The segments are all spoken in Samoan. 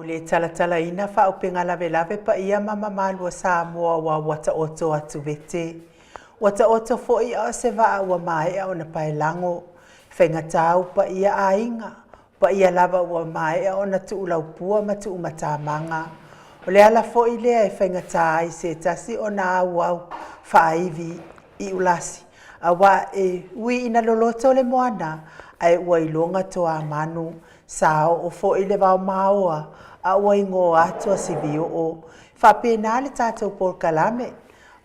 le talatalaina faaupega lavelave paia ma mamalu o Samoa aua ua taoto atu vete. Ua taoto foi a o se vaa ua maea ona paelago. Faigata paia aiga, paia lava ua maea ona tuulaupua ma tuumatamaga. O le ala foi lea e faigata ai se tasi ona auau faaivi i ulasi, aua e ui ina loloto le moana, ae ua iloga toamanu. Sa oo foi le vaomaoa a ua igoa atu a sivioo. Faapena le tatou polokalame,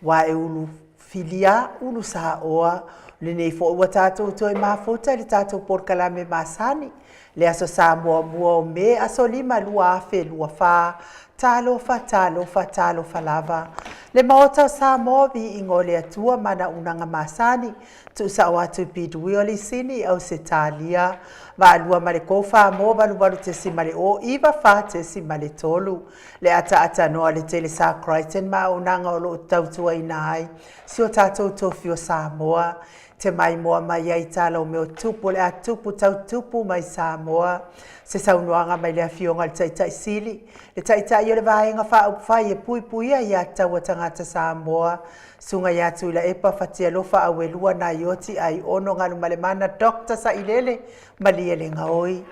aua e ulu filia, ulu saoa. Lenei foi ua tatou toe mafuta i le tatou polokalame masani, le Aso Sa muamua o Me, aso 5, 2024. Talofa, talofa, talofa lava. Le Maota o Samoa, viiga o le Atua ma ana auaunaga masani, tuusao atu i Pidui o Lisini, Ausetalia, vaalua ma le 34 88.094.3, le ataatanoa le Telesa Crichton ma auaunaga o loo tautuaina ai si o tatou tofi o Samoa. Te maimoa mai ai tala o mea o tupu o le a tupu tau tupu mai Samoa. Se saunoaga mai le Afioga i le Taitai Sili, le Taitai o le Vaega Faaupufai e Puipuia Aiā Tatau a Tagata Samoa, Susuga ia Tuilaepa Fatialofa Auelua Naioti Aiono Galumalemana Dr. Sailele Malielegaoi,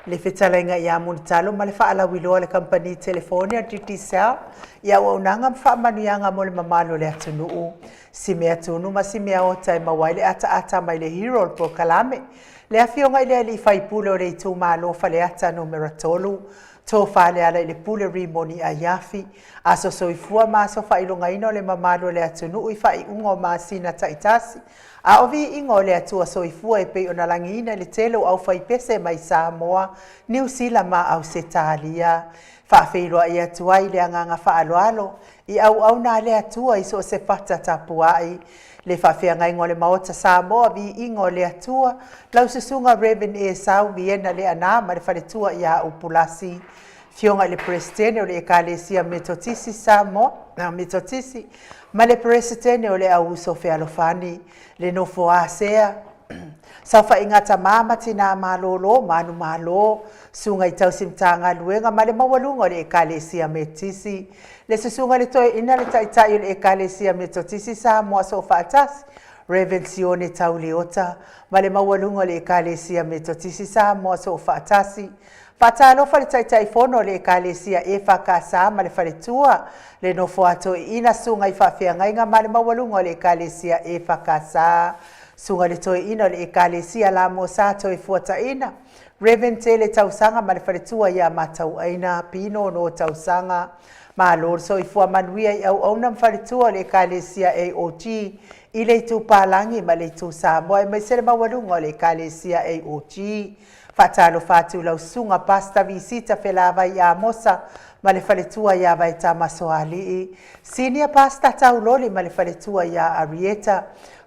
le fetalaiga ia Mulitalo ma le faalauiloa a le Kamupani Telefoni a Digicel i auaunaga ma faamanuiaga mo le mamalu o le atunuu. Si mea tunu ma si mea ota e maua ai le ataata mai le hero o le polokalame, le Afioga i le Alii Faipule o le itumalo Faleata Numera 3, Tofa Lealailepule Rimoni Aiafi. Aso soifua ma aso faailogaina o le mamalu o le atunuu i faaiuga o masina taitasi, a o viiga o le Atua soifua e pei ona lagiina i le tele o aufaipese mai Samoa, Niu Sila ma Ausetalia. Faafeiloai atu ai le agaga faaaloalo i auauna a le Atua i so o se fata tapuai. Le faafeagaiga o le Maota Samoa, viiga o le Atua, lau susuga Rev. Esau Viena Leaana ma le faletua ia Upulasi. Afioga i le Peresetene o le Ekalesia Metotisi Samoa, Metotisi, ma le Peresetene o le Auuso Fealofani, le nofo asea, saofaiga tama ma tinā malōlō, manumalo, susuga i tausi Matagaluega ma le maualuga o le Ekalesia Metotisi, le susuga i le Toeaina le Taitai o le Ekalesia Metotisi Samoa Soofaatasi, Rev. Sione Tauleota, ma le maualuga o le Ekalesia Metotisi Samoa Soofaatasi. Faatalofa le Taitaifono o le Ekalesia EFKS ma le Faletua, le nofo a toeaina, susuga i faafeagaiga ma le maualuga o le Ekalesia EFKS, susuga i le Toeaina o le Ekalesia Lamosa Toefuataina, Rev. Tele Tausaga ma le Faletua ia Matauaina Pino No Tausaga. Malo le soifua manuia i auauna ma faletua o le Ekalesia AOG i le Itu Palagi ma le Itu Samoa aemaise le maualuga o le Ekalesia AOG. Faatalofa atu lau susuga Pastor Visita Felavai Amosa ma le faletua ia Vaetama Soalii, Senior Pastor Tauloli ma le faletua ia Arieta,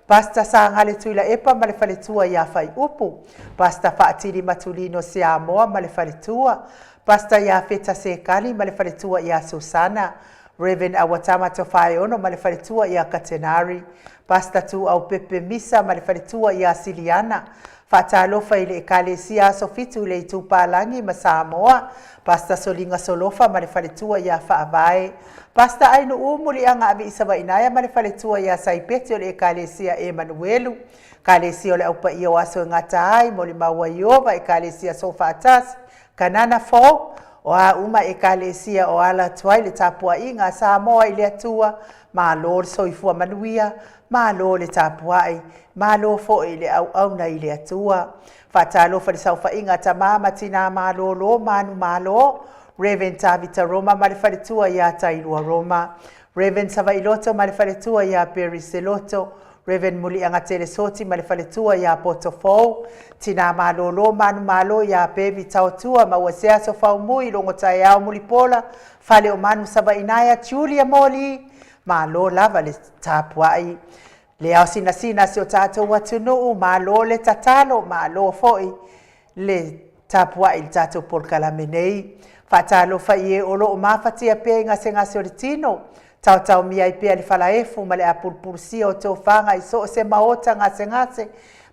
Pastor Sagale Tuilaepa ma le faletua ia Faiupu, Pastor Faatili Matulino Siamoa ma le faletua, Pastor Iafeta Sekali ma le faletua ia Susana, Rev. Awatama Tofaeono ma le faletua ia Katenari, Pastor Tuau Pepe Misa ma le faletua ia Siliana. Faatalofa i le Ekalesia Aso Fitu i le Itupalagi ma Samoa, Pastor Soliga Solofa ma le faletua ia Faavae, Pastor Ainuu Muliaga Aviisavainaea ma le faletua ia Saipeti o le Ekalesia Emanuelu, Ekalesia o le Au Paia o Aso e Gata ai, Molimau a Ieova, Ekalesia Soofaatasi, Kanana Fou, o a uma Ekalesia o ala atu ai le tapuaiga a Samoa i le Atua, malo le soifua manuia, malo le tapuai, malo foi le auauna i le Atua. Faatalofa i le saofaiga a tama ma tinā malōlō manumalo, Rev. Tavita Roma ma le faletua ia Tailua Roma, Rev. Savailoto ma le faletua ia Perry Seloto, Rev. Muliagatele Soti ma le faletua ia Poto Fou, Tinā malōlō manumalo ia Bevi Taotua ma ua se aso faumui logo taeao Mulipola, Fale o Manu Savainaea, Julia Moli, malo lava le tapuai. Le ao sinasina si o tatou atunuu, malo le tatalo, malo foi le tapuai i le tatou polokalame nei. Faatalofa i e o lo o mafatia pea i gasegase o le tino, taotaomia ai pea le falaefu ma le apulupulusia o tofaga i so o se maota gasegase.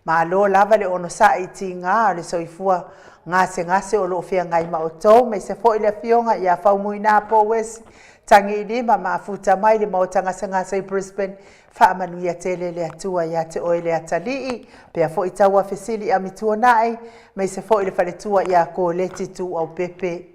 Malo lava le onosai i tiga o le soifua gasegase o lo o feagai ma outou, aemaise foi le Afioga ia Faumuina Powers Tagiilima ma afuta mai le Maota Gasegase i Brisbane. Faamanuia tele le Atua ia te oe le atalii, pea foi taua fesili amituanai, aemaise foi le faletua ia Koleti Tuuaupepe.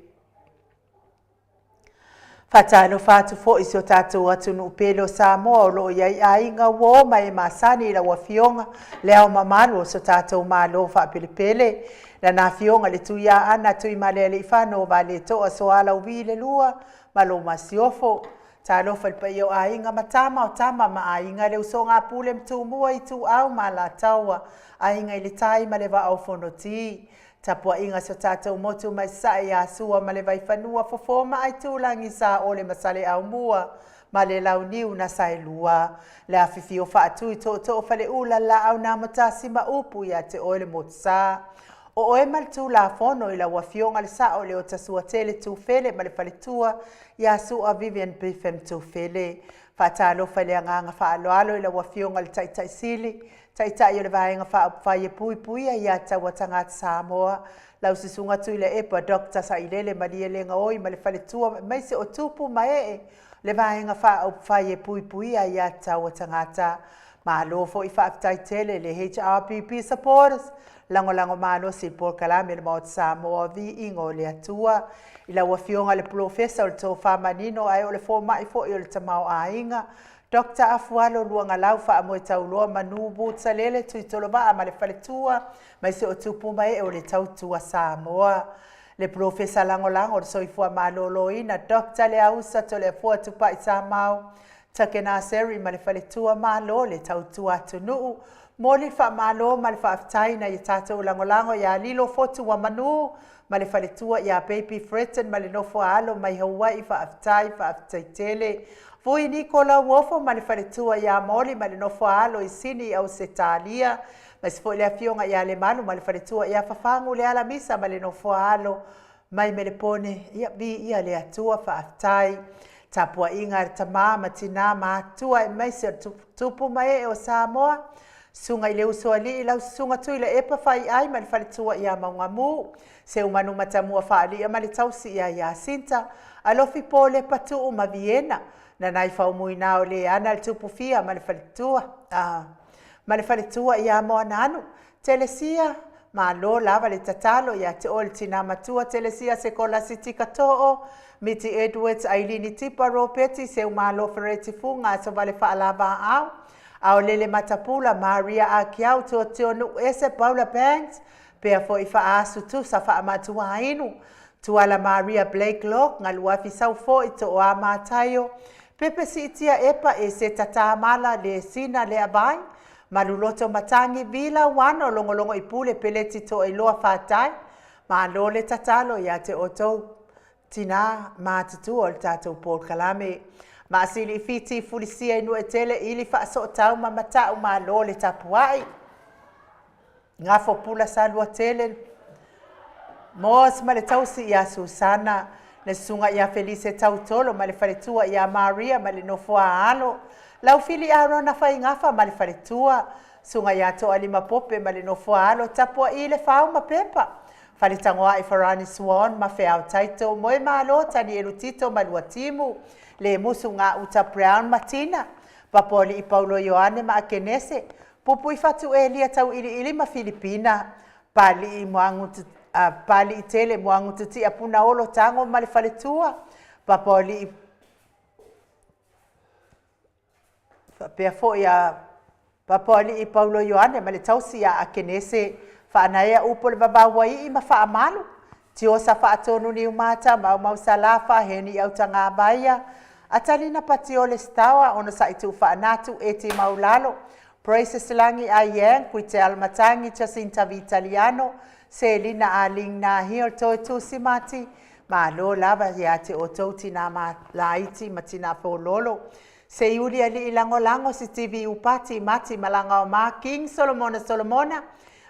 Faatalofa atu foi i si o tatou atunuu pele o Samoa o lo o i ai aiga, uo ma e masani i lau Afioga Le Ao Mamalu o so tatou Malo faapelepele, Lana Afioga le Tuiaana Tuimalealiifano Vaaletoa Sualauvi le Lua ma lou Masiofo. Talofa i le paia o aiga ma tama o tama ma aiga, le usoga a Pule ma Tumua, Ituau ma Alataua, Aiga i le Tai ma le Vaa o Fonoti. Tapuaiga a si o tatou motu mai Sasae ia Sua ma le Vaifanua, Fofo ma Aitulagi, Saole ma Saleaaumua ma le Launiu na Saelua, le afifio Faatui, Tootoo Faleula, Laau na Amotasi ma upu ia te oe le Motusa. O oe ma le Tulafono i lau Afioga le Sao o Leotasuatele Tufele ma le faletua ia Sua Vivian Biffem Tufele. Faatalofa i le agaga faaaloalo i lau Afioga i le Taitai Sili, Taitai o le Vaega Faaupufai e Puipuia ia Taua Tagata Samoa, lau Susuga Tuilaepa Dr. Sailele Malielegaoi ma le faletua aemaise o tupu ma ee le Vaega Faaupufai e Puipuia ia Taua Tagata. Malo foi faafetai tele le HRPP supporters, lagolago malosi i le polokalame le Maota Samoa, viiga o le Atua. I lau Afioga i le Polofesa o le Tofa Manino ae o le fomai foi o le Tamaoaiga, Dr. Afualo Luagalau Faamoetauloa Manu Butsalele Tuitolovaa ma le faletua, aemaise o tupu ma ee o le Tautua Samoa. Le Polofesa Lagolago o le Soifua Maloloina, Dr. Leausa Toleafoa Tupai Samau, Takena Seri ma le faletua, malo le tautua atunuu. Momoli le faamalo ma le faafetai nai a tatou lagolago ia Lilo Fotu Manu ma le faletua ia Baby Fretton ma le nofo a alo mai Hawaii, faafetai, faafetai tele. Vui Niko Lauofo ma le faletua ia Moli ma le nofo a alo i Sini i Ausetalia, aemaise foi le afioga ia Lemalu ma le faletua ia Fafagu le Alamisa ma le nofo a alo mai Melepone, ia viia le Atua, faafetai. Tapuaiga a le tama ma tinā ma atua aemaise o le tupu ma ee o Samoa, susuga i le Usoalii, lau susuga Tuilaepa Faiai ma le faletua ia Maugamu, Seumanu Matamua Faalia ma le tausi ia Iasinta, Alofi Polepa Tuu ma Viena, Nanai Faumuina o Leana le Tupufia ma le faletua, ma le faletua ia Moananu, Telesia, malo lava le tatalo ia te oe le tinā matua Telesia Sekolasi Tikatoo, Miti Edwards, Ailini Tipa Ropeti, Seumalo Fereti Fuga, Asovale Faalavaau, Aolele Matapula, Maria Akiau, Tuationu Ese, Paula Banks, pea foi Faasu Tusa Faamatuainu, Tuala Maria Blake Locke, Galuafi Saufoi, Toa Mataio, Pepe Siitia Epa, Eseta Tamala, Le Sina Le Avai, Maluloto Matangi, Vila Wano, Logologo i Pule, Peleti Toailoa Fatai, malo le tatalo ia te outou tinā matutua o le tatou polokalame. Maasili Fiti Fulisia i Nuetele, ili Faasootau ma Matau, malo le tapuai. Gafo Pula Saluatele, Moas ma le tausi ia Susana, le susuga ia Felise Tautolo ma le faletua ia Maria ma le nofo a alo, Laufili Arona Faigafa ma le faletua, susuga ia Toalima Pope ma le nofo a alo, tapuai le fau ma pepa, Faletagoai Farani Swan ma Feao Taito, Moe Malo Tanielu Tito ma Luatimu, Le Musu Gauta Brown ma Tina, Papoalii Paulo Ioane ma Akenese, Pupui Fatu Elia Tauiliili ma Filipina, Palii Moagutu, Palii Tele Moagututia Punaolo Tago ma le faletua, Papoalii faapea foi a Papoalii Paulo Ioane ma le tausi ia Akenese, Faanaea upu o le Vavauaii ma Faamalu, Tiosa Faatonu Niumata, Maumau Salafa, Heni Autagavaia, Atalina Patiole Stawa, Onosai Tuufaanatu, Eti Maulalo, Praises Lagi Aiang, Kuite Matangi, Jacinta Vitaliano, Selina Aling Nahil, Toe Tusi Mati, malo lava ia te outou tinā laiti ma tinā fōlolo. Seiuli Alii Lagolago, Sitivi Upati, Mati Malaga o Ma, King Solomona Solomona,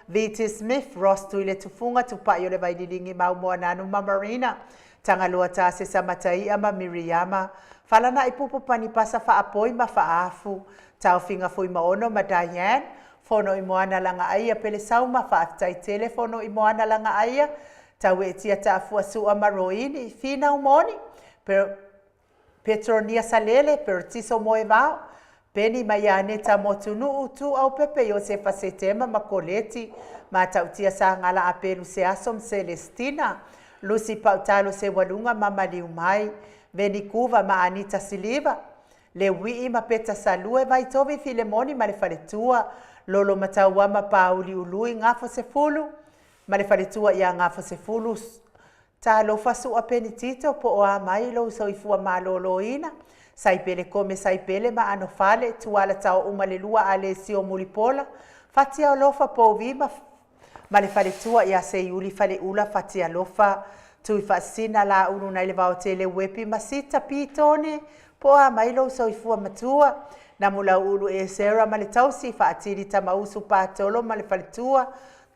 VT Smith, Ross Tuile Tufunga, Tupai o le Vaililingi Maumoananu ma Marina, Tagaloa Tasesa Mataia ma Miriama, Falana i Pupu Panipasa Faapoi ma Faafu, Taufiga Fuimaono ma Diane, Fonoimoana Lagaaia Pelesauma, faafetai tele Fonoimoana Lagaaia, Taueetia Taafua Sua ma Roini, Finau Moni, Petronia Salele, Peretiso Moevao, Peni ma Ianeta Motunuu, Tuau Pepe, Iosefa Setema ma Koleti, Matautia Sagala Apelu Seaso ma Selestina, Lusi Pautalo Sewaluga ma Maliumai, Veni Kuva ma Anita Siliva, Leuii ma Peta Salue, Vaitovi Filemoni ma le faletua, Lolo Mataua ma Pauli Ului, Gafo Sefulu ma le faletua ia Gafo Sefulu, Talofa Sua Penitito, po o a mai lou soifua malōlōina, Saipele Kome Saipele ma Anofale, Tuala Taouma le Lua Alesio Mulipola, Fatialofa Pouvi ma ma le faletua ia Seiuli Faleula Fatialofa, Tuifaasisina Laulu nai le Vaotele Uepi ma Sita Pitone, po o a mai lou soifua matua, Namulauulu Esera ma le tausi, Faatili Tamausu Patolo ma le faletua,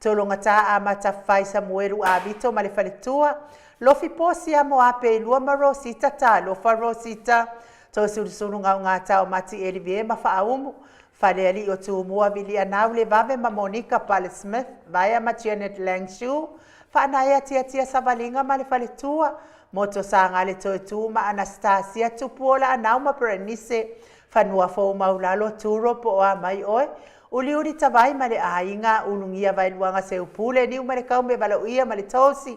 Tologata Amata Fai Samuelu Avito ma le faletua, Lofi Posi Amo Apeilua ma Rosita Talofa Rosita, Toesulusulu Gaugata o Mati Elivie ma Faaumu, Falealii o Tumua Vilianau Levave ma Monica Pale Smith, Vaea ma Janet Langshu, Faanaea Tiatia Savaliga ma le faletua, Moto Sagale Toetu ma Anastasia Tupuola Anau ma Berenice, Fanua Fou Maulalo Turo po o a mai oe, Uliuli Tavai ma le aiga, Ulugia Vaeluaga Seupule, Niu ma le Kaume Valaoia ma le Tosi,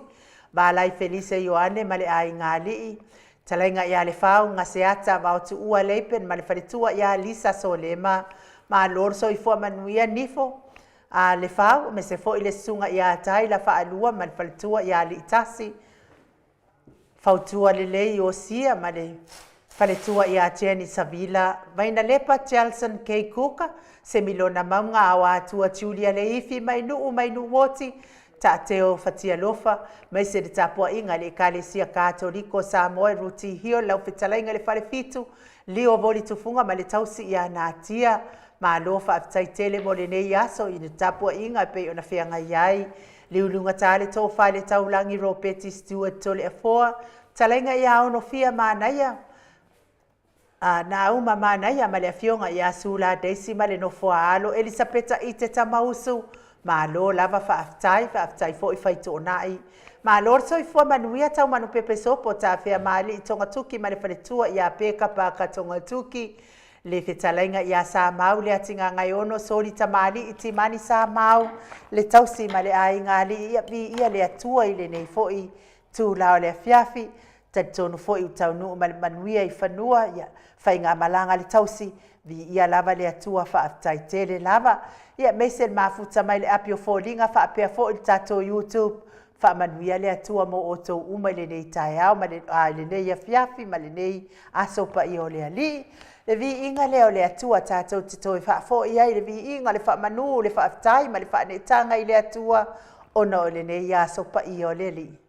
Valai Felise Ioane ma le aiga alii, Talaiga ia Lefau, Gaseata, Vaotuua Leipen ma le faletua ia Lisa Solema, Malo le soifua manuia Nifo a Lefau, aemaise foi le susuga ia Taila Faalua ma le faletua ia Aliitasi, Fautua lelei Iosia ma le faletua ia Jenny Savila, Vainalepa Jelson K. Kuka, Semilona Mauga Aoatua Julia Leifi mai Nuu mai Nuuoti, Taateo Fatialofa, maise le tapuaiga i le Ekalesia Katoliko o Samoa, Ruti Hill, lau fetalaiga i le Falefitu, Lio Voli Tufuga ma le tausi ia Natia. Malo faafetai tele mo lenei aso i le tapuaiga e pei ona feagai ai. Liuliugata le tofa i le taulagi Ropeti Stewart Toleafoa, talaiga ia Onofia Manaia, a Nauma Manaia ma le afioga ia Sula Daisy ma le nofo a alo Elisapeta Ite Tamausu. Malo lava faafetai, faafetai foi Faitoonai. Malo le soifua manuia Taumanupepe Sopo Tafea Maali'i Togatuki ma le faletua ia Peka Paka Togatuki, le fetalaiga ia Samau le Atigagaiono Soli Tamalii Timani Samau, le tausi ma le aiga alii ia viia le Atua i lenei foi itula o le afiafi. Talitonu foi ua taunuu ma le manuia i fanua ia faigamalaga le tausi, viia lava le Atua, faafetai tele lava. Ia aemaise le mafuta mai le api o foliga faapea foi le tatou YouTube, faamanuia le Atua mo outou uma i lenei taeao ma le, a, i lenei afiafi ma lenei aso paia o le Alii. Le viiga lea o le Atua tatou te toe faafoi ai le viiga, le faamanu, le faafetai ma le faaneetaga i le Atua ona o lenei aso paia o le Alii.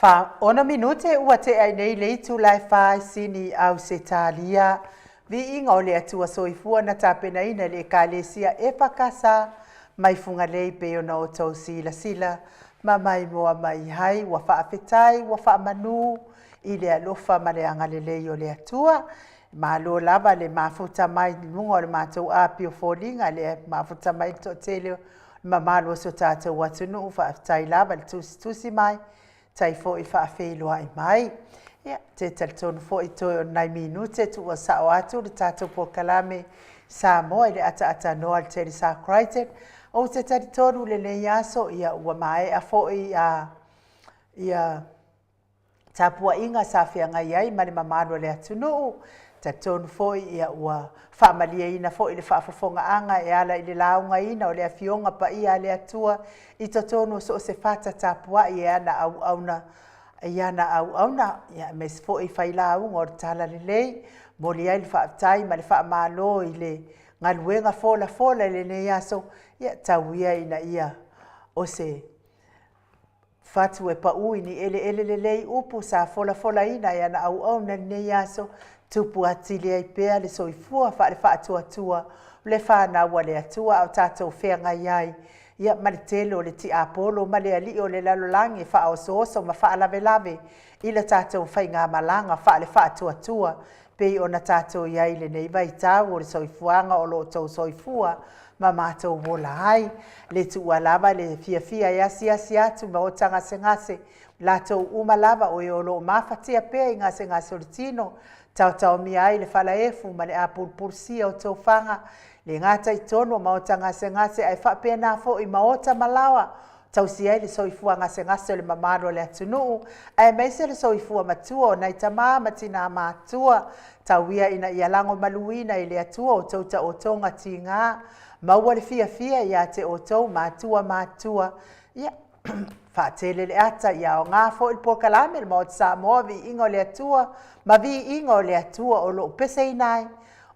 Fa 6 minute ua tea ai nei le itula e fa i Sini, Ausetalia. Viiga o le Atua Soifua na tapenaina e le Ekalesia EFKS mai Fugalei pei ona outou silasila ma maimoa mai ai. Ua faafetai, ua faamanu i le alofa ma le agalelei o le Atua. Malo lava le mafuta mai i luga o le matou api o foliga, le mafuta mai le toatele o le mamalu o si o tatou atunuu. Faafetai lava le tusitusi mai, tai foi faafeiloai mai. Ia, te talitonu foi toe o nai minute tuua sao atu le tatou polokalame Samoa i le ataatanoa le Telesa Crichton. Ou te talitonu lenei aso, ia ua maea foi a ia tapuaiga sa feagai ai ma le mamalu o le atunuu. Talitonu foi ia ua faamalieina foi le faafofogaaga e ala i le laugaina o le Afioga Paia a le Atua i totonu o so o se fata tapuai e ana auauna i ana auauna, ia aemaise foi failauga o le Talalelei. Momoli ai le faafetai ma le faamalo i le galuega folafola i lenei aso, ia tau ia ina ia o se fatu e pau i ni eleele lelei upu sa folafolaina e ana auauna i lenei aso, tupu atili ai pea le soifua faale-faatuatua le fanau a le Atua a o tatou feagai ai ia ma le tele o le tiapolo ma le alii o le lalolagi e faaosooso ma faalavelave i le tatou faigamalaga faale-faatuatua pei ona tatou i ai i lenei vaitau o le soifuaga o lo o outou soifua ma matou ola ai. Le tuua lava le fiafia e asiasi atu ma ota gasegase, latou uma lava o e o lo o mafatia pea i gasegase o le tino, taotaomia ai le falaefu ma le apulupulusia o tofaga, le gata i totonu o maota gasegase ae faapena foi maota ma laoa, tausia ai le soifua gasegase o le mamalu o le atunuu, aemaise le soifua matua o nai tamā ma tinā matutua. Tau ia ina ia lagomaluina e le Atua outou taotoga tiga, maua le fiafia ia te outou matua matutua. Ia faatele le ata, ia aoga foi le polokalame le Maota Samoa, viiga o le Atua ma viiga o le Atua o lo o peseina ai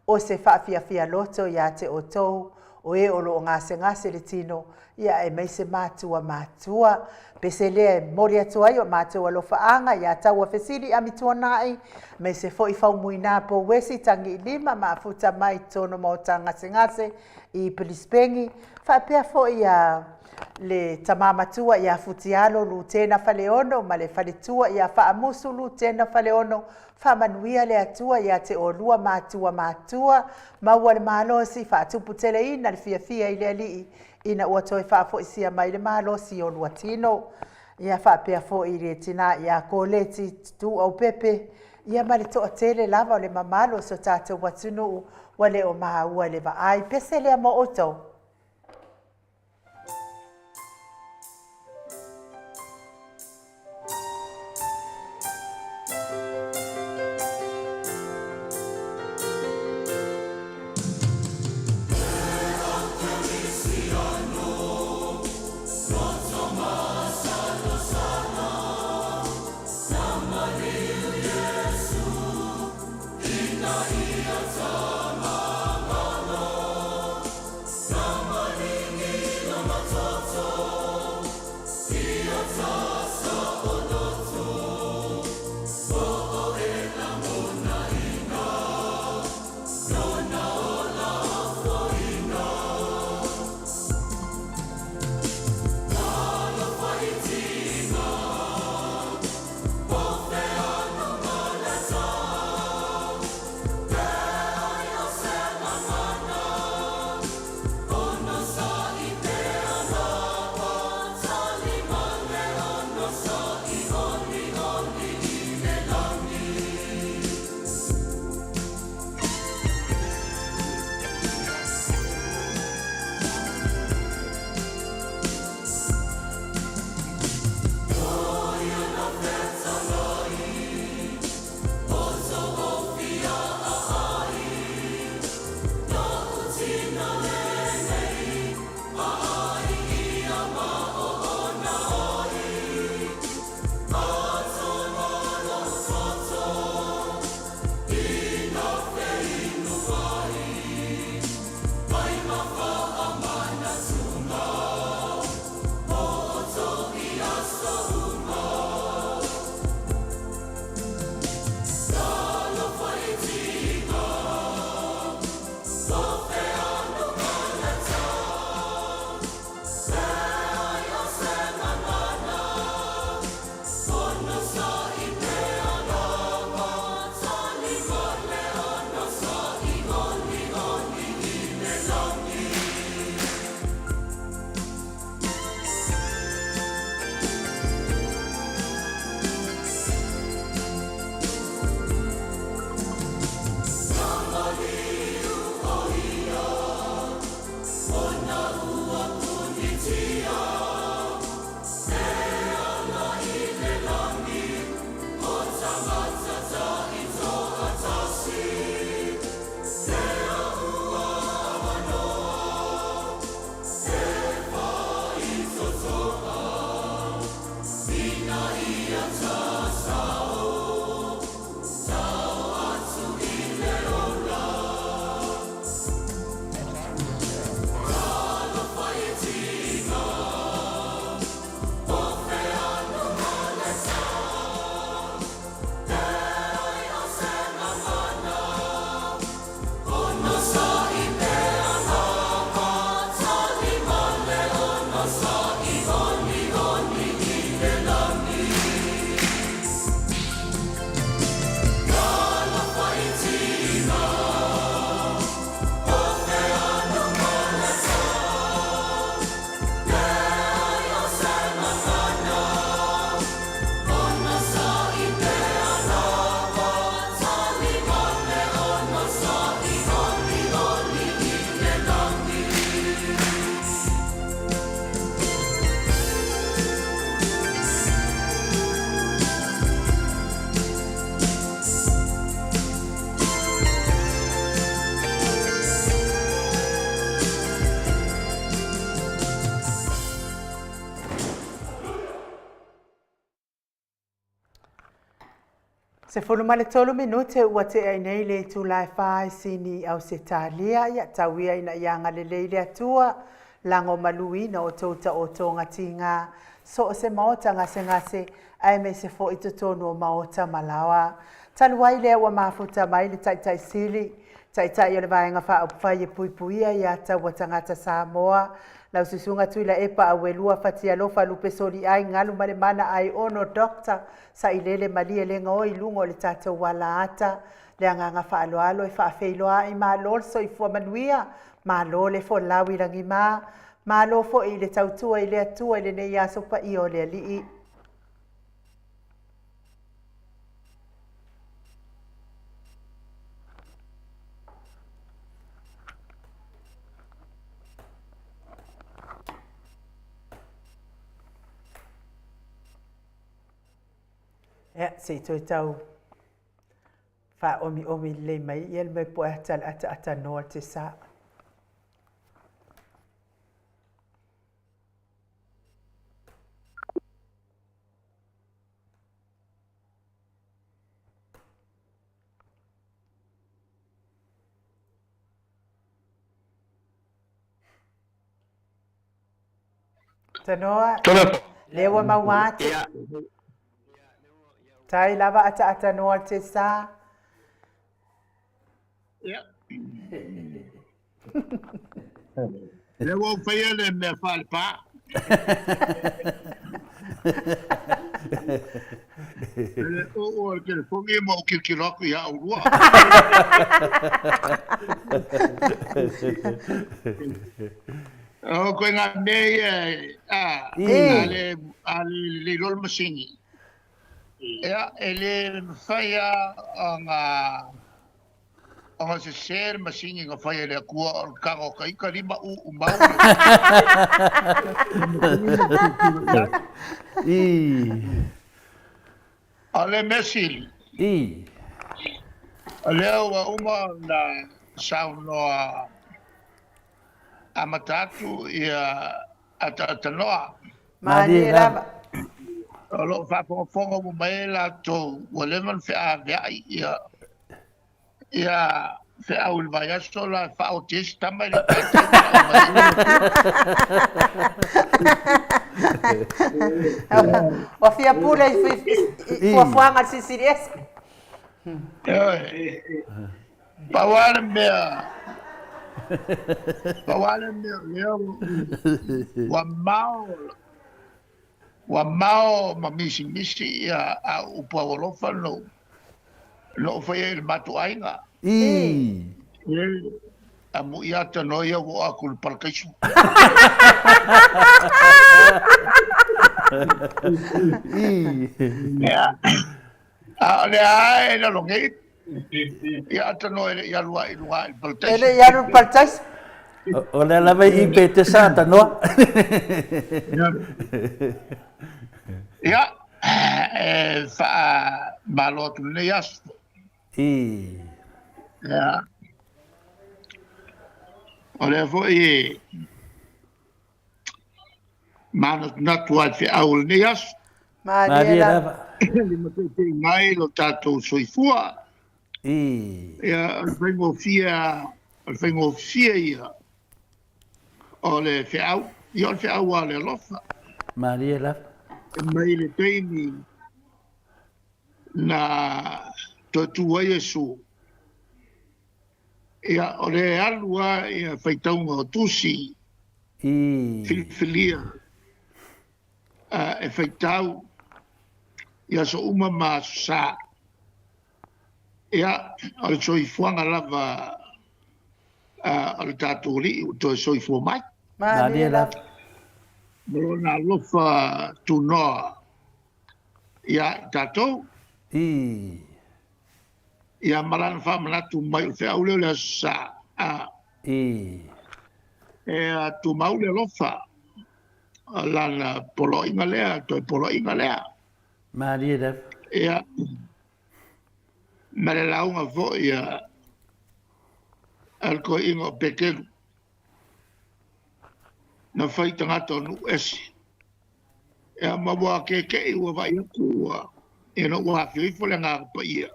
o se faafiafia loto ia te outou o e o lo o gasegase le tino, ia aemaise matua matutua. Pese lea e momoli atu ai o matou alofaaga ia Taua Fesili Amituanai, aemaise foi Faumuina Pouesi Tagiilima mafuta mai totonu o maota gasegase i Pelisipeni, faapea foi ia le tama matua ia Futialo Lutena Faleono ma le faletua ia Faamusu Lutena Faleono. Faamanuia le Atua ia te oulua matua matutua, maua le malosi faatuputeleina le fiafia i le Alii ina ua toe faafoisia mai le malosi i olua tino. Ia faapea foi i le tina ia Koleti Tutuaupepe, ia ma le toatele lava o le mamalu o so tatou atunuu ua le o maua i le vaai. Pese lea mo outou. 13 minute ua tea ai nei le itula e fa i Sini i Ausetalia, ia tau ia ina ia agalelei le Atua, lago maluina o tou taotoga tiga, so o se maota gasegase, aemaise foi totonu o maota ma laoa. Talu ai lea ua mafuta mai le Taitai Sili, Taitai o le Vaega Faaupufai e Puipuia ia Taua Tagata Samoa, lau Susuga Tuilaepa Auelua Fatialofa Lupe Soliai Galumalemana Aiono Doctor Sailele malie le gaoi i luga o le tatou alaata. Le agaga faaaloalo e faafeiloai, malo le soifua manuia, malo le folau i lagima, malo foi i le tautua i le Atua i lenei aso paia o le Alii. Ia, se i toe tau faaomiomi lelei mai ia le mea po e ata le ataaatanoa le te sa. Tanoa, lea ua maua atu. Tai lava ataatanoa le te sa. Ia. Lea ua ou faia le mea faalepa. Le oo o le telefoni ma ou tilotilo atu ia oulua. O koe ngā mea ia, a, a le, a le lelei loa le masini. Ia, e le mafai lava ona, ona sese le masini na fai e le Atua o le tago o ta ita lima uu mau le masini na tilotilo i ai. O le mea sili, o lea ua uma ona saunoa amata atu ia Atatanoa. Malie lava. O lo o faafogafoga uma mai ai latou ua leva ona feaveai ia ia feau i le vaiaso la e faaoti ai se tama e le i taitai ona aumai ai. Ua fia pule i fuafuaga a le Silisili Ese. Ioe. Pau lava le mea, pau lava le mea o lea ua mao, ua mao ma misimisi ia au upu aualofa na ou faia i le matou aiga. Ii. Amuia atanoa ia ua oo atu i le parakaiso. Ii. Ia, a o lea lava e lalo nei, Ia atanoa e le i alu ai i luga i le parataiso. E le i alu i le parataiso. O lea lava i pe te sa atanoa. Ia, e faamalo atu lenei aso. I. Ia. O lea foi e manatunatu ai feau o lenei aso. Malie lava. Limataitaiina mai lo tatou soifua. I. Ia, o le faigofie o le faigofie ia o le feau, ia o le feau lava o le alofa. Malie lava. E mai le taimi na toe tu ai Iesu, ia o le alu lava ia faitauga o tusi I. filifilia e faitau i aso uma ma aso sa. Ia, o le soifuaga lava o le tatou Alii ua toe soifua mai. Malie lava. Ma lona alofa tunoa ia i tatou. I. Ia ma lana faamanatu mai o le feau lea o le aso sa. I. E tumau le alofa. O lana poloaiga lea, toe poloaiga lea. Malie lava. Ia, ma le lauga foi a le toeaina o Peteru, na fai tagata o nuu ese. Ia, ma ua keke'i ua vaai atu ua. Ina ua afio ifo le Agaga Paia,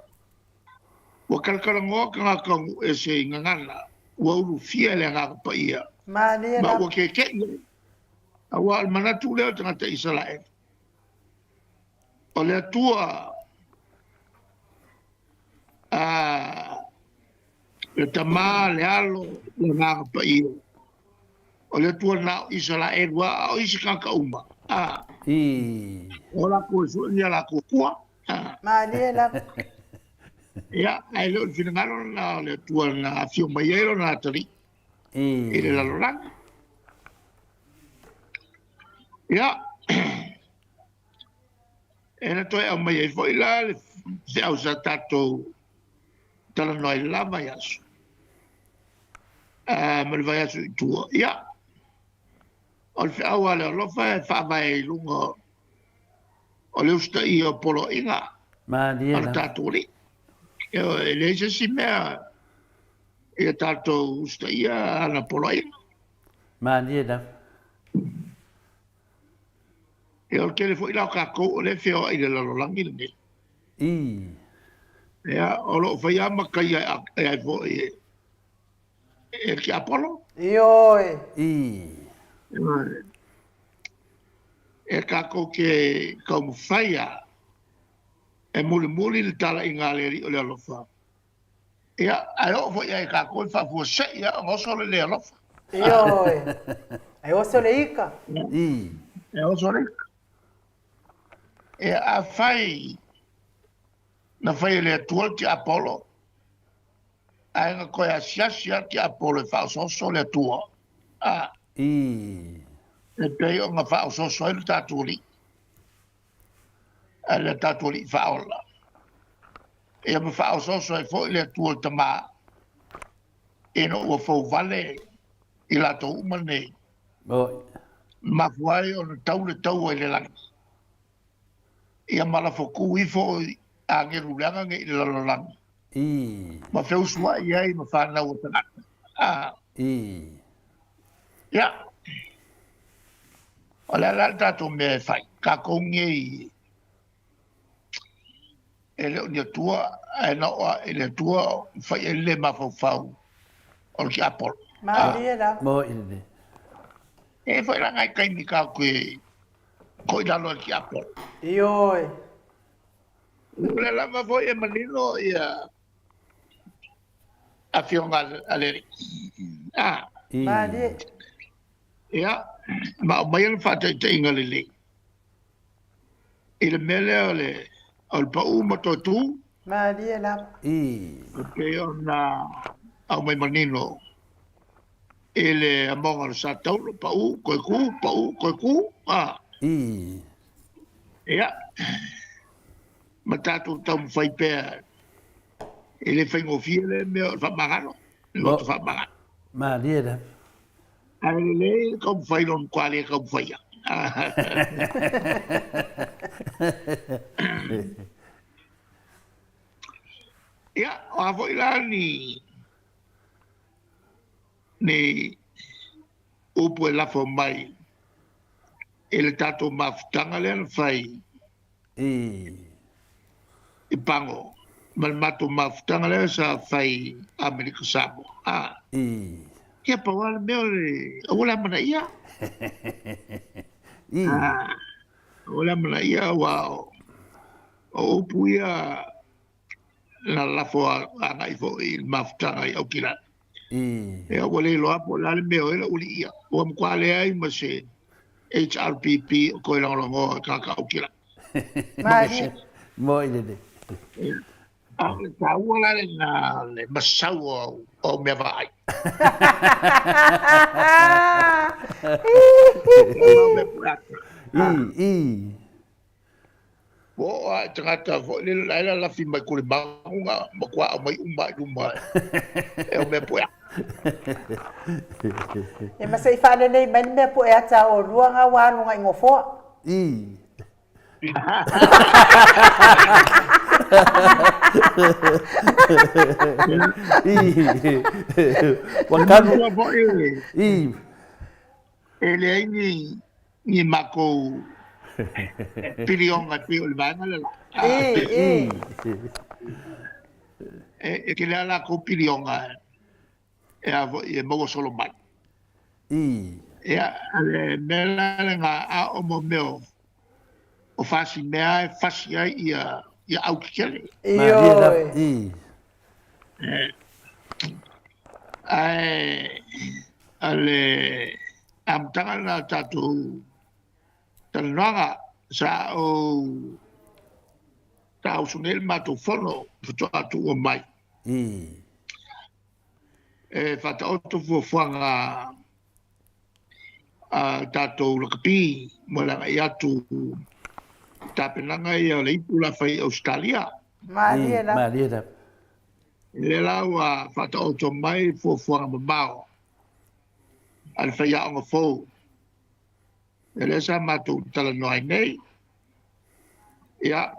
ua kalakalanoa tagata o nuu ese i gagana, ua ulufia e le Agaga Paia, Malie ma lava. ua kekeʻi ai. Aua o le manatu lea o tagata Isaraelu, o le Atua a le Tama, le Alo, le Agaga Paia, o le Atua na o Isaraelu lava, a o isi tagata uma, a, I. o lakou e sue ni a lakou akua, a. Malie lava. Ia, ae le o le finagalo lena o le Atua na afio mai ai lona atalii i le I. lalolagi. Ia, e na toe aumai ai foi la le feau sa tatou talanoa ai le la vaiaso, ma le vaiaso i tua. Ia, o le feau a le alofa e faavae i luga o le usitaia o poloaiga Malie a le lava. tatou Alii. E leai se isi mea ia tatou usitaia ana poloaiga. Malie lava. Ia, o le tele foi la o tatou o lea e feoai i le lalolagi lenei. I. Ia, o lo o faia lava mataia e ai foi e le tiapolo. Ioe. I. E tatou te taumafai lava e mulimuli le talaiga a le Alii o le alofa. Ia, ae oo foi ia i tatou e faafuasei lava ona oso le le alofa. Ioe. Ae oso le ika. I. E oso le ika. Ia, afai na fai e le Atua le tiapolo, ae na toe asiasi lava le tiapolo e faaosooso le Atua, a. I. E pei ona faaosooso ai le tatou Alii, a le tatou Alii faaola. Ia ma faaosooso ai foi le Atua le Tama, ina ua fouvale i latou uma nei. Oi. Mafua ai ona tau le taua i le lagi. Ia ma lafo tu ifo i agelu leaga nei i le lalolagi. I. Ma feusuai ai ma fanau a tagata. A. I. Ia. O le a la le tatou mea e fai? Tatou nei e le o ni Atua, ae na oo i le Atua fai ai le mafaufau o le tiapolo. Malie lava. Mo i le. E foi la ngai taimi tatou te ko i lalo e le tiapolo. Ioe. O le lava foi e manino ia afioga a le Alii. A. I. Malie. Ia, ma aumai le faataitaiga lelei i le mea lea o le o le pau ma toe tu. Malie lava. I. E pei ona aumai manino i le amoga o le sa taulo, pau, toe tu, pau, toe tu. A. I. Ia, ma tatou taumafai pea e le faigofie le mea o le faamagalo, le loto faamagalo. Malie lava. Ae lelei le taumafai lona matua le taumafaia. Ia, o a foi la ni ni upu e lafo mai i le tatou mafutaga lea na fai I. i Pago ma le matou mafutaga lea sa fai Amerika Samoa. A. I. Ia pau lava le mea o le aua le amanaia. I. Aua le amanaia aua o upu ia na lafo agai foi i le mafutaga i Aukilani. I. Ia ua le iloa po o le a le mea o ai lau alii ia. Ua matua leai ma se HRPP o toe lagolagoa i tagata Aukilani. Malie. Mo i le. A o le taua la lena le masau o au mea vaai. I. I. Ua oo lava i tagata foi lele la e lalafi mai Kulimagu na matua aumai uma i luma e o mea pueata. Ia ma se i faalelei mai le mea pueata a oulua nga ua alu agai gofoa. I. I. Ua kanu. Manatua foi I. e leai ni makou Pilioga e pei o le vaega lea. I, i. E tele lava latou pilioga e a foi e maua solo mai. I. Ia, a le mea la lena, a o mo mea o fasi mea e fasi ai ia au tetele. Ioe. I. Ae a le amataga lena o le tatou talanoaga, sa ou tausu nei le matou fono faatoa tuua mai. I. E faataoto fuafuaga a tatou lakapi mo le agai atu tapenaga ia o le ipu la fai i Ausetalia. Malie lava. Malie lava. Lea la ua faataoto mai fuafuaga mamao a le faiaoga fou. Ia lea sa matou talanoa ai nei. Ia,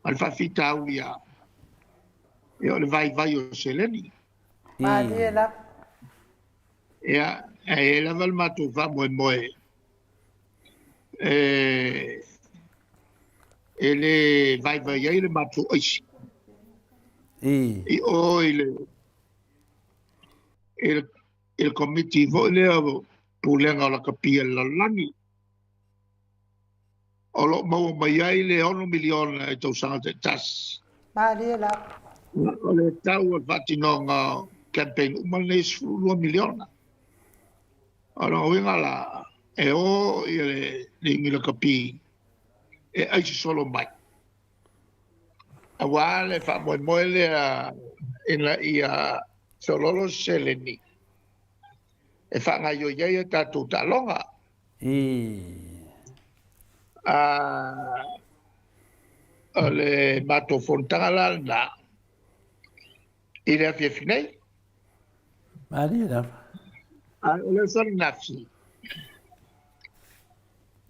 ma le faafitauli ia, ia o le vaivai o seleni. Malie lava. Ia, e i ai lava le matou faamoemoe e le vaivai ai le matou aisi. I o i le komiti foi lea o Pulega o Lakapi a le Lalolagi. O lo o maua mai ai le $6 miliona i tausaga taitasi. Malie lava. O le tau o le faatinoga o campaign uma lenei e $12 miliona. O lona uiga la, e o le iuni lakapi e aisi solo mai. Aua le faamoemoe lea ina ia feoloolo se seleni e faagaoioi ai a tatou taaloga. O le matou fonotaga la lena i le afiafi nei. Malie lava. Ae o le aso ananafi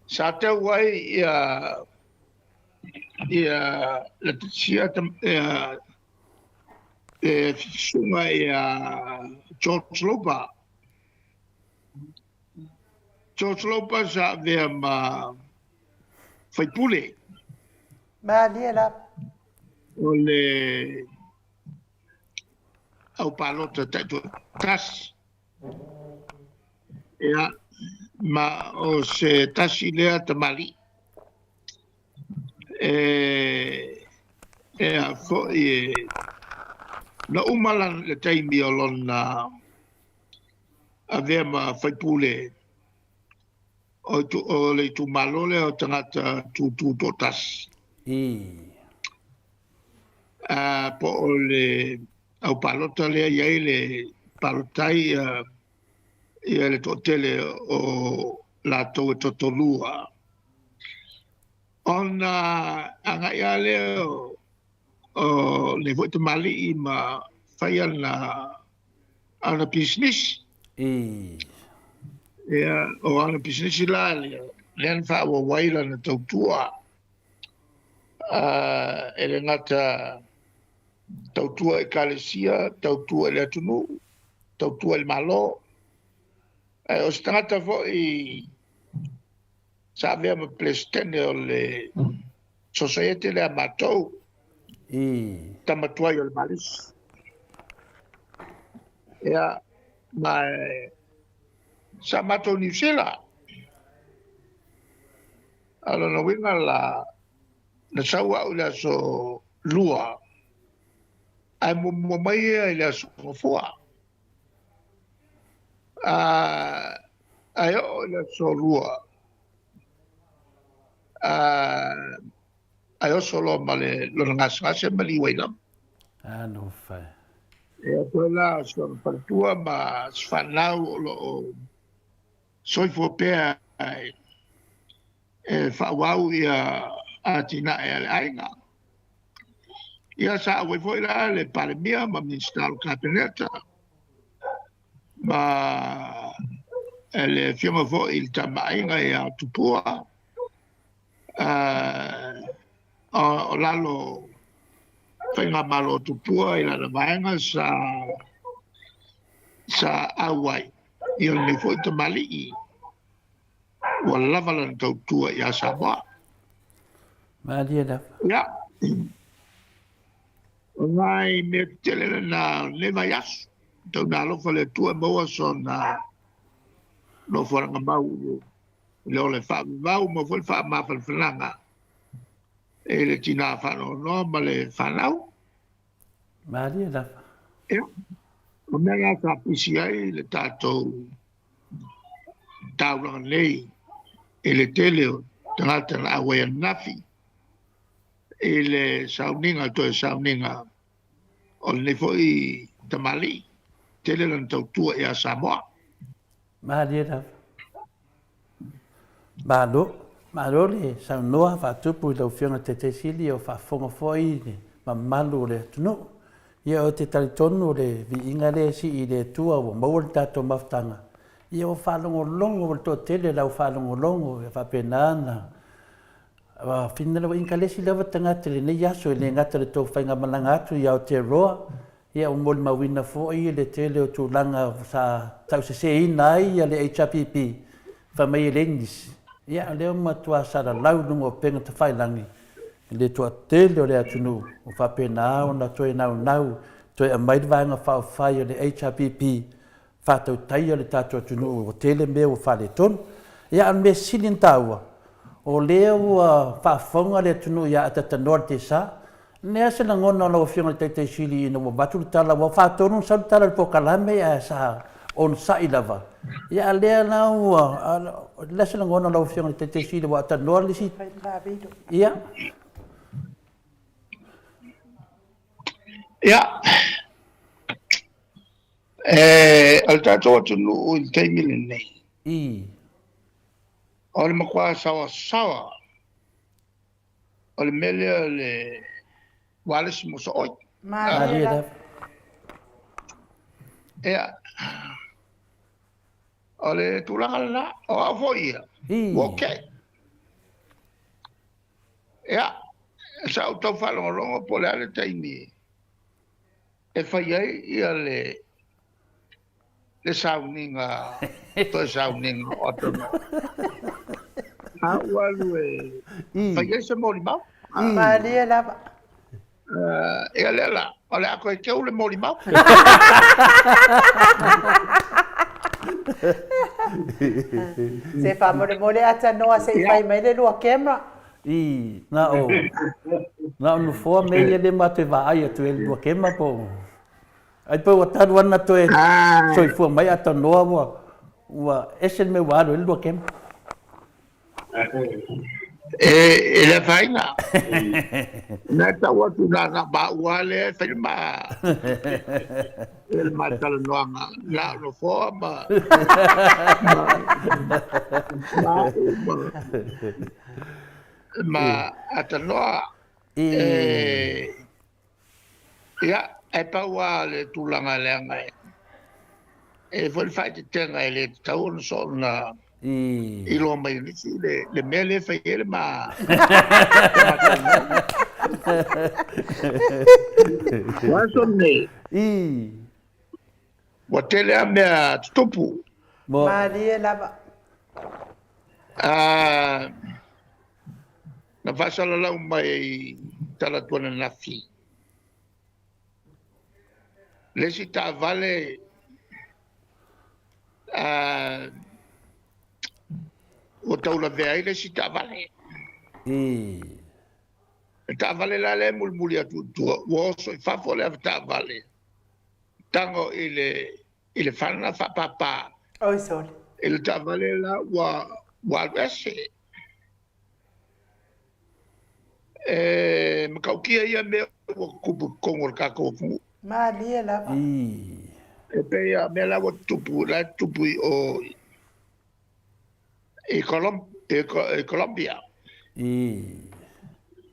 sa tau ai ia ia Letisia ia le susuga ia George Lopa. George Lopa sa avea ma faipule. Malie lava. O le au palota taitoatasi. Ia, ma o se tasi lea tamalii e a foi e na uma le taimi o lona avea ma faipule o le itumalo lea o tagata tutu toatasi. Po o le au palota lea i ai le palotai ia le toatele o latou e toatolua. Ona agai lava lea o lenei foi tamalii ma fai ana pisinisi. Ia, o ana pisinisi la lea, lea na faaauau ai lana tautua. E le gata tautua i ekalesia, tautua i le atunuu, tautua i le Malo. Ae o se tagata foi sa avea ma Peresetene o le Sosaiete lea a matou, tama tuai o le Malisi. Ia, ma sa matou Niu Sila. A o lona uiga la, na sau au i le aso 2, ae muamua mai ia i le aso Gafua. Ae oo i le aso 2, ae oso loa ma le lona gasegase ma liu ai lava. Alofa. Ia, toe la o si ona faletua ma si fanau o lo o soifua pea e faaauau ia atinae a le aiga. Ia sa auai foi la le Palemia ma Minisita o le Kapeneta ma le afioga foi i le Tamaaiga ia Tupua o lalo faigamalo o Tupua i lana vaega sa auai ia lenei foi tamalii. Ua lava lana tautua ia Samoa. Malie lava. Ia. O nai mea tetele lena o lenei vaiaso. Tau na alofa le Atua e maua sona nofoalanga mau i le ola e faavavau ma foi le faamafanafanaga i le tina faanoanoa ma le fanau. Malie lava. Ia, o mea la sa pisi ai le tatou taulaga nei i le tele o tagata na auai ananafi i le sauniga, toe sauniga o lenei foi tamalii, tele lana tautua ia Samoa. Malie lava. Malo, malo le saunoa faatupu i lau Afioga i le Taitai Sili o faafofoga foi le mamalu o le atunuu. Ia ou te talitonu o le viiga lea e sii i le Atua ua maua le tatou mafutaga, ia ua faalogologo le toatele i lau faalogologo ia faapena ona Finagalo foi Inkalesi lava tagata i lenei aso e le gata i le tou faigamalaga atu i Aotearoa, ia ua molimauina foi le tele o tulaga sa tauseseina ai le HRPP fai mai e leai nisi. Ia o lea ua matua salalau i luga o upega tafailagi i le toatele o le atunuu ua faapena ona toe naunau toe aumai le Vaega Faaupufai o le HRPP faatautaia le tatou atunuu ua tele mea ua faaletonu. Ia a o le mea sili ona taua, o lea ua faafofoga le atunuu ia Atatanoa le Tesa. O le a se lagona o lau Afioga i le Taitai Sili ina ua avatu le tala, ua faatonu ona sau le tala i le polokalame ae sa onosai lava. Ia a o lea la ua, o le a se lagona o lau Afioga i le Taitai Sili ua aatanoa le isi, ia. Ia, O le tatou atunuu i le taimi lenei, o le matua saoasaoa o le mea lea o le ualesi mosooi. Malie lava. Ia, o le tulaga lena, o au foi ia, ua okay. Ia, sa ou tau faalogologo po o le a le taimi e fai ai ia le le sauniga, toe sauniga o Atonua. A ua alu e fai ai se molimau. Malie lava. Ia lea la, o le a toe teu le molimau. Se faamolemole Atanoa se i fai mai le lua camera. I, na o, na o nofoa me ia le matou e vaai atu e lua kema po ai pe ua talu ana toe soifua mai Atanoa ua, ua ese le mea ua alu ai le lua kema. E le afaina. Na tau atu na na maua lea e fai le ma le ma talanoaga na o nofoa ma ma ma ma, ma Atanoa e ia e pau lava le tulaga leaga e e foi le faaeteetega e le tatau ona soona iloa mai e nisi le mea lea e fai ai le ma O aso nei, ua tele lava mea tutupu. Malie lava. Na faasalalau mai i talaatu ananafi le isi taavale ua taulavea ai le isi taavale. Le taavale la lea e mulimuli atu i tua, ua oso i fafo le avetaavale, tago i le i le fana faapapa. Oi sole. I le taavale la ua ua alu ese. E matautia ia mea ua tutupu i totonu o le tatou atunuu. Malie lava. E pei a mea la ua tutupu, la e tutupu i o i Colombia.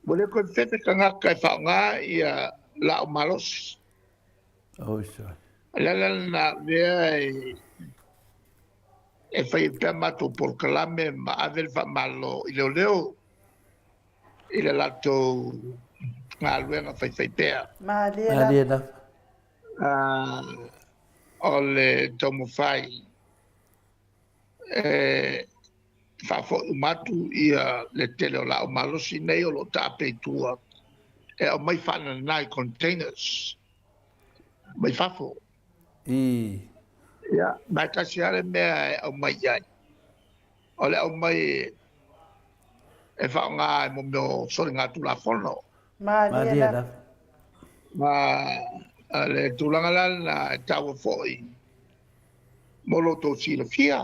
Ua le toe fefe tagata e faaaoga ia laau malosi. O le ala lena o lea e fai ai pea matou polokalame ma ave le faamalo i leoleo i le latou galuega faifaipea. Malie lava. O le taumafai e Faafoi uma atu ia le tele o laau malosi nei o lo o taape i tua e aumai faanana i containers mai fafo. Ia, ma e tasi lava le mea e aumai i ai, o le aumai e faaaoga i mo mea o soligatulafono. Malie lava. Ma le tulaga la lena e taua foi mo lo outou silafia.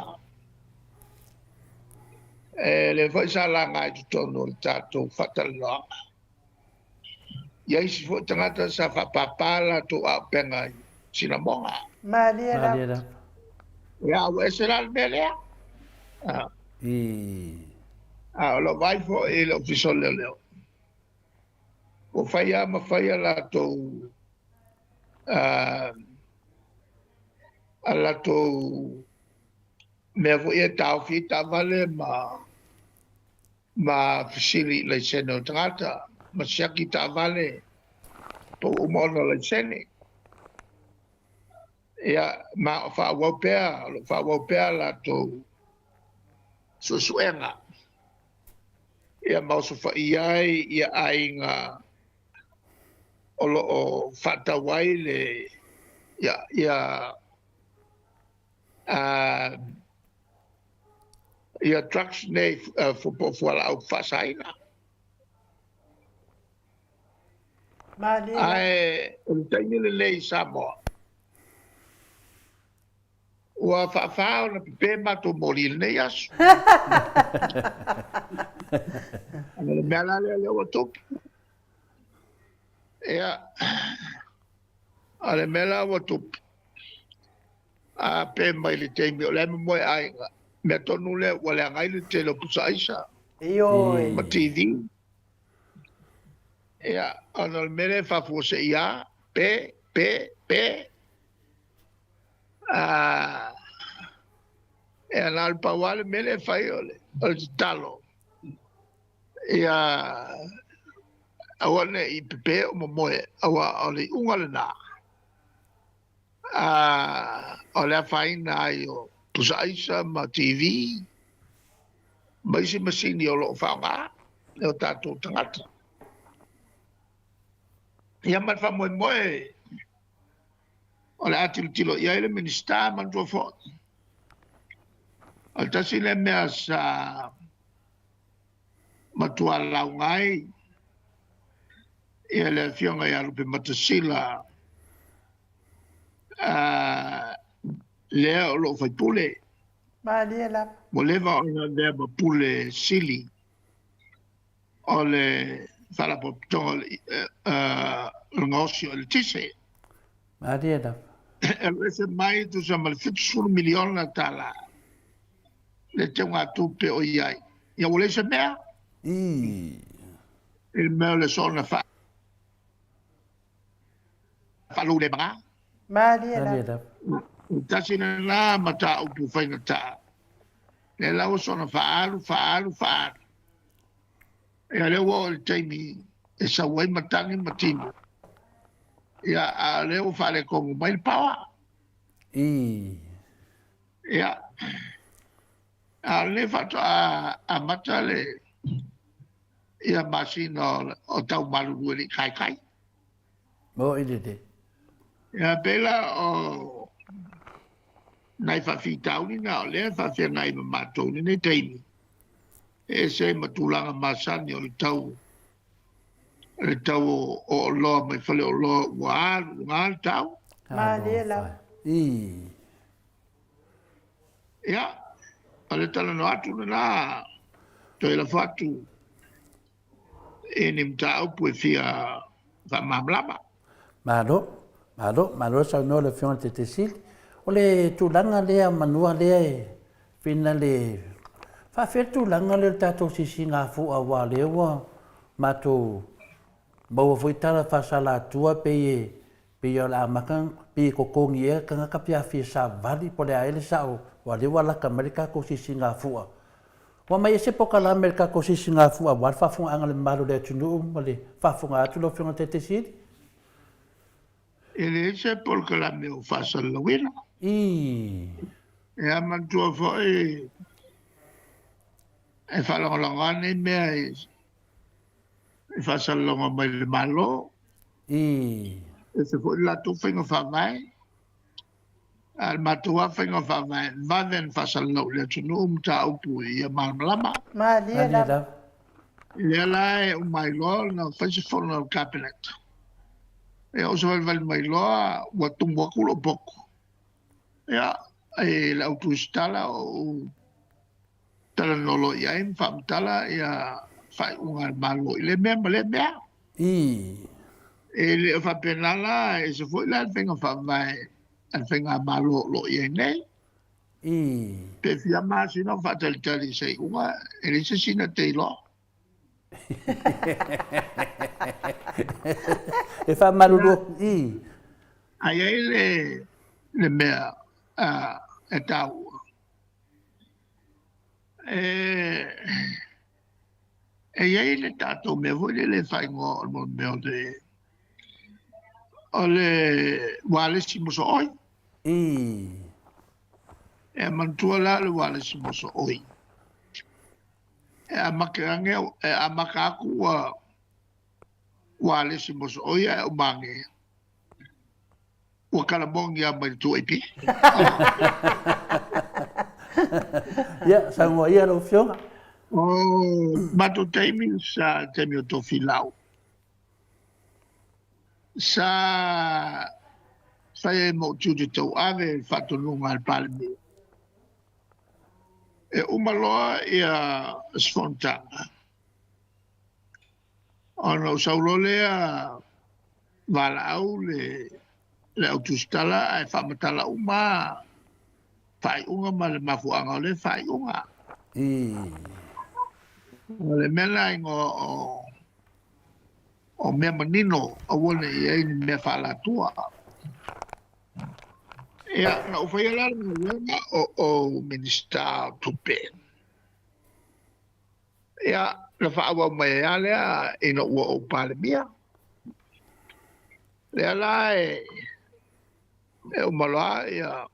E lea foi sa laga i totonu o le tatou faatalanoaga. I isi foi tagata sa faapapa latou auupega i sinamoga. Malie lava. Ia, ua ese la le mea lea. A o lou vaai foi i le Ofisa o Leoleo, ua fai lava ma fai a latou a latou mea foi e taofi ai taavale ma fesili i laisene o tagata, ma siaki taavale po ua uma ona laisene. Ia, ma o faaauau pea, o lo o faaauau pea latou suesuega, ia ma osofaia ai ia aiga o lo o faatau ai le ia ia ia drugs nei po o fualaau faasaina. Ae o le taimi lenei i Samoa, ua faafa ona pepe matou moli i lenei aso. O le mea la lea lea ua tupu. Ia, o le mea la ua tupu, a pe mai le taimi o lea e momoe aiga, mea tonu lea ua leaga ai le tele o pusa aisa ma TV. Ia, ona o le mea lea e faafuasei a, pe, pe, pe. A, e na o le pau lava le mea lea e fai o le tatalo, ia aua ne i pepe o momoe, aua o le iuga lena, a, o le afaina ai o pusa aisa ma TV, ma isi masini o lo o faaaoga e o tatou tagata. Ia ma le faamoemoe o le a tilotilo i ai le Minisita, manatua foi. O le tasi lea mea sa matua lauga ai ia le afioga ia Lupematasila lea o lo o faipule. Malie lava. Ua leva ona avea ma pule sili o le Faalapotopotoga o le Gaosi o Eletise. Malie lava. E alu ese mai tusa ma le $70 miliona le teugatupe o i ai. Ia ua leai se mea. I le mea o le soona faalou-le-maga. Malie lava. Tasi lena mataupu faigata. Lea la ua soona faaalu, faaalu, faaalu. Ia lea ua oo i le taimi e sau ai matagi ma timu. Ia, a o lea ua faaletonu mai le power. Ia, a o lenei faatoa amata le ia masina o tau malulu e le i taitai. Mo i lelei. Ia, pei la o nai faafitauli na o lea e faafeagai ma matou i lenei taimi, e ese ai ma tulaga masani o le tau le tau o oloa mai faleoloa ua alu i luga le tau. Malie lava. Ia, o le talanoa atu lena, toe lafo atu i ni mataupu e fia faamalamalama. Malo, malo, malo saunoa le Afioga i le Taitaifono Sili. O le tulaga lea manua lea e pei le faafefea le tulaga lea o le tatou sisigafua aua o lea ua matou maua foi tala faasalatua pei e pei o le amata pei e totogi ea tagata pe a fia savali po o le a ea le sao aua o lea ua lata mai le tatou sisigafua. Ua aumai ese polokalame i le tatou sisigafua aua le faafofogaaga a le mamalu o le atunuu ma le faafofoga atu lau Afioga i le Taitaifono Sili. E leai se polokalame o faasalalauina. Ia manatua foi. E faalagolago lava nei mea i faasalalauga mai le Malo. Ii. Ese foi le latou faiga faavae. A o le matou lava faiga faavae, e vave ona faasalalau i le atunuu mataupu ia malamalama. Malie lava. Lea la e uma ai loa ona fai se fono a le Kapeneta. Ia ou savalivali mai loa ua tumu atu lou poto. Ia, i le au tusitala ou talanoa loa i ai ma faamatala ia faaiuga a le Malo i lea mea ma lea mea. Ii. E le o faapena la, e ese foi la le faiga faavae a le faigamalo o lo o i ai nei. Ii. Pe fia masina o faatalitali i se iuga, e leai se isi na te iloa. E faamalulu atu. Ii. A i ai le mea e taua, e i ai le tatou mea foi lele e faaigoa o le mea o le ualesi mosooi. Ii. E manatua la le ualesi mosooi. E amata atu ua ualesi mosooi ae uma ane ua kalamogi lava mai le 2AP. Ia, saunoa ia lau Afioga. O matou taimi sa taimi o Tofilau. Sa fai ai ma ou tiute tauave i le faatonuga a le Palemia. E uma loa ia se fonotaga, ona ou sau loa lea valaau le au tusitala ae faamatala uma faaiuga ma le mafuaaga o lea faaiuga. O le mea lena igoa o mea manino, aua ne i ai ni mea faalatua. Ia, na ou faia la le galuega o Minisita o Tupe. Ia, na faaauau mai ai lava lea ina ua ou Palemia. Lea la e uma loa ia,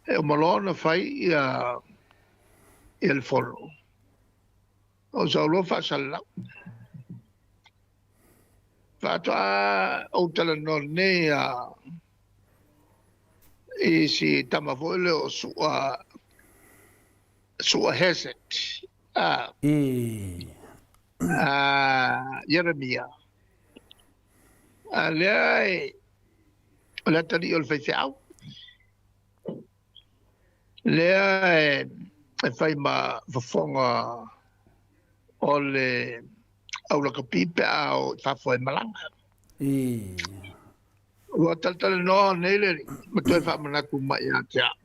e uma loa ona fai ia le fono. O sau loa faasalalau. Faatoa ou talanoa nei i si tama foi lea o Sua, Sua Heset, Ieremia. A lea e, o le atalii o le faifeau. Lea e fai ma fofoga o le aulakapi pe a o i fafo e malaga. Ua talatalanoa nei le alii ma toe faamanatu mai ia te au.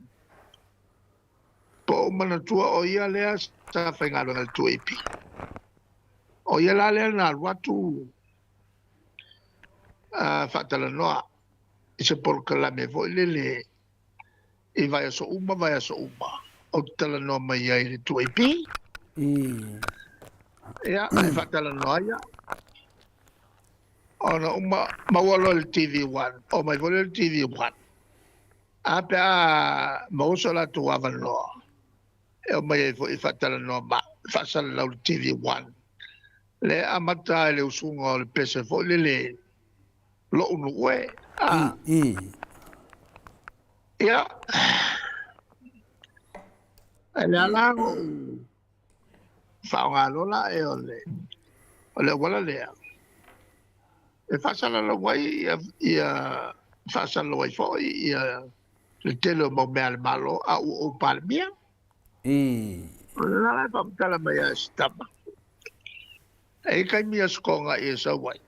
Po o ou manatua o ia lea sa faigaluega i le 2AP. O ia la lea na alu atu faatalanoa i se polokalame foi lele i vaiaso uma, vaiaso uma, ou te talanoa mai ai i le 2AP. Ia, e faatalanoa ai au. Ona uma, maua loa i le TV1, o mai foi lea i le TV1. A pe a maua so latou avanoa, e omai ai foi e faatalanoa ma faasalalau i le TV1. Lea e amata ai le usuga o le pese foi lele lou nuu e. Ia, e le ala ona ou faaaoga loa la e o le auala lea e faasalalau ai ia faasalalau ai foi ia le tele o mau mea a le Malo a ua ou Palemia. O le ala e faamatala mai ai se tama. E i ai taimi a sokoga i e sau ai.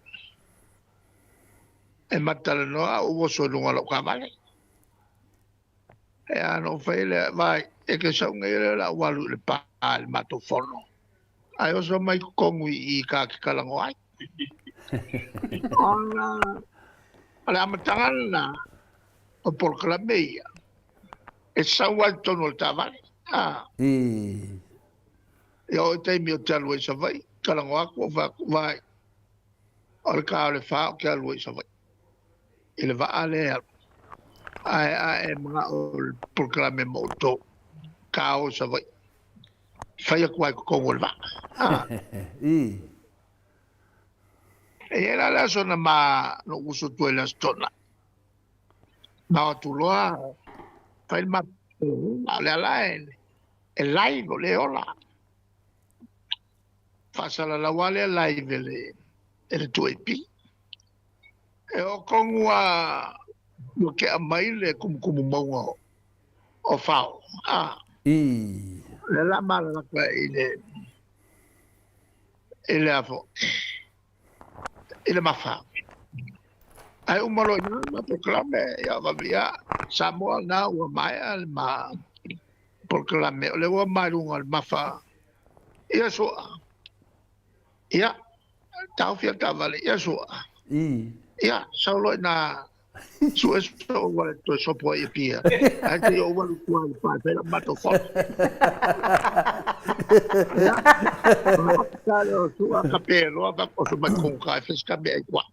E matalanoa a ou oso i luga o lau taavale. E a na ou fai lea, vai, e ke sau nei lea o le a ou alu i le pa i le matou fono. Ae oso mai totonu i i ta te talanoa ai. Ona o le amataga lena o polokalame ia, e sau ai i totonu o le taavale. Ia oo i taimi ou te alu ai i Savaii, talanoa atu ou fai atu, vai, o le ta o le 4 ou te alu ai i Savaii, i le vaa lea e alu. Ae a e manao i le polokalame ma outou, ta o i Savaii. Fai atu ai totonu o le vaa. Ah. I. E i ai la le aso na ma lou uso atu ai i le Aso Toonai. Ma o atu loa fai le matou a o lea la e live o lea e ola. Faasalalau lava lea live e le e le 2AP. E oo tonu lava ua tea mai le tumutumu mauga o Fao. Ah. I. Lea la malalata i le i le afo i le mafa. Ae uma loa i ina ma polokalame, ia vave ia Samoa na ua maea le ma polokalame o lea ua ma i luga o le mafa ia sua. Ia taofi le taavale ia sua. I. Ia sau loa ina sue sou auala e toe sopo ai i Apia. Ae se i ou alu i tua i le pa e fai lau matou fono. Ia, ona lea o Sua kape loa ma oso mai tonu ka e fai se mea i tua.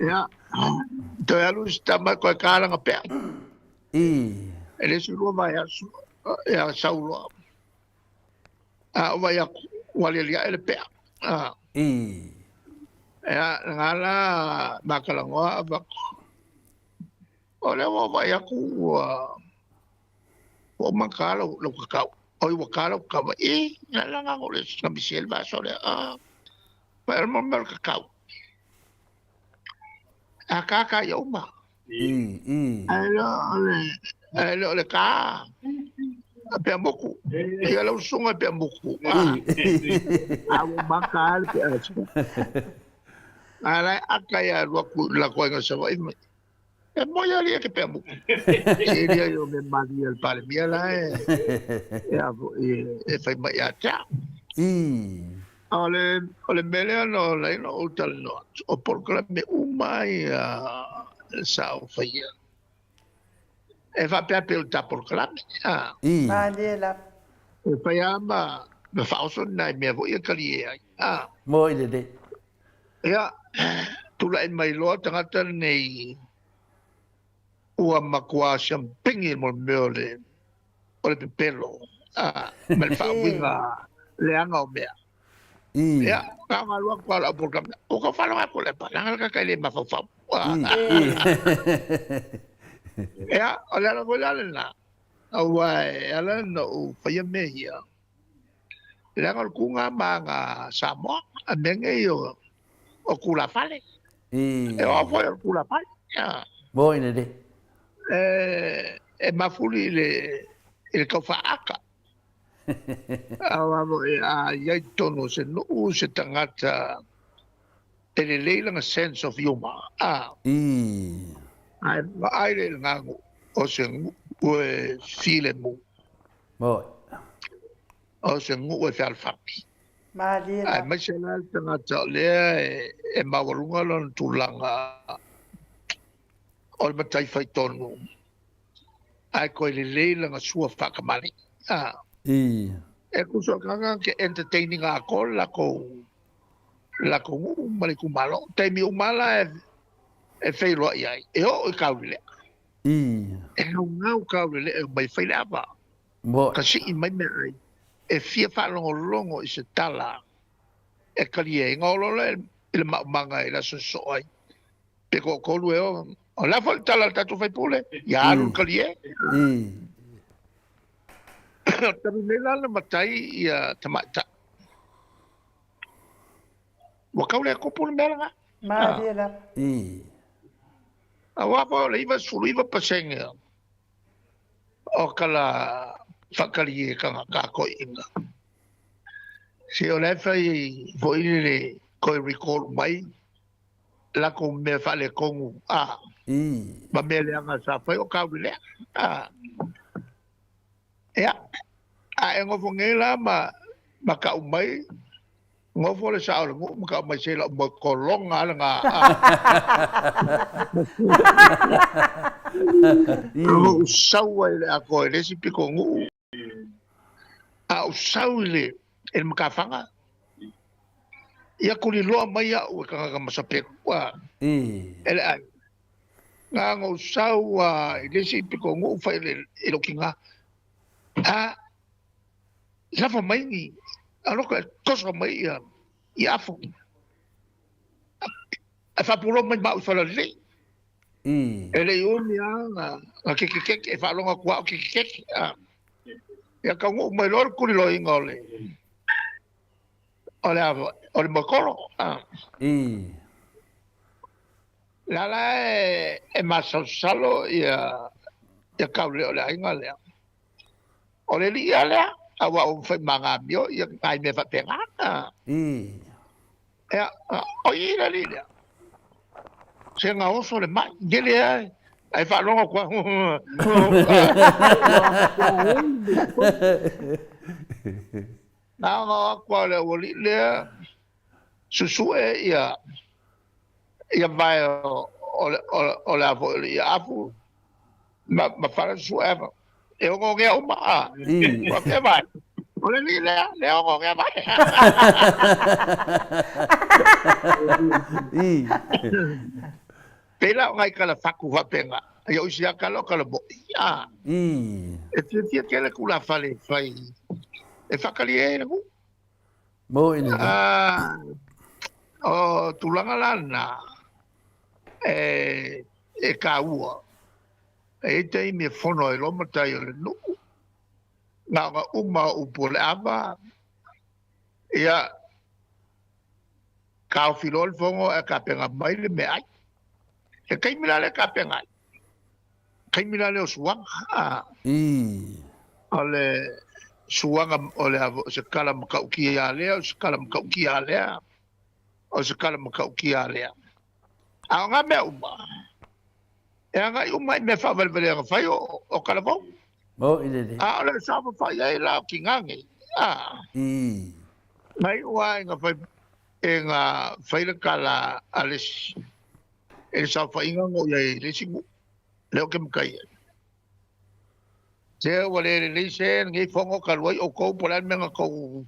Ia, toe alu isi tama toe kalanga pea. E le isi 2 vaiaso, ia sau loa. A ou vaai atu, ua aliali ae le pea. Ia, na la matalanoa avatu. O lea ua ou vaai atu ua uma ona ta lau kakau. Oi ua ta lau kakau. I, na la na o le na misi ai le vaiaso lea. Vaai o le mea o le kakau. A ta ta ia uma. Ae le o le ta pea moku. Ia lau susuga pea moku. A ua mata le pea atu. A la e aka ia alu atu i la koenga Savaii mai. E moi ali e ke pea moku. Se lia i o me mali e le Palemia la e a e fai mai ia te au. O le mea lea na ala ai ona ou talanoa atu, o polokalame uma ia sa ou faia, e faapea pei o le ta polokalame. Malie lava. E fai lava ma faaoso ni nai mea foi e talie ai. Moi lelei. Ia, tulai mai loa tagata lenei ua matua siampigi mo le mea o le pepelo ma le faauiga leaga o mea. Ia, na ona alu atu lava o lau polokalame, ua tau faalogo atu le leaga le tagata e le mafaufau. Ia, o le ala foi la lena, aua e ala ona ou faia mea ia, leaga o le tuga ma aga Samoa, a mea nei o tulafale. E oo foi o le tulafale. Moi lelei. E mafuli i le tau faaata. Aua foi a i ai totonu o se nuu se tagata e lelei lana sense of humour. Ae vaai lea i le gagu o se nuu e filemu. Moi. O se nuu e fealofani. Malie lava. Aemaise la le tagata o lea e maualuga lona tulaga o le matai faitonu, ae toe lelei lana sua faakamali. E tusa o le tagata ke entertain ina atoa le latou nuu ma le itumalo. Taimi uma la e feiloai ai, e oo i Kaulelea. E gaugau Kaulelea e omai e fai le ava. Ka sii mai meaai e fia faalogologo i se tala e talie ai. Ona oo loa lea i le maumaga i le aso e sosoo ai, pe toatolu e oo. O le a foi le tala a le tatou faipule, ia alu le talie. Talu nei la na matai ia tamaitai. Ua tau le tupu le mea lena. Malie lava. Aua foi o le 99% o tala faatalie tagata toeaiina. Se o la e fai foi le toe recall mai latou mea faaletonu ma mea leaga sa fai o Kaulelea. Ia, a e nofo nei la ma tau mai, nofo le sao o le nuu ma tau mai se lau moe kologa lena. Ou sau ai i le atoa i le isi pito nuu, a ou sau i le matafaga, ia tuliloa mai au e tagata masapelu. E le ai. Na ona ou sau i le isi pito nuu fai i lou tina. A lafo mai ni aloka e toso mai ia i afu. Ae faapulou mai ma au i Falalelei. E le i umi lava na kekekeke, e faalogo atu lava o kekekeke. Ia taunuu mai loa le tuliloaina o le o le o le moekolo. O la la e masalosalo ia ia taule o le aiga lea. O le alii lava lea, aua ua mafai ma amio ia nai mea faapena. Ia, o i le alii lea. Se na oso le mai, gele ai. Ai faalogo atu Na ona o atu lava o le aualii lea, susue ia ia vae o le o le a foi o le Iafu ma fala susue ava. E ogaogea uma a. Ua fea vae. O le alii lea, lea ogaogea vae. Pei la o nai tala fatu faapena, ia o isi lava tala o tala moni, a. E fiafia tele tulafale e fai e faatalie ai le nuu. Moni lelei. O tulaga la na e taua, e i ai taimi e fono ai loa matai o le nuu, na ona uma o upu o le ava, ia taofi loa le fono ae tapena mai le meaai. Le taimi la lea e tapena ai, taimi la lea o suaga. O le suaga o le o se tala matautia lea, o se tala matautia lea, o se tala matautia lea. A o ngā mea uma, e agai uma i mea faavalevalea na fai o talavou. Moni lelei. A o le saofafai ai la o tina nei, a. Na iu lava ina fai, ina fai le tala a le isi, i le saofaiga na ou i ai i le isi nuu, lea ou te matai ai. Se ua le lelei se lenei fono talu ai outou po o le a le mea na tou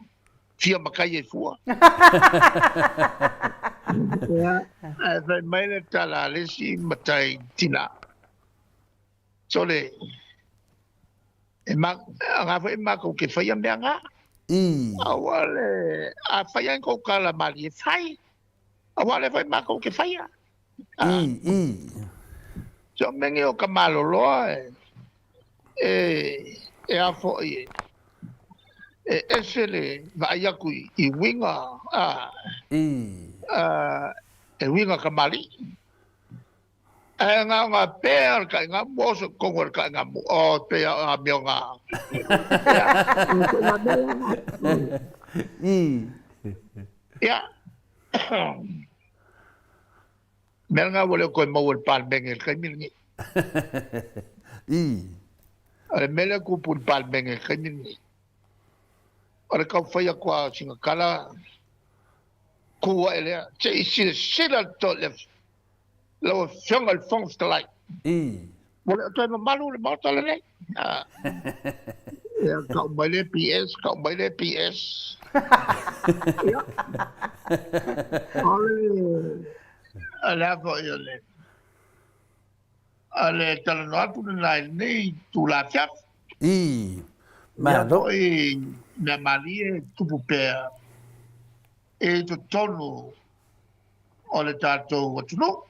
fia matai ai fua. Ia, ae fai mai le tala a le isi matai tina, Sole, e ma, nga foi matou ke faia mea nga. Aua le, a faia ni tou tala malie, fai. Aua o lea foi matou te faia. Se o mea nei o ka maloloa e a foi e ese le vaai atu i uiga e uiga kamali'i. Ae na ona pea o le taʻigamu oso i totonu o le taʻigamu o pei a o amioga. Ia, mea lena ua le o toe maua e le Palemene i le taimi lenei. O le mea lea e tupu i le Palemene i le taimi lenei, o le tau fai atu lava o sina tala, tu ae lea, se i silasila le lau Afioga i le Fofoga Fetalai, ua le o toe mamalu le Maota lenei. Ia, tau mai le PS, tau mai le PS. Ia, o le, o le a foi o le, o le talanoa atu lena i lenei itula afiafi. Ia Malo. foi mea malie tupu pea i totonu o le tatou atunuu.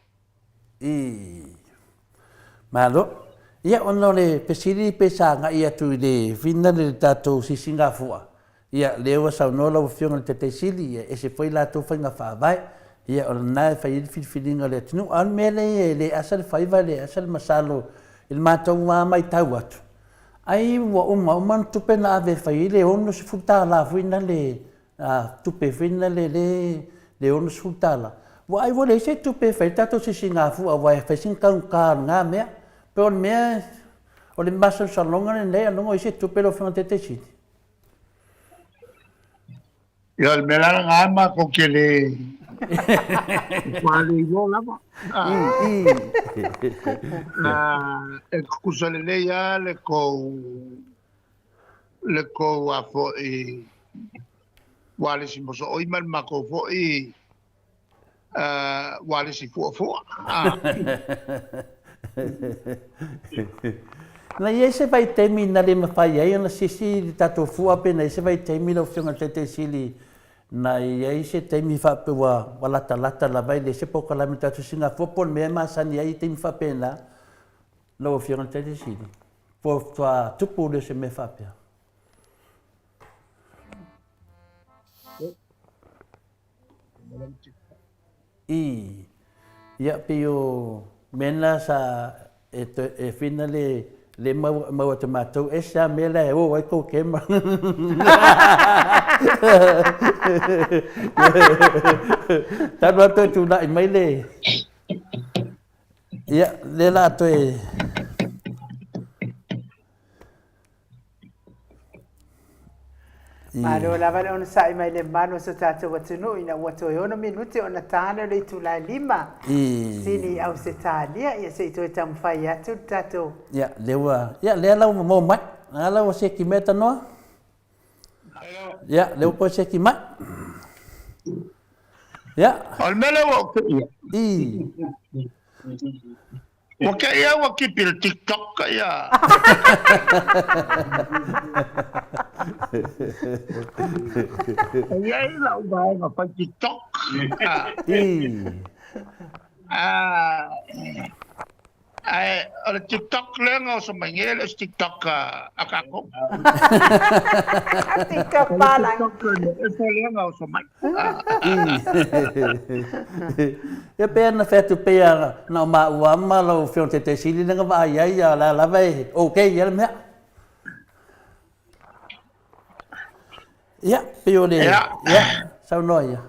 Malo. Ia, ona o le fesili pe sa agai atu i le fina le tatou sisigafua, ia, lea ua saunoa lau Afioga i le Taitai Sili, ia, ese foi latou faiga faavae, ia, o lena e fai ai le filifiliga a le atunuu. A o le mea lea e le asa le faiva, e le asa le masalo i le matou lava matau atu, ai ua uma uma ni tupe na ave e fai ai le $60 foi na le a tupe foi na le le le $60 ua ai ua leai se tupe e fai ai le tatou sisigafua aua e fai sina taugata o lena mea. Pei o le mea o le masalosaloga lenei ailoga o i ai se tupe lau Afioga i le Taitai Sili. Ia o le mea la lena matou te le matua le iloa lava. E tutusa lelei lava le tou le tou a foi ualesi mosooi ma le matou foi ualesi fuafua. Na i ai se vaitaimi na le mafai ai ona sisi le tatou fua pe na i ai se vaitaimi lau Afioga i le Taitaisili na i ai se taimi faapea ua ua latalata lava e leai se polokalame i le tatou sisigafua po o le mea e masani ai i taimi faapena lau Afioga i le Taitaisili? Po o faatoa tupu lea o se mea faapea? I, ia, pei o mea na sa e, e whina le, le mau, mau atu matou, e se a mea la e o ai kou kema. Talu atu e tūnai mai le, ia, le la toe, Malo lava le onosai mai le mamalu o so tatou atunuu ina ua toe ono minute ona ta lea o le itula e lima sini i Ausetalia. Ia se i toe taumafai atu le tatou. Ia, lea ua, ia, lea la ua maua mai. A la ua seki mai tanoa. Ia, lea ua toe seki mai. Ia. O le mea lea ua ou te'i I. Ua kei au ua kipi le TikTok ia. E i ai lau vaega fai TikTok. Ae o le TikTok lea na oso mai nei, e le o se TikTok a tatou. TikTok palangi. O le TikTok e lea na oso mai. Ia pei ona fai atu pei a na o maua ma lau Afioga i le Taitaisili lea na vaai ai, a o la lava e okay ia le mea. Ia, pei o le, ia, saunoa ia.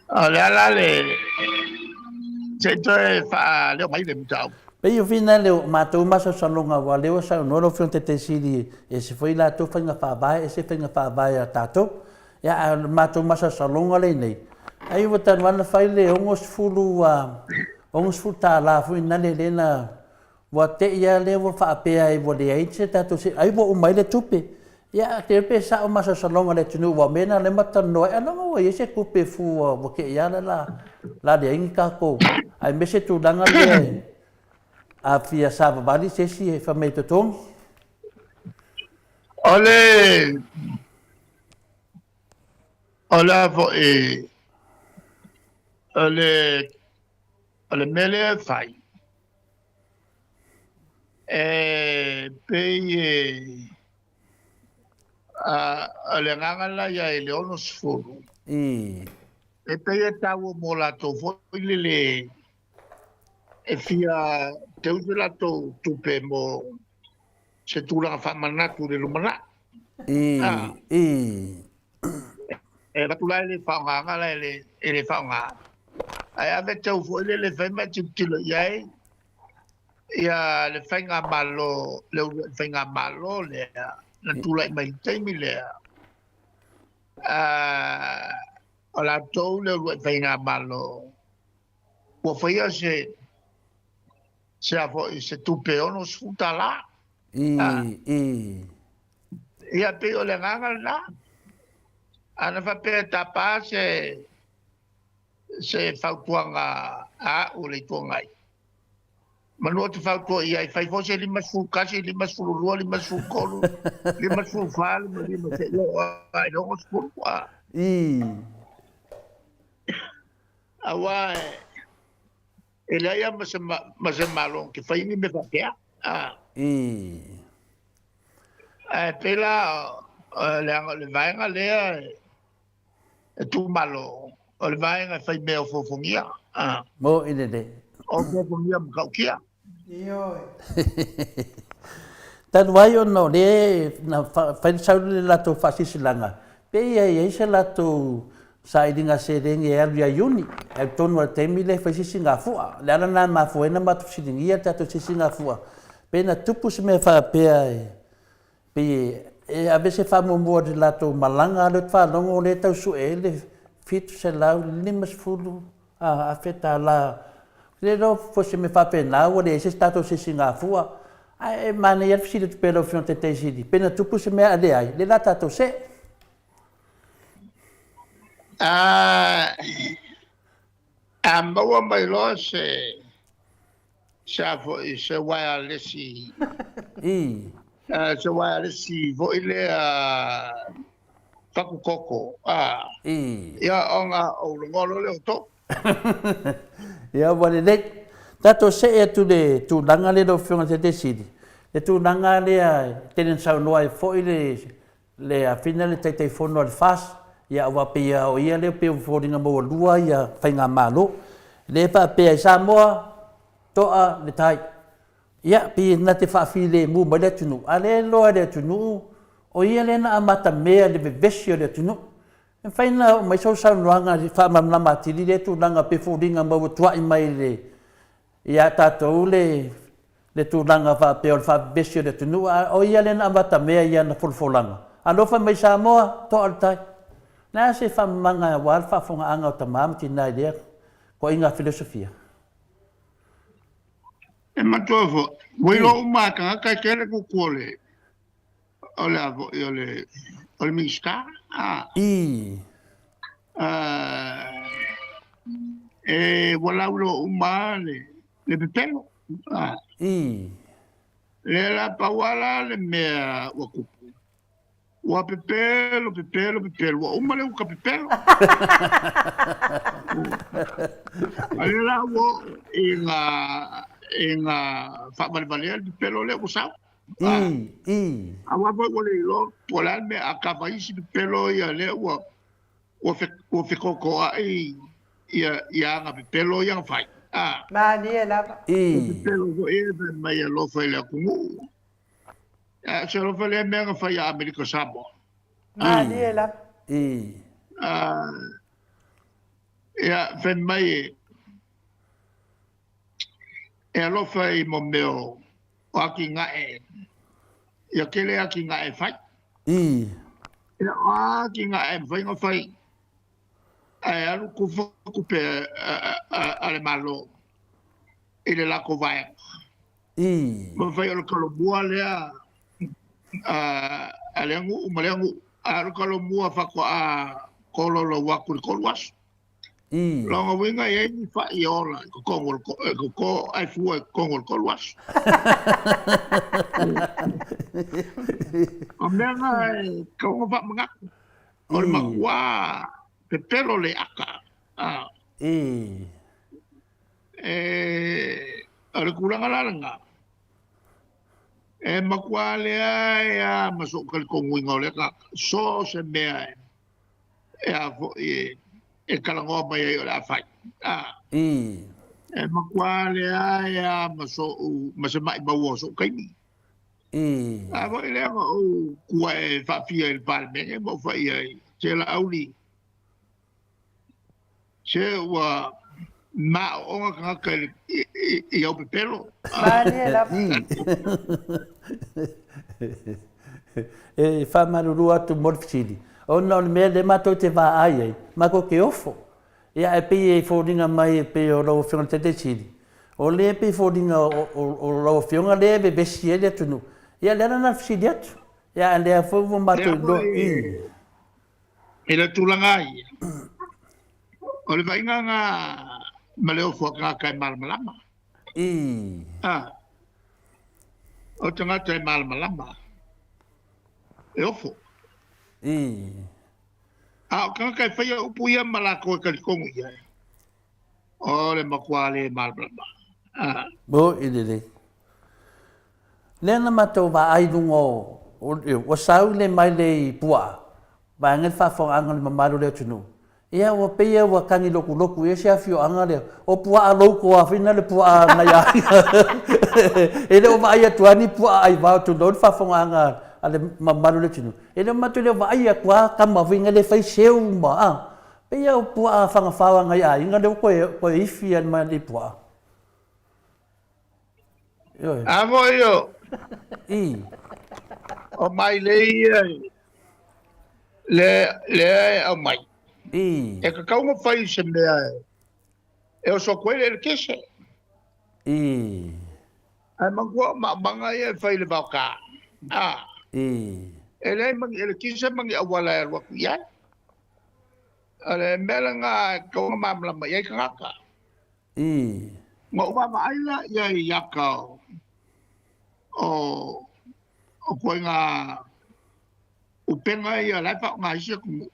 O le a la le se i toe faaleo mai le mataupu. Pei o fina le o matou masalosaloga aua lea ua saunoa lau Afioga i le Taitaisili e ese foi latou faiga faavae ese faiga faavae a tatou. Ia a o le matou masalosaloga lenei, ai ua talu lava ona fai le $60 foi nale lea na Ua te i lava lea ua faapea ai ua leai se tatou se ai ua uma ai le tupe. Ia te pe sao masalosaloga a le atunuu aua o mea na lea ma talanoa ai ailoga ua i ai se tupe fua ua te i lava la la leai ni tatou aemaise tulaga lea e a fia savavali se isi e fai mai e totogi. O le o le a foi o le o le mea lea e fai E pei e o le agaga la ia i le 60, e pei e taua mo latou foi lele e fia teu se latou tupe mo se tulaga faamanatu i le lumanai. E avatu la e le faaaogaina la e le faaaoga. Ae ave teu foi lele e fai ma e tilotilo i ai ia le faigamalo, le uluai faigamalo lea na tulai mai i le taimi lea. O latou le uluai faigamalo ua faia se se a foi se tupe $60. Ia pei o le agaga lena. Ana faapea e tapa se se fautuaga a au le Itu Agai, manu ou te fautua i ai, fai foi se 51, 52, 53, 54, 55 seia oo lava i le 60. Aua e leai lava ma se Malo na te faia ni mea faapea. Ae pei la leaga o le vaega lea e tumalo, o le vaega e fai mea ofoofogia. Mo i lelei. Ofoofogia matautia. Ioe. Talu ai ona o lea na fai le sau le latou faasilasilaga, pe i ai ai se latou sailiga seleni e alu ia Iuni, e alu tonu lava i le taimi lea e fai se sisigafua. O le ala lena e mafua ai ona matou fesiligia le tatou sisigafua, pe na tupu se mea faapea e pei e ave se faamuamua i le latou malaga lea ou te faalogo o lea e tau sue ai le $750 afe tala. Ou te le iloa po o se mea faapena ua leai se tatou sisigafua. Ae manaia lava le fesili atu pea i lau Afioga i le Taitaisili, pe na tupu se mea a leai, lea o le a tatou see. A maua mai loa se. Se foi se wireless. I. Se wireless foi lea fakukoko. I. Ia ona o longolo le o to. Ia ua lelei. Tatou see atu i le tulaga lea lau Afioga i le Taitaisili, le tulaga lea e tele ina saunoa ai foi le le afina le Taitaifono a le FAST, ia aua pei lava o ia lea pei ua foliga maualua ia faigamalo. Lea e faapea i Samoa, toa le tai. Ia, pei na te faafilemu mai le atunuu, a o lea e iloa e le atunuu, o ia lea na amatamea i le vevesi o le atunuu. E mafai ona oo mai sau saunoaga e faamalamalama atili lea tulaga pe foliga mai ua tuai mai le ia tatou le le tulaga faapea o le faavevesi o le atunuu, a o ia lea na amatamea i ana folafolaga. Alofa mai Samoa, toa le tai. O le a se faamamaga aua le faafofogaaga o tama ma tina i lea koaiga filosofia? E matua foi, ua iloa uma e tagata e tele kuku o le o le a foi o le o le Minisita. A. I. E ua lauiloa uma le le pepelo. A. I. Lea la pau lava la le mea ua tupu. Ua pepelo, pepelo, pepelo, ua uma le uta pepelo. A lea la ua oo i ga i ga faavalevalea le pepelo lea ua sau. I, i. Aua foi ua le iloa po o le a le mea a kava isi pepelo ia lea ua ua fe, ua fekokoa'i ia ia aga pepelo ia na fai. A. Malie lava. I. O pepelo foi ia fai mai e alofa i le atunuu. A se alofa lea mea na fai ia Amerika Samoa. Malie lava. I. A, ia fai mai e e alofa i mo mea o atinae, ia tele atinae e fai. I. Ia o atinae e mafai ona fai, ae alu tufa tupe a le Malo i le latou vaega. I. Mafai o le talomua lea a lea nuu ma lea nuu, a o le talomua faatoa tolaulau atu i le 3 aso. I. Lona uiga e i ai ni fai e ola i totonu o le e toto ae fua i totonu o le 3 aso. O mea na e tatau ona faamanatu. O le matua pepelo le ata. I. E, o le tulaga la lena, e matua leai lava ma sou talitonuina o lea tagata, so o se mea e, e a foi e, e talanoa mai ai o le a fai. A, I. E matua leai lava ma sou, ma se maʻimau o sou taimi. I. A foi lea na ou tu ae faafia i le Palemene ma ou fai ai, se Laauli, Se ua maoaoga tagata i, i, i au pepelo. Malie lava. E faamalulu atu mo le fesili, ona o le mea lea matou te vaai ai, matou te ofo. Ia ae pei e foliga mai e pei o lau Afioga i le Taitai Sili, o lea e pei e foliga o lau Afioga lea e vevesi ai le atunuu. Ia o le ala lena o le fesili atu. Ia ae lea foi ua matou iloa i. I le tulaga ia, o le vaaiga na ma le ofo a tagata e malamalama. I. A, o tagata e malamalama, e ofo. I. A o tagata e faia upu ia ma latou e talitonu i ai, o le matua le malamalama. A. Mo i lelei. Lea na matou vaai i luga o, ua sau le maile i puaa, vaega le faafofogaaga a le mamalu o le atunuu. Ia ua pei ua tagi lokuloku ia se afioaga lea, o puaa louko lava foi na le puaa a nai aiga. E le o vaai atu lava ni puaa aivao tulou le faafofogaaga a le mamalu o le atunuu. E le o matou le o vaai atu lava tama foi na le fai seu ma, a, pei o puaa fagafao a nai aiga lea ua toe ifi a le maile i puaa. A foi o. I. O mailei ia le lea e aumai. I. E tatau ona fai se mea e oso atu ai le elekese. I. Ae manatua o maaumaga ia e fai i le vaota. A. I. E leai ma ni elekise ma ni auala e alu atu i ai. O le mea lena e tatau ona malamalama i ai tagata. I. Na ou vaavaai la i ai i aka o o ituaiga upega ia la e faaaoga ai isi atunuu.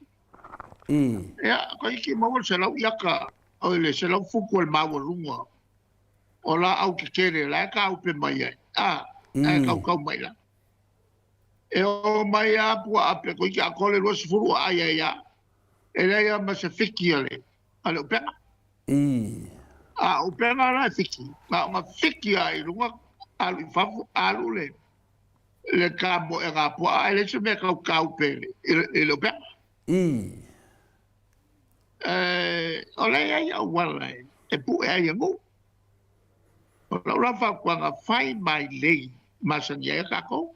Ia, toeitiiti maua le 100 iaka, oi le 100 futu o le maualuga o laau tetele la e taupe mai ai, a, ae tautau mai la. E oo mai lava puaa pe toeitiiti atoa le 20 o aai ai lava. E leai lava ma se fiki a le a le upega. A o upega la e fiki, na ona fiki lava i luga alu i fafo, alu le le kamoega a puaa ae leai se mea e tau taupe i le upega. O la e i ai auala e pue ai e nuu. O lau la fautuaga, fai mailei masani ai a tatou.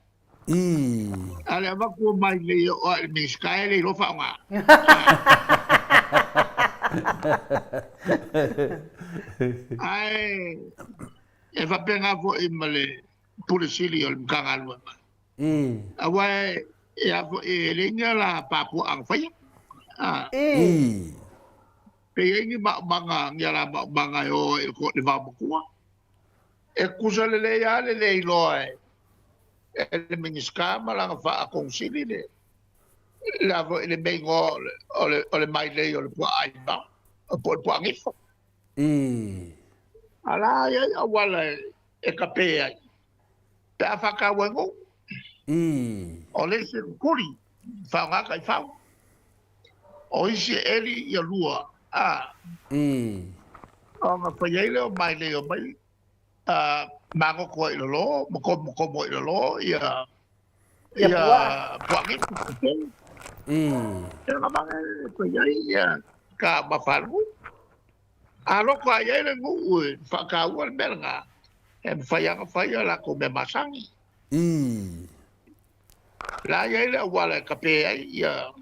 A o le avatu o mailei e oo lava i le Minisita e le iloa faaaoga. Ae e faapena foi ma le Pule Sili o le Matagaluega. Aua e a foi e leai ni ala papuaa na faia. Pe i ai ni maumaga, ni ala maumaga e o ai i le vaomatua. E tutusa lelei lava le le iloa e le Minisita ma lana faakonesili le le a foi le mea igoa o le mailei o le puaa aivao po o le puaa gifo. A la e i ai auala e tape ai pe a faataua e nuu. O le isi e tutuli, faaaoga taifau. O isi e eli ia lua, a. Ona fai ai lea o mailei omai magoto ai i lalo ma komokomo ai i lalo ia ia puaa gifo. Ia na fai ai ia ka mafalu. A loko lava i ai le nuu e faataua le mea lena, e mafai lava ona fai a latou mea masani. La e i ai le auala e tape ai ia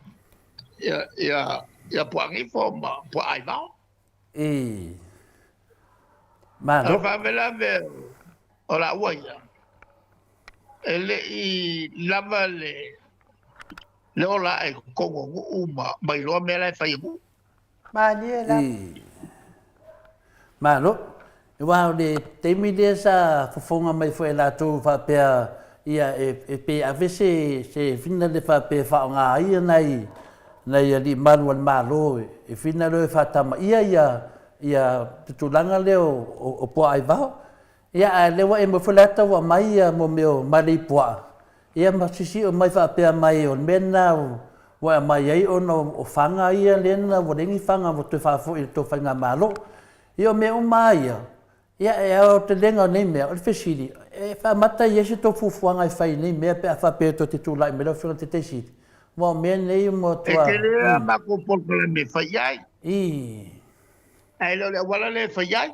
ia ia ia puaa gifo ma puaa aivao. Malo. O le faalavelave o laua ia, e le i lava le le ola ae i totonu o nuu ma iloa mea la e fai e nuu. Malie lava. Malo. Aua o le taimi lea sa fofoga mai foi e latou faapea ia e pe ave se se fina le faapea e faaaoga ai nai nai alii malu a le Malo e fina lea e faatamaia ia ia tulaga lea o puaa aivao. Ia ae lea ua e moe foi le ata ua aumai ia mo mea o mailei puaa, ia ma sisi'o mai faapea mai o le mea lena ua e aumai ai ona o faga ia lea na ua leai ni faga ua toe faafoi i le tou faigamalo. Ia o mea uma lava ia, ia e aotelega o nei mea, o le fesili, e faamata i ai se tou fuafuaga e fai i nei mea pe a faapea tou te tulai mai lau Afioga i le Taitaisili? Aua o mea nei ua E matua. tele a matou polokalame e fai ai. Ae le o le auala lea e fai ai.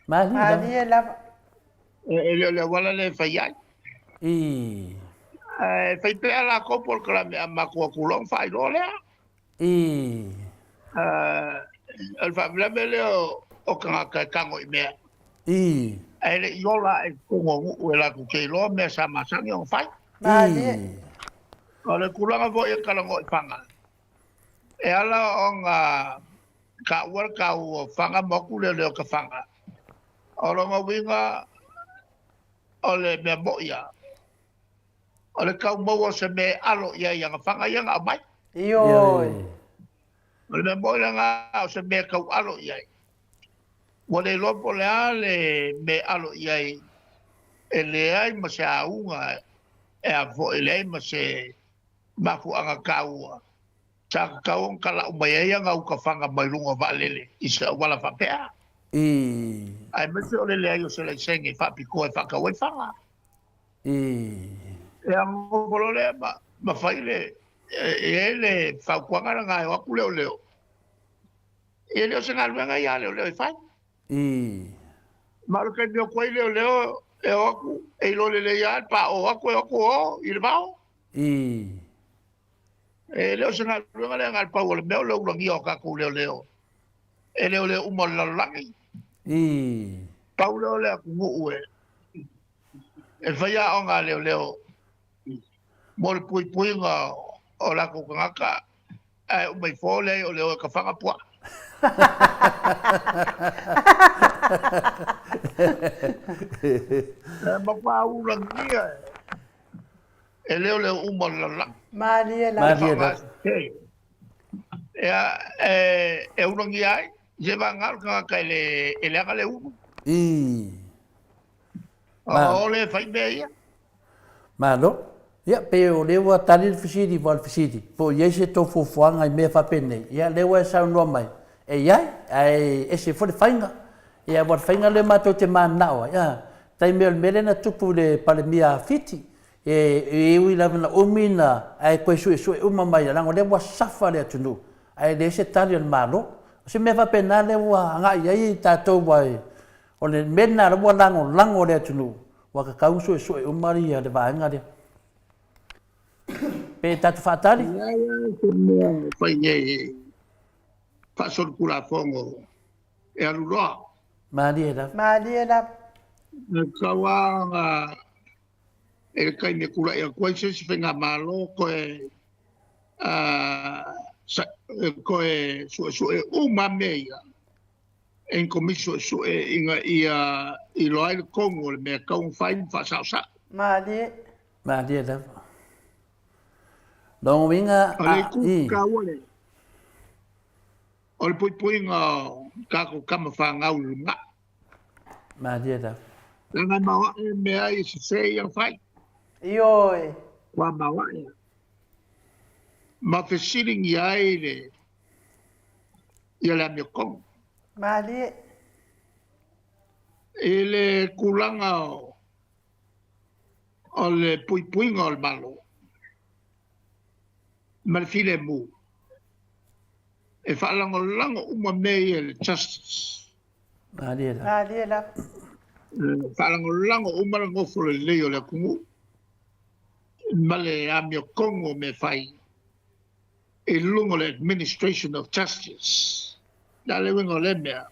Malie lava. E le o le auala lea e fai ai. Ae fai pea latou polokalame a matou atu loa ona faailoa lea. O le faalavelave lea o tagata e tago i mea. Ae le i ola ae i totonu o nuu e latou te iloa mea sa masani ona fai. Malie. O le tulaga foi e talanoa i faga, e ala ona taua le tau o faga ma o atu leoleo ka faga. O lona uiga o le mea moʻi lava, o le tau maua o se mea e alo i ai ana faga ia na aumai. Ioe. O le mea moʻi lena o se mea e tau alo i ai. Ua le iloa po o le a le mea e alo i ai, e leai ma se auga e a foi, e leai ma se mafuaaga taua sa tatau ona talau mai ai ana uta faga mai luga o vaalele i se auala faapea. Aemaise o le leai o se laisene faapitoa e faatau ai faga. Ia ona nofo loa lea ma fai le, e i ai le fautuaga lena e o atu leoleo, e le o se galuega ia a leoleo e fai. Ma o le taimi o atu ai leoleo e o atu, e iloa lelei lava le paoo atu e o atu o i le vao. E le o se galuega lea na o le pau o le mea o le ulagia o tatou leoleo e leoleo uma o le lalolagi. Pau lea o le atunuu e fai aoga a leoleo mo le puipuiga o latou tagata ae uma ifo leai o le o e ka faga puaa. E matua ulagia e leoleo uma o le lalolagi. Malie lava. Malie lava. Ia, e ulagia ai, se vagana le tagata e le e leaga le ulu. I. O le fai mea ia. Malo. Ia, pe o lea ua tali le fesili, aua o le fesili, po o i ai se tou fuafuaga i mea faapenei, ia, lea ua e saunoa mai, e i ai, ae ese foi le faiga. Ia, aua o le faiga lea matou te mananao ai, a, taimi o le mea lea na tupu i le Palemia a Fiti, e ui lava ina umi na, ae toe suesue uma mai, leaga o lea ua safa le atunuu, ae leai se tali a le Malo. O se mea faapena lea ua agai i ai tatou, aua o le mea lena lea ua lagolago e le atunuu, Ua tatau ona suesue uma le vaega lea. Pe tatou faatali? Leai lava se mea e fai nei e faasolitulafono e alu loa. Malie lava. Malie lava. E tatau lava ona i le taimi e tulai atu ai se isi faigamalo toe toe suesue uma lava mea ia. E ni komisi suesue ina ia iloa ai le tonu o le mea e tatau ona fai ma faasaosao. Malie. Malie lava. Lona uiga, O le itu i. taua lea, o le puipuiga o tatou tama fanau i le lumanai. Malie lava. Leaga e maoae mea ia e sese ia na fai. Ioe. Ua maoae. Ma fesiligia ai le ia le amiotonu. Malie. I le tulaga o le puipuiga o le Malo ma le filemu, e faalagolago uma mea ia i le justice. Malie lava. Malie lava. E faalagolago uma le nofo lelei o le atunuu ma le amiotonu o mea fai i luga o le administration of justice. O le a le uiga o lea mea?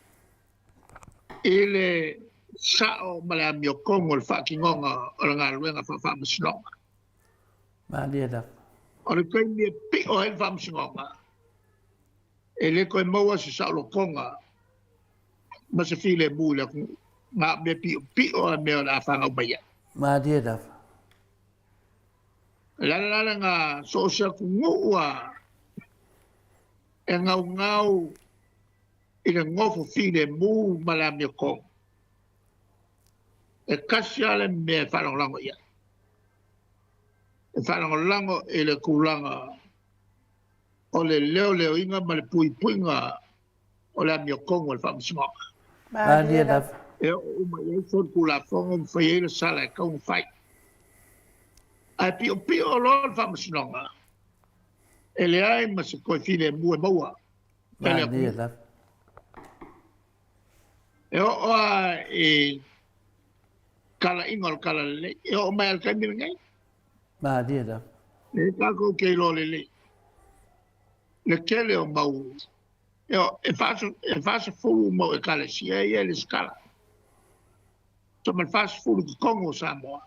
I le sao ma le amiotonu o le faatinoga o le galuega faafaamasinoga. Malie lava. O le taimi e pio ai le faamasinoga, e le toe maua se saolotoga ma se filemu i le atunuu. Na o mea piopio a mea o le a fanau mai ai. Malie lava. O le ala la lena, so o se atunuu lava e gaugau i le nofo filemu ma le amiotonu, e tasi lava le mea e faalagolago i ai, e faalagolago i le tulaga o le leoleoina ma le puipuiga o le amiotonu a le Faamasinoga. Malie lava. E oo uma i ai solitulafono ma fai ai le sala e tatau ona fai. Ae piopio loa le Faamasinoga, e leai ma se toe filemu e maua e le Malie atunuu. lava. E oo lava i talaiga o le Talalelei, e oo mai lava i le taimi lenei. Malie lava. Lea tatou te iloa lelei le tele o mau E 40 mau Ekalesia ia e lesitala. Tusa ma le 40 i totonu o Samoa.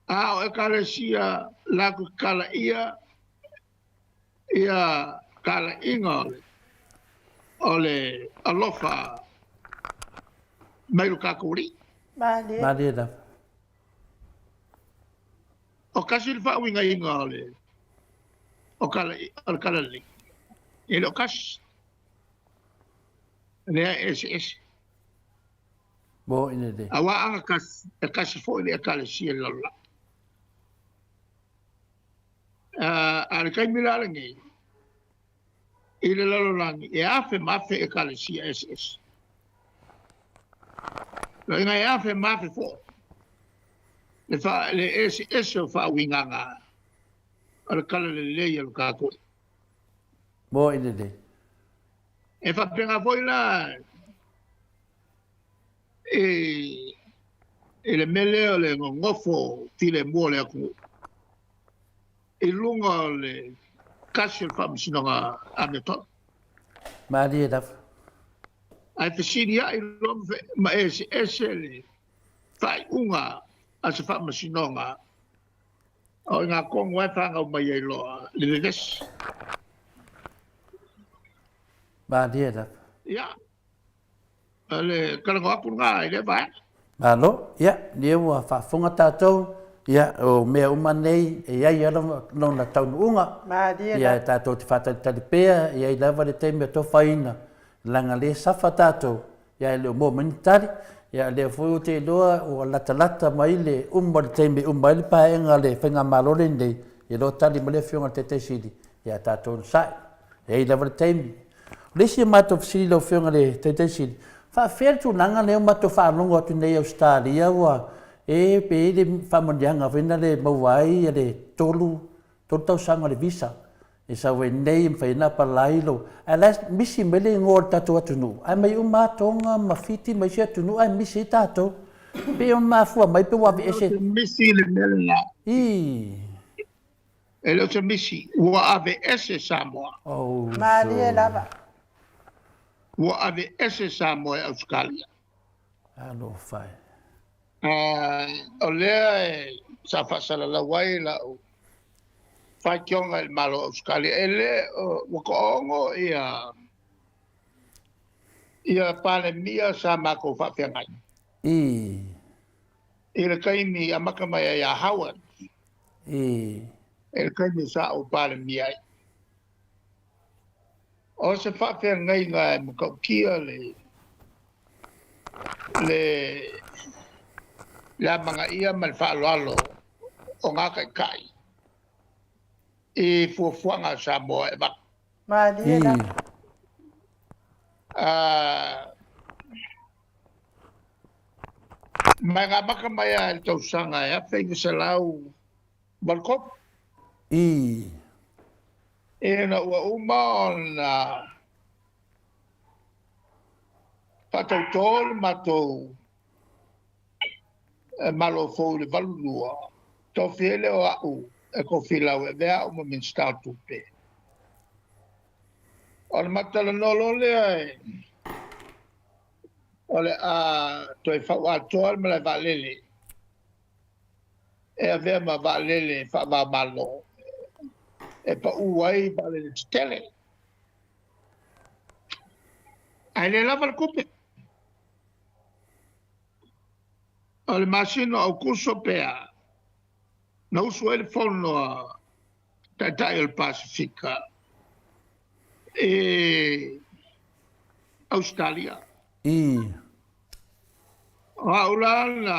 A o Ekalesia latou te talaia ia talaiga o le alofa mai lo tatou Alii. Malie. Malie lava. O kasi le faauigaina o le o le Talalelei, e le o kasi. Lea e eseese. Mo ina le. Aua ana kasi, e kasi foi le Ekalesia i le lalolagi. A le taimi la lenei, i le lalolagi, e afe ma afe Ekalesia eseese. Loiga e afe ma afe foi le, fa, le eseese o faauigaga o le talalelei a lo tatou. Mo i lelei. E faapena foi la i, i le mea lea o le nonofo filemu o le atunuu i luga o le kasi o le Faamasinoga Amiotonu. Malie lava. Ae fesiliai loa ma eseese le faaiuga a se Faamasinoga O i ngā tonu e whānau mai ai loa le vevesi. Mārie lava. Ia. O le talanoa atu lena i lea vaega. Malo, ia, lea ua faafofoga tatou, ia, o mea uma nei e i ai lava lona taunuuga. Malie Ia, lava. tatou te faatalitali pea, e i ai lava le taimi e tofaina, leaga lea e safa tatou, ia e le o maua mai ni tali. Ia, o lea foi ou te iloa ua latalata mai le uma o le taimi e uma ai le paeaiga a le Faigamalo lenei, ia o lo o tali mai le Afioga i le Taitai Sili, ia tatou onosai. E i ai lava le taimi. O le isi a matou fesili i lau Afioga i le Taitai Sili, faapefea le tulaga lea ua matou faalogo atu nei i Ausetalia ua e pe i ai le faamanuiaga foi lea e maua ai le 3, 3 tausaga o le visa e sau ai nei e mafai ai ona apalai lou, ae la e misi mai le igoa o le tatou atunuu, ae aumai uma lava Toga ma Fiti ma isi atunuu ae misi ai tatou. Pe ono mafua mai pe ua E le o aveese se misi le mea lena. I. E le o se misi, ua aveese Samoa. Oh, Malie so. lava. Ua aveese Samoa e Ausetalia. Alofa e. O lea e sa faasalalau ai lau faitioga i le Malo o Ausetalia, e le, ua toaono ia, ia Palemia sa matou faafeagai. I. I le taimi amata mai ai ia Howard. I. I le taimi sa ou Palemia ai. O se faafeagaiga e matautia le le le amanaia ma le faaaloalo o na taitai i fuafuaga a Samoa e avatu. Malie lava. Ma e amata mai lava i le tausaga e 1983. I. Ina ua uma ona faatauto le matou Malo fou i le 82, tofia ai lea o au e Tofilau e avea au ma Minisita o Tupe. Ona matou talanoa loa lea o le a toe fau atoa le malae vaalele e avea ma vaalele faava-o-Malo e pau ai vaalele tetele. Ae le lava le tupe. O le masina o Aokuso pe a, na usu ai le fono a Taitai o le Pasefika i Ausetalia. I. O au la na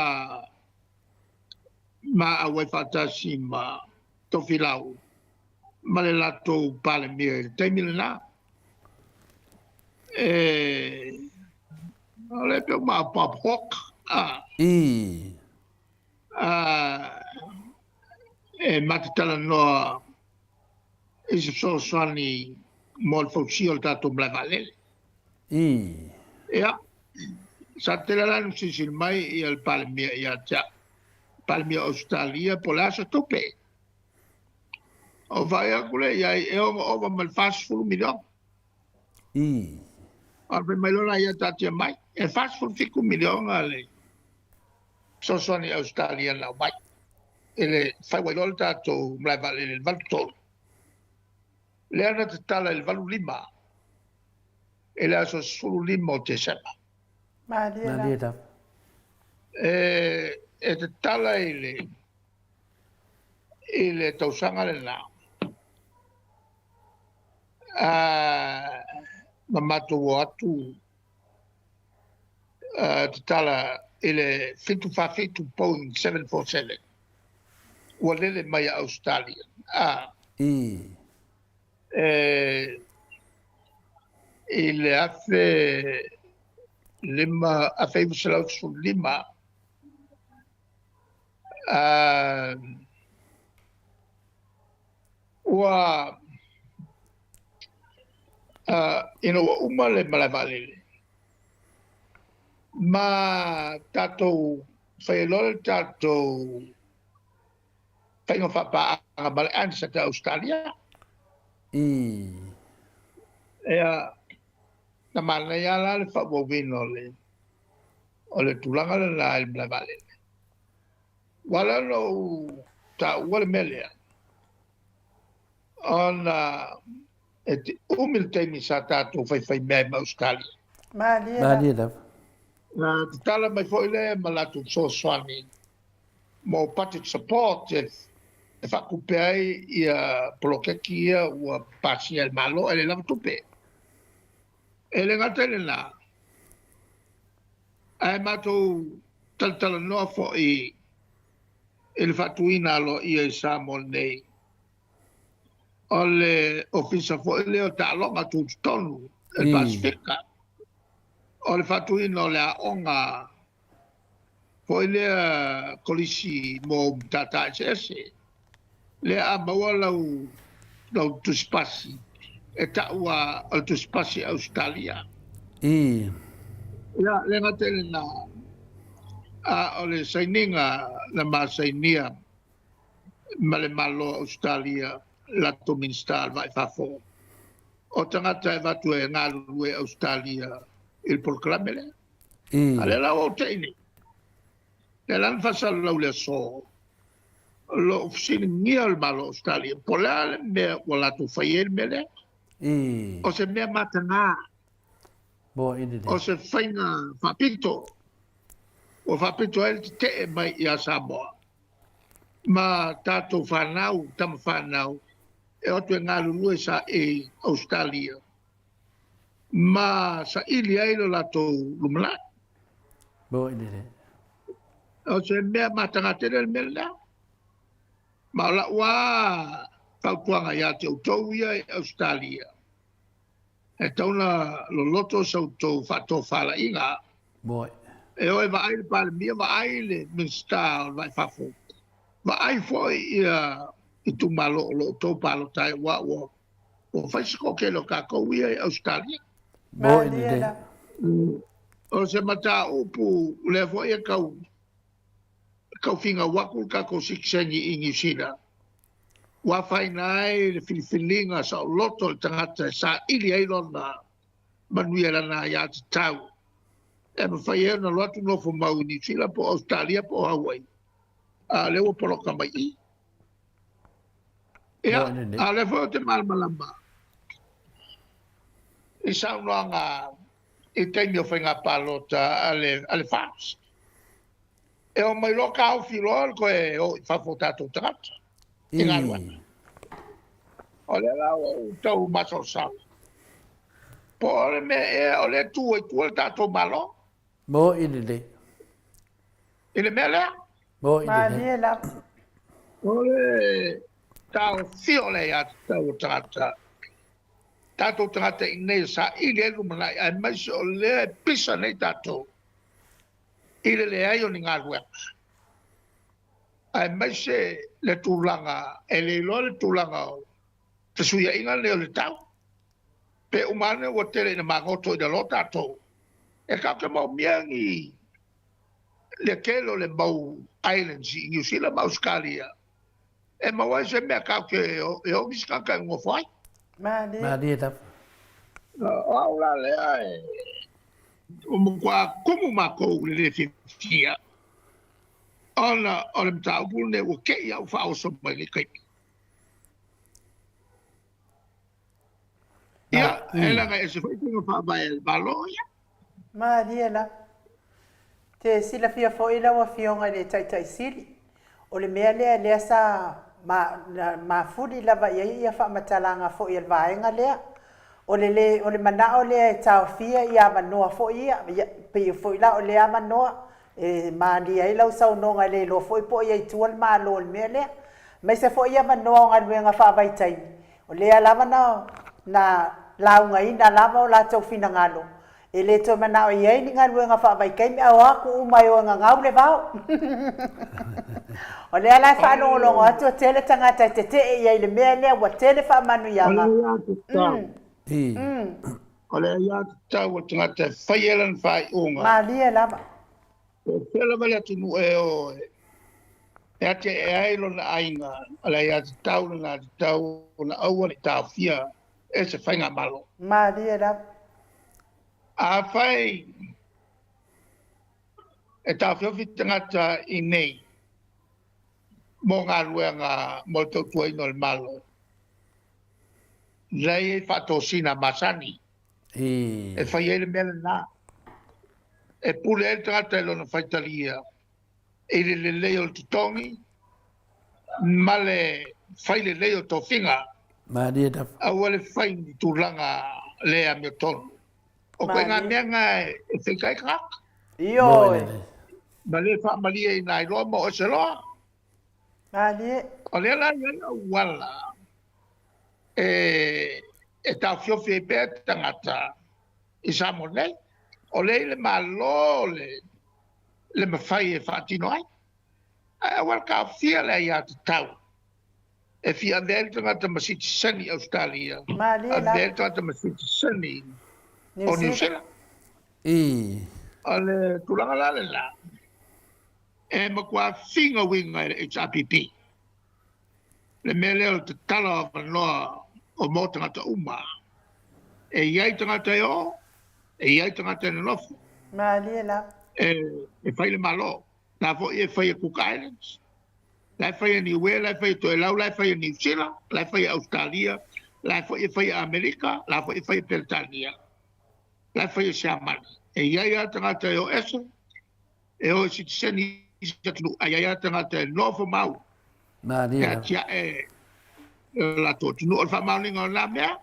ma auai faatasi ma Tofilau ma le latou Palemia i le taimi lena. E, o le pe ma Bob Hawke. Ah. I. Ah, e ma te talanoa i se fesoasoani mo le fausia o le tatou malae vaalele. I. Ia, sa tele la ona silasila mai ia le Palemia ia te au, Palemia o Ausetalia po o le a se tupe. Ou vaai atu lea i ai e ono ova ma le 40 miliona. I. Ona fai mai loa la ia taatia mai, e 47 miliona le fesoasoani Ausetalia na aumai i le fai ua iloa le tatou malae vaalele i le 83. Lea na tatala i le 85 i le aso 15 o Tesema. Malie Malie lava. lava. E, e tatala i le i le tausaga lena. A, ma matou o atu tatala i le 747 Boeing 747 ua lele mai a Ausetalia. A, I. e, i le 1005, 1915, a, ua ina ua uma le malae vaalele ma tatou fai ai loa le tatou faiga faapaaga ma le Ansett a Ausetalia. I. Ia, na manaia la le faaauauina o le o le tulaga lena i le malae vaalele. Ua ala ona ou taua le mea lea, ona e te umi le taimi sa tatou faifaimea ai ma Ausetalia. Malie Malie lava. lava. Na tatala mai foi lea ma latou fesoasoani mo budget support e faatupe ai ia poloketi ia ua pasia e le Malo ae le lava tupe. E le gata i lena, ae matou talatalanoa foi i le faatuina aloaia i Samoa nei o le Ofisa foi lea o Taaloga Tutotonu i le Pasefika, o le faatuina o le aoga foi lea kolisi mo matata eseese. Lea a maua lau tusipasi, e tau lava o le tusipasi Ausetalia. Ia, le gata i lena, a o le sainiga na ma sainia ma le Malo o Ausetalia, latou Minisita o le Vaa i Fafo, o tagata e avatu e galulue i Ausetalia i le polokalame lea. A lea la ua ou tei nei, lea la na faasalalau i le aso, o lo o fesiligia le Malo o Ausetalia po o le a le mea ua latou fai ai le mea lea. O se mea mataga, o se faiga faapito, ua faapito ai le tetee mai ia Samoa ma tatou fanau, tama fanau, e o atu e galulue sa i Ausetalia ma saili ai lo latou lumanai. O se mea mataga tele le mea lena. Ma o lau lava fautuaga ia te outou ia i Ausetalia, e tatau ona loloto sa outou faatofalaiga. E o e vaai le Palemia, vaai le Minisita o le Vaa i Fafo, vaai foi ia itumalo o lo o outou palota ai, aua ua fai se toatele o tatou ia i Ausetalia. O se mataupu lea foi e tau finau atu le tatou sitiseni i Niu Sila, ua afaina ai le filifiliga saoloto o le tagata e saili ai lona manuia i lana aiatatau, e mafai ai ona alu atu nofo mau i Niu Sila po o Ausetalia po o Hawaii, a o lea ua poloka mai i. Ia, a o lea foi ou te malamalama i saunoaga i taimi o faiga palota a le FAST. E o mai loa taofi loa le toe o i fafo o tatou tagata i galuega. O lea la ua ou tau masalosalo, po o le mea ea o lea e tu ai tua le tatou Malo. I le mea lea. O le taofia o le aiatatau o tagata, tatou tagata i inei e saili ai le lumanai, aemaise o lea e pisa nei tatou i le leai o ni galuega, aemaise le tulaga e le iloa le tulaga o fesuiaiga nei o le tau. Pe uma ane ua tele ina magoto i lalo tatou, e tatou te maomia ni le tele o le mau islands i Niu Sila ma Ausetalia, e maua ai se mea tatou te e o nisi tagata e nonofo ai. O au la lea e ua matua tumu matou i le le fiafia ona o le mataupu lenei ua te i au faaoso mai le taimi. Ia, e leaga e ese foi faiga faavae a le Malo ia. Malie lava. Te silafia foi lau Afioga i le Taitai Sili, o le mea lea lea sa mafuli lava i ai ia faamatalaga foi a le vaega lea, o le le o le manao lea e taofia ia avanoa foi ia, ia pei foi la o lea avanoa e malie ai lau saunoaga e le iloa foi po o i ai tua le Malo i le mea lea. Aemaise foi avanoa o galuega faavaitaimi, o lea lava na na laugaina lava o latou finagalo, e le toe manao i ai ni galuega faavaitaimi ae o atu uma e o e gagau le vao. O lea la e faalogologo atu e tele tagata e tetee i ai i le mea lea ua tele faamanuiaga. O le aiatatau a le tagata e fai ai lana faaiuga. Malie lava. Po o fea lava le atunuu e o e atiae ai lona aiga, o le aiatatau lena e tatau ona aua ne i taofia e se faigamalo. Malie lava. Afai e taofiofi tagata i nei mo galuega mo le tautuaina o le Malo, lea e i ai faatosina masani e fai ai le mea lena. E pule ai le tagata i lona faitalia i le lelei o le totogi ma le fai lelei o tofiga. Malie lava. Aua le fai ni tulaga le amiotonu. O koe mea na e fika ai tagata. Ioe. Ma le faamalieina ai loa ma o ese loa. Malie. O lea la e i ai auala e e taofiofi ai pea tagata i Samoa nei. O lea i le Malo le le mafai e faatino ai. Ae aua le taofia le aiatatau e fia avea ai le tagata ma sitiseni Ausetalia, Malie avea lava. ai le tagata ma sitiseni Niu o Niu Sila. Sila. I. O le tulaga la lena, e matua figa uiga e le HRPP le mea lea o le tatala o avanoa o mo tagata uma. E i ai tagata e o, e i ai tagata e nonofo. Malie lava. E, e fai le Malo. La foi e fai e Cook Islands, la e fai e Niue, la e fai e Toelau, la e fai e Niu Sila, la e fai e Australia, la e foi e fai e Amerika, la foi e fai e Peretania, la e fai e Siamani. E i ai lava tagata e o ese, e o e sitiseni i isi atunuu, ae i ai lava tagata e nofo mau Malie e lava. atiae i o latou atunuu. O le faamaoniga o lena mea,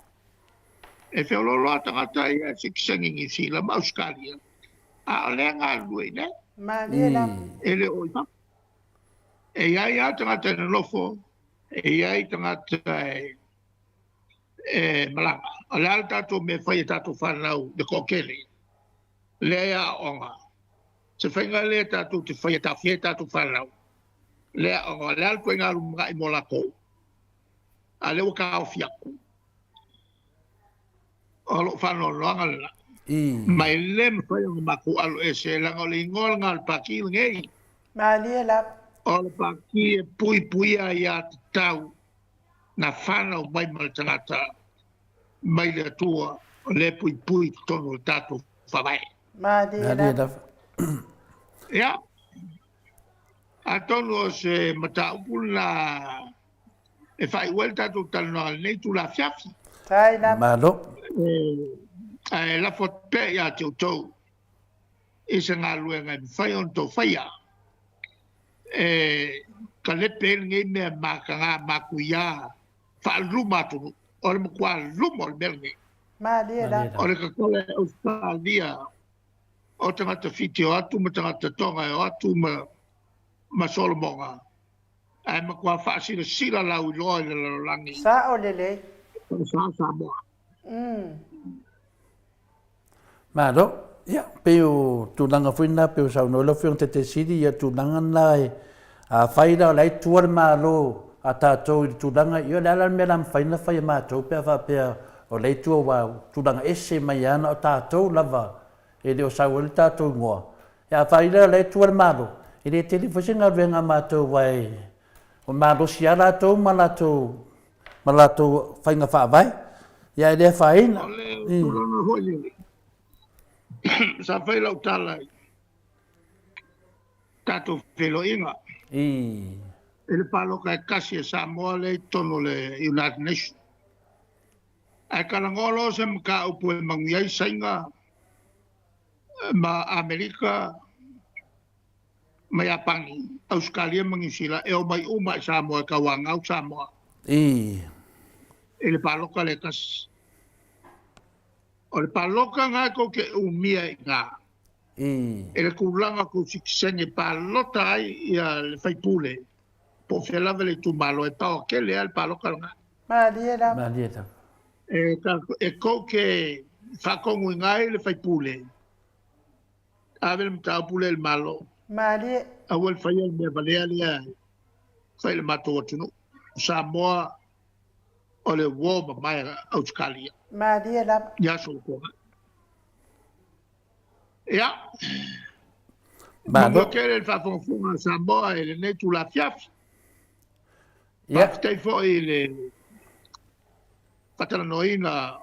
e feoloolo lava tagata ia e sitiseni i Niu Sila ma Ausetalia, a o lea e galulue i inei. Malie lava. I. E le o i fafo. E i ai lava tagata e nonofo, e i ai tagata e e malaga. O le a le tatou mea e fai e tatou fanau i le toatele? Lea e aooga. Se faiga lea tatou te faia e taofia ai tatou fanau, lea aoga. O le a le ituaiga lumanai mo latou? A lea ua taofi atu. O lou faanoanoaga lena. I. Ma e le mafai ona matou alo ese, leaga o le igoa lena o le Pati lenei. Malie lava. O le Pati e puipuia aiatatau na fanau mai ma le tagata mai le Atua, o lea e puipui i totonu o le tatou Faavae. Malie Malie lava. Lava. Ia, atonu o se mataupu lena e faaiu ai le tatou talanoaga i lenei itula afiafi. Tai lava. Malo. Ae lafo atu pea ia te outou i se galuega e mafai ona outou faia e talepe ai lenei mea mataga matuia faaluma atunuu. O le matua luma o le mea lenei. Malie Malie lava. O lava. le tatala e Ausetalia o tagata Fiti e o atu ma tagata Tonga e o atu ma, ma Solomoga, ae matua faasilasila lauiloa i le lalolagi Sao lelei. o sa Samoa. Malo. Ia, pei o tulaga foi na pei o saunoa lau Afioga i le Taitaifono, ia tulaga na e afai la o la e tua le Malo a tatou i le tulaga, ia o le a la le mea o le a mafai ona fai e matou pe a faapea o la e tua aua tulaga ese mai lava na o tatou lava e le o sau ai le tatou igoa. Ia afai la o la e tua le Malo, e le tele foi se galuega a matou aua e malosi lava latou ma latou ma latou faiga faavae, ia e le afaina. O le tulaga foi lele, sa fai lau tala i tatou feiloaiga. I. I le palota e tasi a Samoa lea i totonu o le United Nations. Ae talanoa loa se mataupu e manuia ai Saina ma Amerika ma Iapani, Ausetalia ma Niu Sila, e omai uma i Samoa e tauanau Samoa. I. I le palota lea e tasi. O le palota lena tou te umia i ina. I. I le tulaga o tou sitiseni e palota ai ia le faipule po o fea lava le itumalo, e paoa tele lava le palota lena. Malie lava. Malie lava. E, e tou te faatonuina ai le faipule, ave le mataupu lea i le Malo. Malie. Aua le faia le mea valea lea e fai i le matou atunuu. O Samoa o le uo mamae a Ausetalia. Malie lava. I aso ua tuanai. Ia, Malo. manuia tele le faafogafoga a Samoa i lenei itula afiafi. Ia. Faafetai foi i le faatalanoaina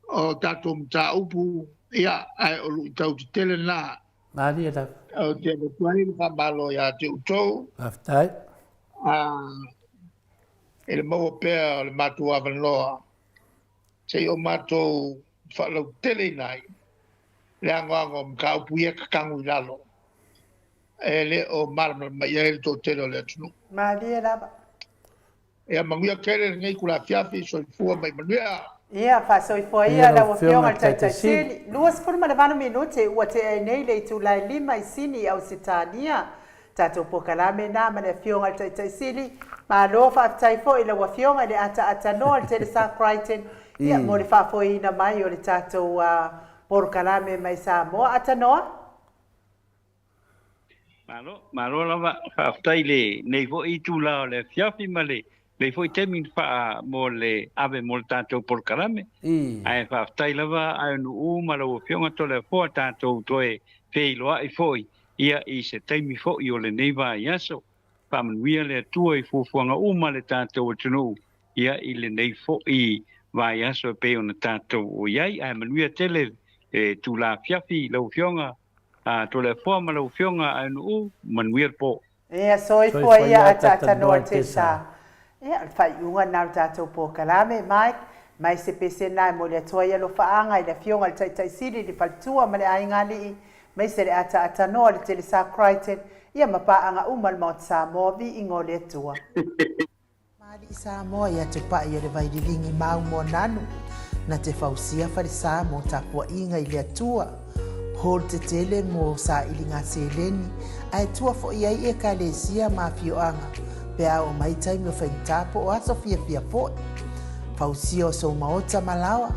o tatou mataupu, ia, ae o luitau tetele lena. Malie lava. Ou te avatu ai le faamalo ia te outou. Faafetai. I le maua pea o le matou avanoa se i o matou faalauteleina ai le anoano o mataupu ia e tatagu i lalo, e le o malamalama i ai le toatele o le atunuu. Malie lava. Ia manuia tele lenei itula afiafi, soifua ma ia manuia. Ia, faasoifua ia lau Afioga i le Taitai Sili. 28 minute ua tea ai nei le itula e 5 i Sini i Ausetalia. Tatou polokalame na ma le Afioga i le Taitai Sili. Malo faafetai foi i lau Afioga i le ataatanoa o le Telesa Crichton, ia, mo le faafoeina mai o le tatou polokalame mai Samoa. Atanoa? Malo, malo lava, faafetai i lenei foi itula o le afiafi ma lenei foi taimi na faa mo le ave mo le tatou polokalame. Ae faafetai lava Aenu'u ma lau Afioga Toleafoa tatou toe feiloai foi ia i se taimi foi o lenei vaiaso. Faamanuia le Atua i fuafuaga uma a le tatou atunuu ia i lenei foi vaiaso e pei ona tatou o i ai. Ae manuia tele le itula afiafi i lau Afioga a Toleafoa ma lau Afioga Aenu'u, manuia le po. Ia soifua ia ataatanoa Tessa. Ia, o le faaiuga lena o le tatou polokalame, Mike, mai se pese lena e momoli atu ai alofaaga i le Afioga i le Taitai Sili, le Faletua ma le Aiga Alii, maise le ataatanoa le Telesa Crichton, ia ma paaga uma o le Maota Samoa, viiga o le Atua. Malii Samoa i atupai o le Vaililigi mau Moananu, na te fausia falesa mo tapuaiga i le Atua, hall tetele mo sailiga seleni, ae tua foi ai Ekalesia ma afioaga pe a oo mai taimi o faigata po o aso fiafia foi. Fausia o sou maota ma laoa,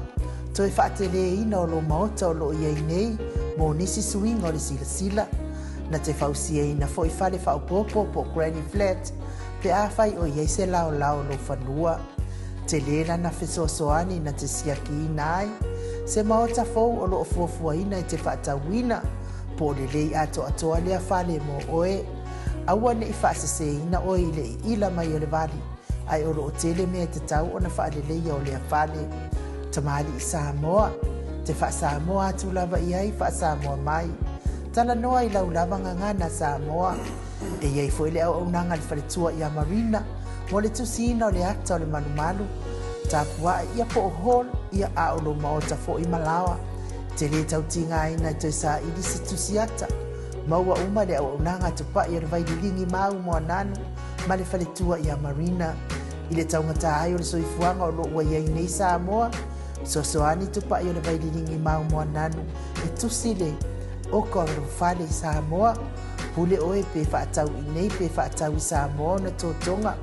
toe faateleina o lou maota o loo i ai nei mo nisi suiga o le silasila, na te fausiaina foi fale faaopoopo po o granny flat, Pe afai o i ai se laolao o lou fanua, tele lana fesoasoani na te siakiina ai se maota fou o lo o fuafuaina e te faatauina, po o lelei atoatoa lea fale mo oe. Aua ne i faaseseina oe i le iila mai o le vali, ae o lo o tele mea e tatau ona faaleleia o lea fale. Tamalii Samoa, te faa-Samoa atu lava i ai, faa-Samoa mai. Talanoa i lau lava gagana Samoa. E i ai foi le auaunaga a le faletua ia Marina mo le tusiina o le ata o le malumalu, tapua'i ia po o hall ia a o lou maota foi ma laoa. E te le tau tigaina e toe saili se tusi ata. Maua uma le auaunaga a Tupa'i o le Vaililigi Mau Moananu ma le faletua ia Marina. I le taugata ai o le soifuaga o lo o ua i ai nei Samoa, fesoasoani Tupa'i o le Vaililigi Mau Moananu e tusi le oka o lou fale i Samoa. Pule oe pe faatau i nei pe faatau i Samoa ona totoga.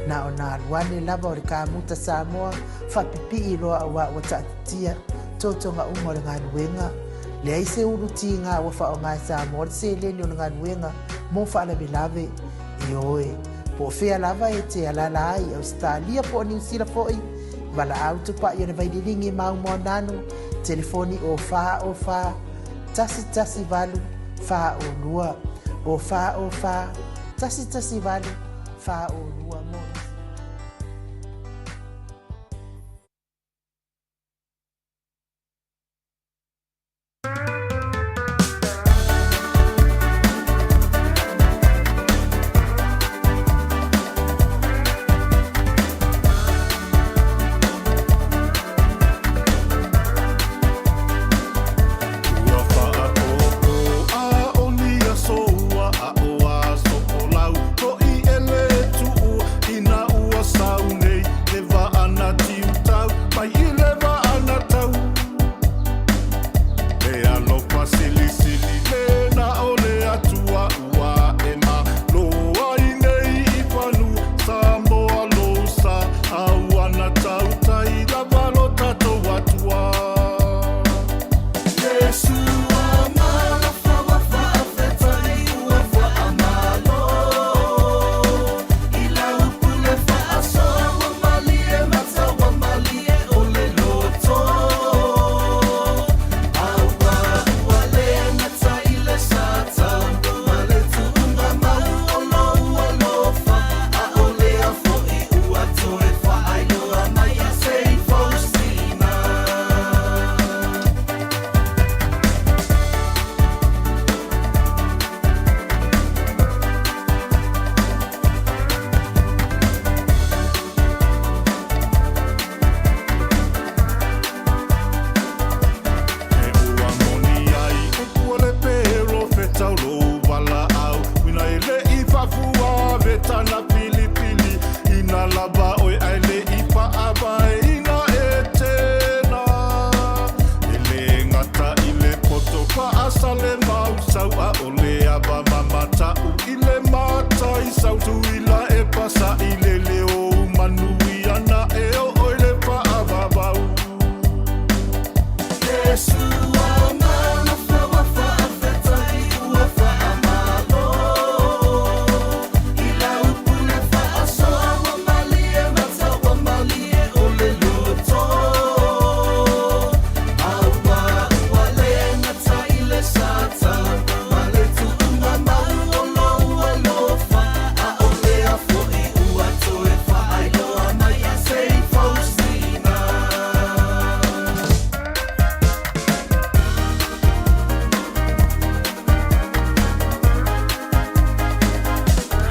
Na ona alu ane lava o le kamuta Samoa faapipii loa auā ua taatitia totoga uma o le galuega. Leai se ulu tiga ua faaaoga e Samoa le seleni o le galuega mo faalavelave. Ioe, po o fea lava e te alaala ai i Ausetalia po o Niu Sila foi, valaau tupai o le Vaililigi Mau Moananu, telefoni o 4 o 4 1 1 8 o 2, o 4 o 4 1 1 8 4 o 2 mo nisi. Ua faaʻōʻō a ʻo ni aso ua aʻo aso folau hoʻi e le tuʻu i nā. Sautuila e pasaʻi lele ou manuia na e oo i le faavavau.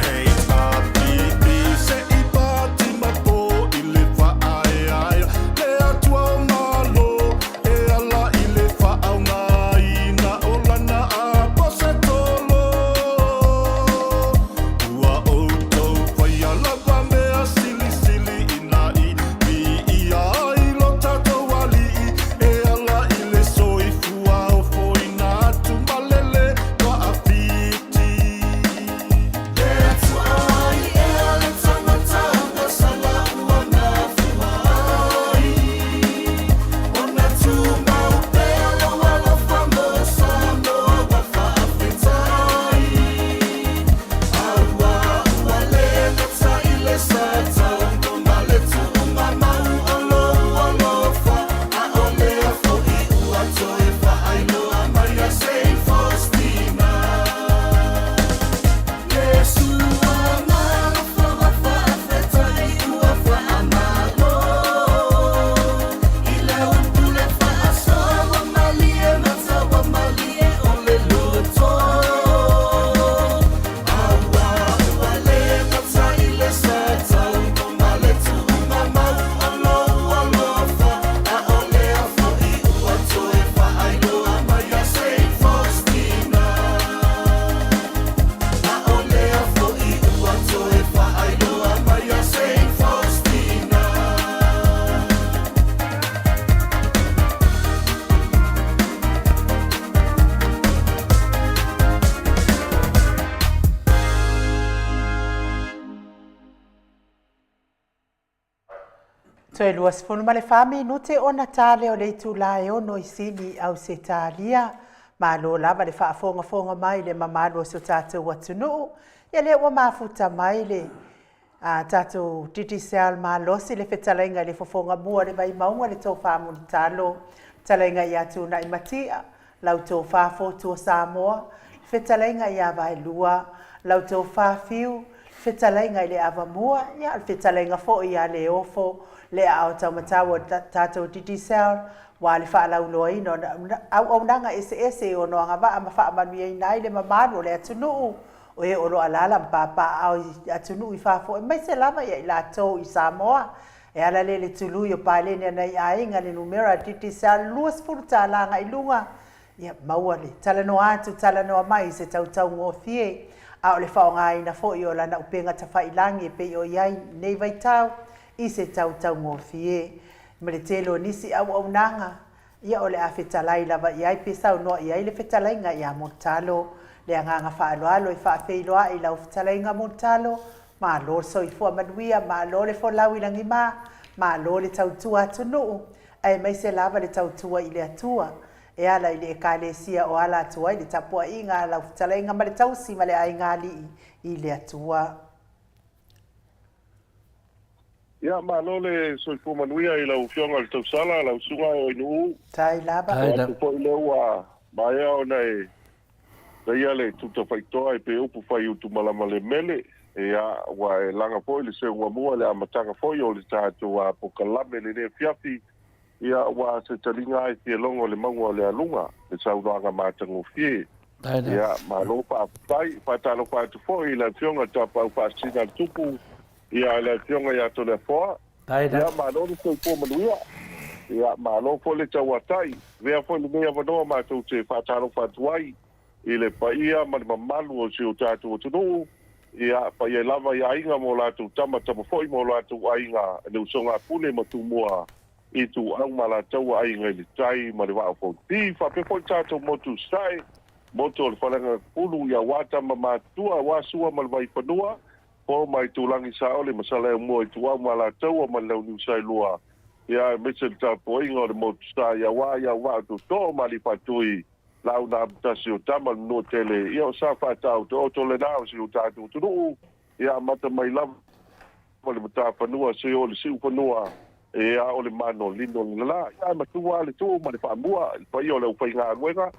HRPP se i pati ma po i le faaeaea le Atua o Malo e ala i le faaaogaina o lana Aposetolo. Ua outou faia lava mea silisili ina i viia ai lo tatou Alii e ala i le soifua ofoina atu ma le le faafiti. Toe 24 minute ona ta lea o le itula e 6 i Sini i Ausetalia. Malo lava le faafogafoga mai i le mamalu o si o tatou atunuu. Ia lea ua mafuta mai le a tatou Digicel malosi le fetalaiga i le fofoga mua o le Vaimauga le Tofa Mulitalo, fetalaiga ia Tunai Matia, lau Tofa Fotu o Samoa, fetalaiga ia Vaelua, lau Tofa Fiu, fetalaiga i le Avamua, ia o le fetalaiga foi ia Leofo, le aao taumatau o le tatou Digicel, ua le faalauiloaina o auaunaga eseese e ono agavaa ma faamanuiaina ai le mamalu o le atunuu, o e o lo o alaala ma papaaao i atunuu i fafo aemaise lava ia i latou i Samoa. E ala lea i le tului o paleni a nai aiga le numera Digicel $20 agai i luga, ia maua le talanoa atu talanoa mai i se tautaugofie, a o le faaaogaina foi o lana upega tafailagi e pei o i ai nei vaitau i se tautaugofie. Ma le tele o nisi auaunaga, ia o le a fetalai lava i ai pe saunoa i ai le fetalaiga ia Mulitalo. Le agaga faaaloalo e faafeiloai i lau fetalaiga Mulitalo, malo le soifua manuia, malo le folau i lagima, malo le tautua atunuu, aemaise lava le tautua i le Atua e ala i le Ekalesia o ala atu ai le tapuaiga a lau fetalaiga ma le tausi ma le aiga alii i le Atua. Ia, malo le soifua manuia i lau Afioga i le Tausala, lau Susuga e Oinuu. Tai lava. O atu foi lea ua maea ona e faia le tuta faitoa e pei upu fai utu malama le mele. Ia, ua e laga foi le seuga mua i le amataga foi o le tatou polokalame i lenei afiafi. Ia, ua se taliga lava e fia logo i le mauga o le aluga, le saunoaga matagofie. Ia, malo faafetai. Faatalofa atu foi i le Afioga i le Tapaau Faasisina a le Tupu, ia, le Afioga ia Toleafoa. Ia, malo le soifua manuia. Ia, malo foi le tauatai. Avea foi lenei avanoa matou te faatalofa atu ai i le paia ma le mamalu o si o tatou atunuu, ia, paia lava i aiga ma o latou tama, tama foi ma o latou aiga, le usoga a Pule ma Tumua, Ituau ma Alataua, Aiga i le Tai ma le Vaa o Fonoti, faapea foi le tatou motu i Sasae, motu o le Faleagafulu, ia aua tama matutua, aua Sua ma le Vaifanua, Po ma Itulagi Saole ma Saleaumua Ituau ma Alataua ma le Launiu Saelua, ia aemaise le tapuaiga o le motu sa i Auā i Auvaa Tootoo ma Aliifaatui, Laau na Amotasi o Tama le Manuatele, ia o sa faataotooto lena o si o tatou atunuu, ia amata mai lava le matafanua seia oo i le siufanua, ia o le manolino lena. Ia ae matua lava le tuu ma le faamua i le paia o le aufaigaluega,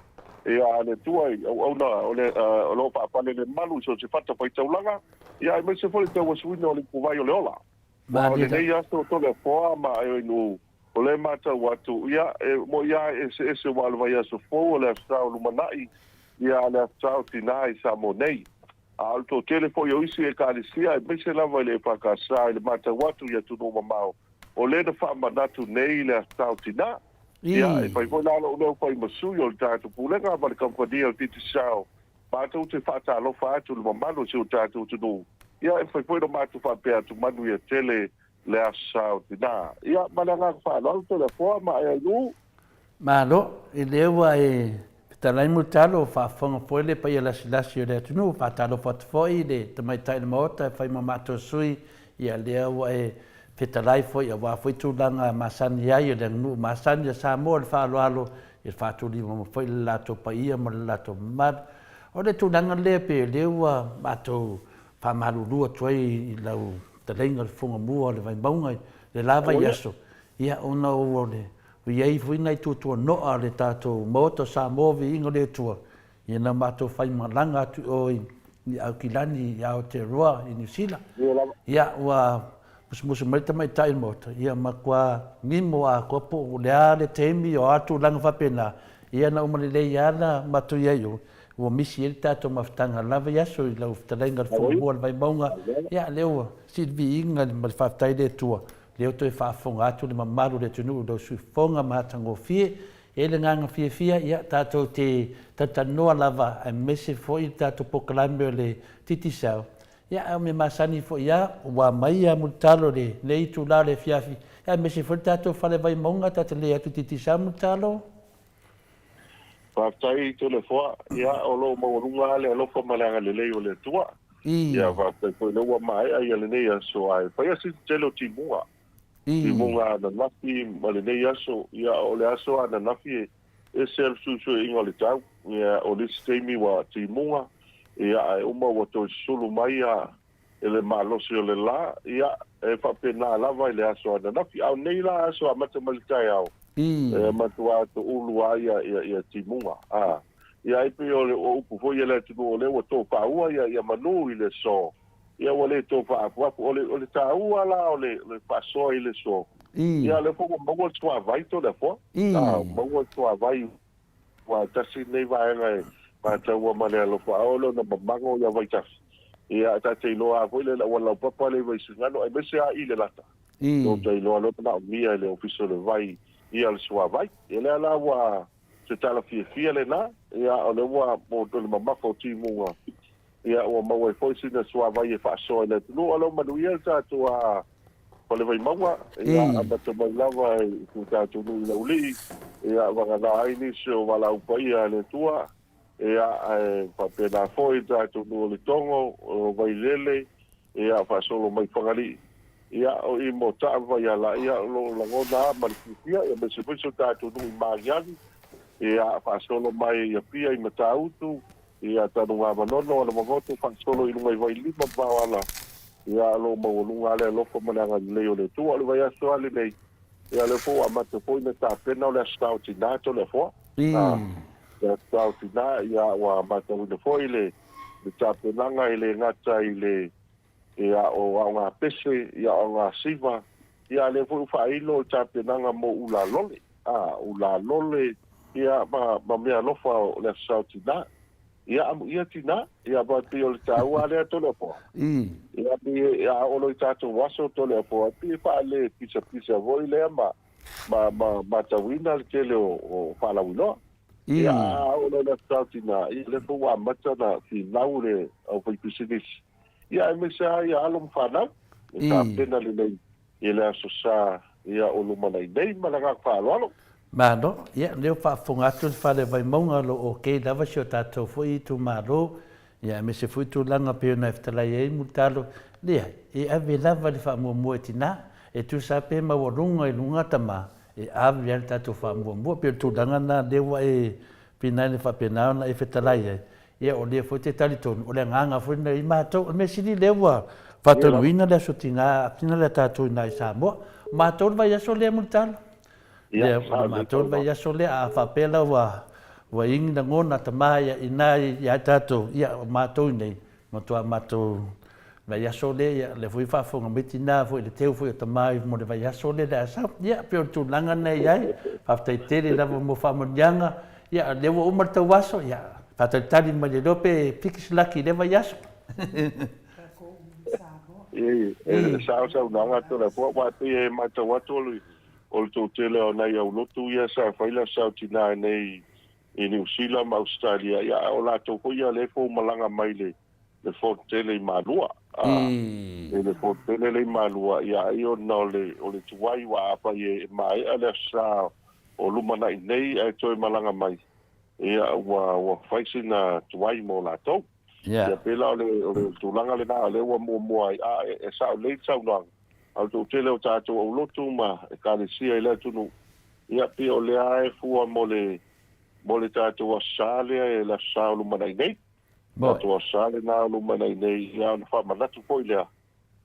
ia a le Atua i auauna o le o lo o faafalelemalu i so o se fatafaitaulaga, ia aemaise foi le tauasuina o le ipuvai o le ola. Aua o lenei aso Toleafoa ma Aioinuu, O lea e matau atu, ia, e moni lava e eseese aua o le vaiaso fou o le Aso Sa o lumanai, ia, a le Aso Sa o Tinā i Samoa nei. A o le toatele foi o isi Ekalesia, aemaise lava i le EFKS i le matau atu i atunuu mamao, o lea na faamanatu nei le Aso Sa o Tinā. Ia, e fai foi la lou leo fai ma sui o le tatou Pulega ma le Kamupani a le Digicel, matou te faatalofa atu i le mamalu o si o tatou atunuu, ia, e mafai foi ona matou faapea atu, manuia tele le Aso Sa o Tinā. Ia, ma le agaga faaaloalo, Toleafoa ma Aiailuu. Malo, e lea ua e fetalai Mulitalo, faafofoga foi le paia lasilasi o le atunuu, faatalofa atu foi i le tamaitai o le Maota e fai ma matou sui, ia lea ua e fetalai foi aua foi tulaga masani ai o le aganuu masani a Samoa, le faaaloalo i le faatulima foi le latou paia ma le latou mamalu. O le tulaga lea pei o lea ua matou faamalulu atu ai i lau fetalaiga le Fofoga Mua o le Vaimauga i le la vaiaso, ia ona ua le ua i ai foi nai tuatuano'a o le tatou Maota o Samoa Viiga o le Atua, ia na matou faimalaga atu i o i Aukilani i Aotearoa i Niu Sila. Ia ua musumusu mai le tamaitai o le Maota, ia matua gimo atoa po o le a le taimi o a tulaga faapena, ia na uma lelei lava na matou i ai i o, Ua misi ai le tatou mafutaga lava i aso i lau fetalaiga le Fono Mua o le Vaimauga, ia lea ua sili viiga ma le faafetai le Atua, lea ua toe faafofoga atu le mamalu o le atunuu i lau suifofoga matagofie. E i ai le agaga fiafia, ia tatou te talatalanoa lava aemaise foi le tatou polokalame o le Digicel, ia a o mea masani foi lava, ua aumai lava Mulitalo i lenei itula o le afiafi, aemaise foi le tatou Fale Vaimauga, ta te le atu i Digicel Mulitalo. Faafetai Toleafoa, ia o lo o maualuga lava le alofa ma le agalelei o le Atua. Ia faafetai foi o lea ua maea ia lenei aso ae fai lava si tele o timuga. Timuga ananafi ma lenei aso, ia o le aso ananafi e ese lava le fesuisuiaiga o le tau. Ia o le isi taimi ua timuga, ia ae uma ua toe susulu mai ia i le malosi o le la, ia, e faapena lava i le aso ananafi. A o nei la aso amata mai le taeao, e matua toulu lava ia, ia, ia timuga. A, ia ai pei o le o upu foi a le atunuu o lea ua tofaaua ia, ia manu i le aso, ia ua le tofaafuafu. O le, o le taua la o le, le faasoa i le aso, ia o lea foi ua maua le suavai Toleafoa. A, maua le suavai. Aua tasi lenei vaega e mataua ma le alofa ao lona mamago ia Vaitafe. Ia ta te iloa lava foi le auala laupapa lea i Vaisigano aemaise lava i Lelata. Tou te iloa lea manaomia e le Ofisa o le Vai ia le suavai. Ia lea la ua se tala fiafia lena, ia o lea ua mo le mamafa o timuga, ia ua maua ai foi sina suavai e faasoa i le atunuu. O lea ua manuia le tatou a Fale Vaimauga, ia amata mai lava i si o tatou nuu i Laulii, ia vagana ai nisi o valaau paia a le Atua, ia ae faapena foi le tatou nuu o Letogo, o Vailele, ia faasolo mai Fagalii, ia o i Motaa ma Vaiala, ia o lo o lagona lava ma le fiafia, ia aemaise foi si o tatou nuu i Magiagi, ia faasolo mai i Apia i Matautu, Ia Tanugamanono, Alamagoto, faasolo i luga i Vailima ma Vaoala, ia o lo o maualuga lava le alofa ma le agalelei o le Atua. O le vaiaso lava lenei, ia o lea foi ua amata foi ona tapena o le Aso Sa o Tina Toleafoa. A, le Aso Sa o Tina, ia ua matauina foi le tapenaga e le gata i le ia o aoga pese, ia aoga siva, ia a lea foi ua faailo le tapenaga mo ulalole, a, ulalole, ia ma, ma meaalofa o le Aso Sa o Tina. Ia amuia tina, ia ma pei o le taua lea Toleafoa. Ia pei a oo loa i tatou aso Toleafoa, pei e faale pisapisa foi lea ma, ma, ma matauina le tele o, o faalauiloa. Ia a oo loa i le Aso Sa o Tina, ia lea foi ua amata ona finau le aufaipisinisi. Ia aemaise lava ia alo ma fanau e tapena lelei i le Aso Sa ia o lumanai nei ma le agaga faaaloalo. Malo, ia lea ua faafofoga atu le Fale Vaimauga o lo o ok lava si o tatou foi itumalo, ia aemaise foi tulaga pei ona e fetalai ai Mulitalo, Leai, e ave lava le faamuamua i tinā, e tusa pe maualuga i luga tama, e ave ai le tatou faamuamua. Pei o le tulaga lena lea ua e pinaina faapena ona e fetalai ai, ia o lea foi e te talitonu, o le agaga foi lena i matou. O le mea sili lea ua faataunuuina le aso tinā le a tatou i ina i Samoa. O matou le vaiaso lea Mulitalo. Lea, o le matou le vaiaso lea, a faapea la ua ua igi lagona tama ia ina ia tatou, ia o matou i inei, Matua matou vaiaso lea, ia, lea foi e faafofoga mai tina foi i le teu foi o tama mo le vaiaso lea le a sau. Ia, pei o le tulaga lena e i ai. Faafetai tele lava mo faamanuiaga. Ia, o lea ua uma le tauaso, ia, faatalitali mai le iloa pe piki se laki i lea vaiaso. E, e sao saunoaga atu le fua, aua pei e matau atu o le, o le toatele o nai aulotu ia sa fai la sao tina nei i Niu Sila ma Ausetalia, ia a o latou foi ia lea e fou malaga mai le le fono tele i Malua. A, i le fono tele lea i Malua, ia ai ona o le o le tuai ua afai e maea le Aso Sa o lumanai nei ae toe malaga mai, ia ua ua fai sina tuai mo latou. Ia pei la o le o le tulaga lena o lea ua muamua ai, a e sao lelei le saunoaga, a o le toatele o tatou aulotu ma Ekalesia i le atunuu, Ia, pei o lea lava e fua mo le, mo le tatou Aso Sa lea, e le Aso Sa o lumanai nei. Tatou Aso Sa lena o lumanai nei, ia ona faamanatu foi lea,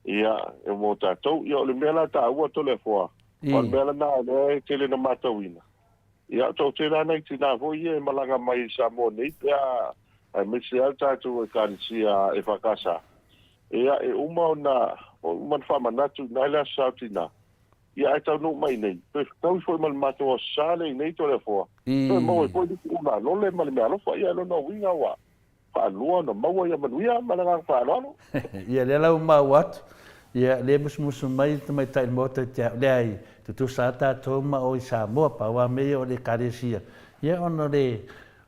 ia, e mo tatou. Ia, o le mea la taua Toleafoa, o le mea lena o lea e tele na matauina, ia, o toatele lava nai tina foi ia e malaga mai i Samoa nei, pe a, aemaise lava le tatou Ekalesia EFKS, ia, e uma ona, uma ona faamanatu i ina le Aso Sa o Tina, Ia ae taunuu mai nei, toe fetaui foi ma le matou Aso Sa lea i nei Toleafoa, toe maua ai foi le isi ula lole ma le meaalofa, ia lona uiga ua faalua ona maua ia manuia ma le agaga faaaloalo. Ia lea la ua maua atu, ia lea e musumusu mai le tamaitai Maota i te au, leai, tutusa lava tatou ma o i Samoa, pau lava mea ia o le Ekalesia, ia ona o le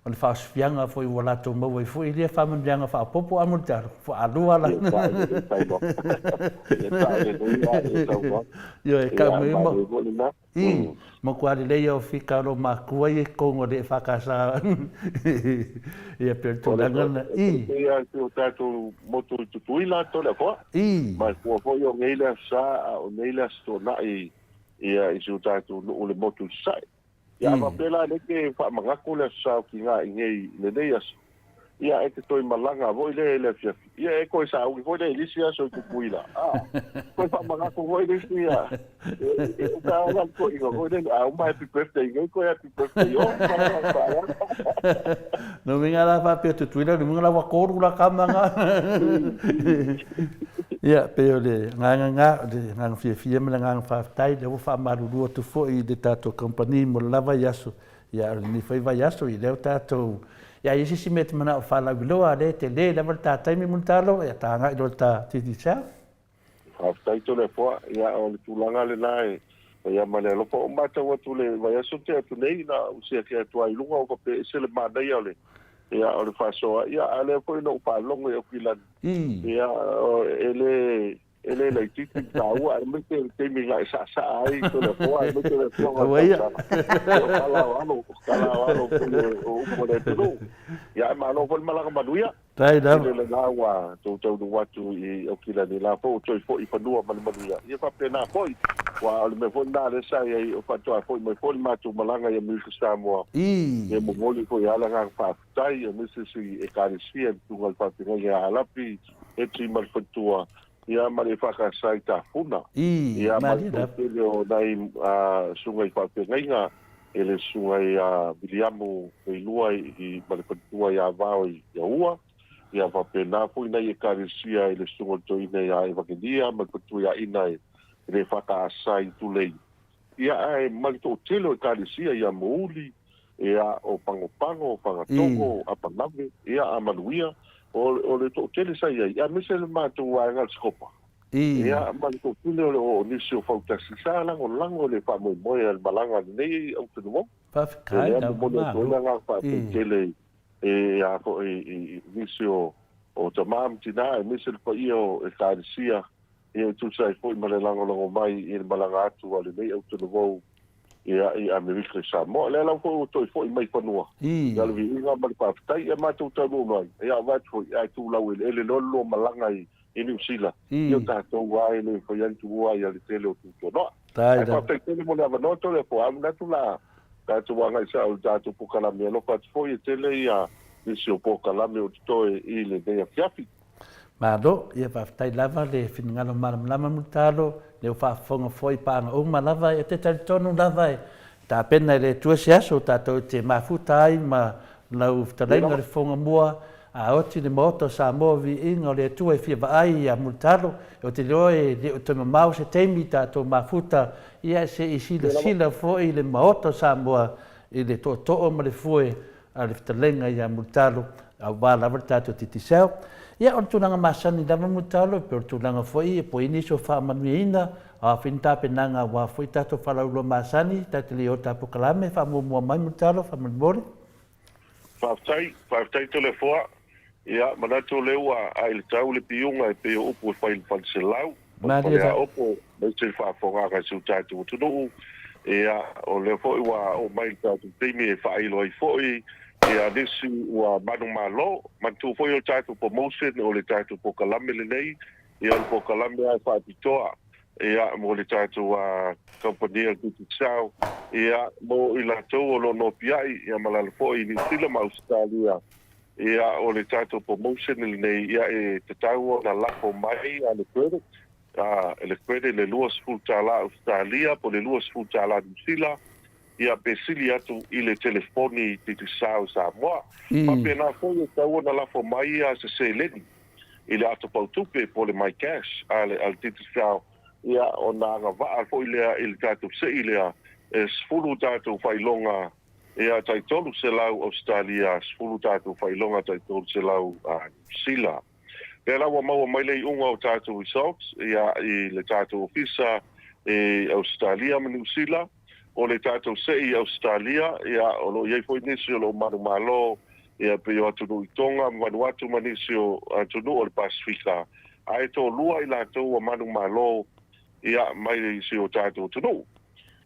O le faaosofiaga foi ua latou maua ai foi lea faamanuiaga faaopoopo a Mulitalo, faalua la. Ioe, kau mai ma, i, matua lelei o fika o lou matua ia i totonu o le EFKS. Ia, pei o le tulaga lena, i. Pei lava o tatou motu i Tutuila Toleafoa. I. Ma e fua foi o nei le Aso Sa a o nei le Aso Toonai i si o tatou nuu i le motu i Sasae. Ia a faapea la lea ke faamanatu le Aso Sa o Tiga i nei i lenei aso, ia e te toe malaga foi lea i le afiafi, ia e toe sauni foi lea i le isi aso i Tutuila, a, toe faamanatu foi le isi ia, e uka lava la le toeaina foi lele, a uma happy birthday nei, toe happy birthday o, ma le agaga faaaloalo. Lona uiga la faapea Tutuila, lona uiga la ua tolu la tama na. Ia, pei o le agaga lena, o le agaga fiafia ma le agaga faafetai, lea ua faamalulu atu foi i le tatou kamupani mo le la vaiaso, ia a o lenei foi vaiaso, ia lea ua tatou, ia a i ai se isi mea e te manao e faalauiloa, lea e tele lava le ta taimi Mulitalo, ia ta agai loa i le ta Digicel. Faafetai Toleafoa, ia o le tulaga lena e fai lava ma le alofa. Ua matau atu le vaiaso tea atu nei, na ou siaki atu lava i luga ua faapea e ese le manaia o le, ia o le faasoa, ia a o lea foi na ou faalogo i Aukilani, ia e le e le laitiiti le taua aemaise le taimi na e saasaa ai Toleafoa aemaise le afioga o le tausaga. Ia o tala o alo, tala o alo o upu a le atunuu. Ia ae malo foi le malaga manuia. Faafetai lava. Tele lena ua tou taunuu atu i Aukilani la foi ua toe foi i fanua ma le manuia. Ia faapena foi, aua o le mea foi lena lea sa i ai, o faatoa foi mai foi le matou malaga i Amerika Samoa, ia momoli foi lava le agaga faafetai aemaise si Ekalesia i le Susuga i le Faafeagaiga ia Halapi, Eti ma le faletua, ia ma le EFKS i Tafuna, ia ma le toatele o nai susuga i faafeagaiga, e le susuga ia Viliamu Leilua i ma le faletua ia Vao i Aua, ia faapena foi nai Ekalesia i le susuga o le toeaina ia Evakelia ma le faletua ia Ina i le EFKS i Tulei. Ia ae ma le toatele o Ekalesia ia Mouli, ia o Pagopago, o Fagatogo, o Apanave, ia a Manuia, o le toatele sa i ai, aemaise le matou vaega o le Sikopa. Ia ma le toatele o nisi o Fautasi sa lagolago le faamoemoe a le malaga a lenei atunuu. Faafetai lava. Momoli atu ai le agaga faafetai tele i a foi i nisi o tama ma tina aemaise le paia o Ekalesia ia e tusa ai foi ma le lagolago mai i le malaga atu a lenei atunuu ia i Amerika i Samoa. O lea lava foi ua toe foi mai fanua ia le viiga ma le faafetai. Ia matou taunuu mai, ia avatu foi ae tu laueleele loa le lua malaga i. i Niu Sila, ia o tatou lava e le fai ai le tuua ia le tele o Tutonoa. Ae faafetai tele mo le avanoa Toleafoa, a manatu la tatou agai sao i le tatou polokalame, alofa atu foi e tele ia nisi o polokalame o totoe i lenei afiafi. Malo, ia faafetai lava le finagalo malamalama Mulitalo, lea ua faafofoga foi paaga uma lava, ou te talitonu lava e tapena e le Atua se aso tatou te mafuta ai ma lau fetalaiga le fofoga mua, a oti le Maota o Samoa viiga o le Atua e fia vaai ia Mulitalo, ou te iloa e le o toe mamao se taimi tatou mafuta, ia se i silasila foi le Maota o Samoa i le tootoo ma le fue a le fetalaiga ia Mulitalo, aua lava le tatou Digicel. Ia, o le tulaga masani lava Mulitalo, pei o le tulaga foi po o i ai nisi o faamanuiaina, o a foi ni tapenaga aua foi tatou faalauiloa masani, ta te le o ta polokalame, faamuamua mai Mulitalo, faamolemole. Faafetai, faafetai Toleafoa. Ia, manatu o lea ua ae i le tau le piuga e pei o upu e fai i le faleselau, o le faleaopo, aemaise le faafofogaaga i si o tatou atunuu. Ia, o lea foi ua oo mai le tatou taimi e faailo ai foi ia nisi ua manumalo. Manatua foi o le tatou promotion, o le tatou polokalame lenei, ia o le polokalame lava e faapitoa ia mo le tatou kamupani o le Digicel, ia mo i latou o lo o nopiai ia ma lalo foi i Niu Sila ma Ausetalia. Ia, o le tatou promotion lenei, ia e tatau ona lafo mai a le credit, a le credit le $20 Ausetalia po o le $20 Niu Sila, ia pe sili atu i le telefoni Digicel i Samoa. Faapena foi e tatau ona lafo mai a se seleni i le ato pautupe po o le MyCash a le Digicel, ia ona agavaa foi lea i le tatou sei lea e 10 tatou faailoga Ia, tai 300 Ausetalia, 10 tatou faailoga tai 300 Niu Sila. Lea la ua maua mai le iuga o tatou results ia i le tatou ofisa i Ausetalia ma Niu Sila. O le tatou sei i Ausetalia, ia o lo o i ai foi nisi o lo o manumalo ia pei o atunuu i Tonga ma Vanuatu ma nisi o atunuu o le Pasefika, ae toalua i latou ua manumalo ia mai si o tatou atunuu.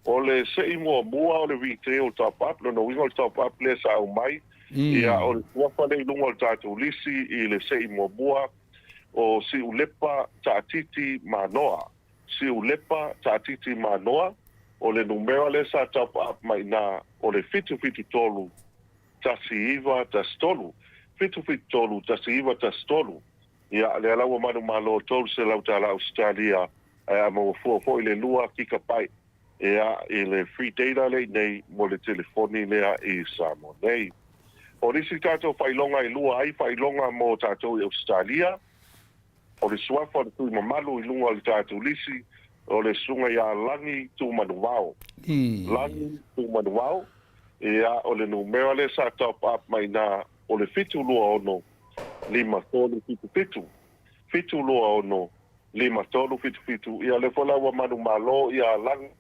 O le sei muamua o le retail top up, lona uiga o le top up lea sa aumai, ia o le suafa lea i luga o le tatou lisi i le sei muamua o Siulepa Taatiti Manoa. Siulepa Taatiti Manoa, o le numera lea sa top up mai i ina o le 773 1913. 773 1913. Ia, lea la ua manumalo $300 Ausetalia, ae a maua fua foi le 2 kikapae, ia, i le free data lea i inei mo le telefoni lea i Samoa nei. O nisi tatou faailoga e lua ai faailoga mo tatou i Ausetalia, o le suafa o le tui mamalu i luga o le tatou lisi, o le susuga ia Lagi Tuumanuvao. Lagi Tuumanuvao, ia, o le numera lea sa top up mai i ina o le 726 5377, 726 5377, ia lea foi la ua manumalo ia Lagi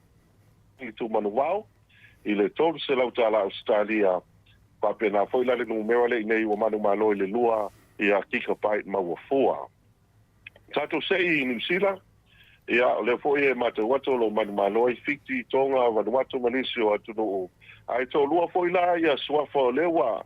Tuumanuvao i le $300 Ausetalia, faapena foi la le numera lea i nei ua manumalo i le 2 ia gigabyte maua fua. Tatou sei i Niu Sila, ia o lea foi e matau atu o lo o manumalo ai Fiti, Tonga, Vanuatu ma nisi o atunuu, ae toalua foi la ia suafa o lea ua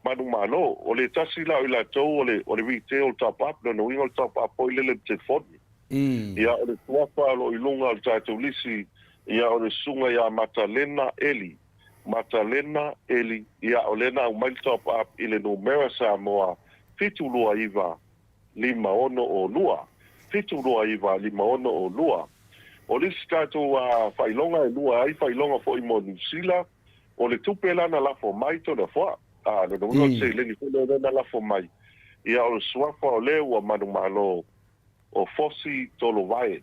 manumalo. O le tasi la o i latou o le o le retail top up, lona uiga o le top up foi lele i le telefoni. Ia o le suafa o lo o i luga o le tatou lisi, ia o le susuga ia Matalena Eli, Matalena Eli, ia o lea na aumai le top up i le numera Samoa 729 562. 729 562. O le isi tatou faailoga e lua ai faailoga foi mo Niu Sila, o le tupe la na lafo mai Toleafoa, a, lona uiga o le seleni foi lea na lafo mai, ia o le suafa o le ua manumalo o Fosi Tolovae,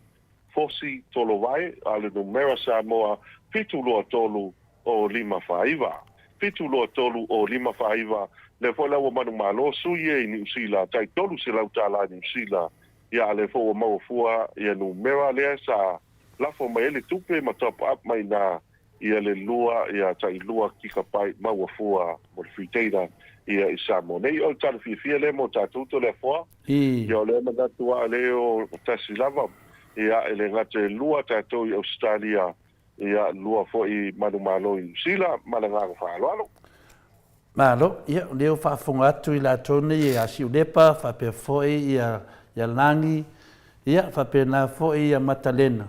Fosi Tolovae, a o le numera Samoa 723 o 549. 723 o 549, lea foi la ua manumalo sui e i Niu Sila, tai $300 Niu Sila, ia a lea foi ua maua fua ia numera lea sa lafo mai ai le tupe ma top up mai ina ia le lua ia tai 2 gigabyte maua fua mo le free data ia i Samoa nei. O le tala fiafia lea mo tatou Toleafoa, ia o lea manatu a lea o tasi lava, ia e le gata e lua tatou i Ausetalia, Ia, lua foi manumalo i Niu Sila, ma le agaga faaaloalo. Malo, ia, o lea ua faafofoga atu i latou nei ia Siulepa faapea foi ia ia Lagi, ia, faapena foi ia Matalena.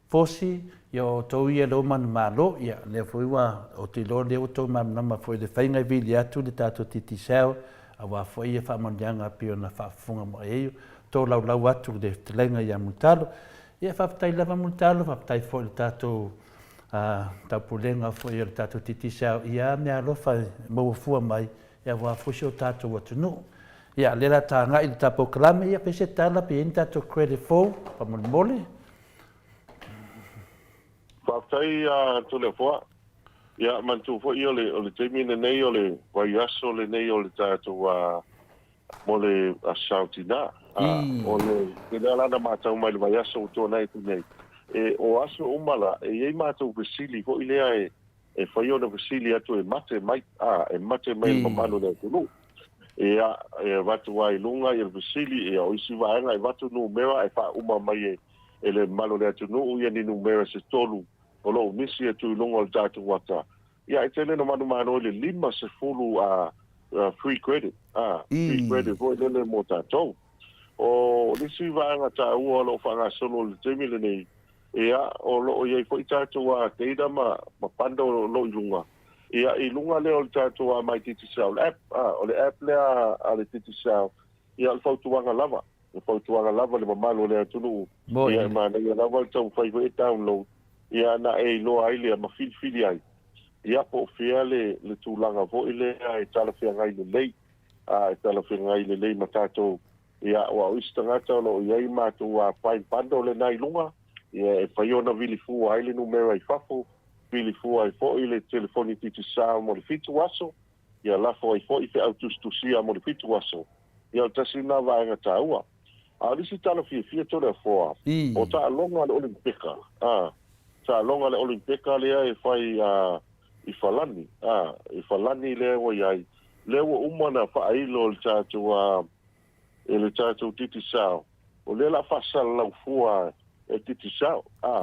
Fosi, ia o outou ia lea ua manumalo, ia lea foi ua, ou te iloa lea ua outou malamalama foi i le faiga e vili atu le tatou Digicel, aua foi ia faamanuiaga e pei ona faafofoga mai ai, tolaulau atu le fetalaiga ia Mulitalo. Ia faafetai lava Mulitalo, faafetai foi i le tatou taupulega foi o le tatou Digicel ia meaalofa e maua fua mai aua foi si o tatou atunuu. Ia, lea o le a ta agai i le ta polokalame, ia fai se tala pe i ai ni tatou credit fou, faamolemole. Faafetai a Toleafoa. Ia, manatua foi o le, o le taimi lenei o le vaiaso lenei o le tatou a, mo le Aso Sa o Tina. A, o le tele lava la na matau mai i le vaiaso ua tuanai atu nei, e, o aso uma la, e i ai matou fesili foi lea e, e fai ona fesili atu e mate mai, a, e mate mai le mamalu o le atunuu. Ia, e avatu lava i luga ia le fesili, ia o isi vaega e avatu numera ae faauma mai e, e le mamalu o le atunuu ia ni numera se tolu o lo o misi atu i luga o le tatou ata. Ia, e tele ona manumalo i le 50 a, free credit, a, free credit foi lele mo tatou. O le isi vaega taua o lo o faagasolo i le taimi lenei, ia, o lo o i ai foi tatou a data ma, ma bundle o lo o i luga, ia, i luga lea o le tatou a My Digicel app, a, o le app lea a le Digicel, ia, o le fautuaga lava, le fautuaga lava i le mamalu o le atunuu, ia, e manaia lava le taumafai foi e download, ia, na e iloa ai lea ma filifili ai, ia, po o fea le, le tulaga foi lea e talafeagai lelei, a, e talafeagai lelei ma tatou, ia, aua o isi tagata o lo o i ai matou a Prime Bundle lena i luga, ia, e fai ona vili fua ai le numera i fafo, vili fua ai foi le telefoni Digicel mo le fitu aso, ia lafo ai foi feau tusitusia mo le fitu aso. Ia, o le tasi lena vaega taua. A o le isi tala fiafia Toleafoa, o taaloga a le Olimpeka, a, taaloga a le Olimpeka lea e fai a, i Falani, a, i Falani lea ua i ai, lea ua uma ona faailo e le tatou, a, e le tatou Digicel, o lea o le a faasalalau fua e Digicel, a.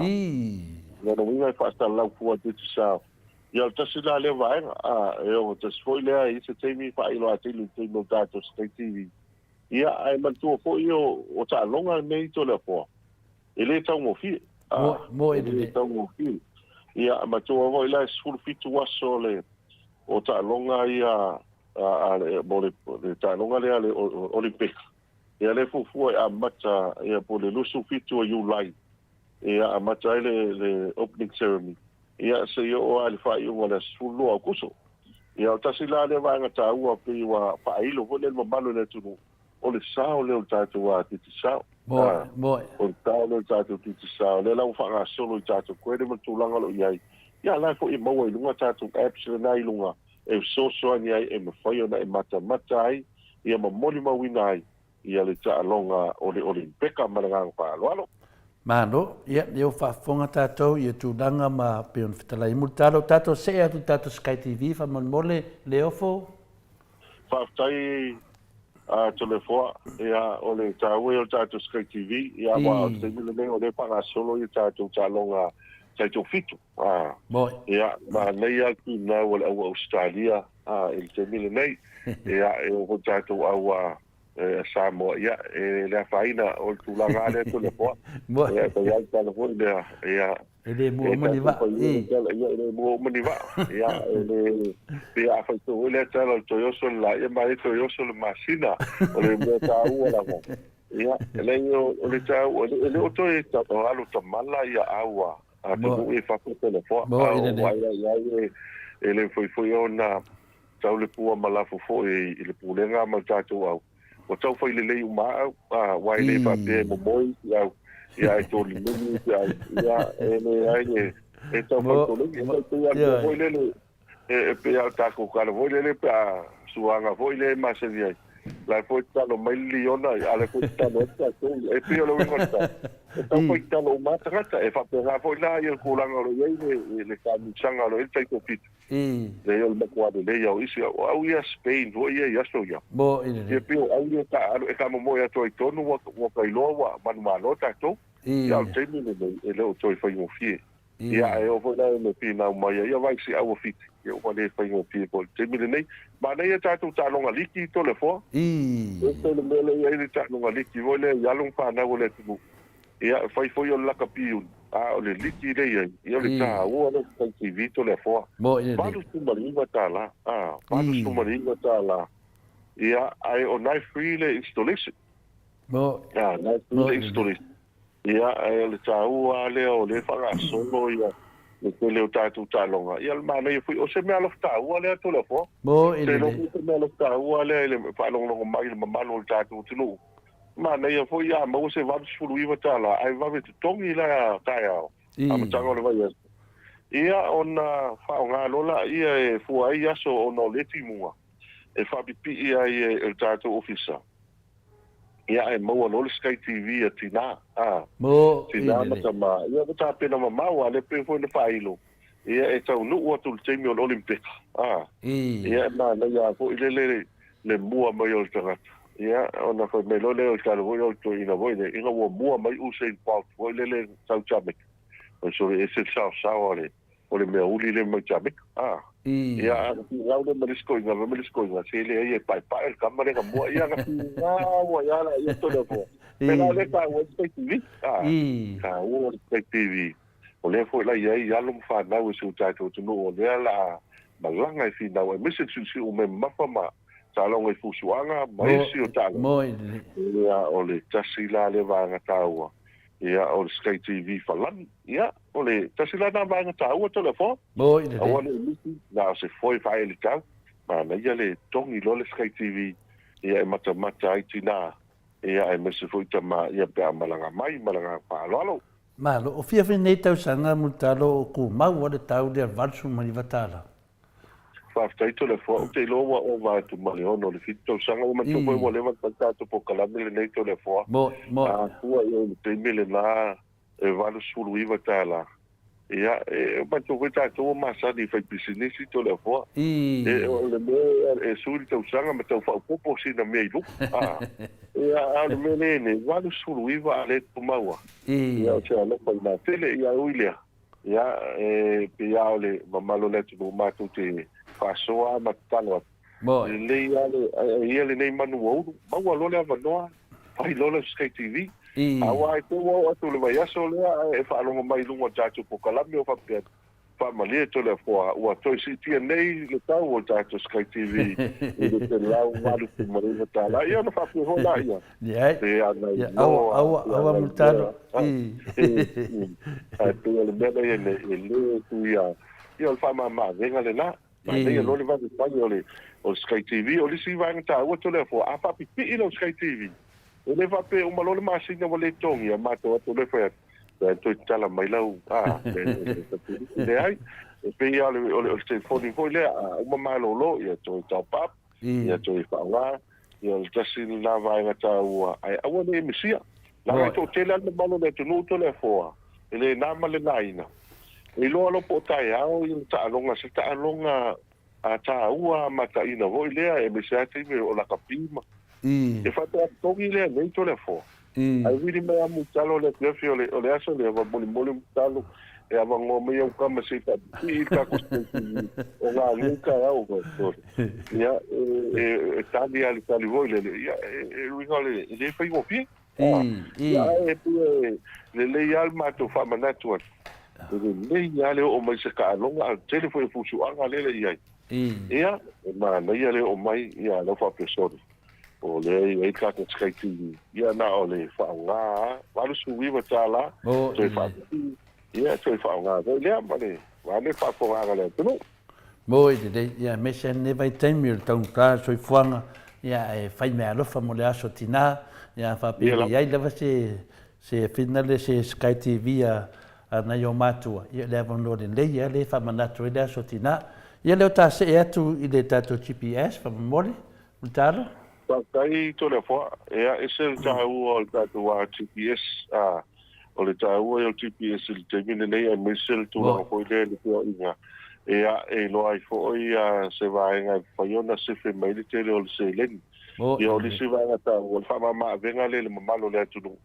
Lona uiga e faasalalau fua e Digicel. Ia, o le tasi la lea vaega, a, e ogatasi foi lea i se taimi faailo atili i le taimi o le tatou Sky TV. Ia, ae manatua foi o, o taaloga nei Toleafoa, e le taugofie. A, e le taugofie. Ia, matua foi la e 17 aso le, o taaloga ia, a, a, mo le, le taaloga lea le Olimpeka. Ia, lea e fuafua e amata, ia, po o le 27 o Iulai, ia, amata ai le, le opening ceremony. Ia, seia oo lava i le faaiuga o le aso 12 o Aokuso. Ia, o tasi la lea vaega taua pei ua faailo foi lea i le mamalu o le atunuu, o le sao lea o le tatou Digicel. O le sao lea o le tatou Digicel, lea la ua faagasolo i tatou credit ma le tulaga o lo o i ai. Ia, la foi e maua i luga tatou apps lena i luga e fesoasoani ai e mafai ona e matamata ai, ia ma molimauina ai ia le taaloga o le Olimpeka ma le agaga faaaloalo. Malo, ia, lea ua faafofoga tatou i tulaga ma pei ona fetalai ai Mulitalo. Tatou see atu i le tatou Sky TV faamolemole, Leofo. Faafetai a Toleafoa, ia, o le taua ia o le tatou Sky TV, ia, aua o le taimi lenei o lea e faagasolo ia tatou taaloga taitoafitu. A, ia, manaia le finau a le au Ausetalia a, i le taimi lenei. Ia, e oo foi tatou au a, Samoa, ia, e le afaina o le tulaga lava lea Toleafoa. Ia, e fai lava le tala foi lea, ia, E le mua uma ni vaa. Ia, e le mua uma ni vaa. Ia, e le, pe a fai foi lea tala o le toe oso le la, ia manaia toe oso le masina. O le mea taua lava. Ia, e leai o le taua, e le o toe alu tamala ia au a atunuu i fafo Toleafoa. A o vaai la i ai e le mafai foi ona tau le pua ma lafo foi i le pulega ma le tatou au. Ua tau fai lelei uma au, aua e le faapea e momoe isi au, ia ae tolilegi isi au. Ia, e leai, e tau fai tolegi. E pei lava le mea foi lele, e pei lava o le tatou tala foi lele pe a suaga foi lea e masani ai. La e foi tatalo mai le liona, a o la e foi tatalo atu tatou. E pei o le uiga o le tala, e tau fai tatalo uma lava tagata. E faapena foi la le tulaga o lo o i ai le taamilosaga o lo o i ai le taitoafitu. Leai o le matua lelei lava o isi au. O au ia Spain foi ia i aso ia. Ia pei o au ia taaalo e taamomoe atu ai tonu ua ta iloa ua manumalo tatou. Ia a o le taimi lenei e le o toe faigofie. Ia, e oo foi la i le finau mai ai ia Vaisiau o Fiti, ia ua le faigofie foi i le taimi lenei. Manaia tatou taaloga liki Toleafoa. E ese le mea lea e i ai le taaloga liki foi lea i alo ma fanau o le atunuu. Ia, e fai foi o le lakapi iuni, a o le liki lea e i ai, ia o le taua lea o le TV Toleafoa. $89, a, $89. Ia, ae o na e free le installation. A, na e free le installation. Ia, ae o le taua lava lea o lea e faagasolo ia le tele o tatou taaloga, ia o le manaia foi, o se meaalofa taua lea Toleafoa. Mo i Te iloa lelei. foi o se meaalofa taua lea i le faalogologo mai i le mamalu o le tatou atunuu. Manaia foi a maua se $89 ae vave totogi la taeao, amataga o le vaiaso. Ia ona faaaoga loa laia e fua ai aso ona o lea timuga e faapipii ai e le tatou ofisa. Ia ae maua loa le Sky TV a Tina, a Mo i Tina ma lelei. Tama, ia ua tapena mamao a lea pei foi ona faailo, ia e taunuu atu i le taimi o le Olimpeka, a ia e manaia foi lele le mua mai o le tagata, ia ona fai mai loa lea o le tala foi lea o le toeaina foi lea, ina ua mua mai Usain Bolt foi lele sau Jamaica, oi sole ese le saosaoa o le o le mea uli lea mai Jamaica. A. Ia, a na finau lea ma le isi toeaina, fai mai le isi toeaina, se leai e paepae le tama lea na mua. Ia, na finau ai lava laia Toleafoa. Pei la o lea e taua ai le Sky TV. A. Taua le Sky TV. O lea foi la e i ai alo ma fanau e si o tatou atunuu o lea o le a malaga e finau aemaise le siusiu mea mamafa ma taaloga i fusuaga ma isi o taaloga. Ia, o le tasi la lea vaega taua, ia, o le Sky TV falani. Ia, o le tasi la lena vaega taua Toleafoa. Moi lelei. Aua ne i misi, na o se foe faaelitau, manaia le togi loa le Sky TV, ia e matamata ai tina, ia aemaise foi tama, ia pe a malaga mai ma le agaga faaaloalo. Malo, o fia foi nei tausaga Mulitalo o tumau a le tau lea $89. Faafetai Toleafoa, ou te iloa ua ova atu ma le 6 i le 7 tausaga, ua manatua foi ua leva ona fai le tatou polokalame lenei Toleafoa. Moi, moi. A fua i ai i le taimi lena, e $89. Ia, e manatua foi tatou ua masani i faipisinisi Toleafoa. E, o le mea e sui le tausaga ma tau faaopoopo sina mea i luga. A, ia, a o le mea lea e nei, 89 a lea e tumau lava. Ia, o se alofa i nā tele, ia ui lea. Ia, e pei lava o le mamalu o le atunuu matou te faasoa ma tatalo atu. Lelei lava le, e ia lenei manu ua ulu, maua loa le avanoa, fai loa lau Sky TV. Aua e te ua oo atu i le vaiaso lea ae e faalogo mai i luga o le tatou polokalame o faapea atu, Faamalie Toleafoa, ua toe siitia nei le tau o le tatou Sky TV i le $189. Ia ona faapea foi laia, Leai. Pe ana Ia, aua, iloa, aua, pe aua ana Mulitalo. iloa. Ae pei o le mea lea e le tuia, ia o le faamama-avega lena. Manaia loa le vave fai o le Sky TV. O le isi vaega taua Toleafoa, a faapipii lau Sky TV, e le faapea e uma loa le masina ua le totogia, matou atu loa e fai atu, pe toe tatala mai lau, a, leai. E pei lava o le telefoni foi lea, a uma malolo, ia toe top up, ia toe faaaoga, ia o le tasi lena vaega taua, ae aua ne i misia. Leaga e toatele lava le mamalu o le atunuu Toleafoa, e le na ma le laina. E iloa loa po o taeao ia le taaloga, se taaloga a taua a mataina foi lea, aemaise lava taimi o lakapi ma. E faatoa totogi lea nei Toleafoa. Ae vili mai lava Mulitalo i le afiafi o le aso lea, faamolemole Mulitalo e avanoa mai au tama se i faapipii le tatou TV o galue taeao o fai. Ia, e tali lava i le tali foi lele, ia e uiga e le faigofie. Ia, ae pei e lelei lava le matou faamanatu atu, e lelei lava le oo mai i se taaloga, a o le tele foi o fusuaga lea e i ai. Ia, e manaia le oo mai, ia lea ua faapea sole, o lea e i ai le tatou Sky TV, ia na o le faaaoga lava, $89, toe faapipii, ia toe faaaoga foi lea ma le vaeane le faafofogaaga a le atunuu. Moi lelei, ia aemaise ai lenei vaitaimi o le taugata o le soifuaga, ia e fai meaalofa mo le aso tina, ia faapea e i ai lava se se finale se Sky TV a a nai o matua, ia o le avanoa lelei lava lea e faamanatu ai le aso tina. Ia lea o ta see atu i le tatou GPS faamolemole, Mulitalo. Faafetai Toleafoa, ea ese le taua o le tatou GPS, a o le taua ia o le GPS i le taimi lenei aemaise le tulaga foi lea i le feoaiga, ea e iloa ai foi se vaega e mafai ona sefe mai le tele o le seleni. Ia o le isi vaega taua, o le faamama avega lea i le mamalu o le atunuu.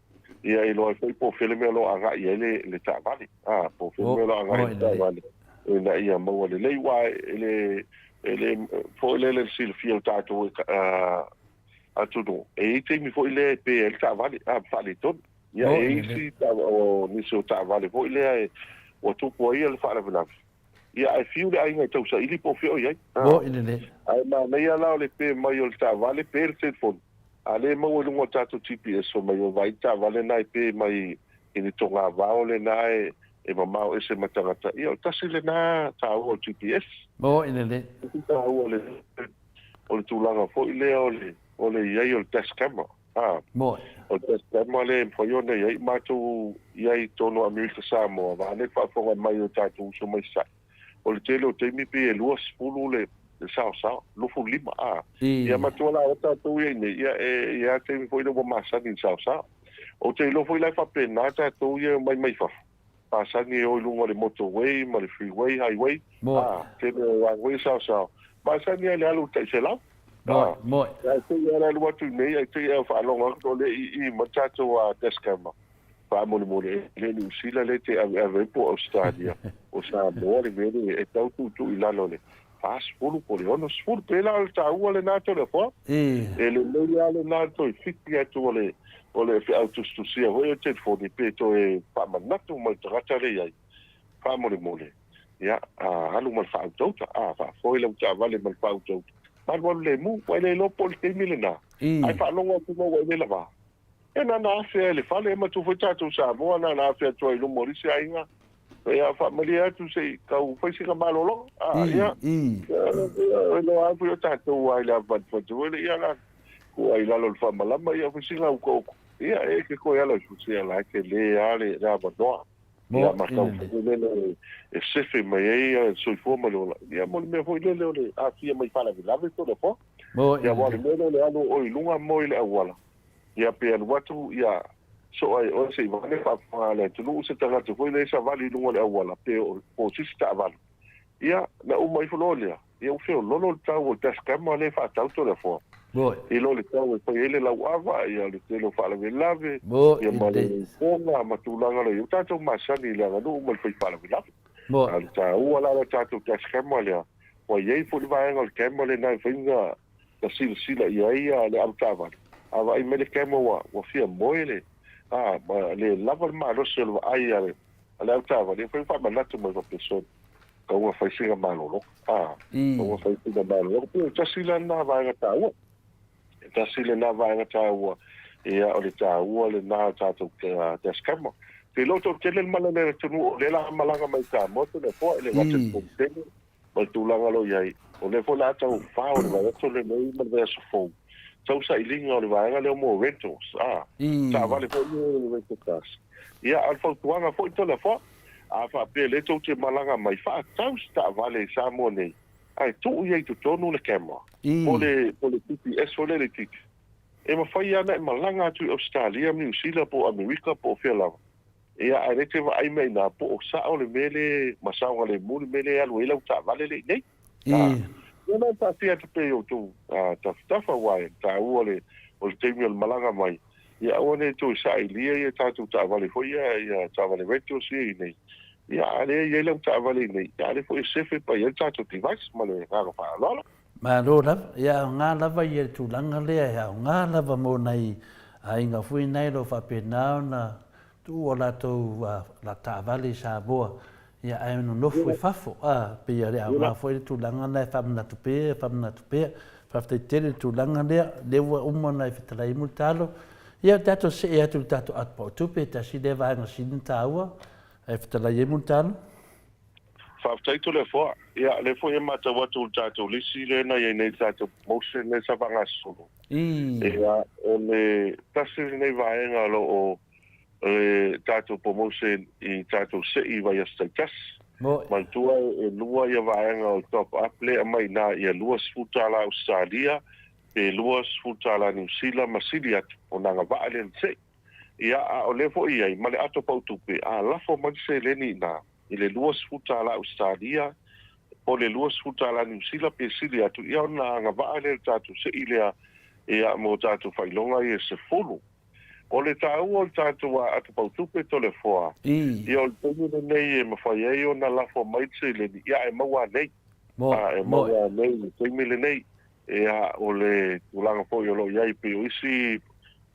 Ia e iloa ai foi po o fea le mea o lo o agai i ai le, le taavale. A, po o fea le mea o lo o agai i ai le taavale ina ia maua lelei. Aua e le, e le foi lele le silafia o tatou atunuu, e i ai taimi foi lea e pe ai le taavale, a, ma faaletonu. Ia, e i ai isi, o nisi o taavale foi lea e, ua tupu ai le faalavelave. Ia, ae fiu le aiga e tausaili po o fea o i ai. Ae manaia la o le pe mai o le taavale, pe le telefoni, a le maua i luga o le tatou GPS fai mai ua vaai le taavale lena e pe mai i le togavao lena e mamao ese ma tagata. Ia, o le tasi lena taua o le GPS. Tasi taua o le tulaga foi lea o le i ai o le dash camera. O le dash camera lea e mafai ona i ai matou i ai i totonu o Amerika Samoa, vaeane le faafofoga mai o tatou uso mai Sasae. O le tele o taimi pei e 20 le saosaoa, 25 a. Ia matua la o tatou ia i nei, ia e i ai lava taimi foi lea ua masani i le saosaoa. Ou te iloa foi la e faapena tatou ia e omai mai fafo, masani e o i luga o le motorway ma le freeway, highway, a, tele o vaega foi ia saosaoa, masani lava i le alu i le tai 100. Ae te i lava le alu atu i nei, ae te i lava faalogo atu o lea e ii mai le tatou dash camera. Faamolemole e le Niu Sila lea e te aveave ai po o Ausetalia, o Samoa le mea lea e tau tuutuu i lalo o le 40 po o le 60. Pei la o le taua lena Toleafoa. E lelei lava lena toe fiki atu o le o le feau tusitusia foi o le telefoni pe toe faamanatu mai le tagata lea i ai. Faamolemole, ia, alu ma le faautauta, a, faafoe lau taavale ma le faautauta, ma alualu lemu, ua e le iloa po o le taimi lena, ae faalogo atu loa ua e le lava. Ia na ona afe lava i le fale, manatua foi tatou Samoa, na ona afe atu lava i luma o le isi aiga, ia faamalie atu se i tau fai sina malologa, a, ia, ia, iloa lava foi o tatou lava i le avafatufatu foi lea, ia na tuu lava i lalo o le faamalama, ia fai sina uka uka, ia e te toe ala i fusi, ia la e tele lava le avanoa. Ia ma tau foi lele e sefe mai ai le soifua ma le ola, ia mo le mea foi lele o le aafia mai faalavelave po o le afoa. Ia aua o le mea lea o le alu o i luga moe i le auala, ia pe alu atu ia soa e oe se i vae faafofoga a le atunuu se tagata foi lea e savali i luga o le auala pe o se isi taavale. Ia na uma ifo loa lea, ia ua feololo le tau o le dash camera lea e faatau Toleafoa. I lo le tau e fai ai le lauava, ia le tele o faalavelave, ia ma le poga ma tulaga la i ai. Ua tatou masani i le aganuu ma le fai faalavelave. A o le taua la o le tatou dash camera lea, ua i ai foi le vaega o le camera lena e mafai ona silasila i ai le avetaavale. A vaai mai le camera ua fia moe le, a, ma le lava le malosi o le vaai a le avetaavale, e mafai ona faamanatu mai faapea, sole, tau ina fai sina malologa. A, tau ina fai sina malologa. Pei o le tasi la lena vaega taua. E tasi lena vaega taua, ia, o le taua lena o tatou dash camera. Te iloa toatele le malele o le atunuu o lea la a malaga mai i Samoa Toleafoa i le gata i le Pomitele ma le tulaga o lo o i ai. O lea foi la a tau fao i le vaiaso lenei ma le vaiaso fou, tau sailiga o le vaega lea mo rentals, a, taavale foi lea i rental cars. Ia, a o le fautuaga foi Toleafoa, A faapea lea tou te malaga mai, faatau se taavale i Samoa nei, ae tuu i ai i totonu le camera, po le, po le GPS foi lea laitiiti. E mafai lava ona e malaga atu i Ausetalia ma Niu Sila po o Amerika po o fea lava, ia, ae lea e te vaai mai i ina po o sao le mea lea ma saogalemu le mea lea e alu ai lau taavale lea i inei. Ia na taatia atu pea i outou tafatafa, aua e taua le, o le taimi o le malaga mai, ia aua ne i toe sailia ia tatou taavale foi ia, ia taavale rentals ia i inei. Ia a lea e i ai lau taavale i inei, ia a lea foi e sefe pa i ai le tatou device ma le agaga faaaloalo. Malo lava. Ia aoga lava ia le tulaga lea, e aoga lava mo nai aiga foi nai o lo o faapena ona tuu a latou taavale i Samoa, ia ae nonofo i fafo, a, pei e le aoga foi le tulaga lena e faamanatu pea, faamanatu pea. Faafetai tele i le tulaga lea, lea ua uma ona e fetalai Mulitalo. Ia tatou see atu i le tatou ato paotupe, tasi lea vaega sili ona taua, e fetalai ai Mulitalo. Faafetai Toleafoa. Ia, o lea foi e matau atu i le tatou lisi lea na i ai nei le tatou promotion lea sa faagasolo. Ia, o le tasi lenei vaega o lo o le tatou promotion i tatou sei i vaiaso taitasi. Manatua e lua ia vaega o le top up lea e aumai i ina ia $20 Ausetalia pe $20 Niu Sila ma sili atu ona agavaa lea i le sei. Ia, a o lea foi e i ai ma le ato pau tupe, a lafo mai le seleni i ina i le $20 Ausetalia po o le $20 Niu Sila pe sili atu, ia ona agavaa lea i le tatou sei lea ia mo tatou faailoga ia e 10. O le taua o le tatou aata pautupe Toleafoa, ia o le taimi lenei e mafai ai ona lafo mai le seleni, ia e maua nei. E maua nei i le taimi lenei. Ia o le tulaga foi o lo o i ai pei o isi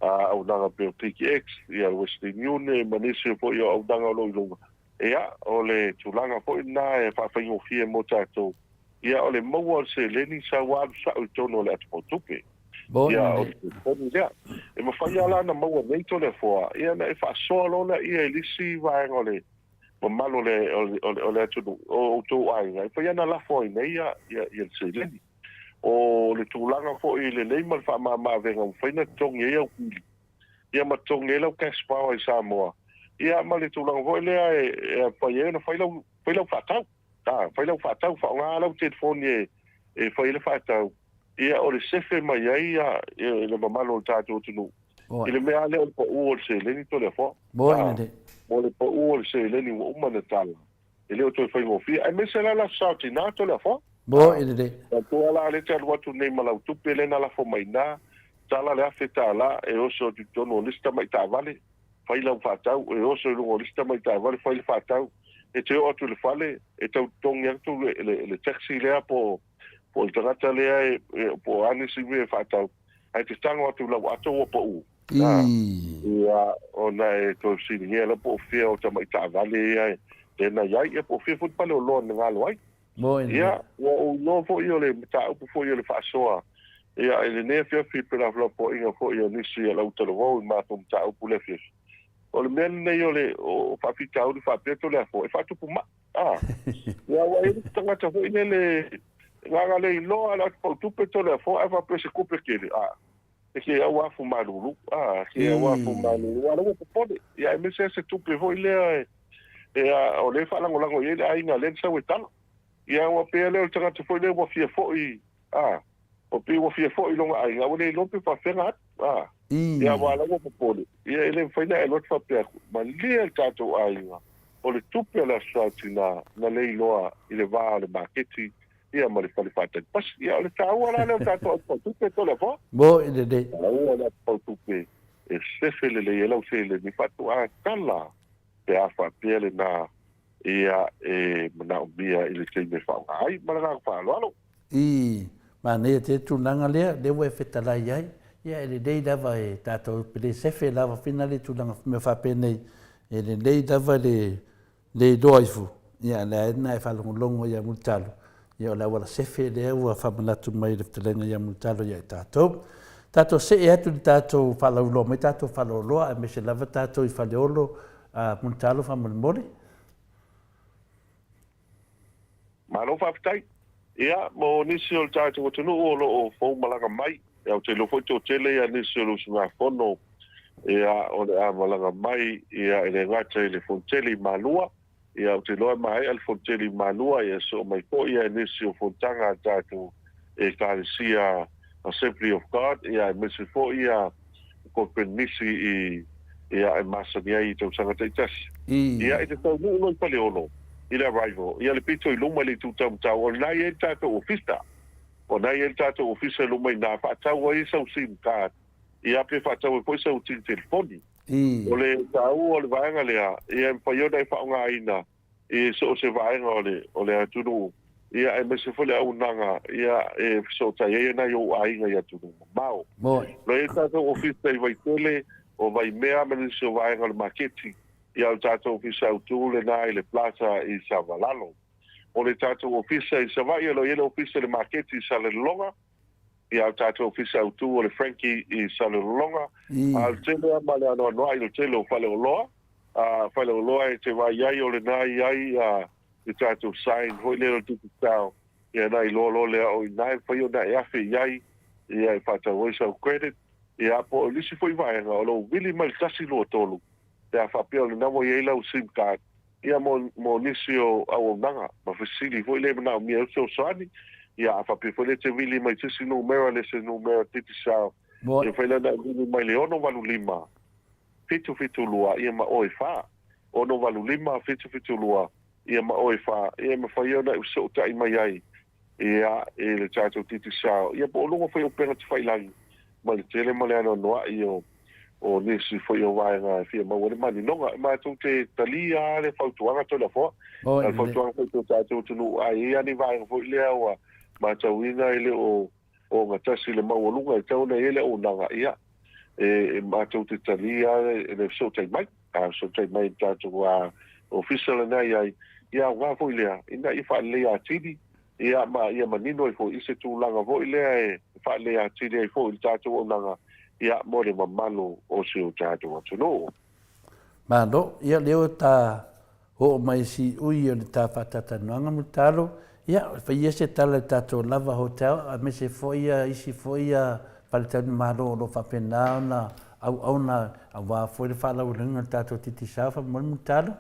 auaunaga pei o PKX, ia le Western Union ma nisi foi o auaunaga o lo o i luga. Ia o le tulaga foi lena e faafaigofie mo tatou, ia o le maua o le seleni sau alu sao i totonu o le ata pautupe. Ia, o le telefoni lea. E mafai lava la ona maua nei Toleafoa, ia ona e faasoa loa lea i le isi vaega o le mamalu o le, o le, o le, o le atunuu, o outou aiga, e mafai lava ona lafo ai nei ia, ia, ia le seleni. O le tulaga foi lelei ma le faamama-avega ua mafai ona totogi ai au pili, ia ma totogi ai lau cash power i Samoa, ia ma le tulaga foi lea e, e mafai ai ona fai lau, fai lau faatau. A, fai lau faatau, faaaoga lau telefoni e, e fai ai le faatau, ia o le sefe mai ai ia, ia le mamalu o le tatou atunuu i le mea lava lea o le pau o le seleni Toleafoa. A, mo le pau o le seleni ua uma ona tala, e le o toe faigofie, aemaise la le Aso Sa o Tina Toleafoa. A, tatou la lea e te alu atu nei ma lau tupe lea na lafo mai i ina, tala le $1,000 e oso atu i totonu o le isi tamai taavale, fai lau faatau, e oso i luga o le isi tamai taavale fai le faatau, e te oo atu i le fale, e tau totogi atu le, le, le taxi lea po, po o le tagata lea e, e, po o a nisi mea e faatau, ae te tago atu i lau ato ua pau. A, ia, ona e toe fesiligia lea po o fea o tamai taavale ia e, lea na i ai, ia po o fea foi le paleoloa na galo ai. Ia, ua ou iloa foi o le mataupu foi o le faasoa, ia, i lenei afiafi i felafolafoaiga foi a nisi o le autalavou i matou mataupu i le afiafi. O le mea lenei o le o faafitauli faapea Toleafoa, e faatupu mai. A, ia, ua i ai le tagata foi lele, na le iloa le atu pautupe Toleafoa ae faapea se tupe tele, a, e ke au afu malulu, a, ke au afu malulu, a la ua popole, ia, aemaise lava se tupe foi lea e, e a, o lea e faalagolago i ai le aiga lea na sau e tala. Ia, ua pei lea o le tagata foi lea ua fia foi, a, ua pei ua fia foi i lona aiga, ua le iloa pe faapefea ona atu, a. Ia, aua la ua popole, ia, e le mafai ona e alu atu faapea atu, malie le tatou aiga, o le tupe a le Aso Sa Tina na le iloa i le va o le maketi ia ma le fale faatali pasi. Ia, o le taua la lea o tatou atu tupe Toleafoa. Moe lelei. Taua le atu tupe e sefe lelei ai lau seleni faatoa tala pe a faapea lena ia e manaomia i le taimi e faaaoga ai. Ma le agaga faaaloalo. I manaia tele tulaga lea, lea ua e fetalai ai, ia e lelei lava e tatou pe le sefe lava fina le tulaga mea faapenei, e lelei lava le le iloa ifo, ia lea na e faalogologo ia Mulitalo, ia o le auala sefe lea ua faamanatu mai e le fetalaiga ia Mulitalo ia i tatou. Tatou see atu i le tatou faalauiloa mai tatou faleoloa aemaise lava tatou i Faleolo, a Mulitalo faamolemole. Malo faafetai. Ia, mo nisi o le tatou atunuu o lo o fou malaga mai, ia ou te iloa foi toatele ia nisi o le usugafono ia o le a malaga mai ia e le gata i le Fonotele i Malua, ia ou te iloa e maea le Fonotele i Malua ia soo mai foi ia nisi o fonotaga a le tatou Ekalesia Assembly of God ia aemaise foi ia koneperenisi i ia e masani ai i tausaga taitasi. Ia e te taunuu loa i Faleolo i le arrival, ia le pito i luma i le itu taumatau, o lena e i ai le tatou ofisa. O lena e i ai le tatou ofisa i luma i ina, faatau ai sau sim card, ia pe faatau ai foi sau tini telefoni. O le taua o le vaega lea, ia e mafai ona e faaaogaina i so o se vaega o le, o le atunuu, ia aemaise foi le auaunaga ia e fesootai ai nai ou aiga i atunuu mamao. O lo o i ai le tatou ofisa i Vaitele, o Vaimea ma nisi o vaega o le maketi, ia o le tatou ofisa autu lena i le Plaza i Savalalo. O le tatou ofisa i Savaii, o lo o i ai le ofisa i le maketi i Salelologa, ia o le tatou ofisa autu o le Frankie i Salelologa, a o le tele lava ma le anoanoai i le tele o faleoloa, a faleoloa e te vaai ai o lena e i ai le tatou sign foi lea o le Digicel, ia ona iloa loa lea o i ina e mafai ona e afe i ai ia e faatau ai sau credit, ia po o nisi foi vaega o lo o vili mai le 1 2 3 pe a faapea o lena ua i ai lau sim card ia mo, mo nisi o auaunaga ma fesili foi lea e manaomia ai le fesoasoani, ia a faapea foi lea e te vili mai se isi numera le se numera Digicel, ia mafai lea ona e vili mai le 685 772 ia ma oe 4. 685 772 ia ma oe 4, ia e mafai ona e fesootai mai ai ia i le tatou Digicel, ia po o luga foi o upega tafailagi ma le tele ma le anoanoai o. o nisi foi o vaega e fia maua le maninoga. E matou te talia lava le fautuaga Toleafoa. Oi, A o le lelei. fautuaga foi i si o tatou atunuu, a i ai lava ni vaega foi lea ua matauina e le o ogatasi le maualuga e tatau ona i ai le auaunaga, ia, e matou te talia lava le fesootai mai. A fesootai mai i le tatou ofisa lena e i ai, ia aoga foi lea ina ia faaleleia atili, ia, ma ia manino ai foi i se tulaga foi lea e faaleleia atili ai foi le tatou auaunaga, ia, mo le mamalu o si o tatou atunuu. Malo, ia lea ua ta oo mai i siui o le ta faatatalanoaga Mulitalo, ia fai ia se tala i le tatou Lava Hotel aemaise foi ia isi foi ia faletalimalo o lo o faapena ona auauna aua foi le faalauiloina o le tatou Digicel faamolemole Mulitalo.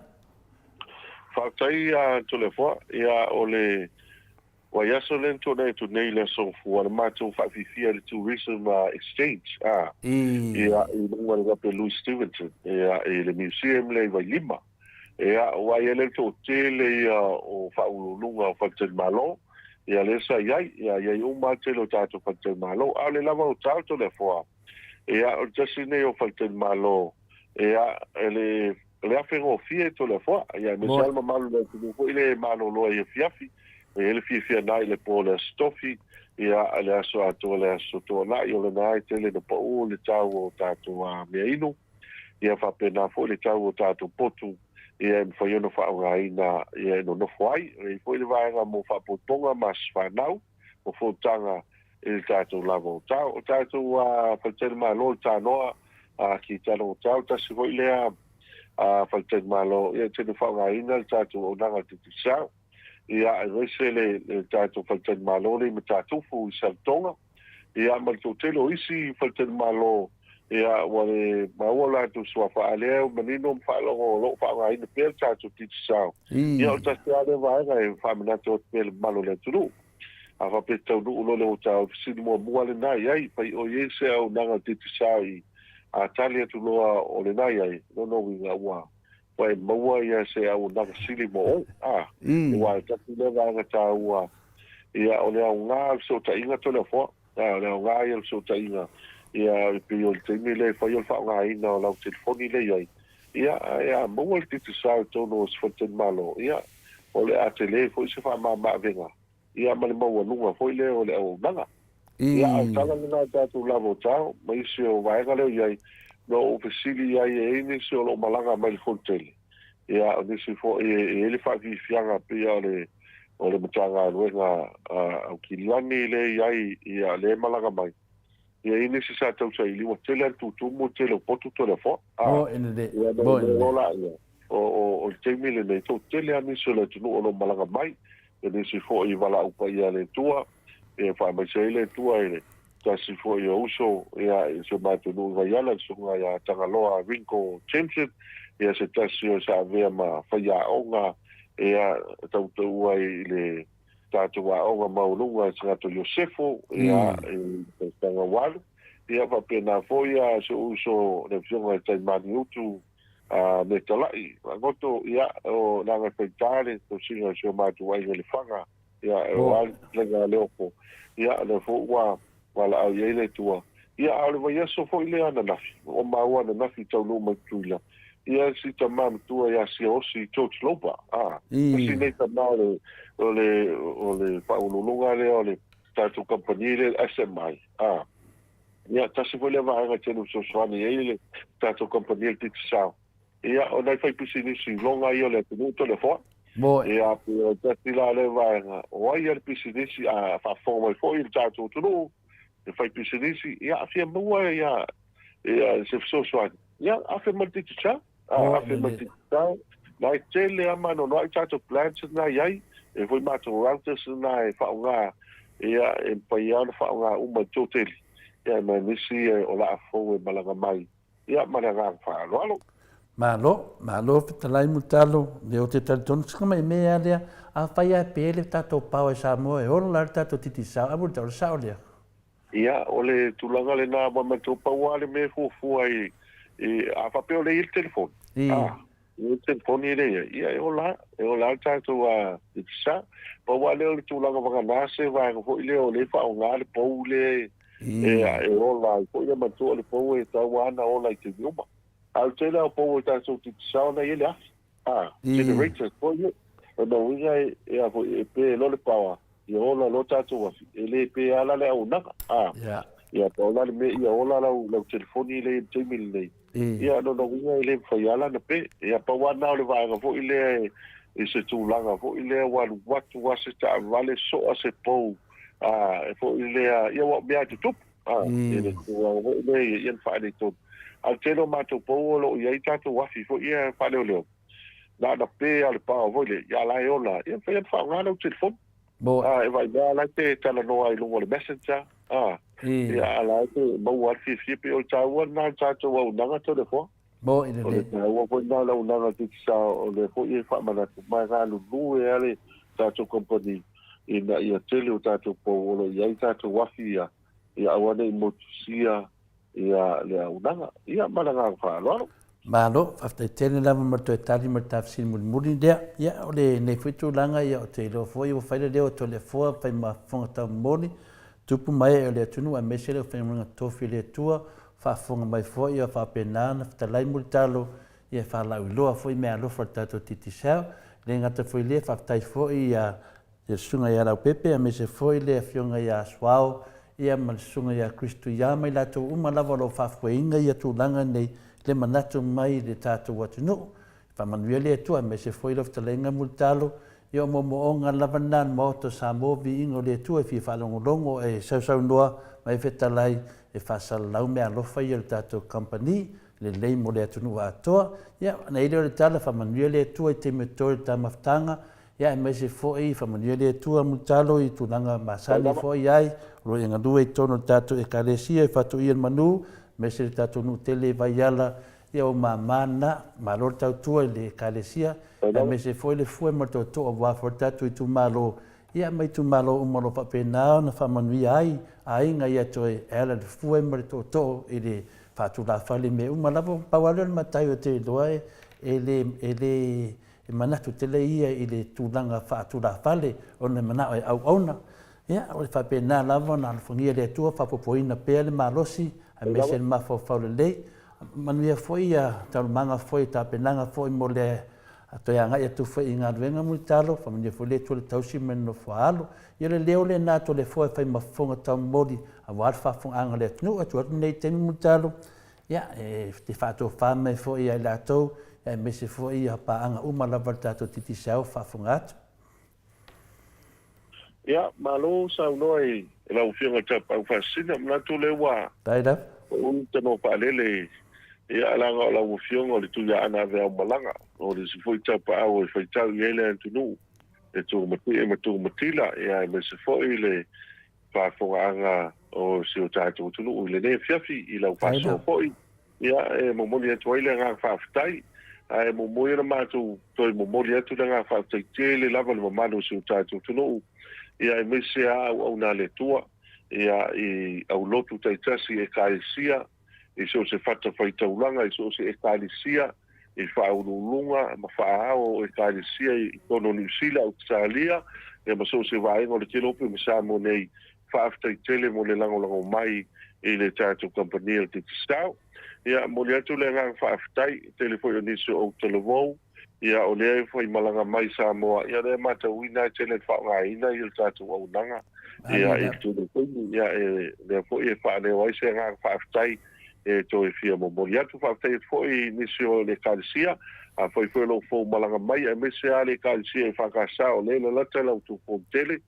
Faafetai ia Toleafoa, ia o le vaiaso lea na tuanai atu nei i le Aso Gafua le matou faafiafia i le Tourism Exchange a ia i luga o le Wape Louis Stevenson ia i le museum lea i Vailima. Ia aua e i ai le toatele ia o faauluuluga o faletalimalo ia lea sa i ai, ia i ai uma lava le tele o tatou faletalimalo. A o le lava o tao Toleafoa, ia o le tasi lenei o faletalimalo ia e le O le afe gofie Toleafoa, ia aemaise lava le mamalu o le atunuu foi lea e malolo ai i afiafi, e i ai le fiafia na i le po o le Aso Tofi, ia le aso atoa le Aso Toonai, o lena e tele ina pau le tau o tatou meainu, ia faapena foi le tau o tatou potu, ia e mafai ona faaaogaina ia e nonofo ai. E i ai foi le vaega mo faapoipoga ma aso fanau, o fonotaga i le tatou lava o tau. O tatou faletalimalo i Tanoa, ki Tano o Tau, tasi foi lea faletalimalo ia e tino faaaogaina le tatou auaunaga a le Digicel. Ia, aemaise le tatou faletalimalo lea i Matatufu i Saletoga, ia ma le toatele o isi faletalimalo ia ua le maua o latou suafa, a lea ua manino ma faalogo o lo o faaaogaina pea le tatou Digicel. Ia, o le tasi lava lea vaega e faamanatu atu pea i le mamalu o le atunuu. A faapea e taunuu loa le ota, o le fesili muamua lena i ai, fai oi ai se auaunaga Digicel i a tali atu loa o lena i ai, lona uiga ua ua e maua ia se auaunaga sili mo oe. A, aua e tasi lea vaega taua, ia o le aoga o le fesootaiga Toleafoa. A, o le aoga ia o le fesootaiga, ia e pei o le taimi lea e fai o le faaaogaina o lau telefoni lea i ai, ia ae a maua le Digicel i totonu o se faletalimalo, ia o le a tele foi se faamama-avega, ia ma le maualuga foi lea o le auaunaga. Ia, a o le tala lena o tatou lava o tao, ma isi o vaega lea o i ai, na ou fesili i ai e i ai nisi o lo o malaga mai le Fonotele, ia, o nisi foi e i ai le faafiafiaga pei o le, o le Matagaluega a Aukilani lea e i ai, ia, lea e malaga mai. Ia, e i ai nisi sa tausaili, ua tele lava le tutumu, tele o potu Toleafoa. A, Mo e lelei, ia, na mo ou e mea lelei. loa lea, o le taimi lenei, toatele lava nisi o le atunuu o lo o malaga mai, e nisi foi i valaau paia a le Atua, e faamaise ai le Atua i le tasi foi o uso ia, i si o matou nuu i Vaiala, le susuga ia Tagaloa Ringo Jensen, ia se tasi o sa avea ma faiaoga ia, tautaua ai i le tatou aoga maualuga i Sagato Iosefo ia, i le tausaga ua alu. Ia faapena foi ia si ou uso le Afioga i Taimaniutu a me talai goto ia o leaga e faita le tausiga o si o matou aiga i Lefaga ia e o a le le oko ia lea foi ua valaau i ai le Atua ia a o le vaiaso foi lea ananafi ua maua ananafi taunuu mai Tutuila ia si tama matua ia Siaosi George Loba a tasi nei tama o le o le o le faauluuluga lea o le tatou kamupani lea SMI a Ia, tasi foi lea vaega e tele fesoasoani ai le tatou kamupani o le Digicel. Ia, o nai faipisinisi loga ia o le atunuu Toleafoa. Moe. Ia, pe o tasi la lea vaega, o ai ia le pisinisi, a faafofoga mai foi le tatou atunuu, le faipisinisi, ia, a fia maua ia, ia se fesoasoani, ia, afe mai le Digicel. Moe Afe mai le lelei. Digicel. Na e tele lava ma anoanoai tatou plans na i ai, e foi matou routers na e faaaoga, ia, e mafai lava ona faaaoga uma e le toatele, ia, ma nisi o laa fou e malaga mai, ia, ma le agaga faaaloalo. Malo, malo fetalai Mulitalo, lea ou te talitonu sina mai mea lea, afai lava e pe le tatou power i Samoa e ola le tatou Digicel, a Mulitalo, o le sao lea. Ia, o le tulaga lena ua matou pau lava le mea e fuafua i, i, a faapea o lea e i ai le telefoni, a, e i ai le telefoni e le i ai, ia e ola, e ola le tatou Digicel. Pau lava lea o le tulaga vagana se vaega foi lea o lea e faaaoga le pou lea Ia, e ola ai foi, ia manatua o le pou e tatau lava ona ola i taimi uma. A o le tele lava o pou a tatou Digicel na e i ai le afi, a, generators foi ia. O lona uiga e, e a foi, e pe loa le power, ia ola loa tatou afi, e le pe lava la le auaunaga, a. Ia, pau la le mea ia ola lau, lau telefoni lea i le taimi lenei, ia, o lona uiga e le mafai lava la ona pe. Ia, pau lava lena o le vaega foi lea i se tulaga foi lea ua alu atu lava se taavale soa se pou, a, e foi lea, ia ua mea e tutupu, a, i le tulaga foi lea ia na faaletonu. A o le tele o matou pou o lo o i ai tatou afi foi ia faaleoleo, na ona pe lava o le power foi lea, ia la e ola, ia mafai ona faaaoga lau telefoni. A, e vaai mea la e te talanoa ai i luga o le messenger, a, ia a la e te maua lava le fiafia, pei o le taua lena o le tatou auaunaga Toleafoa. Mo i O le taua foi lena o le auaunaga a Digicel, o lea foi e faamanatu ma e galulue lava le tatou kamupani ina ia tele o tatou pou o lo o i ai tatou afi ia, ia aua ne i motusia ia le auaunaga. Ia ma le agaga faaaloalo. Malo, faafetai tele lava mo le toe tali ma le ta fesili mulimuli lea. Ia, o lenei foi tulaga, ia, ou te iloa foi ua fai le leo o Toleafoa, fai ma fofoga taumoli, tupu ma ee o le atunuu aemaise le aufaigaluega tofi a le Atua, faafofoga mai foi a faapena ona fetalai mulitalo ia faalauiloa foi meaalofa a le tatou Digicel. E le gata foi i lea, faafetai foi ia le Susuga ia Leaupepe aemaise foi le Afioga ia Suao ia ma le Susuga ia Chris Tuia ma i latou uma lava o lo o faafoeina ia tulaga nei le manatu mai i le tatou atunuu. Faamanuia le Atua aemaise foi lau fetalaiga Mulitalo, ia o moomooga lava lena o le Maota o Samoa, viiga o le Atua e fia faalogologo e sausaunoa ma e fetalai e faasalalau meaalofa ia o le tatou kamupani lelei mo le atunuu atoa. Ia ona i ai lea o le tala, faamanuia le Atua i taimi o totoe o le ta mafutaga, ia aemaise foi faamanuia le Atua Mulitalo i tulaga masani foi ai o lo o e galue i totonu o le tatou Ekalesia i Faatoia le Manu, aemaise le tatou nuu tele i Vaiala, Ia ua mama lena, malo le tautua i le Ekalesia, aemaise foi le fue ma le tootoo aua foi le tatou itumalo, ia ma itumalo uma o lo o faapena ona faamanuia ai aiga ia toe e ala i le fue ma le tootoo i le faatulafale i mea uma lava. Pau lava lea o le matai ou te iloa e le, e le, e manatu tele ia i le tulaga faatulafale ona e manao e auauna. Ia, o le faapena lava ona alofagia e le Atua faaopoopoina pea le malosi aemaise le mafaufau lelei. Manuia foi ia taualumaga foi, tapenaga foi mo le toe agai atu foi i galuega mulitalo, faamanuia foi le Atua i le tausi ma le nofo a alo. Ia o le leo lena a Toleafoa e fai ma fofoga taumoli aua le faafofogaaga a le atunuu. E tuu atu lenei taimi mulitalo, ia, e te faatofa mai foi ia i latou, aemaise foi ia paaga uma lava a le tatou Digicel o faafofoga atu. Ia, malo saunoa i lau Afioga i le Tapaau Faasisina. Manatu lea ua ui tanoa faalele ia leaga o lau Afioga o le Tuiaana Aveao Malaga, o le isi foi tapaau e faitau i ai le atunuu e tumatie ma tumatila, ia aemaise foi le faafofogaaga o si o tatou atunuu i lenei afiafi i lau faasoa foi. Ia, e momoli atu ai le agaga faafetai, ae muamua ia ona matou toe momoli atu le agaga faafetai tele lava i le mamalu o si o tatou atunuu, ia aemaise lava auauna a le Atua, ia i aulotu taitasi i Ekalesia, i so o se fatafaitaulaga, i so o se Ekalesia, i faauluuluga ma faaao o Ekalesia i totonu o Niu Sila, Ausetalia, ia ma so o se vaega o le Kelope ma Samoa nei. Faafetai tele mo le lagolago mai i le tatou kamupani o le Digicel. Ia, momoli atu le agaga faafetai, tele foi o nisi o outou, ia, o lea e faimalaga mai i Samoa, ia, o lea e matauina e tele le faaaogaina ia le tatou auaunaga, ia, i le tele o taimi, ia, e, lea foi e faaleo ai se agaga faafetai e toe fia momoli atu. Faafetai atu foi i nisi o le Ekalesia, afai foi o lo o fou malaga mai, aemaise lava le Ekalesia EFKS, o lea e lalata la outou fonotele,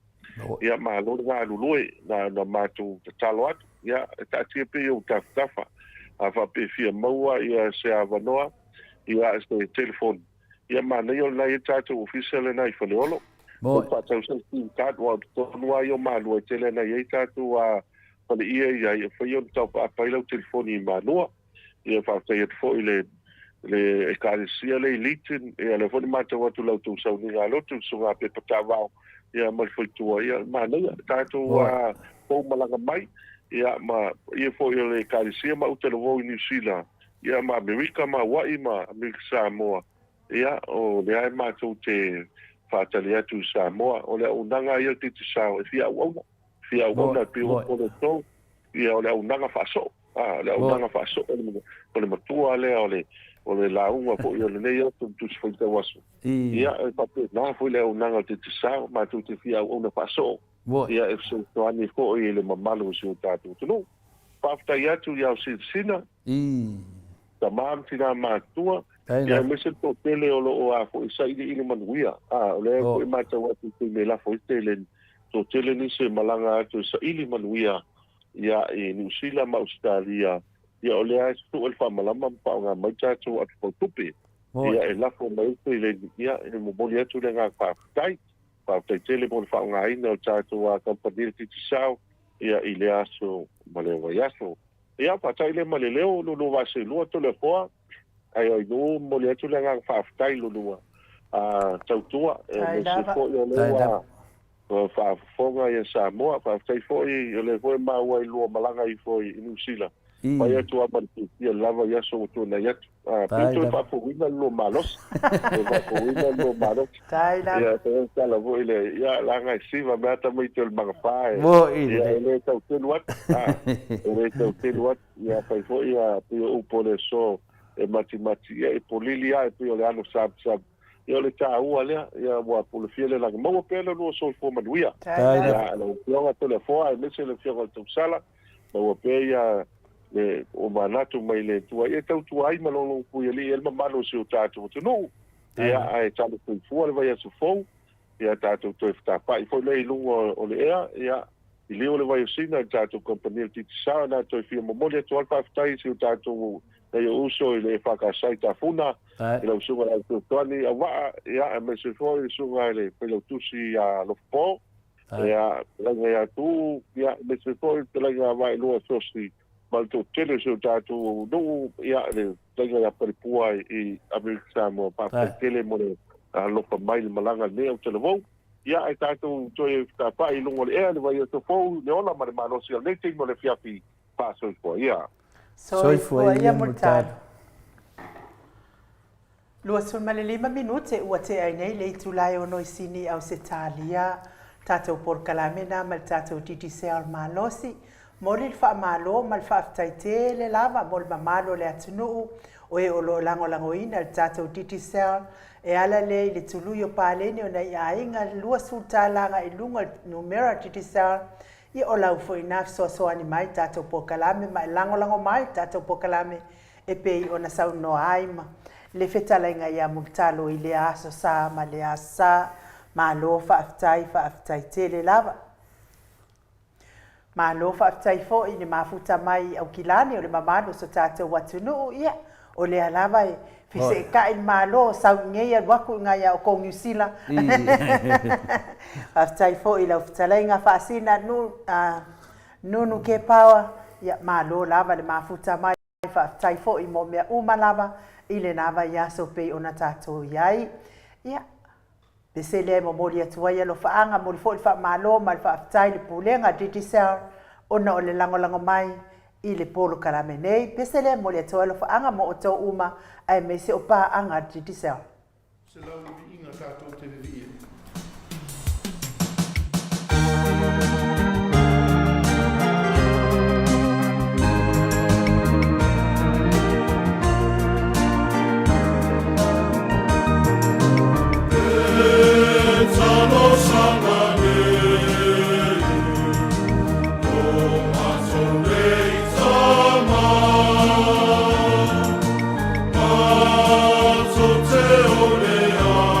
Ia, malo le galulue, na ona matou tatalo atu, ia, e taatia pea i ou tafatafa, a faapea e fia maua ia se avanoa, ia, se telefoni, ia, manaia o lena e i ai le tatou ofisa lena i Faleolo, Mo faatau se sim card, aua o totonu lava ia o Malua e tele ana i ai tatou faleie i ai, e mafai ona tau faapai lau telefoni i Malua. Ia faafetai atu foi i le le Ekalesia lea i Leeton, ia lea foi na matau atu i la outou sauniga lotu, le susuga Pepa Taavao, ia ma le faletua, ia manaia, tatou pou malaga mai, ia ma ia foi o le Ekalesia ma uta i Niu Sila, ia ma Amerika ma Hawaii ma Amerika Samoa, ia o lea e matou te faatali atu i Samoa, o le auaunaga ia o le Digicel e fia auauna, fia auauna e pei o le tou. Ia, o le auaunaga faasoo, a, o le auaunaga faasoo o le matua lea o le o le lauga foi o lenei aso ma Tusi Faitau Aso. Ia, e faapena foi le auaunaga o le Digicel, matou te fia auauna faasoo, ia, e fesoasoani foi i le mamalu o si o tatou atunuu. Faafetai atu i Aosinasina, tama ma tina matutua, ia aemaise le toatele o lo o a foi sailiili manuia. A, o lea foi e matau atu i taimi e lafo ai tele Toatele nisi e malaga atu e saili manuia ia i Niu Sila ma Ausetalia, ia o lea e sue le faamalama ma faaaoga mai tatou atufautupe, ia e lafo mai ai seleni, ia e momoli atu le agaga faafetai. Faafetai tele mo le faaaogaina o le tatou kamupani le Digicel ia i lea aso ma lea vaiaso. Ia faata'i lea ma le leo, lua vaaseilua Toleafoa. Ae oi nuu momoli atu le agaga faafetai i lolua tautua aemaise foi o lea ua faafofoga ia Samoa. Faafetai foi o lea foi e maua i lua malaga ifo i Niu Sila. Fai atu lava ma le fiafia lava i aso ua tuanai atu. Pei toe faafouina le lua malosi. Toe faafouina le lua malosi. Ia toe tala foi le ia laga e siva me ata mai te o le magafa e. Ia e le tau telu atu. E le tau telu atu. Ia fai foi ia pei o upu o le aso e matimati ia e polili a e pei o le ano sabusabu. Ia o le taua lea, ia ua pulefia le lagi. Maua pea le lua soifua manuia. Ia lau Afioga Toleafoa aemaise le Afioga i le Tausala, maua pea ia le o manatu mai le Atua ia e tautua ai ma lou Puialii ai le mamalu o si o tatou atunuu. Ia ae talo soifua le vaiaso fou. Ia tatou toe fetapa'i foi lea i luga o le ea, ia, i liu o le vaiosina i le tatou kamupani o le Digicel, na toe fia momoli atu ai le faafetai i si o tatou nai ou uso i le EFKS i Tafuna, i lau Susuga i le Au Fesoasoani Auvaa, ia, aemaise foi le Susuga i le Failautusi ia Alofapo, ia, Fetalaiga ia Tuuu, ia, aemaise foi le Fetalaiga ia Vaaelua Sosi ma le toatele o si o tatou nuu, ia, le Fetalaiga ia Palepua i Amerika Samoa. Faafetai tele mo le alofa mai i le malaga i lenei autalavou. Ia, ae tatou toe fetapa'i i luga o le ea i le vaiaso fou i le ola ma le malosi o lenei taimi o le afiafi. Faasoifua ia. Soifua ia Mulitalo. 25 minute ua tea ai nei le itula e ono i Sini Ausetalia. Tatou polokalame na ma le tatou Digicel malosi. Moli le faamalo ma le faafetai tele lava mo le mamalu o le atunuu o e o lo o lagolagoina le tatou Digicel e ala lea i le tului o paleni o nai aiga 20 tala agai i luga o le numera Digicel. Ia o lau foi na fesoasoani mai tatou polokalame ma e lagolago mai tatou polokalame e pei ona saunoa ai ma le fetalaiga ia Mulitalo i lea aso sa ma lea aso sa. Malo faafetai, faafetai tele lava. Malo faafetai foi i le mafuta mai i Aukilani o le mamalu o so tatou atunuu, ia, o lea lava e feseetai le Malo, sau i nei alu atu i nai a outou Niu Sila. Faafetai foi i lau fetalaiga Faasina Nunu Kepaoa, ia, malo lava le mafuta mai. Faafetai foi mo mea uma lava i lena vaiaso pei ona tatou i ai. Ia, pese lea e momoli atu ai alofaaga, momoli foi le faamalo ma le faafetai i le Pulega Digicel ona o le lagolago mai i le polokalame nei. Pese lea e momoli atu ai alofaaga mo outou uma aemaise o paaga a le Digicel. Se lau viiga tatou te vivii ai. E talosaga nei, o matou nei tama. Matou te ole ai.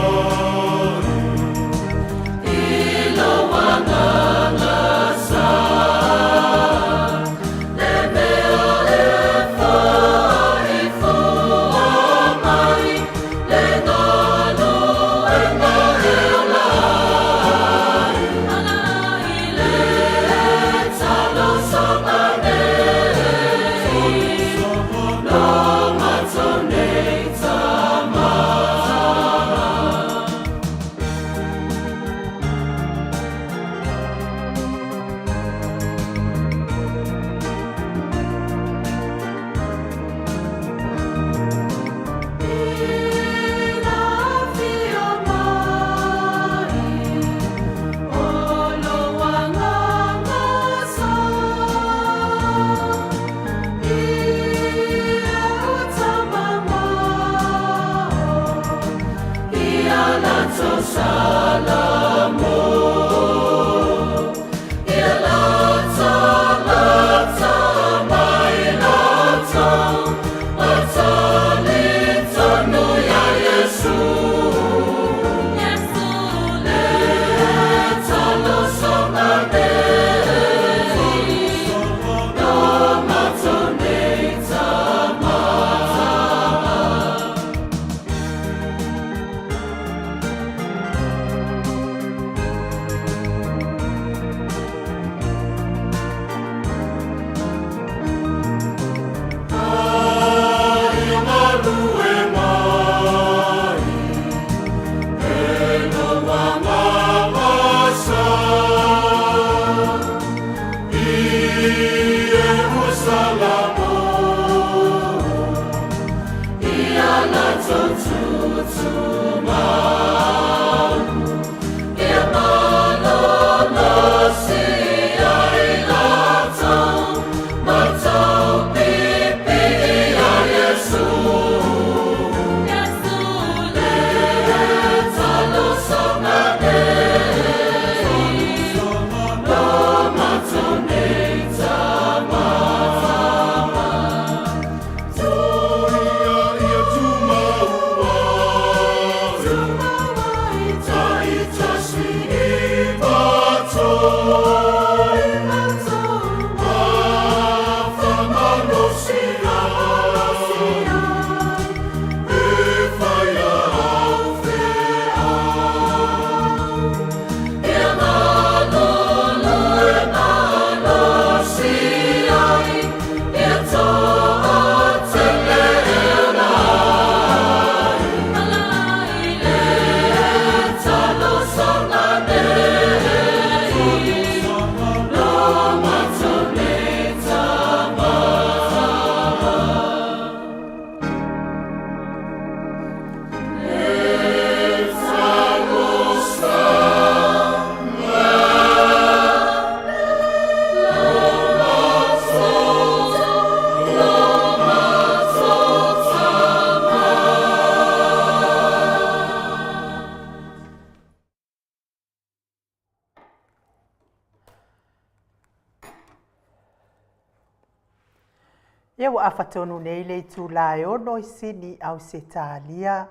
Ia ua afa tonu nei le itula e ono i Sini, Ausetalia,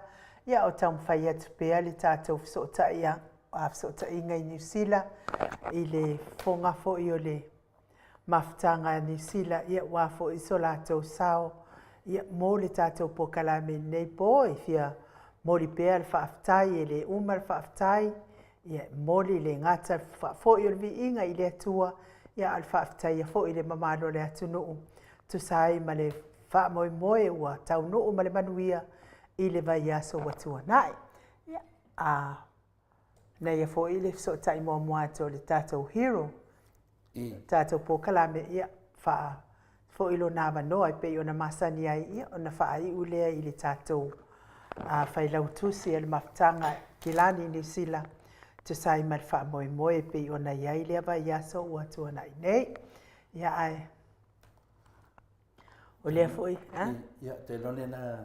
ia o taumafai atu pea le tatou fesootaiga i Niu Sila i le fofoga foi o le mafutaga a Niu Sila, ia aua foi so latou sao ia mo le tatou polokalame i lenei po. E fia momoli pea le faafetai, e le uma le faafetai, ia e momoli le gata faafoi o le viiga i le Atua, ia a o le faafetaia foi i le mamalu o le atunuu, tusa ai ma le faamoemoe ua taunuu ma le manuia i le vaiaso ua tuanai. Ia, a naia foi le fesootai muamua atu o le tatou hero, i tatou polokalame, ia, faafoi lona avanoa e pei ona masani ai, ia, ona faaiu lea i le tatou Failautusi a le Mafutaga Kilani Niu Sila, tusa ai ma le faamoemoe e pei ona i ai lea vaiaso ua tuanai nei. Ia, ae o lea foi, a? Ia, te iloa lena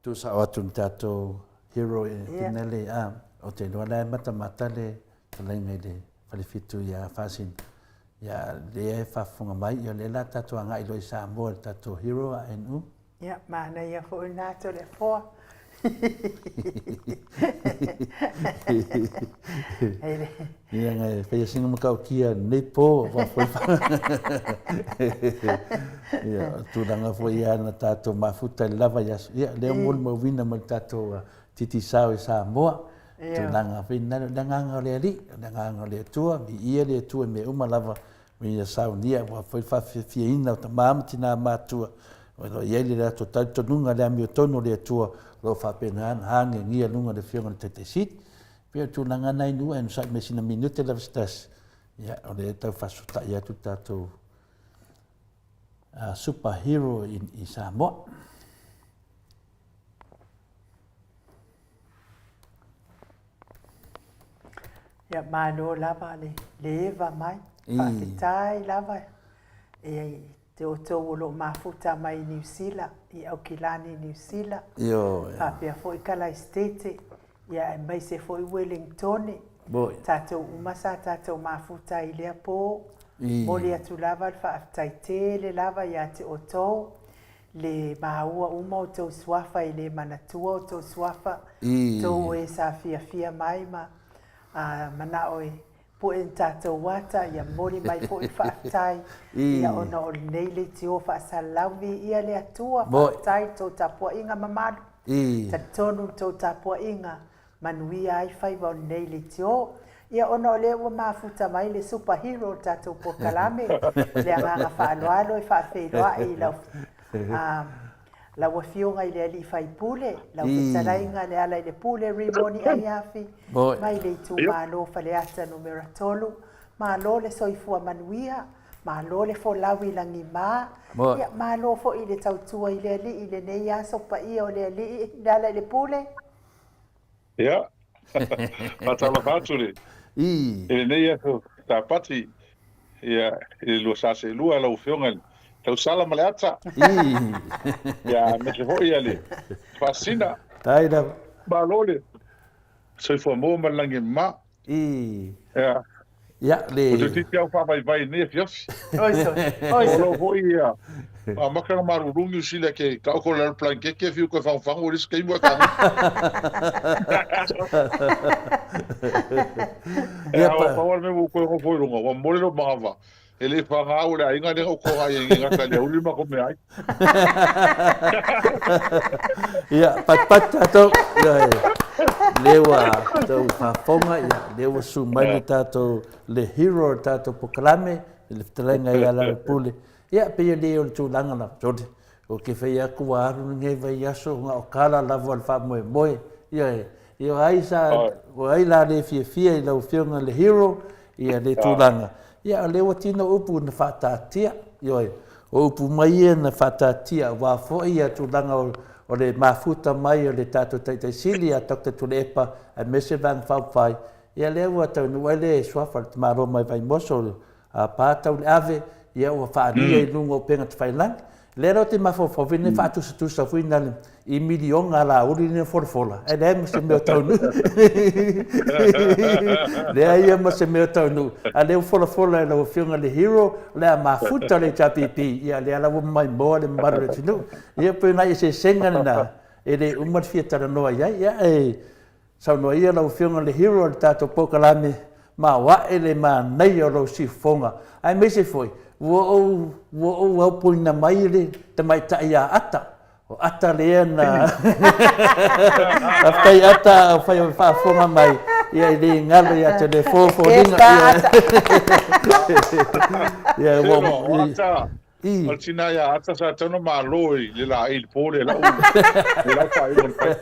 Tuusao atu i le tatou hero e Finale a o te iloa la e matamata le fetalaiga i le Falefitu ia Faasina. Ia lea e faafofoga mai, ia lea la tatou agai loa i Samoa i le tatou hero a NU. Ia, manaia foi lena Toleafoa. Ia ngai faia sina matautia lenei po aua foi ia o tulaga foi ia na tatou mafuta i le lava i aso ia lea molimauina mai le tatou Digicel i Samoa tulaga foi na le agaga o le Alii o le agaga o le Atua viia le Atua i mea uma lava ma ia saunia aua foi le faafiafiaina o tama ma tina matua o lo o i ai le latou talitonuga le amiotonu o le Atua o lo o faapena ona agiagia i luga o le Afioga i le Taitai Sili. Pei o le tulaga lena i nuu ae onosai mai sina minute lava se tasi, ia o lea e tau faasotai atu le tatou super hero i Samoa. Ia malo lava le eva mai. Faafetai lava e te outou o lo o mafuta mai i Niu Sila, i Aukilani Niu Sila. Faapea foi Kalaisitete. Ia aemaise foi Uelingitone. Tatou uma sa tatou mafuta i lea po. Momoli atu lava le faafetai tele lava ia te outou le maua uma outou suafa e le manatua outou suafa, outou e sa fiafia mai ma manao e pue ni tatou ata, ia momoli mai foi le faafetai ia ona o lenei leitio faasalalau. Viia le Atua, faafetai i le tou tapuaiga mamalu. Talitonu le tou tapuaiga manuia ai faiva o lenei leitio. Ia ona o lea ua mafuta mai le super hero o le tatou polokalame, le agaga faaaloalo e faafeiloai i lau lau Afioga i le Alii Faipule, lau Fetalaiga Lealailepule Rimoni Aiafi, mai le itumalo Faleata Numera 3. Malo le soifua manuia, malo le folau i lagima, ia malo foi i le tautua i le Alii i lenei aso paia o le Alii Lealailepule. Ia, faatalofa atu i lenei aso Sapati, ia, i le 24 lau Afioga i le Tausala ma le Ata. Ia, aemaise foi ia le Faasina. Tai lava. Malo le soifua maua ma le lagi e mama. Ia. Ia, le... Ua toeitiiti au faavaivai i lenei afiafi. Oi soi, oi soi. O lau foi ia, amata na malulu Niu Sila ke taoto le blankete fiu koe fagofago i le isi taimi ua tago. E Ia, ao pa... pau le mea ua ou toe nofo i luga, ua momoli lou manava, e le i paga au e le aiga lea na ou toga ai e gata i le auli ma matou meaai. Ia, patipati tatou. Ia, lea ua tou faafofoga, ia, lea ua susu mai le tatou, le hero o le tatou polokalame, le fetalaiga ia Lealailepule. Ia, pei e le o le tulaga lava, sole, ou te fai atu ua alu lenei vaiaso na o tala lava o le faamoemoe. Ia, ia o ai sa, o ai la le fiafia i lau Afioga le hero, ia le tulaga. Ia, o lea ua tino upu na faataatia, ioe, o upu mai ia na faataatia aua foi ia tulaga o, o le mafuta mai o le tatou Taitai Sili ia Doctor Tuilaepa aemaise Vaega Faaupufai, ia lea ua taunuu ai le suafa o le tamaloa mai Vaimoso a pa tau le ave, ia ua faaalia i luga o upega tafailagi. Lea la ou te mafaufau foi nei faatusatusa foi na le i miliona alauli nei folafola, ae leai ma se mea o taunuu. Leai ia ma se mea o taunuu. A lea ua folafola e lau Afioga le hero, o le a mafuta le HRPP, ia lea la ua maimoa le mamalu o le atunuu. Ia pei o nai eseesega lena e le uma le fia talanoa i ai. Ia e Saunoa ia lau Afioga le hero o le tatou polokalame, maoae le manaia o lou siufofoga, aemaise foi ua ou ua ou aupoina mai le tamaitai ia Ata. O Ata lea na Faafetai Ata o fai o faafofoga mai, ia e le galo ia te le fofoliga. Ia ua O Ata, O le tina ia Ata sa tatau ona malo i le laei i le po lea lau i lau faaiuga na fai.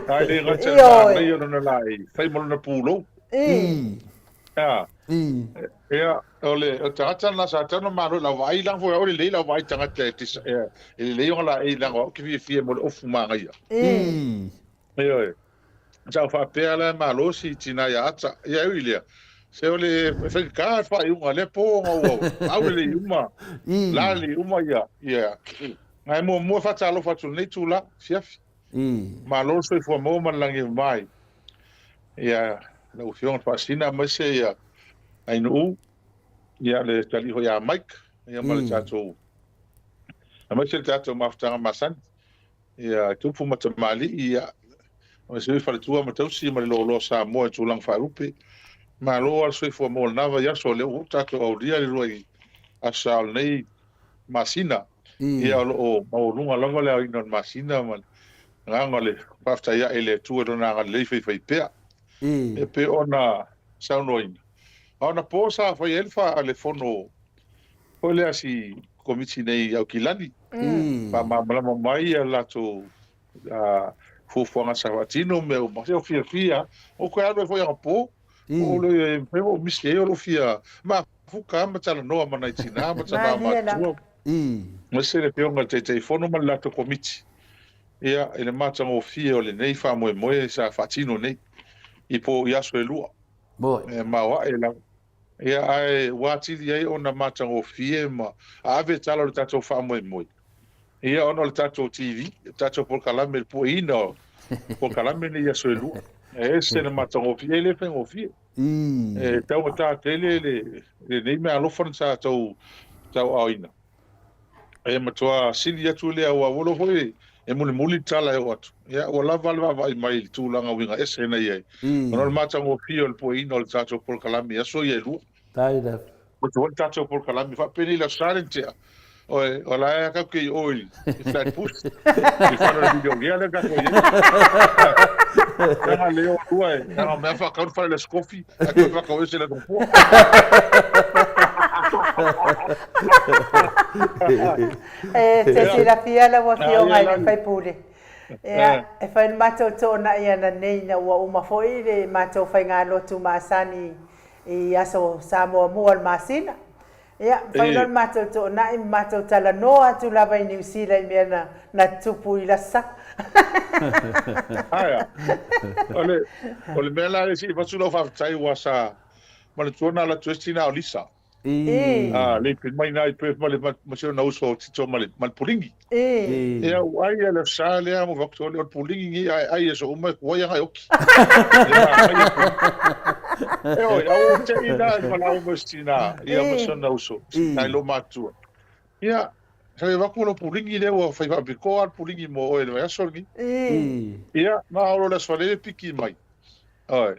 Ae le gata i le manaia o lona laei, fai ma lona pulou. Ia. Ia, o le tagata lena sa tatau ona malo i lau vaai, leaga foi au e lelei lau vaai i tagata e lelei ona laei leaga o au ou te fiafia mo le ofu manaia. Ioe. Sa ou faapea la e malosi i tina ia Ata. Ia e ui i lea, se o le e faigata le faaiuga lea po ona ua aulelei uma, lalelei uma ia, ia. Ae muamua e faatalofa atu i lenei itula afiafi. Malo le soifua maua ma le lagi e mama i ia lau Afioga i le Faasina aemaise ia Ainuu, ia le talii foi ia Mike, ia ma le tatou, aemaise le tatou mafutaga masani. Ia, tupu ma tamalii, ia, aemaise foi faletua ma tausi ma le loaloa Samoa i tulaga faalupe. Malo lava le soifua maua i lena vaiaso, o lea ua tatou aulia le uluai aso sa o lenei masina. Ia, o lo o maualuga lava le aoina o le masina ma le agaga o le faafetai ae i le Atua i Lona agalelei faifaipea. E pei ona saunoaina, a o anapo sa fai ai le fono foi lea a si Komiti nei i Aukilani, faamalamalama mai a latou fuafuaga sa faatino ma mea uma. Se o fiafia, ou toe alu ai foi anapo, o le mafai ona ou misi ai o lou fia mafuta lava ma talanoa ma nai tina ma tama matutua, aemaise le Afioga i le Taitaifono ma le latou Komiti, ia, i le matagofie o lenei faamoemoe sa faatino nei i po i aso e lua. E maoae lava. Ia, ae ua atili ai ona matagofie ma ave tala o le tatou faamoemoe, ia, ona o le tatou TV, le tatou polokalame, le pueina o polokalame nei i aso e lua. E ese le matagofie, e le faigofie. E taugata tele lenei meaalofa na tatou tauaaoina. E matua sili atu lea aua ua iloa foi e mulimuli le tala e oo atu. Ia ua lava le vaavaai mai i le tulaga uiga ese na i ai, ona o le matagofie o le pueina o le tatou polokalame i aso ia e lua. Ua tuai le tatou polokalame faapenei i le Aso Sa le tea. Oe, o la e tatou te i o i Flatbush, i fale o le milionea lea tatou i ai. Leaga lea o lua e, leaga mea faatau le fale o le Scofi, ae toe faatau ese le nofoa. E te silafia lau Afioga i le sui usufono, ia, e fai le matou toonai ananei ina ua uma foi le matou faigalotu masani i aso Sa muamua o le masina. Ia, fai loa le matou toonai ma matou talanoa atu lava i Niu Sila i mea na, na tupu i lasa. Aea. O le, o le mea la e se i avatu lau faafetai aua sa manatua na alu atu ai si tina o Lisa. I. A, le pili mai ina i Perth ma le, ma si ona uso o Tito ma le, ma le puligi. I. Ia, ua ai le Aso Sa lea ma avatu o le puligi nei ae ai aso uma e kuai aga e oki. E oi, a ua te i na i malao mo si tina, ia ma si ona uso, nai lo matua. Ia, sa i avatu lo puligi lea ua fai faapitoa le puligi mo oe i le vaiaso lenei. Ia, na olo le aso Faraile piki mai. Oi.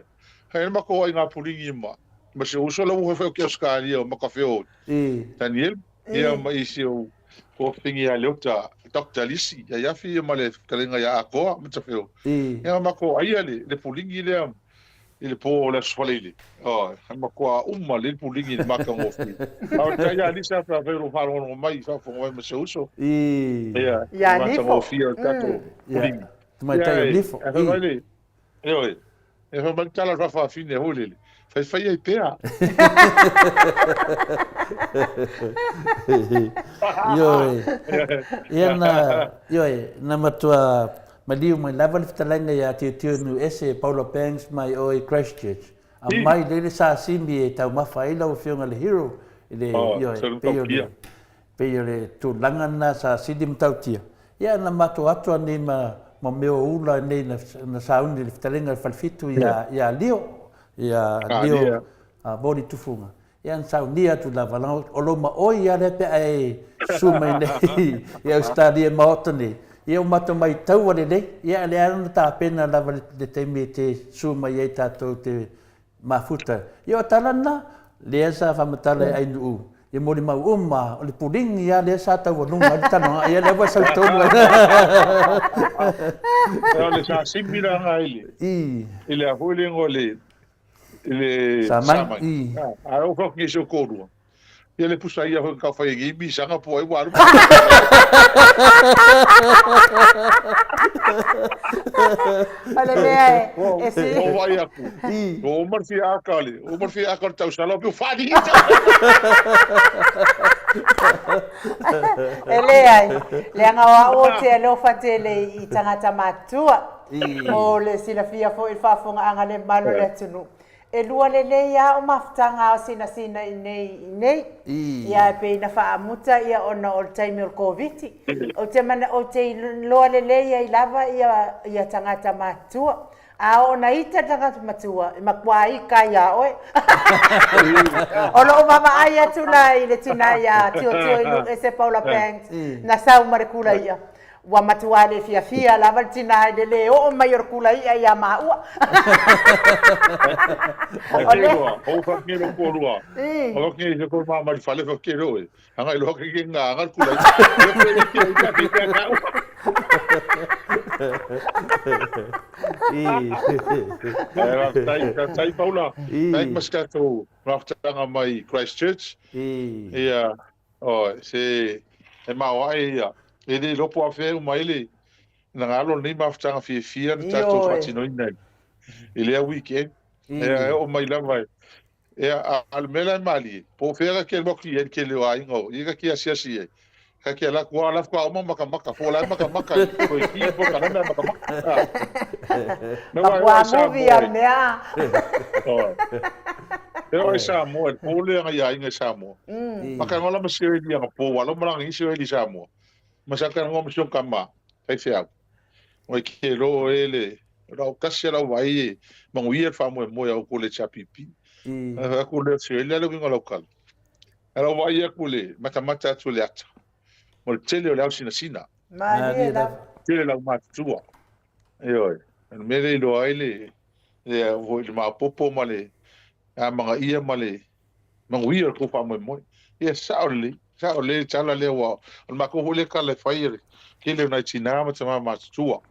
Hei le matou aiga puligi ma, ma si ou uso la ua fai o ke Australia o Makafeo. Daniel. Ia ma isi ou toafine ia Leota, Doctor Lisi, ia Iafi ia ma le fetalaiga ia Akoa ma Tafeo. Ia matou aia le, le puligi lea i le po o le Aso Faraile. Oi, e matua uma le puligi i le matagofie. A o le tai ia Lisa pe afai o lo o faalogologo mai, faafofoga mai ma si ou uso. Ia, Ia le Nifo. matagofie o le tatou puligi. Tamaitai o Nifo. Ia, e fai mai le, Ioe, e fai mai le tala a le faafafine foi lele, faifai ai pea. Ioe, ia na, ioe, na matua maliu mai lava le fetalaiga ia Tiotio Nuuese, Paula Banks mai o i Christchurch. Aumai lele sasimi e taumafa ai lau Afioga i le Hero, i le, ioe, pei o le, Pei o le tulaga lena sa sili matautia, ia na matou atu a nei ma ma mea o ula nei na na sauni i le fetalaiga i le falefitu ia ia Lio, ia Lio Voli Tufuga. Ia na saunia atu lava leaga o lou maoi lava lea pe a e susu mai nei i Ausetalia i Maota nei, ia ua matou maitaua lelei, ia a lea na tapena lava le taimi e te susu mai ai tatou te Mafuta. Ia o tala na, lea sa faamatala e Ainuu, ia molimau uma, o le puligi lava lea sa taualuga ai le talanoaga, ia lea ua sau tonu ai. O le sasimi la nga i le, i le a foi le igoa i le, i le Samai. I. A o fau ki se o kōrua. Ia le pusa ia hoi ka whai e mi sanga po ai waru. O le mea e, e si... O vai aku. O Omar fia akale. Omar fia akale tau sala o whani. E leai, leaga o au ou te alofa tele i tagata matutua. Mo le silafia foi i le faafofogaaga le mamalu o le atunuu. E lua lelei a o mafutaga o sinasina i nei i nei. Ia e pei na faamuta ia ona o le taimi o le Koviti. Ou te mana ou te iloa lelei ai lava ia ia tagata matutua. A oo na ita le tagata matua, e matua ika ia oe. O loo vaavaai atu la i le tina ia Tiotio i Nuu Ese Paula Banks na sau ma le kula ia. Ua matua le fiafia lava le tina i le le oo mai o le kula i'a ia maua. Ai ke loa, o fa ke lo ko lua. O ke se ko ma ma fale fa ke lo e. Anga lo ke ke nga nga kula. Yo ke ke ke ke ke nga. Tai tai Paula. Tai maskato maftanga mai Christchurch. Ia Oi, se e maoae ia. E le iloa po o afea e uma ai le nagalo lenei mafutaga fiafia na tatou faatinoina i lea weekend. E oo mai lava e. Ea, a o le mea la e malie, po o fea ka ke alu atu i ai le tele o aiga o ia ka ke asiasi i ai. Ka ke ala atu, a la faatoa uma makamaka, po o la e makamaka i koe ki po ka mea makamaka. Me wai wai sa movie a mea. Oi. E oi Samoa, le po lea ngai aiga i Samoa. Maka ngola ma sio eli anga po walo ma langa sio eli Samoa. Ma sa ka ngola ma sio kama, kai feau. Oi ke lo ele. O lau tasi a lau vaai e manuia le faamoemoe a outou i le HRPP. Ona fai atu lea, o le a le uiga o lau tala? Ae lau vaai atu i le matamata atu i le ata, o le tele o le ausinasina. Malie lava. Tele lau matutua. Ioe. O le mea lea e iloa ai le, le, le maopoopo ma le amanaia ma le manuia o le tou faamoemoe. Ia sao lelei, sao lelei le tala lea ua, o le matou foi lea tala e fai, o le tele o nai tina ma tama matutua.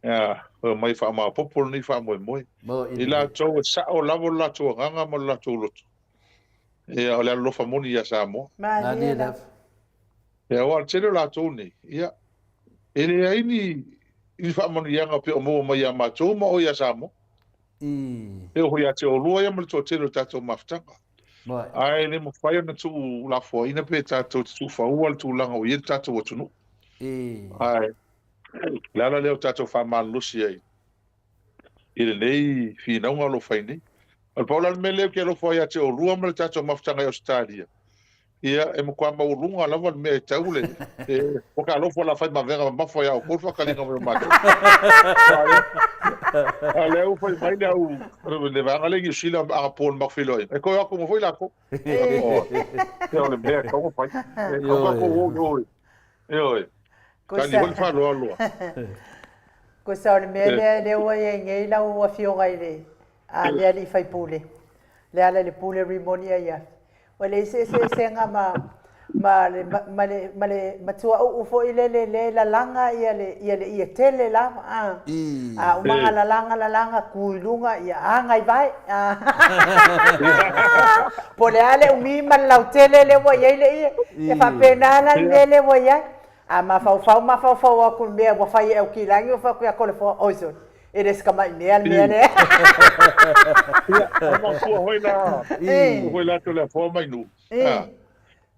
Ia, omai faamaopoopo lenei faamoemoe. I latou e sao lava lo latou agaga ma lo latou loto. Ia, o le alolofa moni ia Samoa. Malie lava. Ia, aua o le tele o latou nei, ia, e leai ni, ni faamanuiaga pei o maua mai ia matou ma o ia Samoa. E oo foi ia te oulua ia ma le toatele o le tatou mafutaga. Ae le mafai ona tuulafoaiina pe tatou te tuufaua le tulaga ua i ai le tatou atunuu. Ae o le ala lea o tatou faamalolosi ai i lenei finauga o lo o fai nei. O le pau la le mea lea ou te alofa ai ia te oulua ma le tatou mafutaga i Ausetalia, Ia, e matua maualuga lava le mea e tau le... Ua ka alofa la fai mavega mamafa ia outou le faataliga mai o matou. A o lea ua fai mai le au le vaega lea i Niu Sila anapo i le matou feiloaiga, e toe o atu uma foi latou. Ia o le mea e tatau ona fai. E tatau tatou o i o i. Ioe. Tali foi le faaaloalo. Kosa o le mea lea lea ua i ai nei lau afioga i le a le alii faipule, le ala i le pule rimoni ai afi. Ua leai se eseesega ma ma le ma le ma le matuauu foi lele le lalaga ia le ia le ie tele lava a. A uma ona lalaga lalaga tu i luga ia aga i vae a. Po o le a le umi ma le lautele lea ua i ai le ie, e faapena la le mea lea ua i ai. A mafaufau mafaufau atu i le mea ua fai e Aukilani ua fai atu ia Toleafoa, oi sole, e le o se tamai mea le mea lea. Ia, o matua foi la, foi la Toleafoa mai Nuu. A,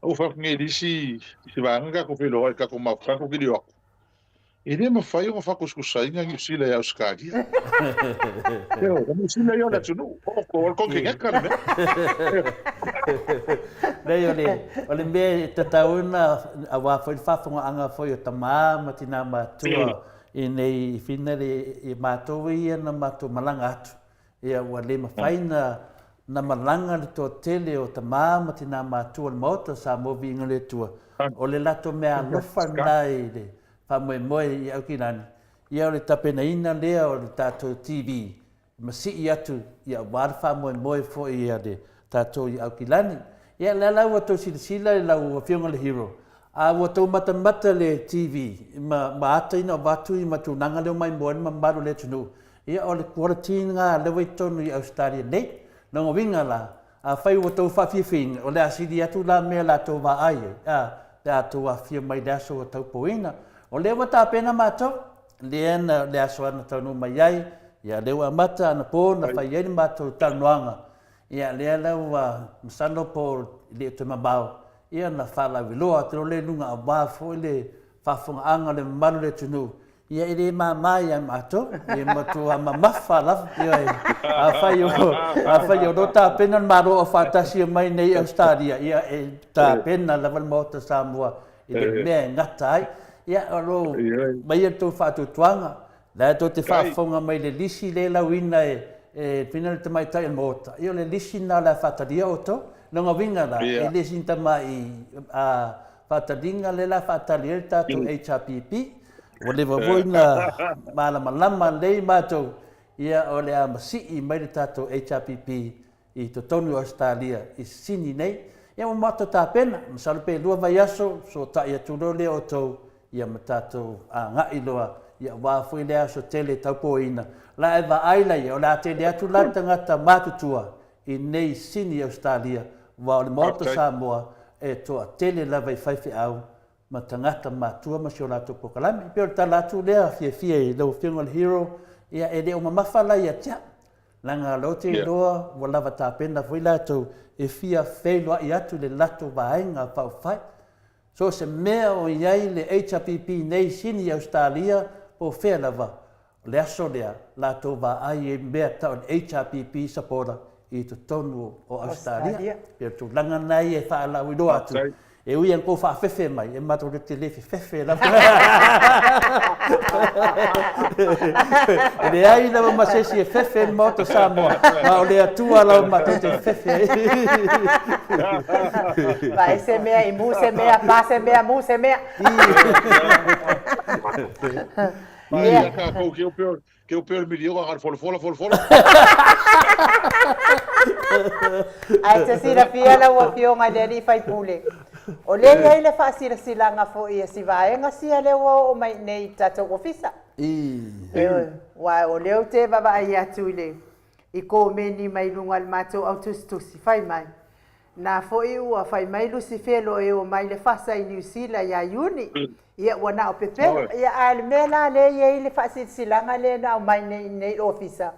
ua fai atu nei i le isi vaega tatou feiloai, tatou mafutaga, tatou tilio atu. E le mafai ona faatusatusaina Niu Sila ia Ausetalia. Ioe, o Niu Sila ia o le atunuu, o outou o le konekeneta le mea. Leai, o le, o le mea e tatau ona, aua foi le faafogaaga foi o tama ma tina matua i nei fina le, i matou ia na matou malaga atu, ia ua le mafai na, na malaga le toatele o tama ma tina matua o le Maota o Samoa Viiga o le Atua, o le latou meaalofa lena i le faamoemoe i Aukilani, ia o le tapenaina lea o le tatou TV ma sii atu ia aua le faamoemoe foi a le tatou i Aukilani. Ia lea la ua tou silasila i lau Afioga i le Hero, a ua tou matamata le TV ma ma ata ina avatu i ma tulaga lea o maimoa ai le mamalu o le atunuu, ia o le quality lena lea ua i totonu i Ausetalia nei. Lona uiga la, Afai ua outou faafiafiaina, o le a sili atu la mea la outou vaai ai, a, pe a outou afifio mai i le aso ua taupoina. O lea ua tapena matou, lea na, le aso na taunuu mai ai, ia lea ua amata anapo na fai ai le matou talanoaga, ia lea la ua, masalo po o le toe mamao, ia na faalauiloa atu loa lea i luga aua foi le faafofogaaga a le mamalu o le atunuu, Ia e le mama ia matou, e matua mamafa lava. Ioe, afai o, afai o lo tapena le Malo Aufaatasi mai nei i Ausetalia, ia e tapena lava le Maota Samoa i le mea e gata ai. Ia o lo maia le tou faatuatuaga, la e tou te faafofoga mai i le lisi lea e lauina e e pina le tamaitai o le Maota, ia o le lisi lena o le a faatalia outou. Lona uiga la, e le sina tamai a faataliga lea la faatali ai le tatou HRPP, Ua leva foi na malamalama lelei matou, ia o le a masii mai le tatou HRPP i totonu o Ausetalia i Sisini nei. Ia ua matou tapena, masalo pe lua vaiaso, fesootai atu loa lea outou ia ma tatou agai loa, ia aua foi lea aso tele taupoina. La e vaai laia, o le a tele atu la tagata matutua i nei Sini Ausetalia, aua o le Maota Samoa e toatele lava i faifeau ma tagata matua ma si o latou polokalame. E pei o le tala atu lea fiafia i lau Afioga i le Hero, ia e le o mamafa la ia te au, leaga o lea ou te iloa ua lava tapena foi latou e fia feiloai atu i le latou vaega faaupufai. So o se mea o i ai le HRPP nei sini i Ausetalia po o fea lava, O le aso lea, latou vaai ai mea tau le HRPP supporter i totonu o Ausetalia. Pei o le tulaga lena ia e faalauiloa atu. E ui ana kou faafefe mai, e matou te le fefefe lava. E leai lava ma se isi e fefe i le Maota o Samoa, ma o le Atua lava matou te fefe ai. Vaai se mea i mu se mea, pa se mea, mu se mea. Ia tatou ke o Ke o pea le miliona na folafola folafola. Ae te silafia lau Afioga i le Alii Faipule, o lea e i ai le faasilasilaga foi a si vaega sia lea ua oo mai i inei i le tatou ofisa. Ioe, aua o lea ou te vaavaai atu i le i komeni mai luga o le matou autusitusi, fai mai, Na foi ua fai mai Lusifelo e o mai le fasa i Niu Sila ia Iuni, ia ua na o pepelo. Ia ae le mea la lea e i ai le faasilasilaga lea na aumai nei i nei ofisa,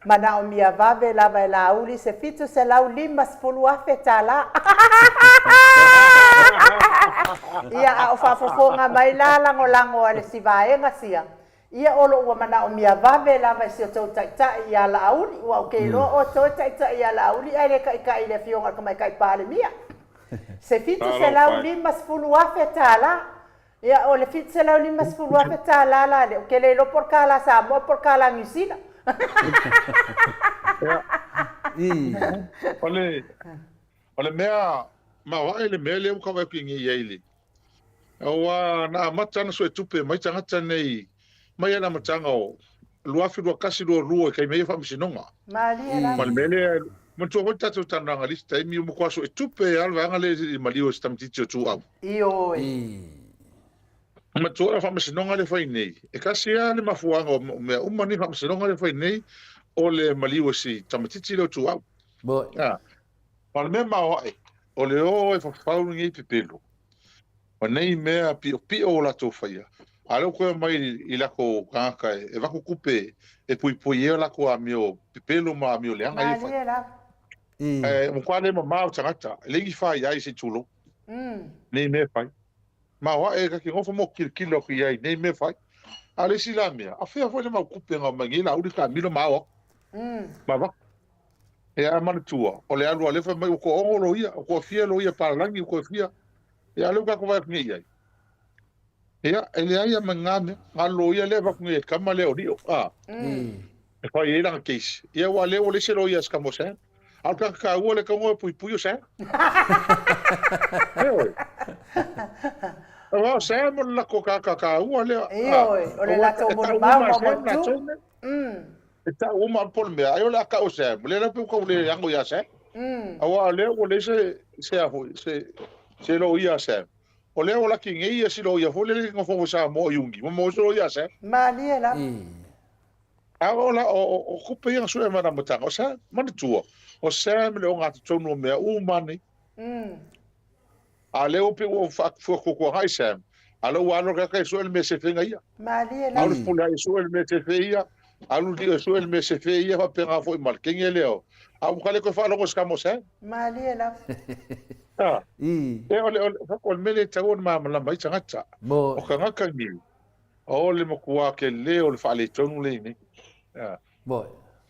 manaomia vave lava e Laauli se 750 afe tala. Ia a o faafofoga mai la lagolago a le si vaega sia, Ia o lo ua manaomia vave lava e si outou taitai ia Laauli, ua ou ke iloa outou e taitai ia Laauli ae le taitai i le Afioga i le Tamaitai Palemia. Se 750 afe tala. Ia o le 750 afe tala la lea, ou te le iloa po o le tala Samoa po o le tala Niu Sila. O le, o le mea maoae le mea lea ua tau atu i ai le Aua na amata ona suetupe mai tagata nei mai le amataga o 2021, 22 i taimi ai o faamasinoga. Malie lava. Ma le mea lea, manatua foi le tatou talanoaga i le isi taimi, ua matua suetupe lava le vaega lea i maliu o si tamaitiiti o Tuuau. Ioe. Manatua o le faamasinoga lea e fai nei, e tasi lava le mafuaaga o mea uma nei faamasinoga lea e fai nei, o le maliu o si tamaitiiti lea o Tuuau. Ma le mea maoae, o le o e fafau lenei pepelo, ma nei mea piʻopiʻo o latou faia, a o lea ua toe omai i latou tagata e avatu tupe e puipui ai o latou amio pepelo ma amio leaga ia e fai. Malie lava. Ae ua matua le mama o tagata, e leai ni faiai se i tulou, nei mea e fai. Maoae ta te nofo ma ou tilotilo atu i ai i nei mea e fai. A o le isi la mea, a fea foi le mau tupe na omai nei Laauli taamilo ma ao atu ma avatu. Ia ae manatua, o le alu a lea fai mai ua toaono loia, ua toafia loia palalagi, ua toafia. Ia a o lea ua tatou vaai atu nei i ai. Ia, e leai lava ma ni na mea. Na o le loia lea e avatu nei e le tama lea o Lio, a, e fai ai lana case. Ia aua o lea ua leai se loia a si tama o Sam. A o le tagata taua lea e tatau ona o e puipui o Sam. Ioe. Aua o Sam o le latou tagata taua lea. Ioe, o le latou E tau molimau uma ma e Sam motu. latou nei. E tau uma po o le mea, ai o le a tau e Sam, lea la pei ua tau le ano ia Sam. Aua o lea ua leai se, se a foi, se, se loia a Sam. O lea ua laki nei ia si loia foi lele nofonofono i Samoa i Uni, ua maua se loia a Sam. Malie lava. A o la, o, o, o kupe ia na sue mai le amataga, o Sam, manatua, o Sam le ogatotonu o mea uma nei. A o lea ua pei ua faatuatuanai Sam, a o lea ua alu le tagata e sue le mea e sefe ia. Malie la. Alu Fepuleai e sue le mea e sefe ia, alu Lio e sue le mea e sefe ia, faapena foi ma le kenge lea o. A ua le toe faalogo i se tama o Sam. Malie lava. A. E o le, o le, o le mea lea e tatau ona malamalama ai tagata. O tagata nei, o le matua tele o le faaletonu lea i nei. A.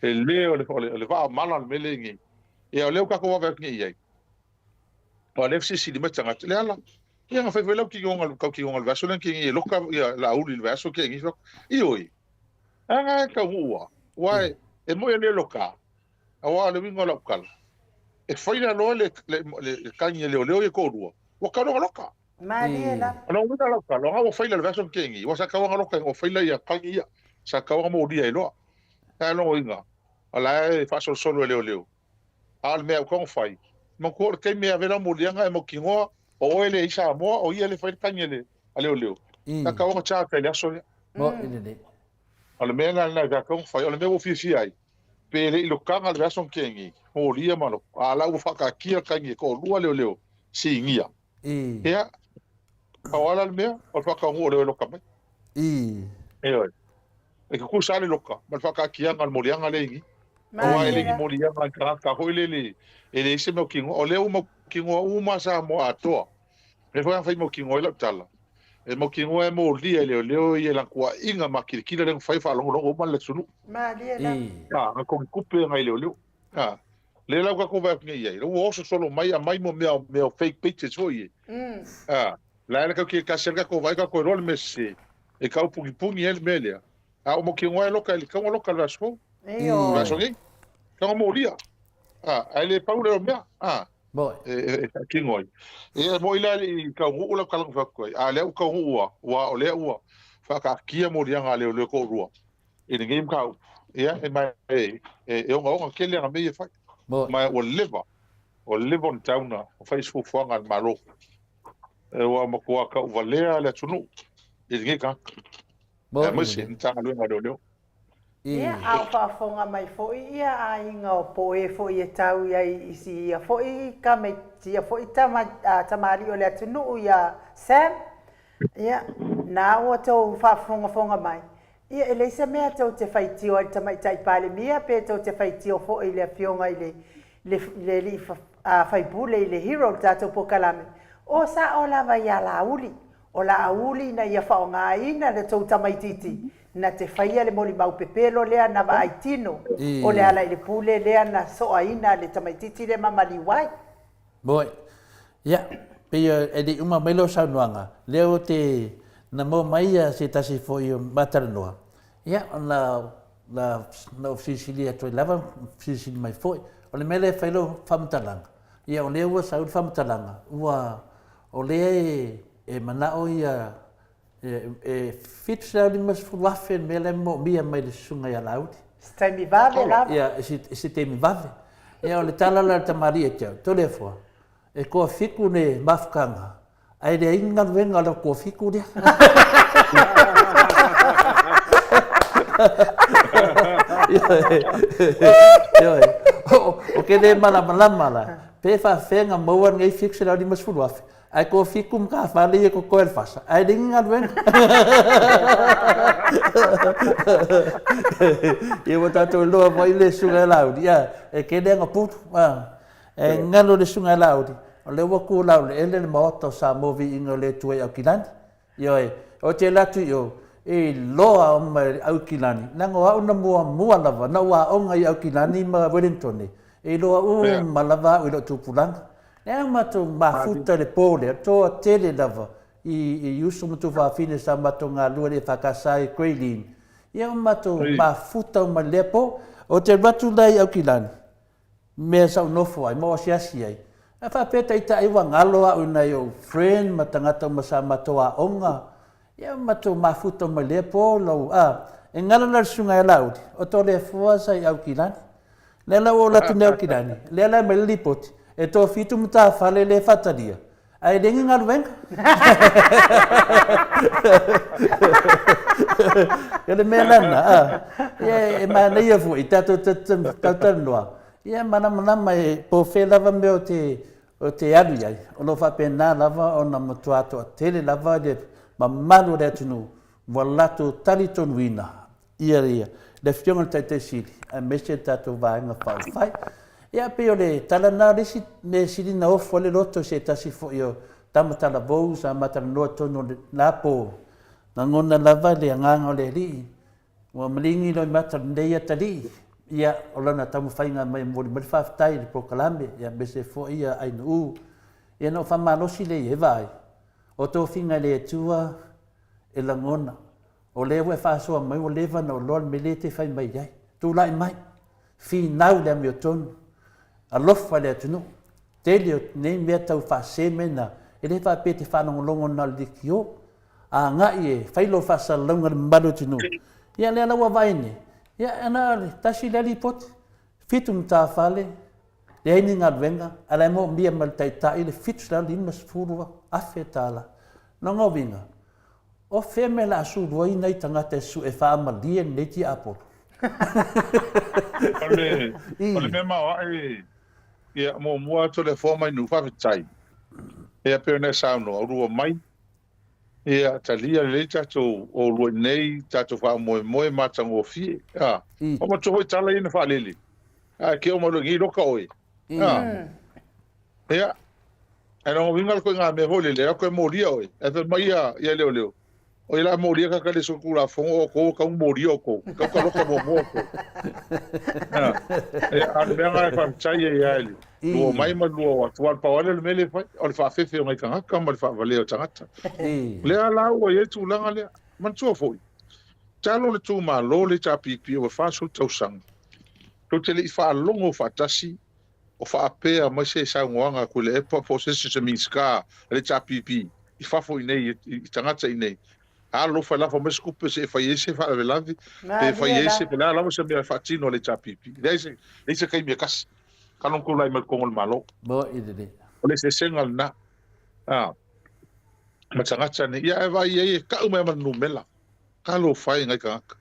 Tele o le, o le, o le vaa mala o le mea lea i nei. Ia o lea ua tatou vaavaai atu nei i ai. Aua o lea e fesilisili mai tagata, Leala, ia na fai foi lau tinoga, tau tinoga i le vaiaso lea na tini e loka ia Laauli i le vaiaso tea nei. Fai atu, Ioe, a na e taunuu lava, aua e, e moi e le loka, aua o le uiga o lau tala, e fai la loa le, le, le, le tagi a leoleo ia toalua, ua tau loa ona loka. Malie lava. O lona uiga o lau tala, o na ua fai la i le vaiaso na tea nei, aua sa tau ona loka ina ua fai la ia tagi ia, sa tau ona molia ai loa. Ae o lona uiga, o la e faasolosolo e leoleo, A o le mea ua tatau ona fai, manatua o le taimi e ave lau moliaga e mautinoa o oe le i Samoa, o ia le fai le tagi a le a leoleo. Sa tatau ona charge i le aso lea. Moni lelei. O le mea la lena e tatau ona fai, o le mea ua ou fiafia ai, pe le i lokaga le vaiaso na tea nei, molia ma loko, a o la ua faataatia le tagi e toalua leoleo, sinia. Ia, pau lava la le mea, o le faataunuu o leo e loka mai. Ioe. E tutusa lava le loka ma le faataatiaga o le moliaga lea i i. Aua e le ni moliaga i tagata foi lele e leai se mautinoa. O lea ua mautinoa uma Samoa atoa. O lea foi a fai mautinoa ai lau tala. E mautinoa e molia e leoleo ia lana tuuaiga makilikila lea na fai o faalogologo uma le atunuu. Malie lava. A, na togitupe nai leoleo. A. Lea la ua tatou vaai atu nei i ai, la ua oso solo mai aumai mo mea mea o fake pages foi ie. A, la e la tatou te tasi lava le tatou vaai tatou iloa le mea sese e tau punipuni ai le mea lea. A ua mautinoa e loka e le tatau ona loka i le vaiaso fou. I le vaiaso nei. Tatau ona molia. A, ae le pau lea o mea. A, e, e, e faatino ai. Ia, e moni la e le i taunuu lau tala na fai atu ai, a o lea ua taunuu lava, aua o lea ua faataatia moliaga a leoleo toalua i lenei mataupu. Ia, e ma e, e ogaoga tele ana mea ia e fai. Ma ua leva, ua leva ona tatau ona fai se fuafuaga a le Malo. Ua matua tauvalea le atunuu i lenei tagata, aemaise le Matagaluega a Leoleo. Ia, a o faafofoga mai foi ia aiga o po o e foi e tau i ai i si ia foi tamaiti, ia foi tama, tamalii o le atunuu ia Sam, ia, na ua tou faafofogafoga mai, ia e leai se mea tou te faitio ai i le Tamaitai Palemia pe tou te faitio foi i le Afioga i le, le, le alii faipule i le hero o le tatou polokalame, o sao lava ia Laauli, O Laauli ina ia faaaogaina le tou tamaitiiti na te faia le molimau pepelo lea na vaai tino o le ala i le pule lea na soaina le tamaitiiti lea ma maliu ai. Moe. Ia, pei e le i uma mai lau saunoaga, lea ou te na maua mai ia se tasi foi o matalanoa, ia ona na na ou fesilisili atu ai lava, fesilisili mai foi. O le mea lea e fai lau faamatalaga, ia o lea ua sau le faamatalaga, ua O lea e manao ia e $750,000 le mea la e moomia mai le susuga ia Laauli. Se taimi vave lava. Ia, i se taimi vave. Ia, o le tala la a le tamalii ia te au, Toleafoa, e toafitu le mafutaga, ae leai ni galuega o le toafitu lea. Ioe. Ou te le malamalama la, Pe faafefea na maua lenei $750,000 ae toafitu matafale ia totoe o le fasa ae leai ni galuega. Ia ua tatou iloa foi le susuga ia Laauli, ia e tele ana pulu. E galo le susuga ia Laauli, o lea ua tu laueleele le Maota o Samoa Viiga o le Atua i Aukilani. Ioe, ou te alu atu i o, e iloa uma e Aukilani, leaga o au na muamua lava na ou aoga i Aukilani ma Wellingtone, e iloa uma lava au i lou tupulaga. Lea matou mafuta i le po lea, toatele lava i i uso ma tuafafine sa matou galue i le EFKS i Grey Lynn, ia ua matou mafuta uma i lea po. Ou te alu atu la i Aukilani, mea sa ou nofo ai ma ou asiasi ai, ae faapea taitai ua galo au i nai ou friend ma tagata uma sa matou aoga, ia matou mafuta uma i lea po lou, a, e galo la le susuga ia Laauli, o Toleafoa sa i Aukilani. Lea la ua ou alu atu nei Aukilani, lea la e aumai le lipoti, e toafitu matafale lea e faatalia, Ae leai ni galuega. O le mea lena, a, ia e manaia foi tatou talatalanoa, ia malamalama e po o fea lava mea o te alu i ai, o lo o faapena lava ona matua toatele lava le mamalu o le atunuu ua latou talitonuina ia le Afioga i le Taitai Sili aemaise le tatou Vaega Faaupufai. Ia pei o le tala lena o le isi mea e sili ona ofo ai le loto i se tasi foi o tama talavou sa ma talanoa i totonu o lena po, lagona lava le agaga o le Alii, ua maligi loimata o lenei atalii, ia o lana taumafaiga mai e momoli mai le faafetai i le polokalame, ia aemaise foi ia Ainuu. Ia na ou faamalosi lea i ai, vaai, o tofiga e le Atua e lagona. O lea ua e faasoa mai ua leva ona ou iloa le mea lea e te fai mai ai. Tulai mai, finau i le amiotonu, alofa i le atunuu. Tele o nei mea tau faasese mea na, e le faapea e te faalogologo na o le leitio. Agai e fai lou faasalalauga i le mamalu o le atunuu. Ia lea la ua vaai nei, ia na o le tasi lea lipoti, 7 matafale, leai ni galuega, a o la e moomia mai e le Taitai le $750,000. Lona uiga, O fea mea la a sulu ai nai tagata e sue faamalie lenei tiapolo? O le, o le mea maoae, ia, muamua atu le foa mai nuu, faafetai. Ia, pei ona e saunoa, ulua mai, ia, talia lelei tatou o ulua i nei, tatou faamoemoe matagofie. A, o matua foi tala ia na faalele. A, ke o mai loa i nei loka oe. A, Ia, ae lona uiga le koiga mea foi lele, a toe molia oe, ae fai mai ia, ia leoleo, O ia la molia ka kale so kula fongo o kou kau molia o kou. Kau ka loka mo mo kou. E a le mea ngai whakachai e ia eli. Lua mai ma lua o atu. Al pawale le mele fai. O le whaafefe o ngai tangata ma le whaavale o tangata. Lea la ua ia tūlanga lea. Manatua foi. Talo le tū malo le HRPP o 40 tausaga. Tou te le i faalogo faatasi o faapea mai se saunoaga a Tuilaepa po o se isi o se Minisita a le HRPP i fafo i inei i tagata i inei. Alofa e lafo mai se tupe se i fai ai se faalavelave pe fai ai se, po o le a lava se mea e faatino a le HRPP. Leai se, leai se taimi e tasi. Kalo na tulai mai i totonu o le Malo. O le eseesega lena. A, ma tagata nei. Ia, ae vaai i ai e kau mai lava ma le numera. Talofa e nai tagata.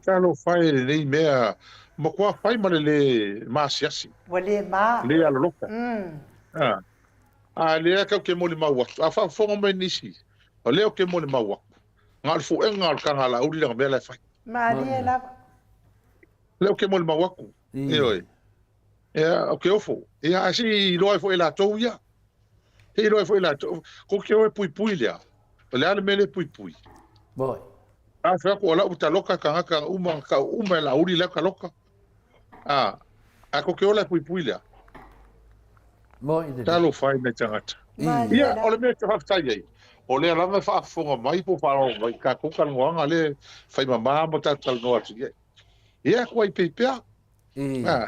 Talofa e lenei mea matua fai ma le le maasiasi. Ua le ma. Le alolofa. A, a lea kau ke molimau atu. A faafofoga mai nisi, o lea ou te molimau atu. Na o le fuega o le taga a Laauli lana mea la e fai. Malie lava. Lea ou te molimau atu. Ioe. Ia, ou te ofo. Ia, ae se i iloa ai foi e latou ia. Se i iloa ai foi e latou. Kou te o e puipui lea. O le a le mea lea e puipui? Moi. A fai atu o lau taloka tagata uma, tau uma e Laauli lau taloka. A, a kou te ola e puipui lea. Moi le. Talofa e nai tagata. Ia, o le mea e te faafetai ai, o lea lava e faafofoga mai po o faalogo mai i tatou talanoaga lea e fai mama ma tatou talanoa atu i ai. Ia, kuai pei pea. Ah,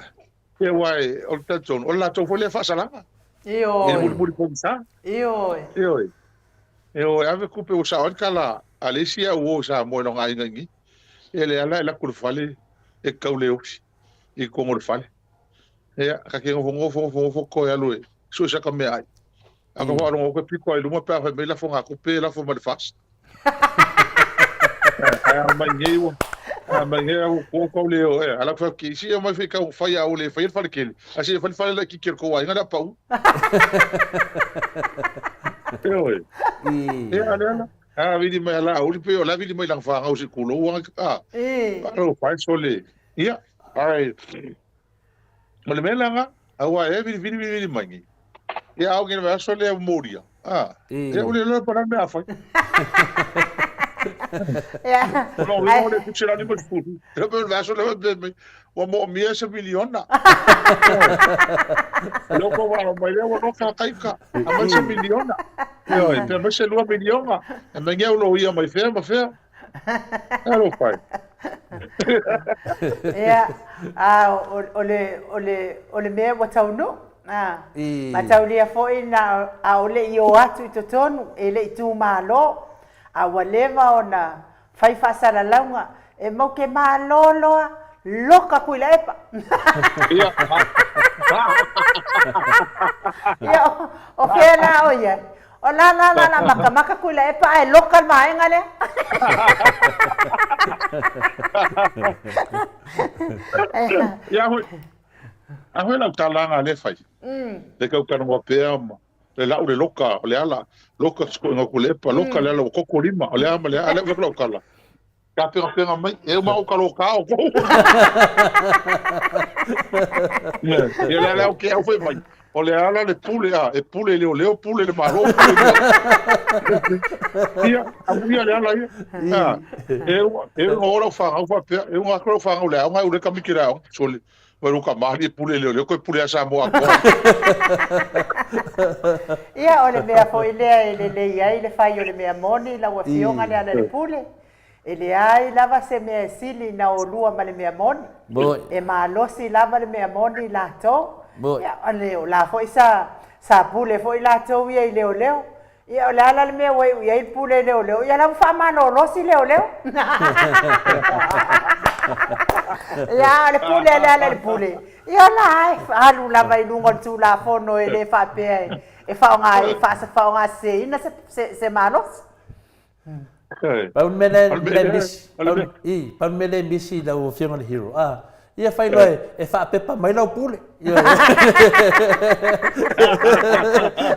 ia aua e, o le talitonu, o le latou foi lea faasalaga. Ioe. I le mulimuli pogisa. Ioe. Ioe. Ioe, ave kupe ua sao ai le tala a le isi au uo i Samoa i lona aiga i ni. Ia le ala e laku le fale e kau le ofi i totonu o le fale. Ia, ka ke nofo nofo nofo nofo koe alu e sue saka mea ai. A ka faalogo atu e piko ai luma pe a fai mai lafo ngā kupe lafo ma le fasi. Ae a mai nei ua a mai nei au ko kau le o e ala fa ki si mai fi kau fai au le fai fale kele. A si fai fale la ki ki ko ai ngā pau. Ioe. E ale ala. A vili mai ala au pe o la vili mai lang whangau se kulo ua a. Alo fai sole. Ia. Ai. O le mea langa, aua e vili vili vili vili mai nei. Ia au ngene aso le moria. Ah. Ia ule loa pa mea fai. Ia. No, ua le kusi la ni mo fulu. Ia pe le aso le pe mai. Ua mo mia se miliona. Leo ko wa mai le ua no ka kaika. A mai se miliona. Ia, pe mai se lua miliona. E mai ngeu lo ia mai fea ma fea. Talofa e. Ia, a o le, o le, o le mea ua taunuu. A, mataulia foi na ʻaʻole i o atu i totonu, e le i itumalo, a ua leva ona fai faasalalauga, e mau ke malo loa, loka Tuilaepa. Ia. Ia, o fea la o i ai? O la la la la makamaka Tuilaepa ae loka le vaega lea. Ia hoi. A hoi lau talanga le fai. Le kau kanoa pea ma le lau le loka o le ala loka siko ku lepa loka le ala o koko lima o le ama le ala o lau kala. Ka pengapenga mai, e uma o ka loka o kou. Ia le ala o ke au fai mai. O le ala le pule a, e pule le leoleo, pule le malo, pule le... Ia, amuia le ala ia. A, e uma, e uma o lau whangau whapea, e uma atu lau whangau le aoga, e ule kamiki le aoga. Sole, mai lo ka mali e pule le leoleo, koe pule a Samoa atoa. Ia, o le mea foi lea e lelei ai le fai o le mea moni lau Afioga Lealailepule. E leai lava se mea e sili na olua ma le mea moni. E malosi lava le mea moni i latou. Ia, o la foi sa, sa pule foi latou ia i leoleo. Ia, o le a la le mea ua iu i ai le pule i leoleo? Ia, la ua faamalolosi leoleo. Ia, o le pule a Lealailepule, ia la e alu lava i luga o le Tulafono e le faapea e faaaoga, e faaaogaseseina se, se, se malosi. Pau le mea lea misi, pau le mea lea misi i lau Afioga i le Hero, a, ia fai loa e faapepa mai lau pule.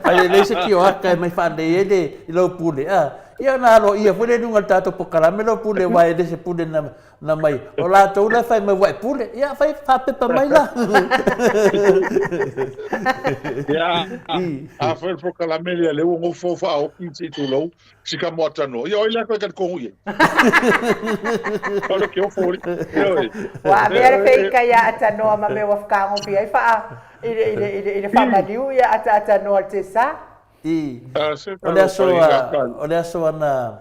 Fai lelei se kioaka e mai faalelei ai le, i lau pule, a. Ia ona aloaia foi lea i luga o le tatou polokalame lou pule aua e le se pule na, na mai. O latou la e fai mai ua e pule. Ia fai faapepa mai la. Ia, a fai le polokalame lea, lea ua nofo faaoki se i tulou, si ka mo atanoa. Ia, oi lea koe talitonu i ai. O le ke ofo oli. Ioe. Ua avea le feika ia atanoa ma mea ua whakagofi ai whaa i le, i le, i le, i le whamaliu ia ata atanoa le te sa. I. O le aso a, o le aso ana,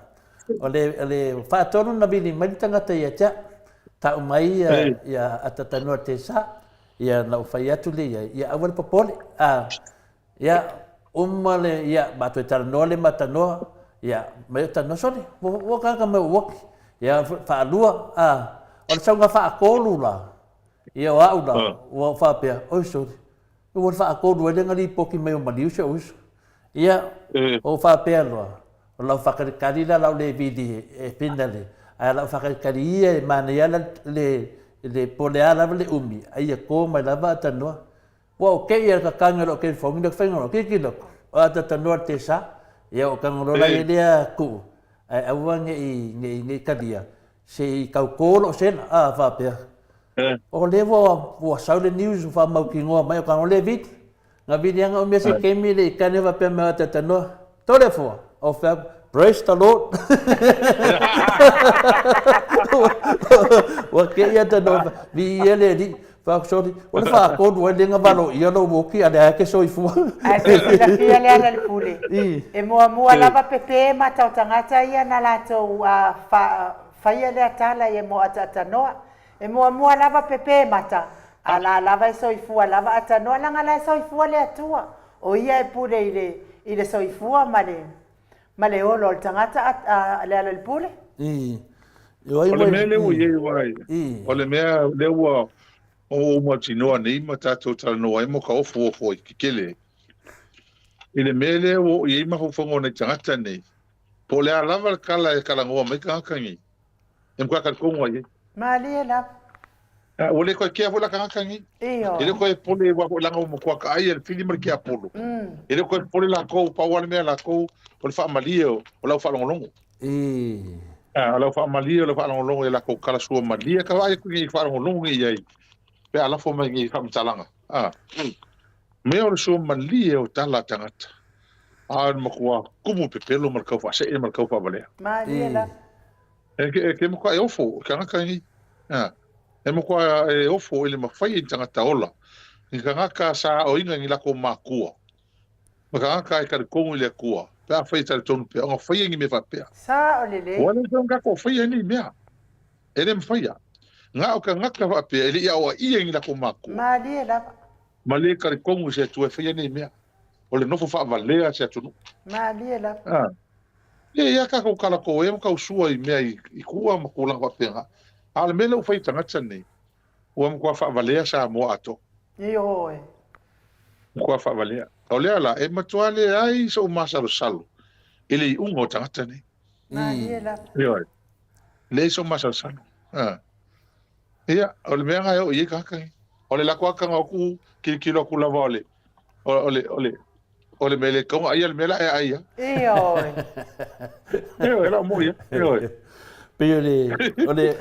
o le, o le whaatonu na vili mai le tangata ia tia, tau mai ia, ia atatanoa te sa, ia na u whai atu le ia, ia aua le popole. A, Ia, uma le, ia, ma toe talanoa le ma tanoa, ia, mai o tanoa, sole, ua, ua kaka mai ua oki. Ia, faalua, a, o le sauga faatolu la, ia, o au la, ua ou faapea, oi sole, ua le faatolu ai lea na lipoti mai o maliu si ou uso. Ia, ou faapea loa, o lau faakalikali la lau le vili e finale, ae lau faakalikali ia e manaia la le, le, po o le a lava le umi, a ia kō mai lava a tanoa. Ua o keia ka kage lo ke fongi lo fenga lo kiki lo o ata tanoa te sa ia o kanga lo la ia lea ku ai aua nge i nge i nge kalia se i kau ko lo sena a fa pea o le ua ua sau le news fa mau ki ngoa mai o kanga le vit nga vili anga o mea se kemi le i kane fa pea me ata tanoa tole foa o fa praise the lord ua keia tanoa vi ia le li Sorry, o le faatolu ai lea na valoia lou oki a lea ke soifua. Ae se silafia le ala le pule. E muamua lava pepe mata o tagata ia na latou faia lea tala ia mo ataatanoa. E muamua lava pepe mata, a la lava e soifua lava atanoa laga la e soifua le Atua. O ia e pule i le i le soifua ma le ma le ola o le tagata a le ala le pule. O le mea lea ua i ai aua o le mea lea ua ou mautinoa nei ma tatou talanoa ai ma ka ofoofo ai kekele i le mea lea ua oo i ai mafaufauga o nai tagata nei, po o le a lava le kala e kalanoa mai tagata nei, e matua talitonu ai i ai. Malie lava. Ua le toe kea foi la tagata nei. Ioe. E le toe pole aua foi leaga ua matua taai e le fili ma le tiapolo. E le toe pole latou, pau lava le mea a latou o le faamalie o lau faalogologo. O lau faamalie o lau faalogologo i a latou tala sua malie. Ka vaai atu nei i faalogologo nei i ai pe a lafo mai nei faamatalaga. Mea o le sua malie o tala a tagata, a o le matua tumu pepelo ma le tau faasee ma le tau faavalea. Malie lava. E ke, e ke matua e ofo, e tagata nei. A, e matua e ofo i le mafai e ni tagata ola. Ni tagata sa aoina ni lako makua. Ma tagata e talitonu i le Atua. Pe afai e talitonu pea, ona faia ni mea faapea. Sa o lelei. Ua le mafai ona tatou faia nei mea. E le mafaia. Na o tagata faapea e le i aoaia ni lako makua. Malie lava. Ma le talitonu i se Atua e faia nei mea. O le nofo faavalea se atunuu. Malie lava. A. Ia, ia tatou kalatou ea ma tau sua i mea i tua ma tulaga faapena. A o le mea lea ua fai e tagata nei, ua matua faavalea Samoa atoa. Ioe. Matua faavalea. O lea la, e matua leai sou masalosalo i le iuga o tagata nei. Malie lava. Ioe. Leai sou masalosalo. A. Ia, o le mea lena e oo i ai tagata nei. O le latou lava tago atu, tilotilo atu lava o le, o le, o le, o le mea le tatau ona aia le mea la e aia. Ioe. Ioe, la mo ia. Ioe. Pei o le, o le,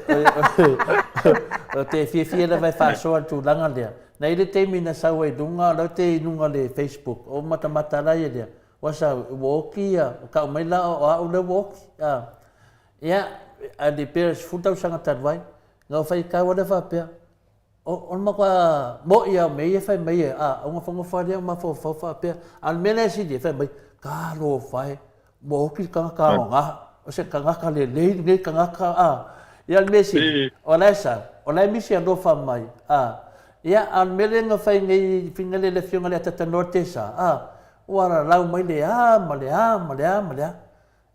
o te fiafia lava e faasoa le tulaga lea. Na i le taimi na sau ai luga, o lau te i luga o le Facebook, o matamata la ia lea, ua sau, ua oki ia, ua kau mai la o au lea ua oki. Ia, a le pea 10 tausaga talu ai, na ou faitau lea faapea, O le matua mo'i lava o mea ia e fai mai e, a, augafagofa lea o mafaufau faapea. A o le mea la e sili ai, fai mai, talofa e, ua oki le tagata aoga, o se tagata lelei lenei tagata, a. Ia o le mea sili, o la e sau, o la e misi alofa mai, a. Ia, a o le mea lea na fai nei, fina lea le Afioga i le Atatanoa Tesa, a, ua lalau mai le a ma le a ma le a ma le a.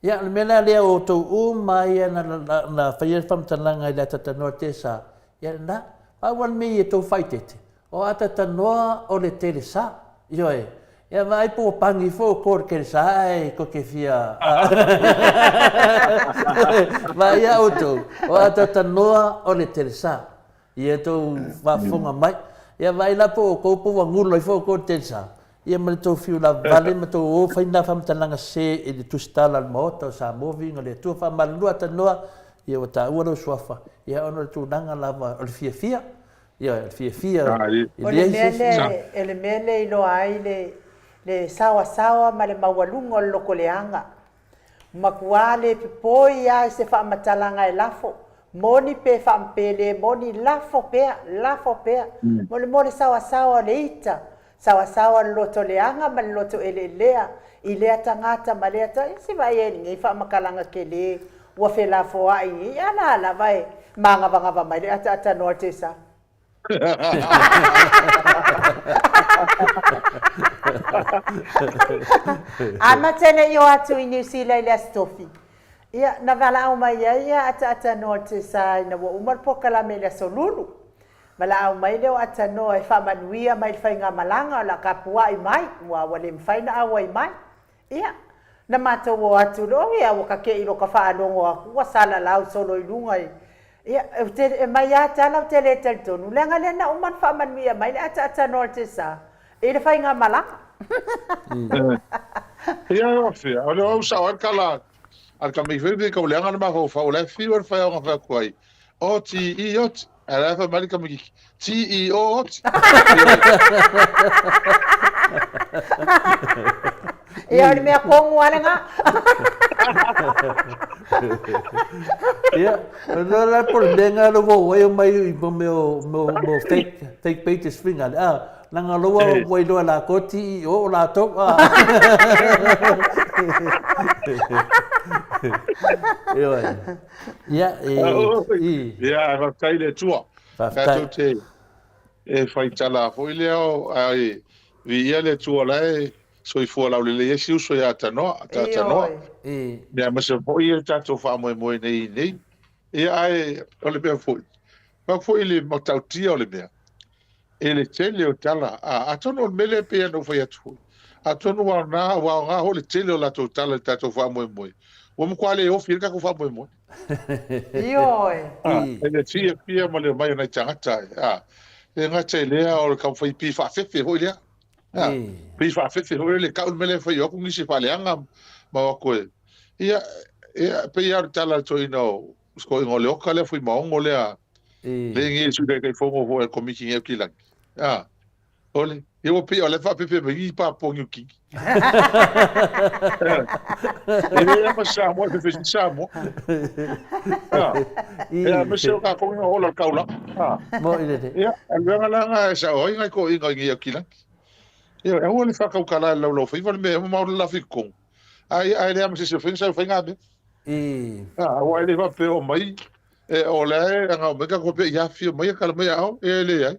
Ia, o le mea la lea o outou uma ia na, na, na faia le faamatalaga i le atatanoa tesa, ia lena, pau lava le mea ia tou faaeteete, o atatanoa o le telesa. Ioe, ia vaai po ua pani foi outou i le telesa ae tou te fia vaai outou, o atatanoa o le telesa. Ia tou faafofoga mai. Ia vaai la po o outou po ua gula ifo outou i le telesa. Ia ma le tou fiu lavale ma tou o fai na faamatalaga sese i le tusitala a le Maota o Samoa viiga o le Atua faamalulua atanoa ia ua taua lou suafa ia ona o le tulaga lava o le fiafia ia o le fiafia e O le leai mea se isi lea, o le mea lea e iloa ai le, le saoasaoa ma le maualuga o le lotoleaga. Matua le popoi lava i se faamatalaga e lafo, moni pe pe le moni, lafo pea, lafo pea. Mo le mo le saoasaoa o le ita, saoasaoa o le loto leaga ma le loto eleelea i lea tagata ma lea tagata. Ia se vaai ai i lenei faamatalaga tele ua felafoai nei, a la lava e magavagava mai le ataatanoa o le tesa. Amata ne i o atu i Niu Sila i le Aso Tofi. Ia, na valaau mai ai ia Ataatanoa o Tesa ina ua uma le polokalame i le Aso Lulu. Valaau mai lea o Atanoa e faamanuia mai i le faigamalaga o le a tapuai mai, ua ua le mafai ona auai mai. Ia, na matou o atu loa, ia ua tate'i loa ka faalogo atu ua salalau solo i luga i, ia, ou te, e mai lava tala ou te le talitonu, leaga lea na uma ona faamanuia mai le ataatanoa o le Tesa i le faigamalaga. Ia, o fea, o le au sao ai le tala a le tamaiti foi kau leaga le mafaufau, o la e fiu ai le whai fai atu ai, o ti i oti, a la e fai mai le tamaitiiti, ti i o oti. Ia, o le mea kogu lava lena. Ia, o le la po le mea nga lo ua ai o mai i mo mea o mo fake fake pages finga le a langa lo ua ua iloa la ko ti i o o latou a. Ioe. Ia, e i. Ia, faafetai i le Atua. Faafetai. Tatou te e fai tala foi lea o ai viia le Atua la e soifua laulelei ai si uso ia Tanoa, ta Tanoa. I. Ia aemaise foi le tatou faamoemoe nei nei. Ia ae o le mea foi, fai foi le matautia o le mea, e le tele o tala, a, atonu o le mea lea pei ona ou fai atu foi, atonu ua aoga, ua aoga foi le tele o latou tala i le tatou faamoemoe, ua matua le ofi ai le tatou faamoemoe. Ioe. A, e le fiafia ma le omai o nai tagata, a, e le gata i lea o le taumafai pei faafefe foi lea. A, pei faafefe foi lea, le tau le mea lea e fai o atu nisi e faaleaga ma o atu e, ia, ia, pei lava o le tala a le toeaina o, toeaina o Leota lea Fuimaono lea, lea nei Sui Taitaifono foi a le Komiti nei o Kilani. A, ole, ia ua pei o la e faapepe mai i Papua Niu Kini. E leai lava ma Samoa e fefe si Samoa. A, ia, aemaise o tatou ina ola le taulaga. A, Mo i le. ia, aluega la na e sao ai nai toeaiina i nei Aukilani. Ia, aua le faatautala i le laulaufaiva le mea e mamao le lafi i totonu. Ai, ai leai ma se isi o faiga sa faiga mea. A, aua e le faapea o mai, e, o la e aga o mai tatou faapea ia afio mai, ia tala mai ao, e leai.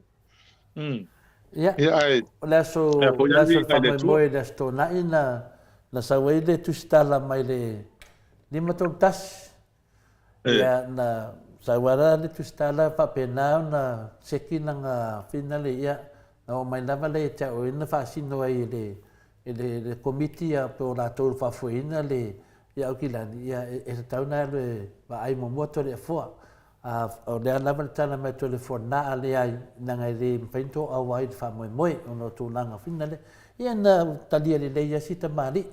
Ia, Ia, ae, o le aso, ia, foi le a aso viiga i le Atua. faamoemoe i le Aso Toonai na, na sau ai le tusitala mai le 531. Ia, na sau lava la le tusitala faapena ona seki lana finale, ia, na oo mai lava lea ia te au na faasino ai e le, e le, le komiti ia po o latou e faafoeina le, ia Aukilani, ia, e, e tatau ona alu e vaai muamua Toleafoa. A, o lea lava le tala mai a Toleafoa, na a leai, leaga e le mafai ona toaaua ai i le faamoemoe ona o tulaga finale. Ia, na talia lelei lava si tamalii.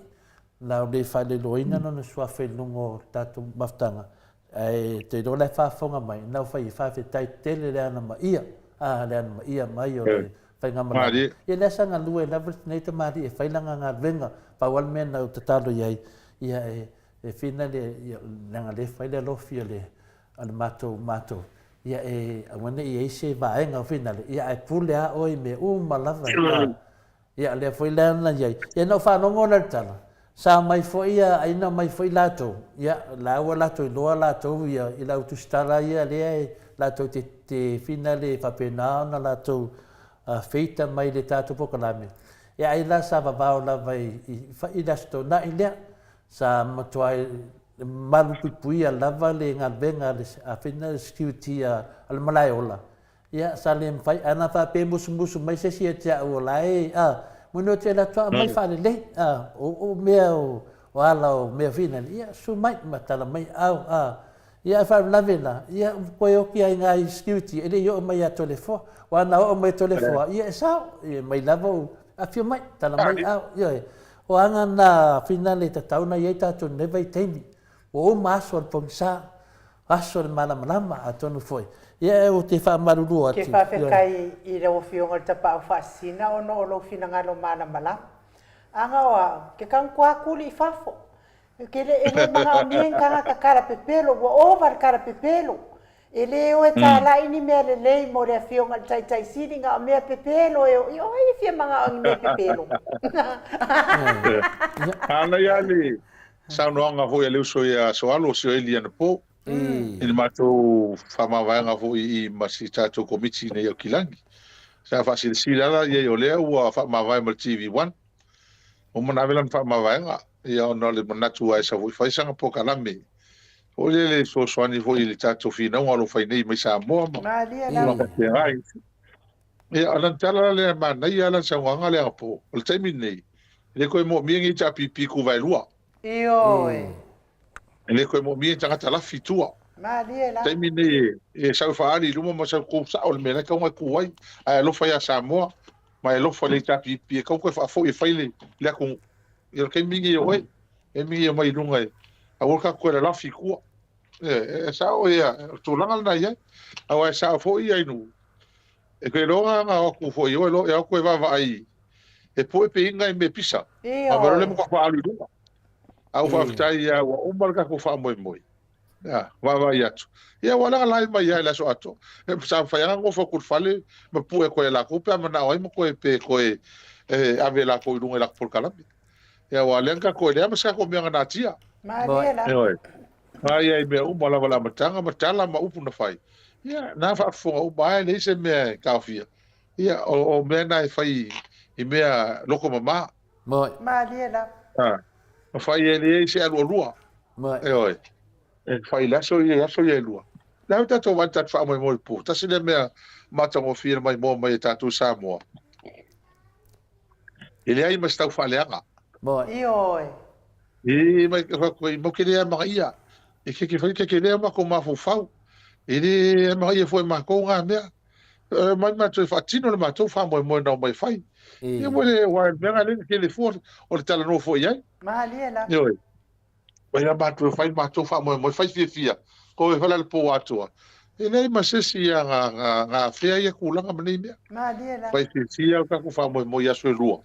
Na o le faailoiloaina lona suafa i luga o le tatou mafutaga, ae te iloa la e faafofoga mai, na o fai ai, faafetai tele le anamaia, a, le anamaia mai o le faigamalaga. Ia lea sa galue lava lenei tamalii e fai lana galuega, pau lava le mea na ou tatalo i ai, ia e, e fina le, ia, leaga lea e fai le alofi o le, o le matou, matou, ia e aua ne i i ai se vaega o finale, ia ae pule lava oe i mea uma lava, a. Ia, lea foi la na i ai. Ia, na ou faalogo la i le tala, sa omai foi ia, ai na omai foi latou, ia, la ua latou iloa latou ia i lau tusitala ia lea e latou te, te finale faapena ona latou feita mai le tatou polokalame. Ia, ai la sa vavao lava i, i, i le Aso Toonai lea, sa matua malupuipuia lava le galuega a le, a fina security a, a le Malaeola, Ia, sa le mafai, ana faapea e musumusu mai se isi ia te au o la e, a, moni o te alu atu a aumai faalelei, a, o, o mea o, o ala o mea foi nale, ia, susu mai ma tala mai au, a. Ia, ae faalavelave la, ia, ua toe oki ai nai security e le i oo mai ia Toleafoa. Aua ana oo mai Toleafoa, ia e sao, ia mai lava u, Afio mai, tala mai au, ioe. O aga na finale e tatau ona i ai tatou i lenei vaitaimi. Ua uma aso o le pogisa, aso o le malamalama, atonu foi, ia ou te faamalulu atu. Ke faafetai i lau Afioga i le Tapaau Faasisina ona o lou finagalo malamalama. Aga o au, ke kankoa kuli i fafo. Ke le e le manaomia ni tagata kalapepelo, ua ova le kalapepelo. E le o e tālaʻi ni mea lelei mo le Afioga i le Taitai Sili, na o mea pepelo e o i o ai e fia manao i ni mea pepelo. Manaia le saunoaga foi a le uso ia Soalo o Sioeli anapo i le matou faamavaega foi i ma si tatou Komiti nei o Kilagi. Sa faasilasila la i ai o lea ua faamavae ma le TV One. Ua uma ona ave lana faamavaega, ia ona o le manatu ae sau foi fai sana polokalame foi lele e fesoasoani foi i le tatou finauga o lo o fai nei mai Samoa ma Malie lava. tulaga faapena. Ia, o lana tala la lea, manaia lana saunoaga lea anapo. O le taimi lenei, e le toe moomia ni HRPP tuvaelua. Ioe. E le toe moomia ni tagata lafi i tua. Malie la. Taimi lenei e sau e faaali i luma ma sau tu sao le mea la e tatau ona tu ai. Ae alofa ia Samoa ma e alofa i le HRPP e tatau ona toe faafoi e fai le le atunuu. Ia o le taimi lenei o oe, taimi lenei e omai i luga e aua le tatou toe lalafi i tua. E, e sao ia, o le tulaga lena e i ai. Aua e sao foi ia i nuu, e toe iloa na o atu foi i o, e o atu e vaavaai e poe pe inga i mea pisa. A Ioe. le matua faaalu i luga. A ua faafetai ia ua uma le tatou faamoemoe. Ia, vaavaai atu. Ia ua laga lai mai ia i le aso atoa. E sa mafai lava ona nofo atu i le fale ma pue atu ai e latou pe a manao ai ma toe pe toe e ave e latou i luga i latou polokalame. Ia aua o lea na tatou e leai ma se tatou mea na natia. Malie la. Ioe. Aia i mea uma lava le amataga ma tala ma upu na fai. Ia, na faafofoga uma lava e leai se mea e taofia. Ia, o, o mea na e fai i mea loko mama. Moi. Malie lava. A, ma fai e leai se alualua. Moi. Ioe. E fai i le aso ia, i aso ia e lua. Le a tatou vaai tatou faamoemoe i le po. Tasi lea mea matagofie na maimoa mai e tatou i Samoa. E leai ma se taufaaleaga. Moi. Ioe. E mai ke mau ke le amagaia. E ke ke fai ke ke le makou mafaufau. E le amagaia foi makou ngā mea. E mai matou e faatino le matou faamoemoe na omai e fai. Ia mo le aua o le mea lea na tele fua o le talanoa foi i ai. Malie lava. Ioe. Mai a matou e fai le matou faamoemoe, fai fiafia, ko e fai le po atoa. E leai ma se isi a ga, ga, ga afea ia tulaga ma nei mea. Malie lava. Fai fiafia o tatou faamoemoe i aso e lua.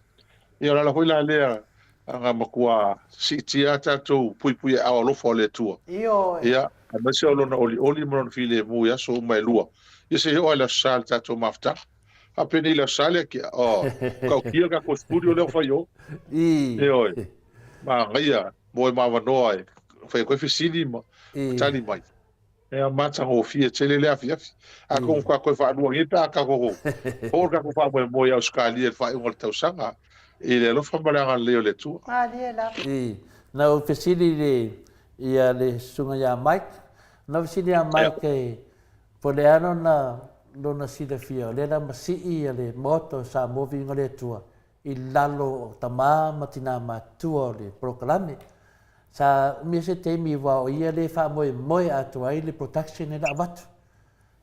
Ia o le ala foi la lea a matua siitia a tatou puipui aao alofa o le Atua. Ioe. Ia, aemaise o Lona olioli ma Lona filemu i aso uma e lua. Ia se i oo lava i le Aso Sa i le tatou mafutaga. Faapenei i le Aso Sa lea kia, oh, tautia le tatou studio lea ua fai i o. Ioe. Manaia, mo e ma avanoa e fai atu ai fesili ma tali mai. Ea matagofie tele le afiafi. Atonu ka toe faaluagia pe a tatou oo le tatou faamoemoe i Ausetalia i le faaiuga o le tausaga i le alofa ma le agalelei o le Atua. Malie lava. I, na ou fesili i le, ia le susuga ia Mike, na ou fesili ia Mike e, po o le a lona, lona silafia, o lea la masii ia le Maota o Samoa Viiga o le Atua i lalo o tama ma tina matutua o le polokalame. Sa umia se taimi aua o ia lea e faamoemoe atoa ai le production lea avatu.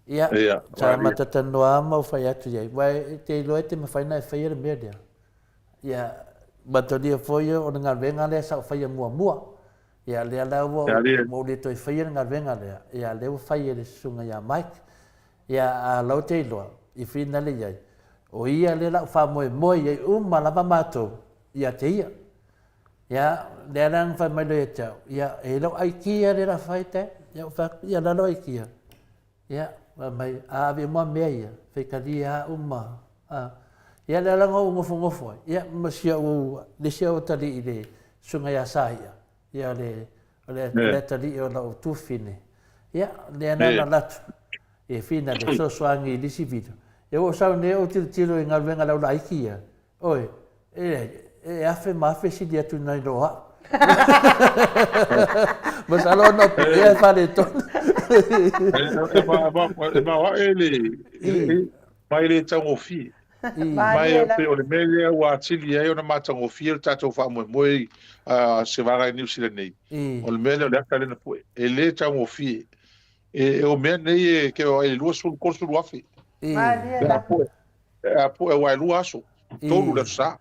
Ia, sa matou talanoa lava ma ou fai atu i ai, aua e te iloa e te mafai ona e faia le mea lea. Ia, manatua foi o le galuega lea sa ou faia muamua. Ia, lea la ua ou le toe faia le galuega lea, ia lea ua fai e le susuga ia Mike. Ia, a lau te iloa, i finale i ai, o ia lea la u faamoemoe i ai uma lava matou ia te ia. Ia, lea la na fai mai loa ia te au, ia, e i lau aikia lea la fai te, ia ou fai atu, ia la lau aikia. Ia, fai mai, a ave uma mea ia, faitalia a uma. A, ia lea la na ou nofonofo ai, ia, ma si au, le isi au atalii le susuga ia Saia, ia le, o le, le atalii o lau tuafafine. Ia, lea na na alu atu, e fina le fesoasoani i le isi video. Ia ua ou sau nei ou tilotilo i galuega a lau laiti ia, Oi, e, e afe ma afe sili atu nai lo au. Masalo ona o puea e faaletonu. E maoae le, mai le taugofie. Mai e pei o le mea lea ua atili ai ona matagofie le tatou faamoemoe a se vaega i Niu Sila nei. O le mea lea o le ata lea na pue. E le taugofie. E, o mea nei e ke o e 20 30 afe. Malie la. E a pue, aua e lua aso. 3 le Aso Sa.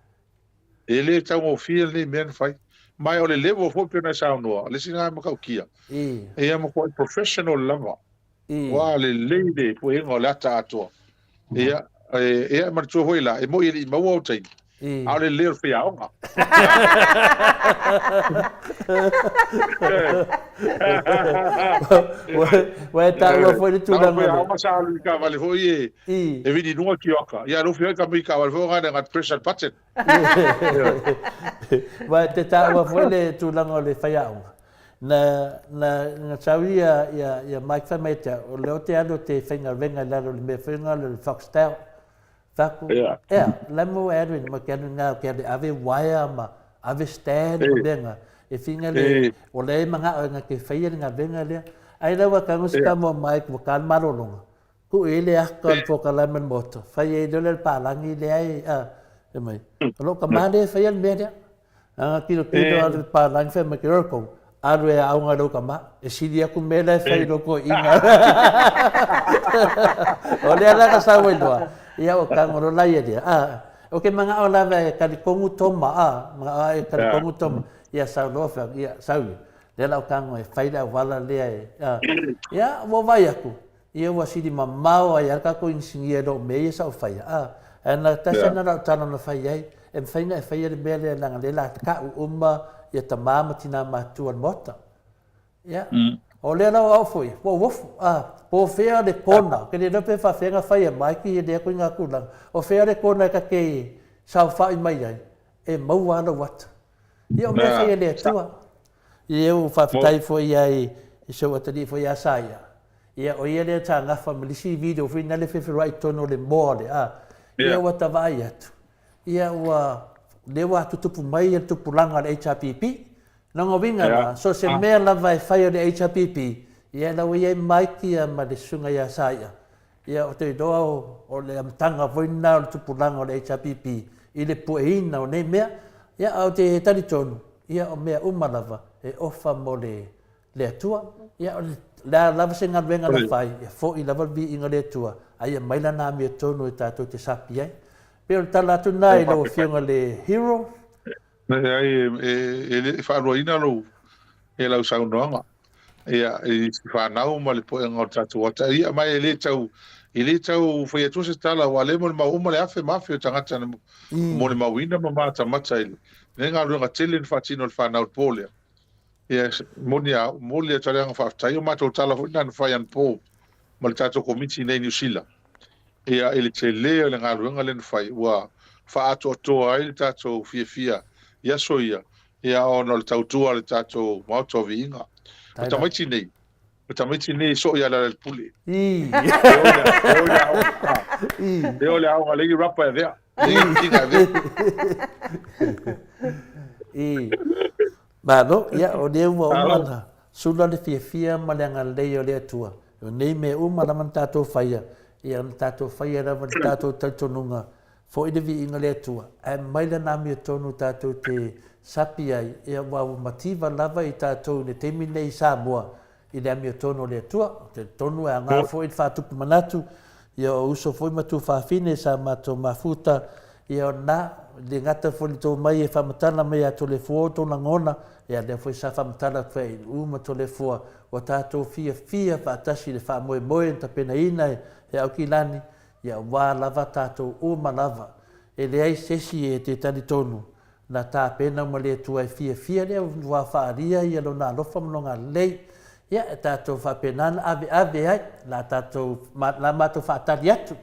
E le taugofie lenei mea na fai. Ma o le level foi pei ona e saunoa, o le isi lena matautia, ia matuai professional lava. Ua lelei le puega o le ata atoa. Ia, e, e manatua foi la, e moi e le i maua o taimi, a o le lelei o le faiaoga. Ua e taua foi le tulaga. Na o faiaoga sa alu i taavale foi e, e vili i luga tioaka. Ia, lou fia ka mi taavale foi o nga press button. Ua e te taua foi le tulaga o le faiaoga. Na, na, na sau ia, ia, ia Mike fai mai te au, o lea o te alu o te faigaluega i lalo o le mea foi lena o le Foxtel. Faku, Yeah. ea, la mo e alu i ma ke alu ngā, ke alu ave wire ma ave stand ma mea ngā. E whinga le, o lea e mangao e ngā ke whaia le galuega lea. Ai la ua kango se ka mua Mike, ua ka le malologa. Ku i le aka o le polokalame o le Maota, fai ai loa lea le palagi lea e, a, fai mai, o lou tama lea e faia le mea lea. A tilotilo alu le palagi fai mai, ke ora kou, alu e aoga i lou tama, e sili atu mea la e fai i lou toeaina. O lea la na sau ai loa, ia ua tago loa la ia lea, a, ou te manao lava e talitonu Toma, a, manao lava e talitonu Toma, ia sau loa fai atu, ia sau ia, lea la o tago e fai le auala lea e, a, ia ua vaai atu, Ia ua sili mamao ai lava le tatou inisinia i lou mea ia sa ou faia, a, ae na tasi lava na o lau tala na fai ai, e mafai ona e faia le mea lea leaga lea la tau uma ia tama ma tina matutua o le Maota. Ia, o lea la o au foi, ua ou ofu, a, po o fea le kona, ou te le iloa pe faafefea ona fai e Mike ia lea ituaiga tulaga, o fea le kona e ta te saofai mai ai, e maua lava lou ata. Ia o mea fai e le Atua. Ia ua faafetai foi ai i si ou atalii foi ia Saia. Ia o ia lea sa gafa ma le isi video foi lena le feferoai i totonu o le moa le a. Ia ua ta vaai atu. Ia ua lea ua tutupu mai le tupulaga o le HRPP. Lona uiga la, so o se mea lava e fai o le HRPP, ia la ua i ai Mike ia ma le susuga ia Saia. Ia ou te iloa o le amataga foi lena o le tupulaga o le HRPP i le pueina o nei mea. Ia ae ou te talitonu, ia o mea uma lava e ofa mo le le Atua. Ia o le a lava se galuega na fai, e foi lava le viiga o le Atua, a ia mai lana amiotonu e tatou te sapi ai. Pei o le tala atu lena i lau Afioga i le Hero. Leai, e le faaluaina lou, e lau saunoaga, ia, i fanau ma le poega o le tatou ata. Ia, ma e le tau, e le tau fai atua se tala, aua o lea e molimau uma le afe ma afe o tagata na molimauina ma matamata i lenei galuega tele na faatino e le fanau i le po lea. Ia, moni a, momoli atu ai le agaga faafetai. O matou tala foi lena na fai anapo ma le tatou Komiti i inei i Niu Sila. Ia, i le tele o le galuega lea na fai, ua faaatoatoa ai le tatou fiafia i aso ia, ia ona o le tautua a le tatou Maota o Viiga. O tamaiti nei, o tamaiti nei e soo ia Lealailepule. E o i le aoga, e o i le aoga, leai ni rapa e avea, leai ni tina e avea. Malo, ia o lea ua uma ona sula le fiafia ma le agalelei o le Atua. O nei mea uma lava na tatou faia, ia na tatou faia lava le tatou talitonuga, foi le viiga le Atua, ae mai lana amiotonu tatou te sapi ai, ia aua ua mativa lava i tatou i le taimi lenei i Samoa, i le amiotonu o le Atua. Ou te talitonu e aoga foi le faatupu manatu, ia o uso foi ma tuafafine sa matou mafuta, ia o lena, e le gata foi i le tou mai e faamatala mai ia Toleafoa o tou lagona, ia lea foi sa faamatala atu ai i Uu ma Toleafoa, ua tatou fiafia faatasi i le faamoemoe na tapenaina e Aukilani, ia aua lava tatou uma lava. E leai se isi e te talitonu Na tapena uma le Atua e fiafia lea ua faaalia ia Lona alofa ma Lona agalelei. Ia, e tatou faapena ona aveave ai, la tatou, la matou faatali atu.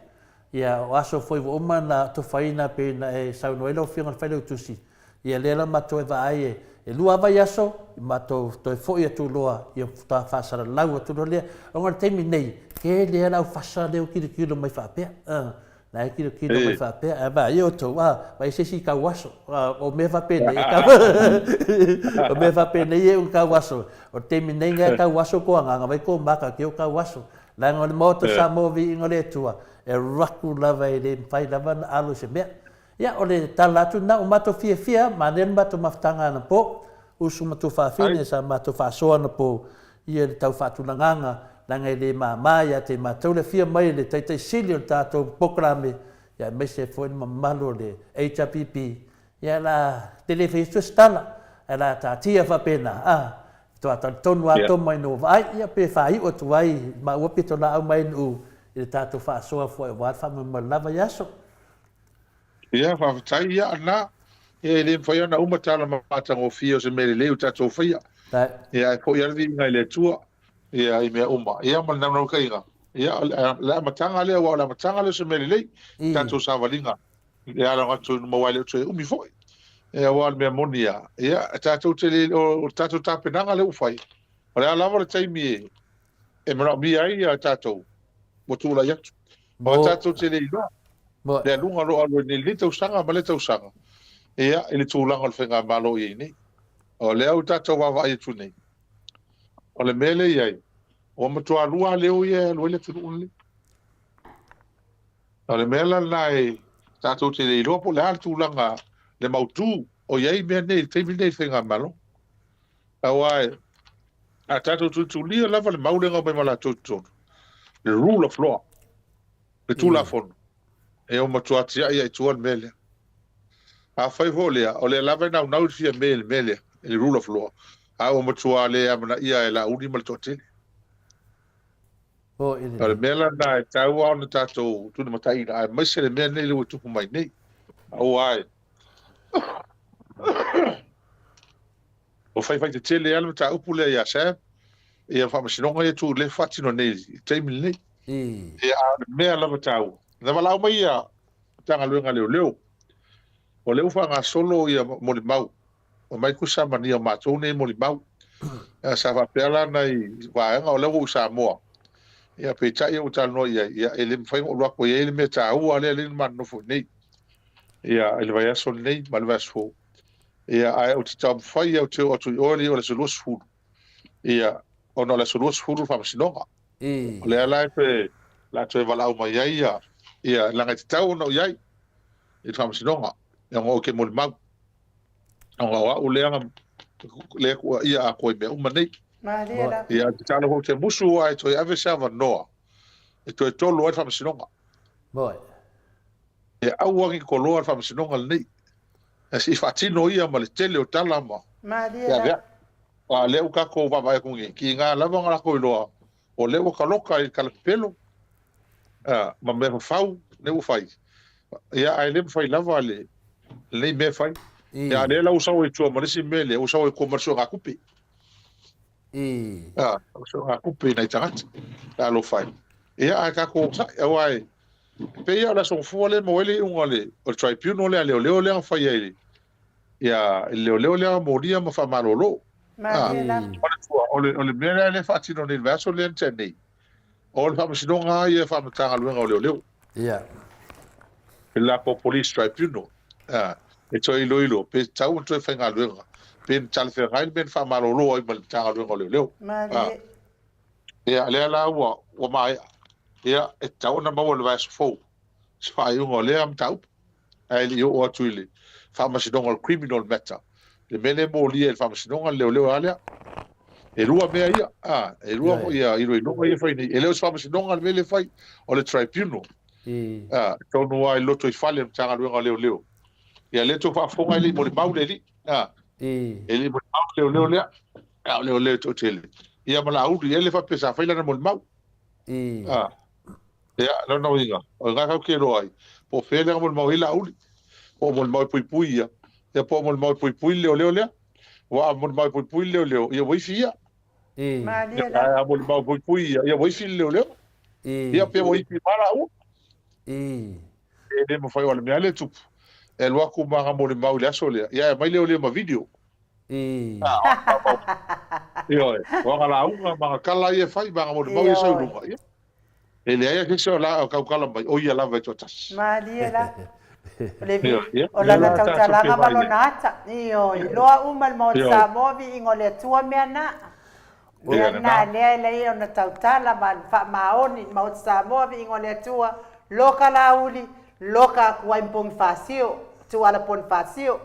Ia, o aso foi ua uma ona atofaina pei ona e saunoa ai lau Afioga i le Failautusi, ia lea la matou e vaai e, e lua lava vaiaso, matou toe foi atu loa, ia faatoa faasalalau atu loa lea. Ona o le taimi nei, tele lava le aufasa lea ua tilotilo mai faapea. La e tilotilo mai faapea, ae vaai outou, a, vaai se isi tau aso. O mea faapenei, o mea faapenei e tau aso. O le taimi nei e tau aso ko agaga, vai ko maka ke o tau aso. Leaga o le Maota Samoa viiga o le Atua, e raku lava e le mafai lava ona alo i se mea. Ia, o le tala atu lena, ua matou fiafia, manaia le matou mafutaga anapo, usu ma tuafafine sa matou faasoa anapo ia le tau faatulagaga, leaga e le mama ia te matou le afio mai o le Taitai Sili o le tatou polokalame, ia aemaise foi le mamalu o le HRPP, ia la te le fai atu se tala, ae la taatia faapena, a, faatoa talitonu lava Toma ina ua vaai, ia pe faaiu atu ai maua pitolaau mai Nu'u i le tatou faasoa foi aua le faamoemoe lava i aso. Ia, faafetai, ia, lena, ia, e le mafai ona uma tala matagofie o se mea lelei o tatou faia. Ia, ae foi lava le viiga i le Atua, ia, i mea uma. Ia, ma le naunautaiga, ia, o le amataga lea, aua o le amataga lea o se mea lelei, i tatou savaliga, e ala ona atu maua ai le toe umi foi. Ia, aua o le mea moni lava, ia, tatou te le, o le tatou tapenaga lea ua fai, o le a lava le taimi e manaomia ai ia tatou, ua tulai atu. Aua tatou te le iloa le aluga o lo o alu ai nei i lenei tausaga ma lea tausaga, ia, i le tulaga o le faigamalo o i ai nei. O lea ua tatou vaavaai atu nei, o le mea lea e i ai, ua matua lua lava leo ia e alu ai le atunuu lenei. O le mea la lena e tatou te le iloa po o le a le tulaga le mautu o i ai mea nei i le taimi lenei i le faigamalo. Aua a tatou tulitulia lava le mau lea na omai ma latou i totonu, le rule of law, le Tulafono, e o matua tiai lava i tua le mea lea. Afai foi o lea, o lea lava e naunau i le fia me i le mea lea, i le rule of law, a ua matua le amanaia e Laauli ma le toatele. O le mea la lena e taua ona tatou tulimataiina, aemaise le mea lenei lea ua tupu mai nei. Aua e Ua faifai tetele lava le mataupu lea ia Sam, ia faamasinoga ia tu lea faatino nei i le taimi lenei. Ia, a o le mea lava taua, na valaau mai ia Matagaluega a Leoleo, o lea ua faagasolo ia molimau, aumai kusamania o matou nei molimau. Sa faapea la nai vaega o lea ua ou i Samoa, ia peitai ua talanoa i ai, ia e le mafai ona ou alu atu e i ai le mea taua lea lea na ma nonofo i inei, ia i le vaiaso lenei ma le vaiaso fou. Ia, ae ou te taumafai au te oo atu i o e le i oo i le aso 20. Ia, ona o le aso 20 le faamasinoga. O lea la e toe, la toe valaau mai ai ia, ia, leaga e tatau ona ou i ai i le faamasinoga, ona ou te molimau. Ona o au lea na, lea tuuaia atoa i mea uma nei. Malie la. Ia, tatalo foi ou te musu ae toe ave se avanoa e toe tolo ai le faamasinoga. Moe. E aua ne i toloa le faamasinoga lenei. Ae se i faatino ia ma le tele o tala ma Malie la. A lea ua tatou vaavaai atu nei, tiga lava ona latou iloa o lea ua taloka i le talapepelo ma mea fafau lea ua fai. Ia, ae le mafai lava lenei mea e fai. Ia, a lea la ua sau ai i tua ma le isi mea lea, ua sau ai i tua ma le suegatupe. A, o suegatupe i nai tagata, talofa e. Ia, ae tatou onosai, aua e pei lava o le Aso Gafua lea e maua ai le iuga o le, o le tribunal lea a leoleo lea na faia i le, ia, i le leoleo lea na molia ma faamalolo. A, manatua, o le, o le mea lea lea e faatino nei i le vaiaso lea na tea nei, o le faamasinoga lava ia faa-Matagaluega o Leoleo. Ia. Le latou Police Tribunal. A, e toe iloilo pe tatau ona toe faigaluega, pe na talafeagai le mea na faamalolo ai ma le Matagaluega o Leoleo. Malie. Ia, lea la ua, ua maea. Ia, e tatau ona maua i le vaiaso fou se faaiuga o lea mataupu, ae le i oo atu i le faamasinoga o le criminal matter, le mea lea e molia e le faamasinoga le leoleo lava lea. E lua mea ia, a, e lua ia iloiloga ia e fai nei. E le o se faamasinoga le mea lea e fai, o le tribunal. A, tonu lava i le lotoifale o le Matagaluega o Leoleo. Ia, lea tou faafofoga e le i molimau le alii, a, e le i molimau le leoleo lea. A o leoleo toatele. Ia ma Laauli, e le faapea sa fai lana molimau. A, ia, lona uiga, o lena tatou te iloa ai, po o fea lea na molimau ai Laauli. Po o molimau e puipui ia, ia po o molimau e puipui le leoleo lea. Aua a molimau e puipui le leoleo, ia ua ifi ia. Malie la. Ae a molimau e puipui ia, ia ua ifi le leoleo. Ia pe ua ifi ma Laauli. E le mafai, o le mea lea e tupu, e alu atu ma ana molimau i le aso lea, ia e aumai leoleo ma video. Ioe, o ana lauga ma ana tala ia e fai ma ana molimau ia e sau i luga, ia, e leai lava se isi o la o tautala mai, o ia lava e toatasi. Malie la. O le vi, o lana tautalaga ma lona ata. Ioe, iloa uma e le Maota Samoa viiga o le Atua mea na. Mea na lea e leai ona tautala ma faamaoni i le Maota Samoa viiga o le Atua, loka Laauli, loka atu ai ma Ponifasio, Tuala Ponifasio.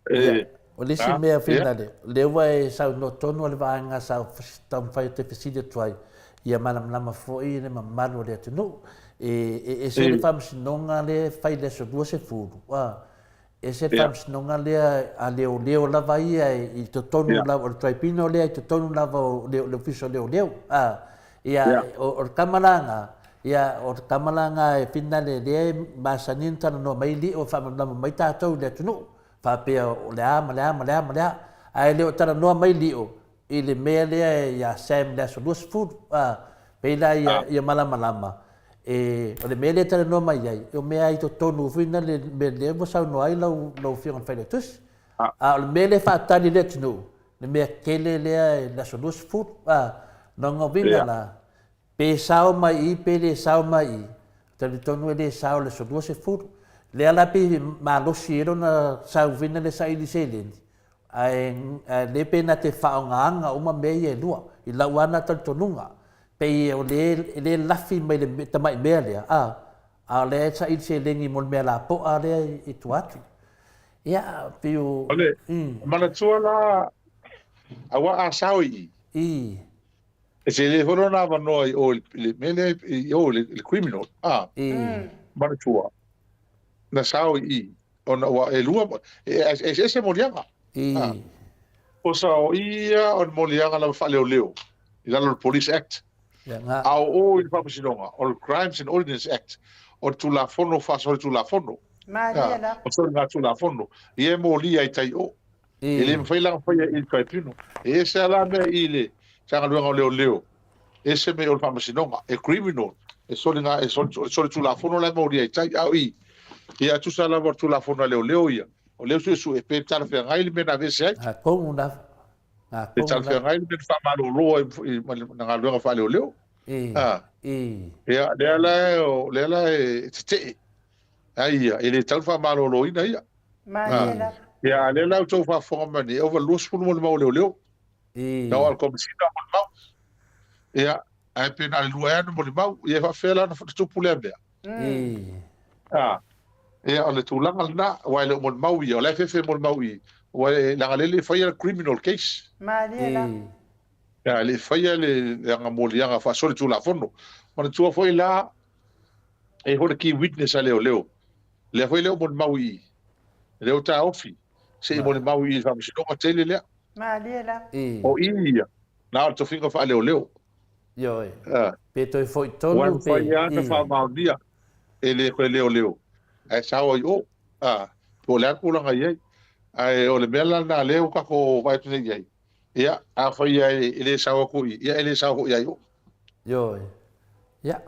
Ia, o le isi mea finale, lea ua e saunoa tonu o le vaega sa taumafai ou te fesili atu ai, ia malamalama foi le mamalu o le atunuu. E ese le faamasinoga lea e fai i le aso 20, a, ese le faamasinoga lea a leoleo lava ia i totonu lava, o le tribunal lea i totonu lava o le Ofisa o Leoleo, a. Ia, o le tama la na, ia, o le tama la na e finale lea e masani ona talanoa mai alii o faamalamalama mai tatou i le atunuu, faapea o le a ma le a ma le a ma le a. Ae le o talanoa mai Lio i le mea lea ia Sam i le aso 20, a, pei la ia, ia malamalama, e, o le mea lea e talanoa mai ai, o mea i totonu foi na le mea lea ua saunoa ai lau, lau Afioga i le Failautusi. A o le mea lea e faatali i le atunuu, le mea tele lea i le aso 20, a, lona uiga la, pe sao mai i pe le sao mai i, talitonu e le sao i le aso 20. Lea la pei malosi ai lona sauina le saili seleni, ae le pe na te faaaogaina uma mea ia e lua, i lau lava na talitonuga, pei o le e le lafi mai le tamai mea lea, a, a o lea e saili seleni mo le mea lapoa lea i tua atu. Ia, pei o... O le manatua la, aua a sao i i. I. E tele foi lona avanoa i o i le mea lea i o i le criminal. A. I. Manatua, na sao i i, ona ua e lua, e eseese moliaga. I. A. O sao i ia o le moliaga lava faaleoleo i lalo o le Police Act. Ia, nga. A o o i le Faamasinoga, o le Crimes and Ordinance Act, o le Tulafono faasolitulafono. Malie la. O soligatulafono, ia e molia i tai o. E le mafai la ona faia i le tribunal. E ese lava la mea i le Matagaluega o Leoleo, ese mea i o le Faamasinoga. E criminal, e soliga, e solitulafono la e molia i tai. A o i, ia e tusa lava o le Tulafono a Leoleo ia, o lea ua suesue pe talafeagai le mea na aveese ai. Atonu lava. Pe talafeagai le mea na faamalolo ai ma le galuega faaleoleo. Ia, lea la, lea la e tetee. Ai ia, e le tatau ona faamaloloina ia. Ia, a lea la ua outou faafofoga mai nei, e ova i le 20 molimau a leoleo. Na o a le Komesina molimau. Ia, ae pe na o le lua ea ana molimau. Ia, e faapefea la ona tupu lea mea? Ia, o le tulaga lena, aua e le o molimau ia, o la e fefe molimau i i, aua e, leaga o lea e le i faia le criminal case. Malie la. Ia, e le i faia le leaga moliaga faasolitulafono. Manatua foi la, e i ai foi le key witness a leoleo, lea foi e le o molimau i i, lea ua taofi, se i molimau i i i le faamasinoga tele lea. Malie la. O i ia, na o le tofiga faaleoleo. Ioe. Pe toe foi tonu pe. Ua mafai lava ona faamaonia e le koe leoleo ae sao ai o. A, po o le a le tulaga i ai. Ae o le mea la lena lea ua tatou vaai atu nei i ai, ia, afai lava e le sao atu i i, ia e le sao foi ia i o. Ioe. Ia.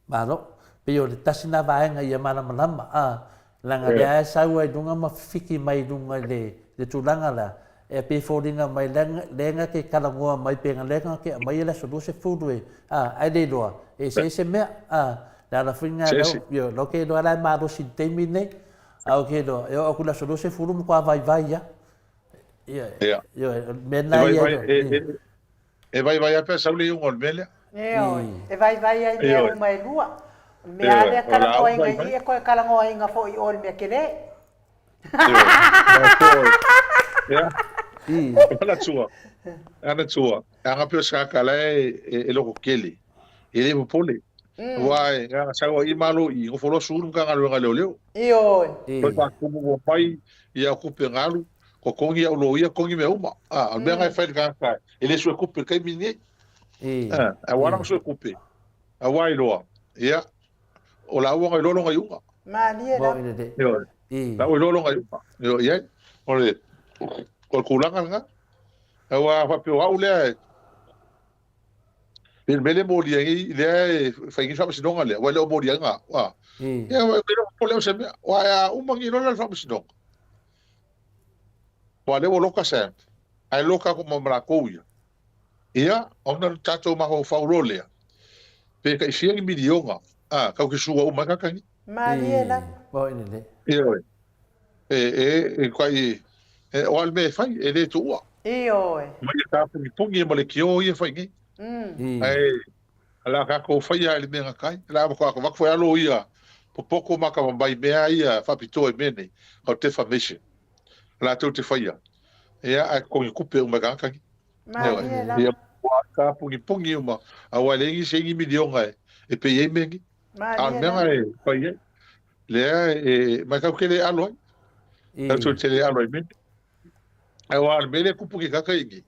Malo. Pei o le tasi na vaega ia malamalama, a, leaga lea e sau ai luga ma fifiki mai luga i le, le tulaga lea, e pei e foliga mai lea, lea na te talanoa mai pe na lea na te aumaia le aso 20 e, a, ae le iloa, e eseese mea, a, le ala foi lena, ioe, la ou te iloa la e malosi i le taimi lenei, a ou te iloa, e oo atu i le aso 20 matua vaivai lava. Ioe, ioe, o le mea lena ia. E vaivai lava pe a sau le iuga o le mea lea. Ioe, e vaivai ai mea uma e lua. O le mea lava lea talanoaina i i, e toe talanoaina foi i o i le mea tele. Ioe. Manatua, manatua, leaga pei o se tagata la e lototele, e le popole. Aua e na ona sau ai malo i i, nofo loa sulu le Matagaluega a Leoleo. Ioe. Toe faatumu mai ia tupe na alu, totogi au loia, totogi mea uma. A, o le mea lena e fai i le tagata e le sue tupe i le taimi lenei. Aua la na sue tupe, aua iloa, ia, o la ua na iloa lona iuga. Malie la. Ioe. La ua iloa lona iuga. Ioe, i ai. O le, o le tulaga lena. Aua faapea o au lea e, I le mea lea e molia ai, lea e fai nei le faamasinoga lea, aua e le o moliaina au. A. Ia, e le o popole au i se mea. Aua a uma nei loa la le faamasinoga, aua o lea ua loka Sam, ae loka atu ma latou ia. Ia, ona tatou mafaufau loa lea, pe tai fia ni miliona, a, tatou te sua uma ai tagata nei. Malie la. Ioe. E, e, e, tai, e, o a le mea e fai, e le tuua. Ioe. Mai e tāpungipuni e ma le kio ia e fai nei. Ae, o le a tatou faia i le mea na kai. O le a avatu foi alo ia popoko ma ka mai mea ia faapitoa i mea nei, o defamation. Latou te faia. Ia, ae totogi tupe uma e tagata nei. Malie la. Ia, ua tāpungipuni uma, aua e leai nisi e ni miliona e pay ai mea nei. A o le mea na e fai ai, lea e mai kau ke le alo ai. Kau te le alo ai mea. Ai aua o le mea lea e kupu ki kaka i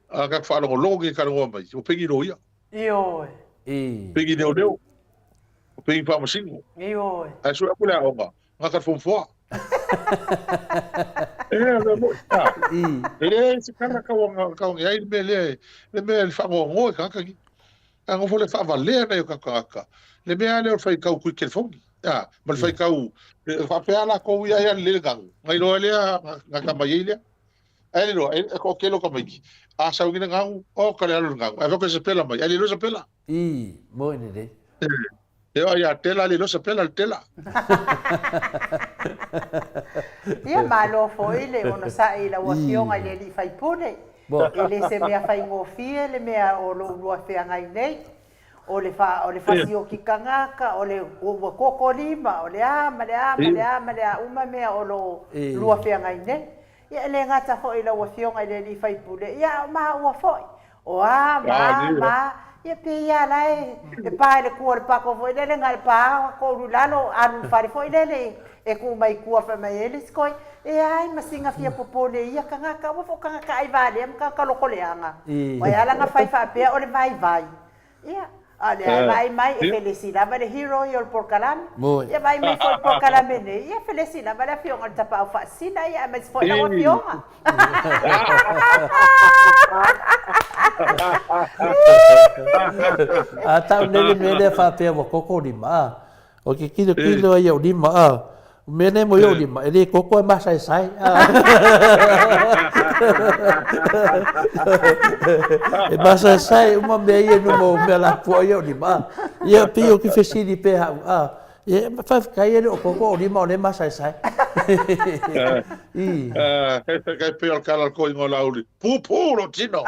a ka whaalongolongo ki kaloa mai, o pengi loia. Ioe. Pengi leo leo. O pengi whaamasingo. Ioe. Ai sue aku le aoga, nga ka form four. E le mo. E le se kana ka wanga ka wanga ai le mea lea, le mea le whaangoangoa i kaka ki. A ngofo le whaavalea nei o kaka kaka. Le mea lea o le whaikau kui telefoni. A, ma le whaikau, whaapea la kou ia ia le le gangu. Ngai loa lea, nga ka mai ei lea. Ai le loa, e ko kelo ka mai. A sau ngina gangu, o ka le alo le gangu. Ai wako se pela mai, ai le loa se pela. I, mo ine le. E oa ia tela le loa se pela le tela. Ia, malo foi le onosai i lau Afioga i le Alii Faipule. E le se mea faigofie le mea o lou lua feagai nei. O le fa, o le fasioki kangaka, o le ua koko lima, o le a ma le a ma le a ma le a uma mea o lou lua feagai nei. Ia, e le gata foi i lau Afioga i le Alii Faipule, ia, a o maua foi. O a, ma a, ma a, ia pe ia la e, e pa i le kua o le pako foi lele, na o le pa koulu i lalo, alu i le fale foi lele, e kuu mai i kua fai mai e le isi koi, e ai ma singa fia popole i ia kangaka, aua foi o kangaka ai valea ma kangaka loko leaga. Ua e ala na fai faapea o le vaivai. Ia, a o lea e vaai mai e felesi lava le hero ia o le polokalame. Ia vaai mai foi i le polokalame nei, ia felesi lava le afioga i le Tapaau Faasisina, ia aemaise foi lau afioga. A tau nei le mea lea faapea ua koko lima, a. O ke kilokilo ai ou lima, a. O mea nei mo i ou lima, e le koko e masaesae, a. E masaesae uma mea ia i luma o mea lapoa i ou lima, a. Ia, pei o ke fesili pea au, a. Ia, faafetai e le o koko ou lima o lea e masaesae. I. Kai pei o le kala o le koiga o Laauli. Pupū lou tino!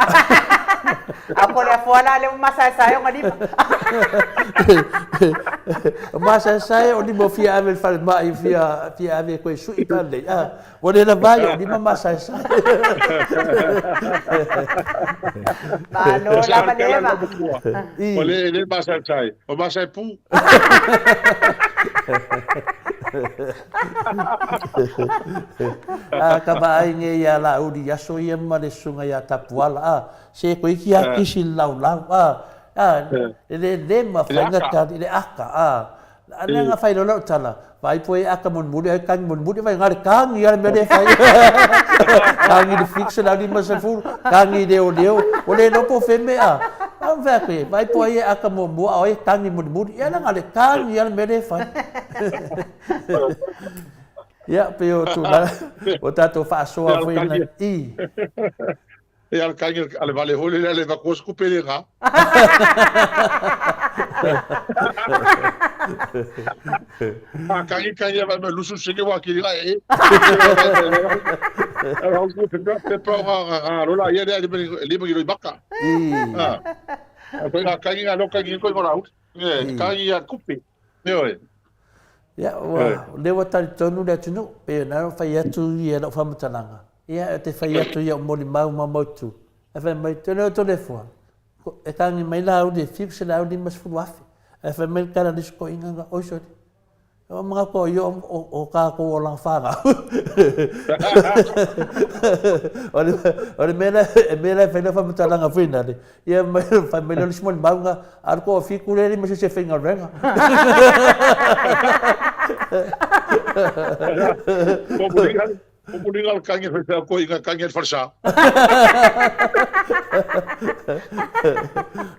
A ko le afoa la lea ua masaesae ona lima. O masaesae o lima o fia ave i le falemai fia fia ave koe sui pa lelei. Ah, ua le lava ai o lima masaesae. Malo lava leva. O le le masaesae, o masae pū. A ka vaai nei iā Laauli i aso ia ma le susuga ia Tapuala, a, se koe iki a kisi le laulau, a, a, e le le mafai na tali, le aka, a, a lea na fai loa lau tala, vaai po e aka mulimuli ai kagi mulimuli, vai na le kagi a le mea lea e fai. Kagi le fix le au 50, kagi leoleo, ua le iloa po o fea mea. A fai atu e, vaai po o ai e aka muamua a o ai e kagi mulimuli, ia leaga le kagi a le mea lea e fai. Ia, pei o tulaga o tatou faasoa foi na i. E ala kangi a le vale hole le le vakoa se kupe le nga. A kangi kangi a vai me lusu seke wa kiri la e. A hau ku pepa pepa o nga nga lola ia le le le le baka. A. A ko nga kangi nga lo kangi ko ngora ut. E kangi a kupe. Ioe. Ia, ua, lea ua talitonu le atunuu, pei ona au fai atu ia lau faamatalaga, ia, ou te fai atu ia molimau ma mautu, ae fai mai, tole o Toleafoa, e tagi mai la au i le 750,000, ae fai mai le tala a le isi toeaina na, oi sole, ua manatu au ia o tatou olaga fanau. O le mea la, e mea la e fai lau faamatalaga foi nale, Ia mai fai mai lea o le isi molimau na, alu ko fiku le lima se se faigaluega. Ko muliga le kangi fai fai ko inga kangi al farsa.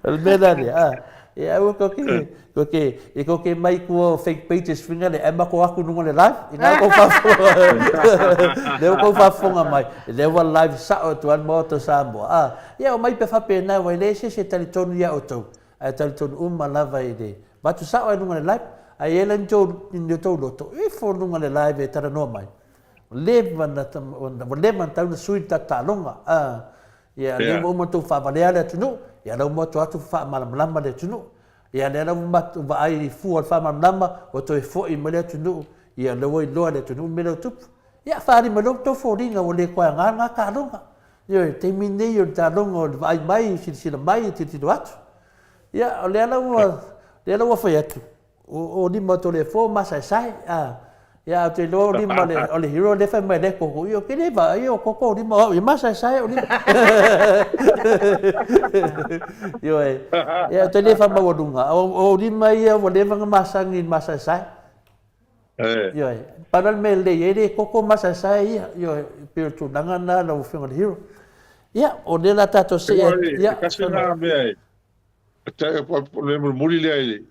O le mea la lea, a, e aua ko ke, ko ke, e ko ke mai kua o fake pages finga le ema ko aku nunga le live, i ngā kou whaafonga, lea kou whaafonga mai, lea ua live sao atu ai le Maota o Samoa, a, Ia, omai pe faapena, ua leai se isi e talitonu ia outou, ae talitonu uma lava i le avatu sao ai luga o le live, ae i ai la ni tou, ni outou loto, ifo luga o le live e talanoa mai. Ua leva na, ua leva na tau na sui le tatou taaloga, a, ia, lea ua uma ona outou faavalea le atunuu, ia la ua atu atu faamalamalama le atunuu. Ia, lea la ua matou vaai i fua o le faamalamalama, ua toe foi mai le atunuu, ia lea ua iloa e le atunuu le mea lea ua tupu. Ia, faaali mai loa outou foliga ua le toe aoga lena taaloga. Ioe, i le taimi lenei o le taaloga o le vaai mai, silasila mai, tilotilo atu. Ia, o lea la ua, lea la ua fai atu, O lima o le fo masaesae a ia ou te iloa o lima o le o le hero lea fai mai lea koko ia ke le vaai o koko o lima o au ia masaesae o lima. Ioe. Ia ou te le faamaualuga o o lima ia ua leva ona masani i le masaesae. Ioe. Pau la le mea e lelei ai le koko masaesae ia. Ioe, pei o le tulaga lena lau Afioga i le hero. Ia, o lea la tatou see atu. Ia, tasi lena mea e O le mulimuli lea i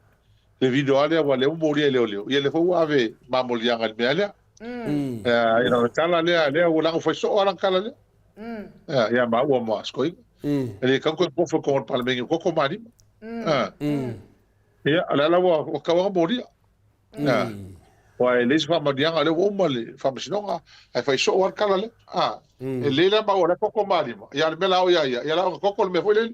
le video lava lea, aua o lea ua molia e leoleo, ia lea foi ua ave mamoliaga i le mea lea. Ia lana tala lea, lea ua leaga ua fai soo lava lana tala lea. Ia maua ma Sikoiga. E le tatau ona toe nofo i totonu o le Palemene o koko ma lima. Ia, o lea la ua tatau lava ona molia. Aua e leai se faamanuiaga, o lea ua uma le faamasinoga, ae fai soo lava le tala lea. A, e lelei la maua o la e koko ma lima, ia a o le mea la o ia ia, ia la ona koko le mea foi lele.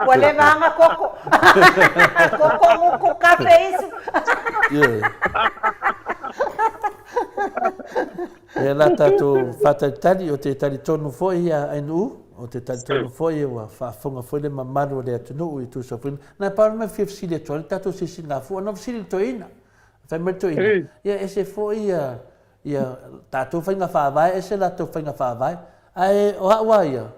Ua leva lava ona koko. Koko guku kafe isu. Ia la tatou faatalitali, o te talitonu foi ia Ainuu, o te talitonu foi ua faafofoga foi le mamalu o le atunuu i tusa foi. Na pau le mea fia fesili atu ai le tatou sisigafua, na fesili i le toeaina. Fai mai le toeaina, ia ese foi ia ia tatou faiga faavae ese latou faiga faavae. Ae o au a ia,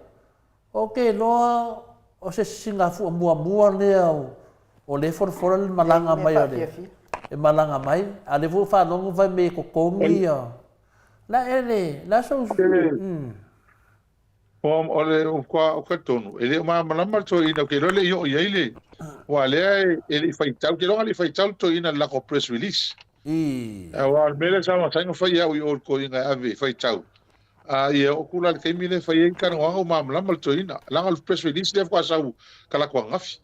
Ou te iloa o se sisigafua muamua lea o lea e folafola le malaga mai o le e malaga mai, a o lea foi ua faalogo fai mai e totogi ia la e le la sou O le ou talitonu, e le o malamalama le toeaina, ou te iloa e le i oo i ai le, aua o lea e le i faitau, ou te iloa na le i faitau le toeaina i le latou press release. Aua o le mea lea sa masani ona fai e au i o i le toeaina e ave e faitau, A ia oo atu la i le taimi lea e fai ai le talanoaga ua malamalama le toeaina. Leaga o le press release lea faatoa sau talaatu ananafi.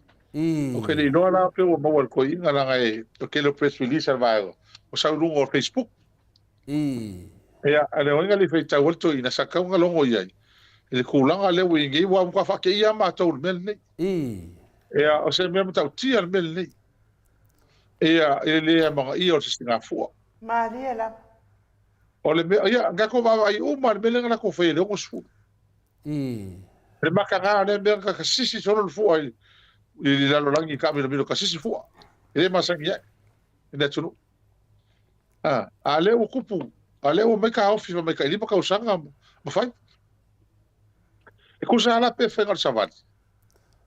Ou te le iloa la pe ua maua e le toeaina leaga e o le tele o press release a le vaega ua sau i luga o Facebook. Ia, a o le uiga le i faitau ai le toeaina sa tatau ona logo i ai i le tulaga lea ua i ai nei aua ua matua faateia lava matou i le mea lenei. Ia, o se mea matautia le mea lenei. Ia, i le le amanaia o le sisigafua. Malie lava. O le mea, ia, na tatou vaavaai uma i le mea lea na latou faia i le 60. Le mataga o lea mea na tasisi solo le fua i le lalolagi i taamilomilo, tasisi fua. E le masani ai i le atunuu. A, a lea ua tupu, a lea ua mai taofi fai mai tai 5 tausaga ma fai. E tusa lava la pe faiga o le savali.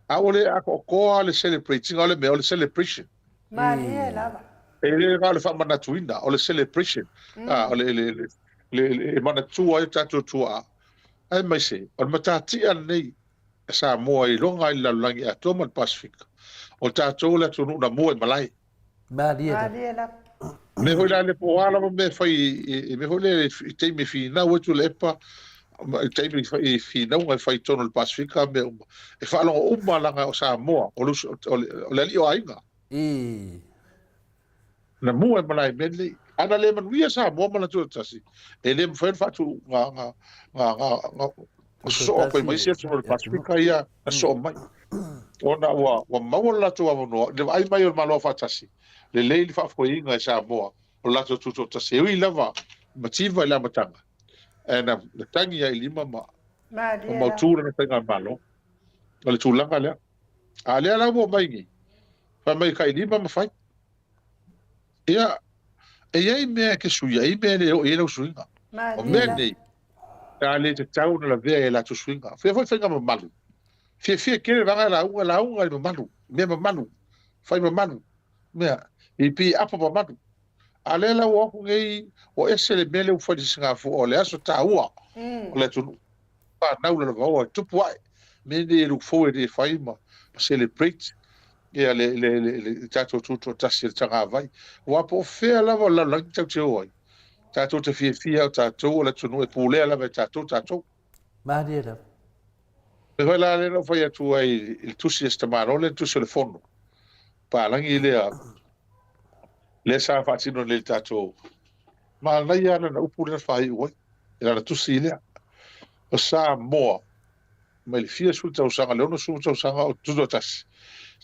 A ua le atoatoa le celebrate ina o le mea o le celebration. Malie lava. E le na o le faamanatuina, o le celebration. A, o le, le, le, le, le, e manatua ai o tatou tuaa. Aemaise, o le matatia lenei a Samoa e iloga ai le lalolagi atoa ma le Pasefika. O tatou le atunuu na mua i malae. Malie lava. Malie lava. Mea foi la le po o a lava mea e fai i mea foi lea i taimi e finau ai Tuilaepa, i taimi i finauga e fai i totonu o le Pasefika mea uma, e faalogo uma leaga o Samoa, o le o le alii o aiga. Na mua e malae i mea nei. A na le manuia Samoa ma lana tuatasi, e le mafai ona faatu nga nga nga nga sosoo atu ai ma isi atunuu o le Pasefika ia na sosoo mai. Ona ua ua maua lo latou avanoa i le vaai mai o le Malo Aufaatasi, lelei le faafoeina e Samoa o le latou tutoatasi. E ui lava i mativa i le amataga, ae na tagi lava i lima ma mautu lana faigamalo. O le tulaga lea. A o lea la ua omai nei, fai mai e tai lima ma fai. Ia, e i ai mea e te suia, e i ai mea e le oo i ai lau suiga. O mea nei, sa le tatau ona lavea i a latou suiga. Fia foi faiga mamalu. Fiafia tele vaega e lauga, lauga i mamalu, mea mamalu, fai mamalu, mea, i pi apo mamalu. A lea la ua o atu nei, ua ese le mea lea ua fai i le Sisigafua, o le aso taua o le atunuu. Fanau lalovaoa e tupu ae, mea nei e look forward e fai ma celebrate ia le, le, le, le tatou tutoatasi e le tagavai. Aua po o fea lava o le lalolagi tatou te o ai, tatou te fiafia o tatou o le atunuu e pulea lava e tatou tatou. Malie lava. Mea foi la lea na ou fai atu ai i le tusi a si tamaloa lea, le tusi o le fono palagi lea, lea sa faatino nei i le tatou manaia lava lana upu lea na faaiu ai i lana tusi lea. O Samoa mai le fia sefulu tausaga, le 60 tausaga o tutoatasi.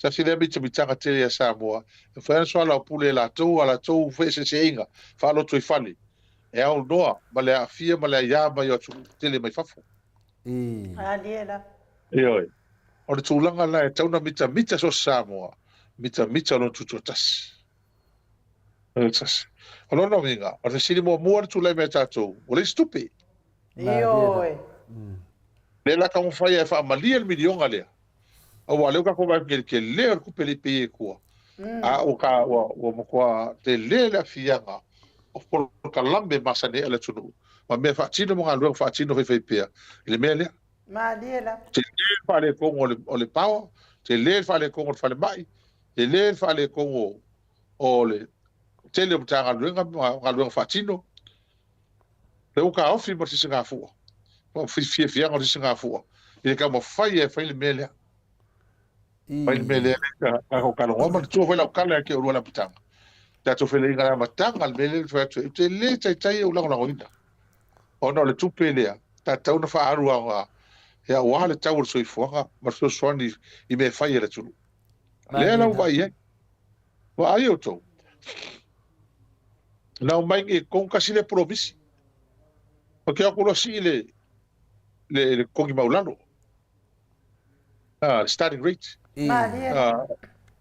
Tasi lea mitamitaga tele ia Samoa, e mafai ona soalaupule e latou a latou feeseeseaiga faalotoifale e aunoa ma le aafia ma le aia mai o atunuu tetele mai fafo. Malie lava. Ioe. O le tulaga la e tatau ona mitamita so o se Samoa, mitamita lona tutoatasi. Tutoatasi. O lona uiga, o le fesili muamua na tulai mai ia tatou, ua leai se tupe. Ioe. Lea la taumafai e faamalie le miliona lea, aua o lea ua tatou vaai atu nei i le tele o le tupe e le i pay e tua, a ua ta, ua, ua matua tele le aafiaga o polokalame masani ai a le atunuu ma mea faatino ma galuega faatino faifaipea i le mea lea. Malie lava. Tele le faaletonu o le, o le power, tele le faaletonu o le falemai, tele le faaletonu o le tele o Matagaluega ma galuega faatino. Lea ua taofi ma le sisigafua, ma fiafiaga o le sisigafua i le taumafai e fai le mea lea. Fai le mea lea, tatou talanoa. Manatua foi lau tala ia te oulua i le amataga. Tatou feiloaiga i le amataga, le mea lea na fai atu ai, ou te le taitai ou lagolagoina. Ona o le tupe lea, sa tatau ona faaalu aoga aua le tau o le soifuaga ma le fesoasoani i mea e fai a le atunuu. Lea la ua vaai ai. Vaai outou. Na omai nei i totonu tasi lea polomisi. Ou te o atu loa sii le le le totogi maualalo. Ah, le starting rate. Malie. Ah,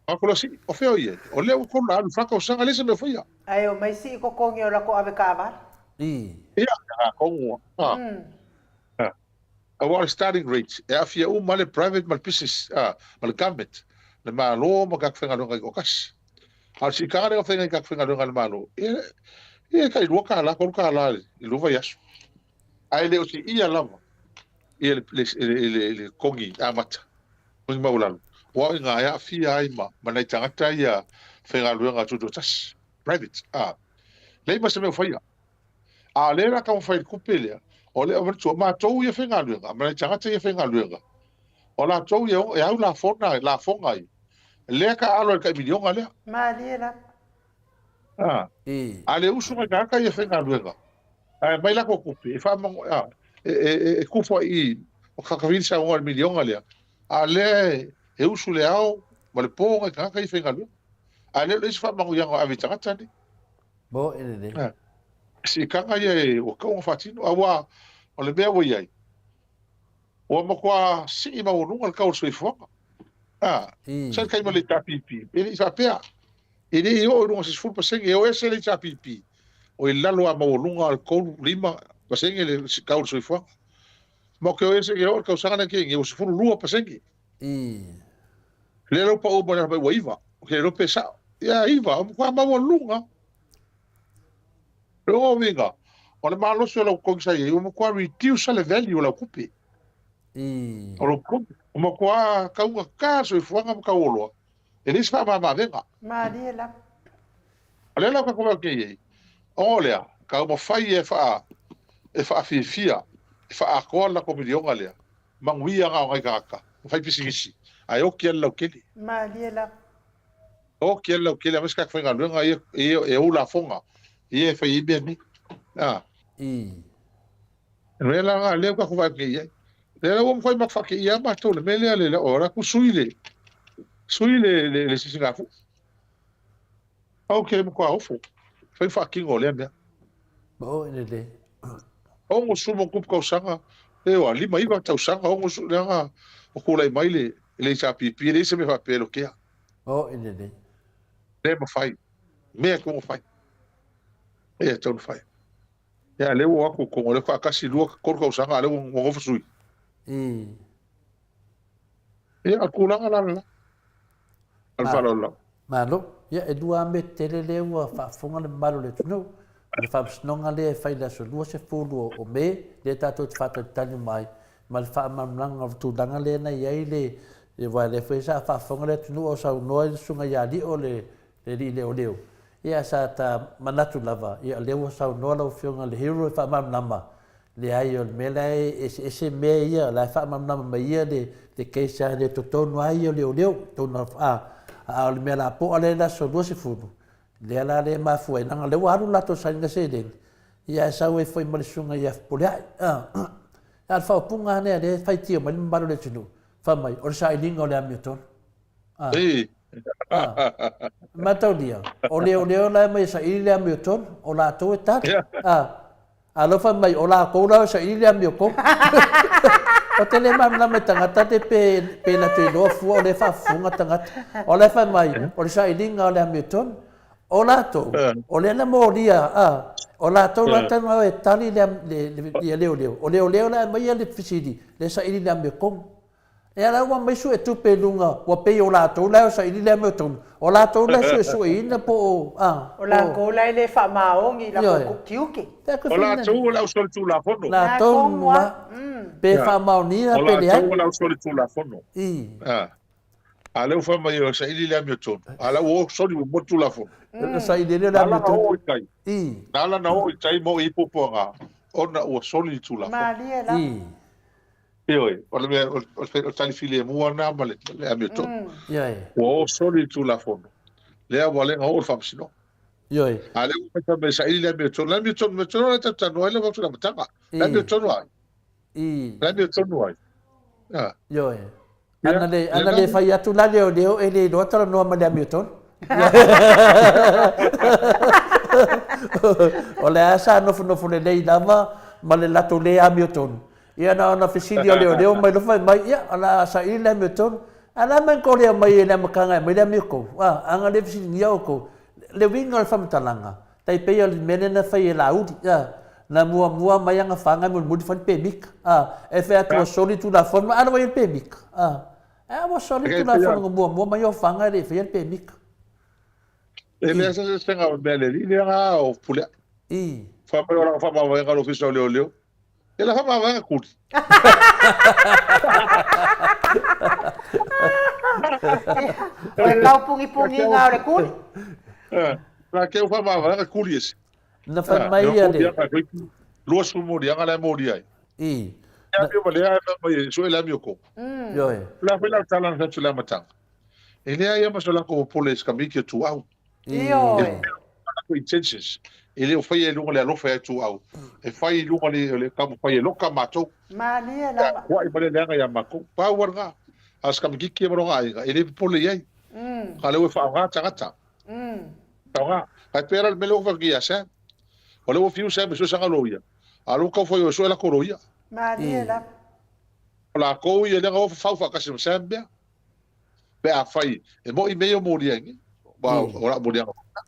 o atu loa sii. O fea o i ai? O lea ua tolu na alu i fa tausaga, leai se mea o faia. Ae omai sii totogi o lako ave kaavale. Ia, atonu. Ah. Ah. Aua o le starting rate, e aafia uma le private ma le business, ah, ma le government, le Malo ma tagata faigaluega taitoatasi. A o le siitaga lea na fai nai tagata faigaluega a le Malo, ia, ia e tai $2, $3 i le lua vaiaso. Ae le o siia lava ia le, le, le, le, le totogi amata, totogi maualalo, aua o i ina e aafia ai ma, ma nai tagata ia faigaluega tutoatasi, private. Ah, leai ma se mea o faia. A o lea la taumafai i le tupe lea, o lea, manatua, matou ia faigaluega, ma nai tagata ia faigaluega, o latou ia e au lafona, lafoga ia, lea taaalo ai le tai miliona lea. Malie lava. A, a le usu nai tagata ia faigaluega, ae aumai latou tupe, e faamanu, a, e, e, e, e tufa i i, o kakafili saunoa i le miliona lea, a lea e, e usu le ao ma le po nai tagata ia faigaluega. A lea o le isi faamanuiaga o ave i tagata nei. Mo e lelei. Siitaga ia e ua tatau ona faatino, aua o le mea ua i ai, ua matua sii maualuga le tau o le soifuaga. A, sa le taimi o le HRPP, e le i faapea, e le i oo i luga o se 10%, e o ese le HRPP, o i lalo lava maualuga o le 3, 5% le tau o le soifuaga. Ma ou te o ese e oo i le tausaga lea na tea nei, ua 12%. Lea la ua pau mai lalo mai ua 9, ou te le iloa pe sao. Ia 9, ua matua maualuga. O lona uiga, o le malosi o lau totogi sa i ai, ua matua reduce le value o lau tupe. O lou totogi. Ua matua taugata le soifuaga ma tau oloa. E leai se faamama-avega. Malie lava. O lea la ua tatou vaai i ai, ona o lea, taumafai e faa, e faafiafia, e faaatoa le latou miliona lea, manuia na o nai tagata ma fai pisinisi, ae oti lava le lautele. Malie lava. Oti lava le lautele, aemaise tagata faigaluega ia e ou lafoga, ia e fai ai mea nei. A. O le mea la lena lea ua tatou vaai atu nei i ai. Lea la ua mafai ma faateia lava matou i le mea lea, le o la ku sui le sui le le le sisigafua. Ok, matua ofo. Fai faatino o lea mea. O lelei. 60 ma tupu tausaga, eoa, 59 tausaga, 60, leaga o tulai mai le le HRPP, e leai se mea faapea e lotea. O lelei. Le mafai. Mea e tatau ona fai. Mea e tatau ona fai. Ia, lea ua o atu totonu, o lea faatoa tasi, lua, tolu tausaga, a o lea ua nofo sui. Ia, o le tulaga la lena. Ma le faaaloalo lava. Malo. Ia, e lua lava mea tetele lea ua faafofoga le mamalu o le atunuu. O le faamasinoga lea e fai i le aso 20 o Me, lea tatou te faatalitali uma ai, ma le faamalamalamaga o le tulaga lea na i ai le, aua o lea foi sa faafofoga le atunuu a o saunoa le Susuga ia Lio le alii leoleo. Ia, sa ta manatu lava, ia o lea ua saunoa lau Afioga i le Hero e faamalamalama, leai o le mea la e eseese mea ia, o la e faamalamalama mai ia le le case a le totonu lava ia o leoleo, totonu a, a o le mea lapoa lea i le aso 20, lea la lea e mafua ai, leaga o lea ua alu le latou sailiga seleni, ia ae sau ai foi ma le susuga ia Fepuleai. A, a o le faaupuga lava lea, lea e faitio mai le mamalu o le atunuu, fai mai, o le sailiga o le amiotonu. A. A. Mataulia, o leoleo la e aumai e saili le amiotonu, o latou e tali. A. A o lea ua fai mai, o latou la e saili le amiotonu. Ou te le malamalama i tagata te pe, pe latou iloa fua o lea e faafofoga tagata. O la e fai mai, o le sailiga o le amiotonu. O latou, o lea na molia, a, o latou la talu e tali le, le, le, ia leoleo. O leoleo la e aumaia le fesili, le saili le amiotonu. Ia la ua aumai suetupe i luga, ua pei o latou la e saili le amiotonu. O latou la e suesueina po o, a, O latou la e le faamaoni i latou tiute. O latou o le ausolitulafono. Latou ma, pe faamaonia pe leai. O latou o le ausolitulafono. A lea ua fai mai e saili le amiotonu, a la ua soli muamua le tulafono. Saili le amiotonu. Na ala na oo i tai ma oo i ai puapuaga, ona ua soli le tulafono. Malie lava. Ioe, o le mea, o le tali filemu lava lena ma le amiotonu. Ua o soli le Tulafono, lea ua le na oo i le Faamasinoga. Ioe. A lea ua fai mai saili le amiotonu, le amiotonu, le amiotonu la e talatalanoa ai le avatu i le amataga. Le amiotonu a ai? Le amiotonu a ai? Ioe. Ana le, ana le fai atu la leoleo e le iloa talanoa ma le amiotonu. O le a sa nofonofo lelei lava ma le latou le amiotonu. Ia na ona fesili o leoleo mai loa fai mai, ia o le a saili le amiotonu. A la mai kolea mai e le amataga e aumai le amiotonu. A, ana le fesiligia outou. Le uiga o le faamatalaga, Tai pei o le mea lea na fai e Laauli, a, na muamua mai ana faga e mulimuli fai le pemita, a, e fai atu ua soli Tulafono, a la ua i ai le pemita, a, a ua soli le Tulafono na muamua mai o faga e le i faia le pemita. E leai se eseesega o le mea a le alii lea na o Fepuleai. Fai mai o lana faamavaega i le Ofisa o Leoleo. Ia la faamavaega kuli. O le tau pugipugina o le kuli. La ke u faamavaega kuli ese. Na fai mai ia le. 20 moliaga la e molia ai. I. Ia ma lea e fai mai e sue le amio ko. Ioe. La fai la tala na fai atu le amataga. E leai lava ma so latou popole i se kamiki o Tuau. Ioe. Intentions. E le o faia i luga o le alofa ia Tuau. E fai i luga o le taumafai e loka matou. Malie lava. Kuai ma le leaga ia matou. Pau lava lena. A o se kamikiki ia ma lona aiga, e le popole i ai. A o lea ua faaaoga tagata. Faaaoga. Ae pei la o le mea lea ua fai atu ia Sam. O lea ua fiu Sam e sue sana loia. A o lea ua tau fai o e sue latou loia. Malie lava. O latou ia lea na o fafau faatasi ma Sam mea. Pe afai e mo'i mea ia o molia ai nei, aua o lau moliaga foi lena,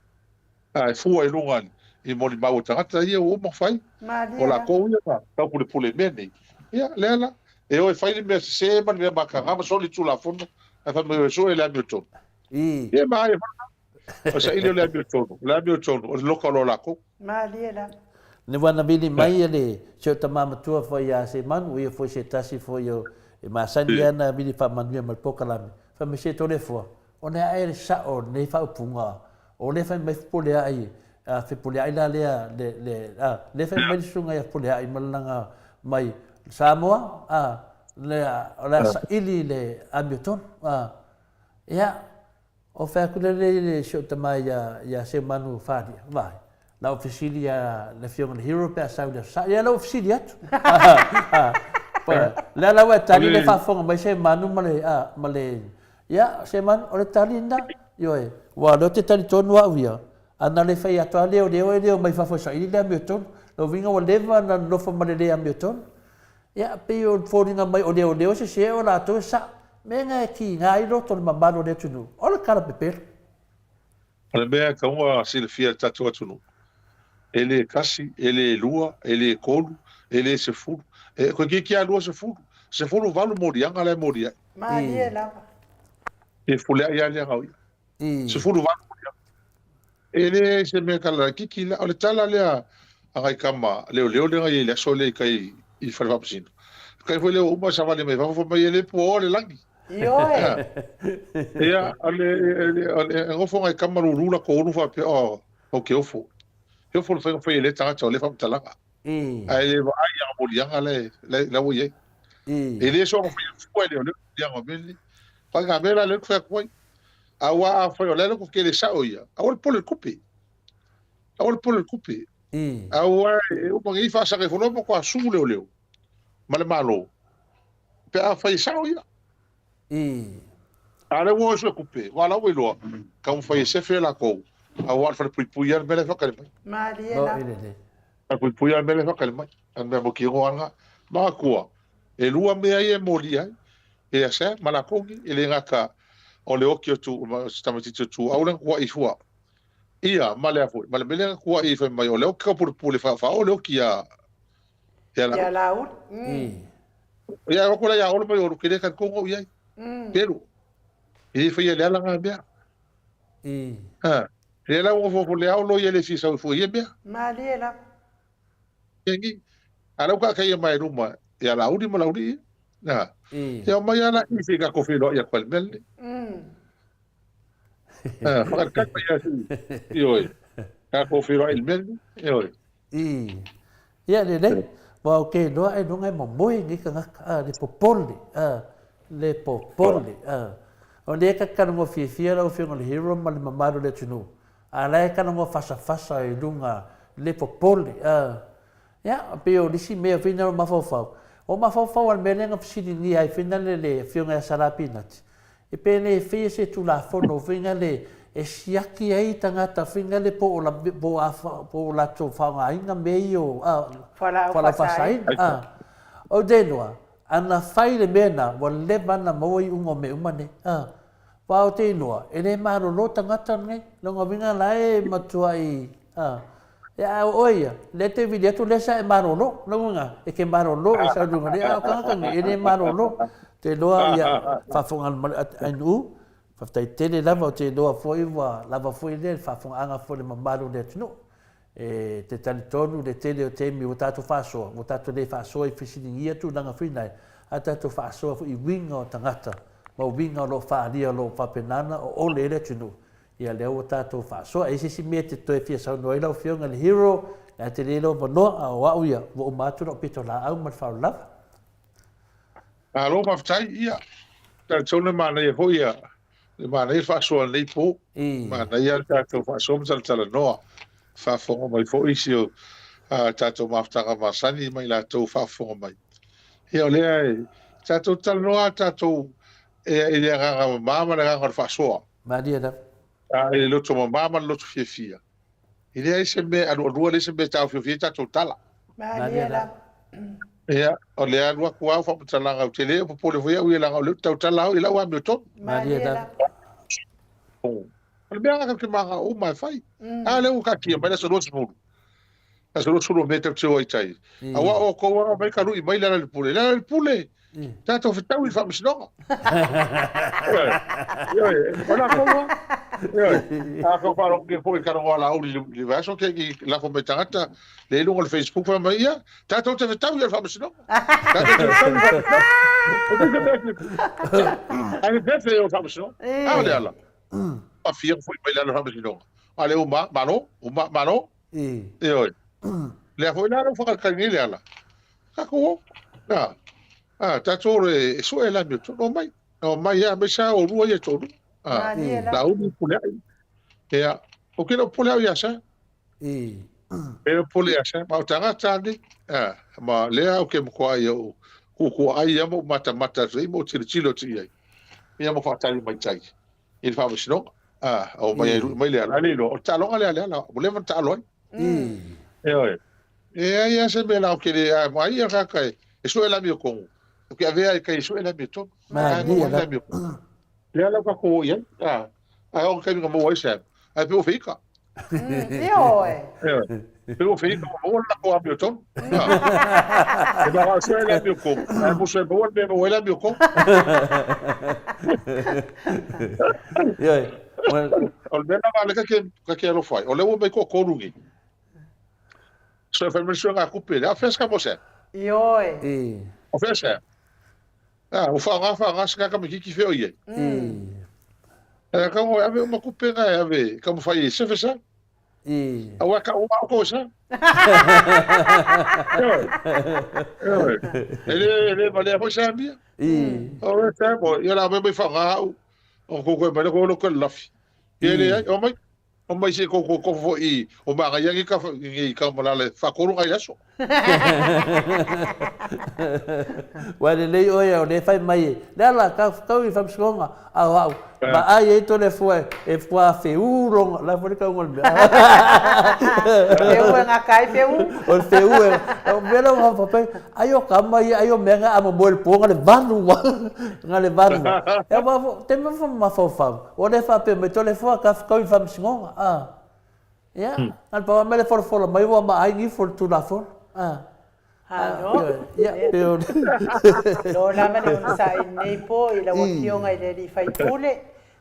a e fua i luga i molimau a tagata ia ua uma ona fai, o latou ia na taupulepule i mea nei, ia, lea la, e o e fai le mea sese ma le mea mataga ma soli le Tulafono, ae fai mai o e sue le amiotonu. Ia, e manaia foi lena. O le saili o le amiotonu, o le amiotonu, o le loka o loa latou. Malie lava. Ne ua na vili mai e le si o tama matua foi ia Semanu, o ia foi se tasi foi o e masani ia na vili faamanuia ma le polokalame, fai mai se Toleafoa, o le ae le sao o lenei faaupuga, o lea fai mai Fepuleai, a Fepuleai la lea, le, le, a, lea fai mai le susuga ia Fepuleai ma le laga mai Samoa, a, le, o le a saili le amiotonu, a, ia, O fai atu lea i si ou tama ia Seumanu Falia, vaai, la ou fesili ia le afioga i le Hero pe a sau i le Aso Sa. Ia la ua fesili atu. Lea la ua e tali le faafofoga mai Seumanu ma le, ma le, ia Seumanu, o le tali lena, ioe, aua o lea ou te talitonu au ia, a na le fai atu lava leoleo e le omai i fafo e saili le amiotonu. Lona uiga ua leva ona nonofo ma le le amiotonu. Ia, pei o foliga mai o leoleo e sese o latou e sao. Mea na e kiga ai loto o le mamalu o le atunuu, o le tala pepelo. O le mea e tatau ona silafia e le tatou atunuu, e le tasi, e le lua, e le tolu, e le sefulu, e toeitiiti lava 20, 18 moliaga la e moli ai. Malie lava. E fepuleai lava le aga o ia. 18 moliaga. E le se mea tala laitiiti la. O le tala lea a nai tama leoleo lea na i ai i le aso lea i tai i le fale faamasino. Tai foi lea ua uma savali mai fafo fai mai e le puaoa le lagi. Ioe. Ia, o le, o le, e nofo nai tama lulu latou ulu faapea, oh, ou te ofo. E ofo le faiga fai e lea tagata o lea faamatalaga. Ae le vaai i ana moliaga la ua i ai. E le soona faia fua e leoleo moliaga o mea nei. Faiga mea la lea ou te fai atu ai. Aua afai o le a le tele sao ia, aua le popole i le tupe. Aua le popole i le tupe. Aua e uma nei faasaga ifo loa matua su leoleo ma le Malo pe afai e sao ia. A o lea ua o e sue tupe, aua o la ua iloa, taumafai e sefe latou, aua o le falepuipui lava le mea la e faatali mai. Malie lava. Falepuipui lava le mea la e faatali mai. O le mea mautinoa lava lena. Manatua. E lua mea ia e molia ai, e asa ma lakou nei, e le gata o le oki o tu, o si tamaitiiti o Tuuau lea na tuuai fua. Ia, ma le a foi, ma le mea lea na tuuai ai fai mai o le oki taupulepule faaoo le oki ia ia Ia Laauli. Laauli. Mm. Ia, e o atu la ia Olo ma Olo, ke le talitonu au i ai. Pelu, e le faia e Leala na mea. Ha, lea la ua nofo le Olo ia e le fia sau e fua i ia mea. Malie lava. Ngi, a lau ka kaia mai luma ia Laauli ma Laulii. Na. Ia omai lava la i se i tatou feiloai atu ai i le mea lenei. Ha, whakatali mai ia si, ioe, tatou feiloai i le mea lenei, ioe. Ia lelei, aua ou te iloa ailoga e momoe nei tagata, a, le popole, a, le popole, a. O lea e tatalanoa fiafia lau Afioga i le Hero ma le mamalu o le atunuu, a o la e talanoa fasafasa i luga le popole, a. Ia, pei o le isi mea foi lena o mafaufau, o mafaufau lava i le mea lea na fesiligia ai foi lea le Afioga ia Sala Pinati, e pe le faia se Tulafono foi lea e siaki ai tagata foi lea po o po o a po o latou faaaogaina mea ia o Fualaau fualaau faasaina. faasaina. A. Ou te iloa, ana fai le mea lena, ua leva ona maua iuga o mea uma nei. A. Aua ou te iloa, e le malolo tagata nei. Lona uiga la e matuai, a. Ia, a o oe ia, lea e te vili atu lea sa e malolo. Lona uiga, e te malolo i sau luga nei, a o tagata nei, e le malolo. Ou te iloa, ia, faafofoga mai le atunuu, faafetai tele lava, ou te iloa foi ua lava foi lea i le faafofogaaga foi a le mamalu o le atunuu. E te talitonu le tele o taimi ua tatou faasoa, ua tatou le faasoa i fesiligia tulaga foi nae, a tatou faasoa foi i uiga o tagata ma uiga o lo o faaalia o lo o faapena ona oole ai le atunuu. Ia lea ua tatou faasoa. E i ai se isi mea e te toe fia saunoa ai lau Afioga i le Hero? La e tele lou avanoa, a o au ia, ua uma atu lau pitolaau ma le faaaloalo lava. Malo faafetai, ia, talitonu le manaia foi ia, le manaia le faasoa i lenei po. Manaia le tatou faasoa ma talatalanoa. Faafofoga mai foi isi o tatou mafutaga masani ma i latou faafofoga mai. Ia o lea e tatou talanoa tatou i le agaga mama ma le agaga o le faasoa. Malie lava. A i le loto mama ma le loto fiafia. E leai se mea e alualua, leai se mea e taofiofi ai tatou tala. Malie lava. Ia, o lea alu atu lava au faamatalaga, ou te le o popole foi au ia leaga o lea ou te tautala au i lau amiotonu. Malie lava. O le mea lena tatou te mananao uma e fai. A lea ua taatia mai le aso 20. Aso 20 o Me tatou te o ai i tai. Aua o outou lava omai talu'i mai Lealailepule. Lealailepule! Tatou fetau i le faamasinoga. Ioe, ioe, o latou lava. Ioe, a tou faalogo foi i talanoa a Laauli i le vaiaso te i lafo mai tagata le i luga o le Facebook fai mai, ia, tatou te fetau i le faamasinoga. Tatou te fetau i le faamasinoga. O te mea te Ai le fefe o le faamasinoga. A o le ala. Afia foi mai le ala o le faamasinoga. A le uma, malo, uma, malo. Ioe. Lea foi la ua whakatali nei le ala. Tatou o. Na. A, tatou o e sue la mi o mai. O mai a me sa o rua ia tolu. A, la umi pule ai. Ia, o ke lo pule au ia sa. E lo pule ia sa. Ma o tangata ni. A, ma lea o ke mkoa ia o kukua ai ia mo mata mata atu i mo tilo tilo tu i ai. Ia mo whakatali mai tai. I le faamasinoga. A, o mai ai mai le ala. Ale iloa, o le taaloga lea a Leala, ua leva ona taalo ai. Ioe. E ai lava se mea la o ke le a mai ia kaka e, e sue le amiotonu. O ke avea e kai e sue le amiotonu. Ae maua ai le amiotonu. Lea la ua tatou o i ai. A, ae oo i le taimi na maua ai se ae pei ua feika. Ioe. Ioe. Pei ua feika ua maua le latou amiotonu. A, e maua sue le amiotonu. Ae musu e maua le mea e maua ai le amiotonu. Ioe. O le mea lava lea ta te alofa ai, o lea ua omai toatolu nei. So e fai mai le suega tupe lea, o fea se mo se? Ioe. O fea se? A, ua faaaoga faaaoga se tamaitiiti fea o i ai. E kau e ave uma tupe na e ave taumafai e sefe sa. Aua e kau uma outou e sa. Ioe. Ioe. E le, e le valea foi sa mia. O le sa mo, ia la mai mai faaaoga au. O kou koe mai le kou lo lafi. Ia le ai, o mai. O mai se kou kou foi o manga ia ni ka ni ka malala fa kolu ngai aso. Ua lelei oe o lea e fai mai e Leala kau kau i le faamasinoga a o au vaai ai Toleafoa e fua feū lona la foi le tauga o le mea. Feū e gata ai feū. O le feū e o mea la ua faapea ai o tama ia ai o mea na a momoe i le po na le valu na le valu. Ia aua taimi ma mafaufau o lea faapea mai Toleafoa kau i le faamasinoga a. Ia, na o le pau lava mea le folafola mai ua maai nifo i le Tulafono. A. Alo. Ia, pe o le... Lo lava le onosai i lenei po i lau Afioga i le Alii Faipule,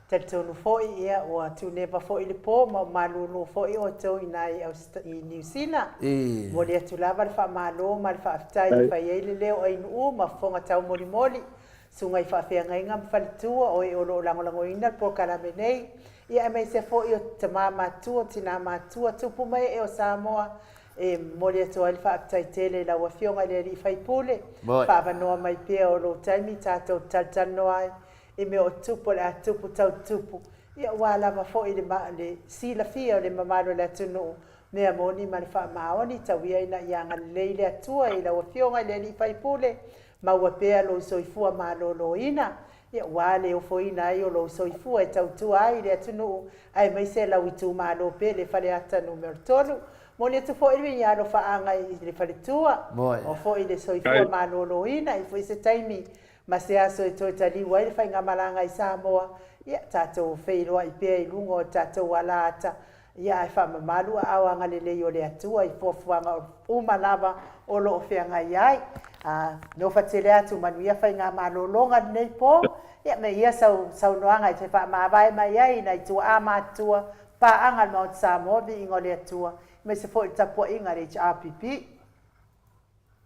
talitonu foi ia ua tuneva foi le po ma ua malulu foi outou i ina i i Niu Sila. Momoli atu lava le faamalo ma le faafetai e fai ai le leo o Ainuu ma fofoga taumolimoli, susuga i faafeagaiga ma faletua o e o lo o lagolagoina le polokalame nei. Ia aemaise foi o tama matua, tina matua, tupu ma ee o Samoa, e momoli atu ai le faafetai tele i lau Afioga i le Alii Faipule, faaavanoa mai pea o lou taimi tatou te talatalanoa ai i mea o tupu o le a tupu tau tupu, ia aua lava foi le le silafia o le mamalu o le atunuu, mea moni ma le faamaoni, tau ia ina ia agalelei le Atua i lau Afioga i le Alii Faipule, maua pea lou soifua maloloina, Ia, ua le ofoina ai o lou soifua e tautua ai i le atunuu aemaise lau itumalo pele Faleata Numera 3. Momoli atu foi le alofaaga i le faletua, o foi le soifua maloloina i foi se taimi ma se aso e toe taliu ai le faigamalaga i Samoa, ia tatou feiloai pea i luga o tatou alaata Ia ae faamamalu aao agalelei o le Atua i fuafuaga uma lava o lo o feagai ai. A nofa tele atu manuia faigamalologa lenei po, ia me ia sau saunoaga e te faamavae mai ai i nai tuaa matutua, paaga a le Maota Samoa, viiga o le Atua, aemaise foi le tapuaiga a le HRPP.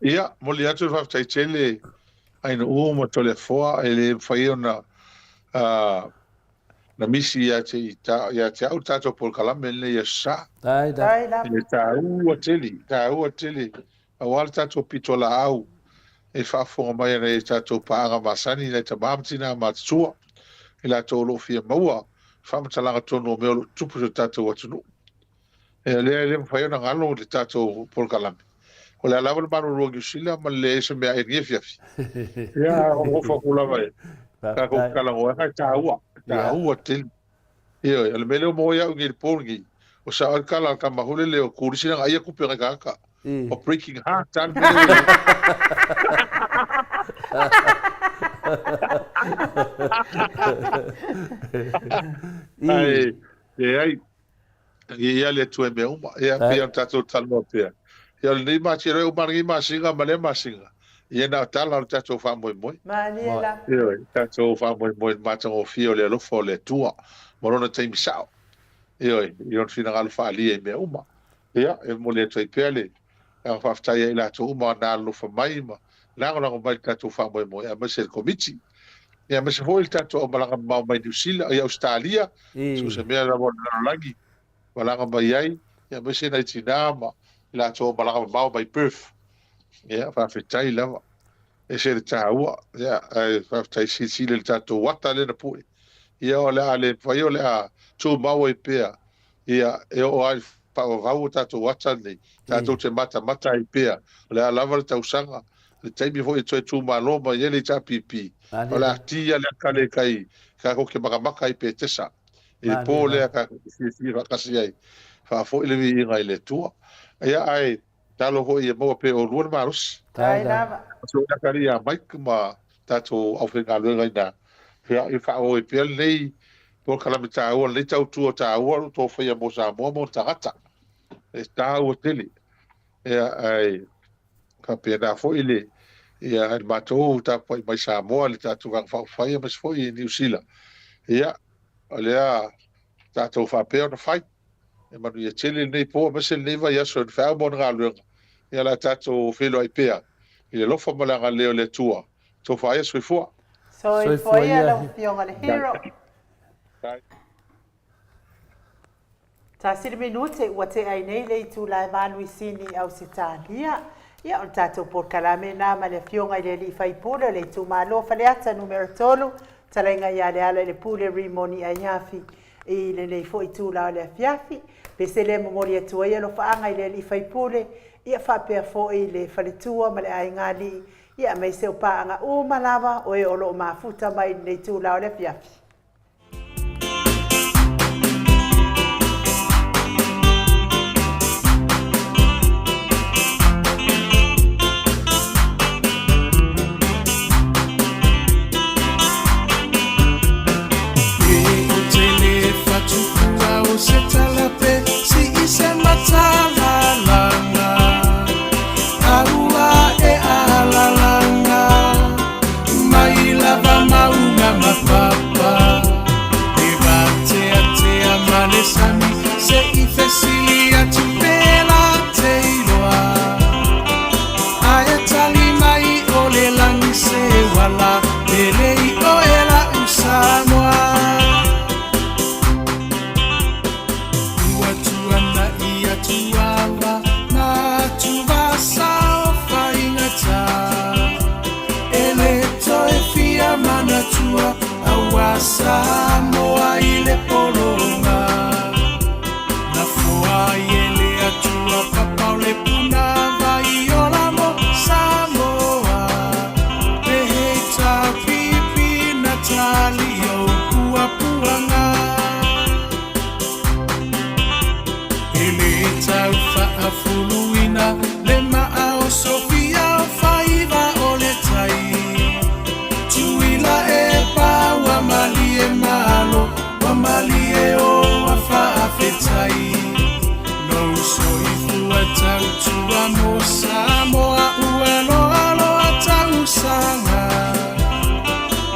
Ia, momoli atu le faafetai tele Ainuu ma Toleafoa, e le mafai ona na misi ia te ia te au le tatou polokalame lenei i Aso Sa. E taua tele, taua tele aua le tatou pitolaau e faafofoga mai ana i tatou paaga masani, nai tama ma tina matutua, i latou o lo o fia maua faamatalaga tonu o mea o lo o tutupu i so tatou atunuu. Ia lea e le mafai ona galo le tatou polokalame. O le a lava le malolo o Niu Sila ma le leai o se meaai i lenei afiafi. Ia, o ofa atu lava e tatou te talanoa ai, e taua, e taua tele. Ioe, o le mea lea ua maua ai au i nei i le po lenei, ua sao ai le tala a le tama foi lele o Kulisi leaga ai tupe a nai tagata. O breaking heart lava le mea lea ua i ai. Ae, leai. Ia ia le Atua i mea uma. Ia, pei ona tatou talanoa pea. Ia, o lenei masina, e uma lenei masina ma lea masina. Ia, na o tala o le tatou faamoemoe. Malie lava. Ioe, tatou faamoemoe i le matagofie o le alofa o le Atua ma lona taimi sao. Ioe, i lona finagalo faaalia i mea uma. Ia, e momoli atu ai pea le agaga faafetai ia i latou uma na alolofa mai ma lagolago mai i le tatou faamoemoe, aemaise le Komiti. Ia, aemaise foi le tatou aumalaga mamao mai Niu Sila, i Ausetalia, so o se mea lava o le lalolagi malaga mai ai, ia, aemaise nai tina ma i latou aumalaga mamao mai Perth. Ia, faafetai lava. E ese le taua, ia, ae faafetai silasila i le tatou ata lea na pue. Ia, o le a le mafai, o le a tumau ai pea, ia, e oo lava i le faavavau o tatou ata nei, tatou te matamata ai pea, o le a lava le tausaga, le taimi foi e toe tumalo mai ai le HRPP, o le a ti lava le ata lea i tai, tatou te matamata ai Petesa, i le po lea tatou te fiafia faatasi ai, faafoi le viiga i le Atua. Ia, ae tatalo foi ia maua pea e oulua le malosi. Faafetai lava. Aso ina kali ia Mike ma tatou aufaigaluega ina, ia, ia faaauau ai pea lenei polokalame taua, lenei tautua taua o lo o outou faia mo Samoa ma ona tagata. E taua tele. Ia, ae faapena foi le, ia, le matou tapuai mai Samoa, le tatou Vaega Faaupufai aemaise foi i Niu Sila. Ia, o lea tatou faapea ona fai. E manuia tele lenei po aemaise lenei vaiaso i le feau ma ona galuega. Ia o le a tatou feiloai pea i le alofa ma le agalelei o le Atua. Tofa ia soifua. Soifua ia lau Afioga le Hero. Tasi le minute ua tea ai nei le itula e valu i Sini i Ausetalia. Ia, o le tatou polokalame lena ma le Afioga i le Alii Faipule o le itumalo Faleata Numera 3, Talaiga ia Leala i le Pule Rimoni Aiafi. I lenei foi itula o le afiafi, pe se le momoli atu ai alofaaga i le alii faipule, ia faapea foi le faletua ma le aiga alii, ia aemaise o paaga uma lava o e o lo o mafuta mai i lenei itula o le afiafi. Ae tali mai o le lagi se uala pele i oe la'u Samoa. Ua tuana'i atu ava ma atuvasa o faigata e le toe fia manatua aua Samoa i le pologa. Na foa ai e le Atua papa o le puna vai ola mo Samoa. Pehei tā pipi na tali o puapuaga. E le tau faafuluina le maa o Sofia o faiva o le tai. Tuila e pa ua malie malo, ua malie o a faafetai. Lou soifua tautua mo Samoa ua loa loa tausaga.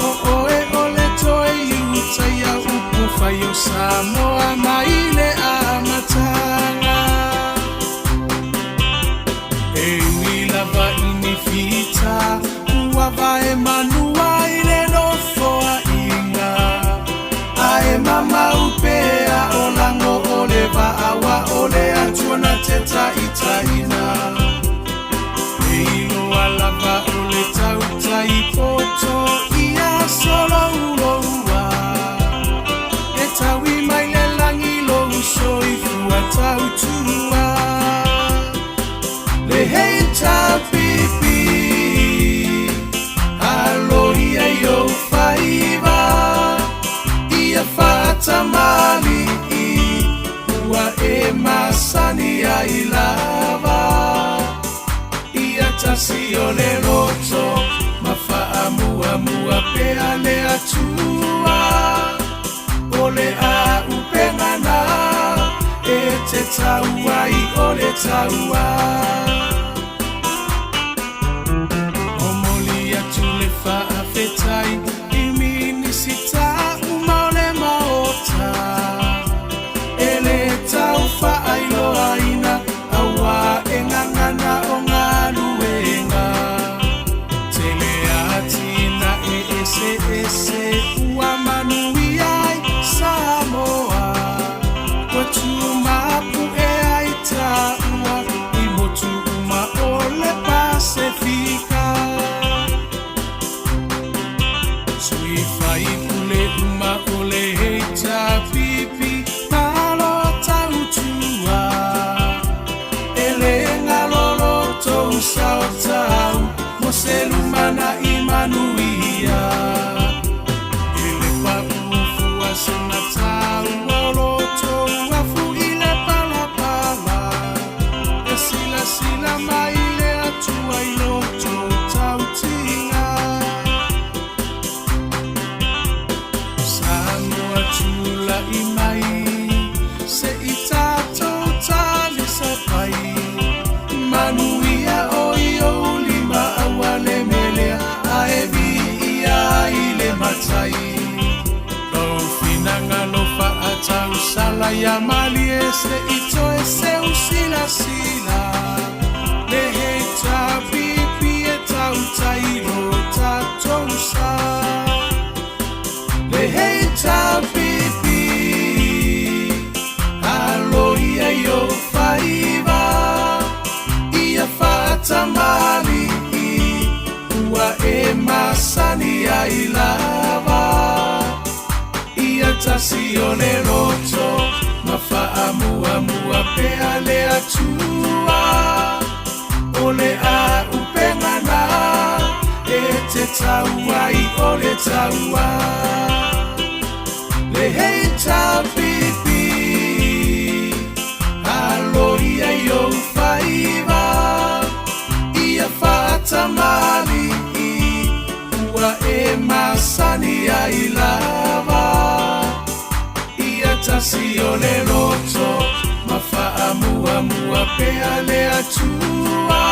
O oe o le toe iutaia upu fai o Samoa mai le amataga. E ui lava i ni fita ua vae manua i le nofoaiga, ae mamau pea o lago o le vaa wa o le Atua na te taitaina. E iloa lava o le tautai poto ia solouloua, e taui mai le lagi lou soifua tautua. Le hei tapipi aloia i ou faiva, ia faatamalii ua e masani ai lava. Ia tasi o le loto ma faamuamua pea le Atua, o le auupega na e te tau ai o le taua. Momoli atu le faafetai i Minisita uma o le Maota e le tau faailoaina aua e gagana o galuega. Tele atinae eseese ua manuia ai Samoa, ua tumapu'e ai taua i motu tasi o le loto ma faamuamua pea le Atua. O le auupega na e te tau ai o le taua. Le HRPP, alo ia i ou faiva, ia faatamalii, ua e masani ai lava. Ia tasi o le loto ma faamuamua pea le Atua.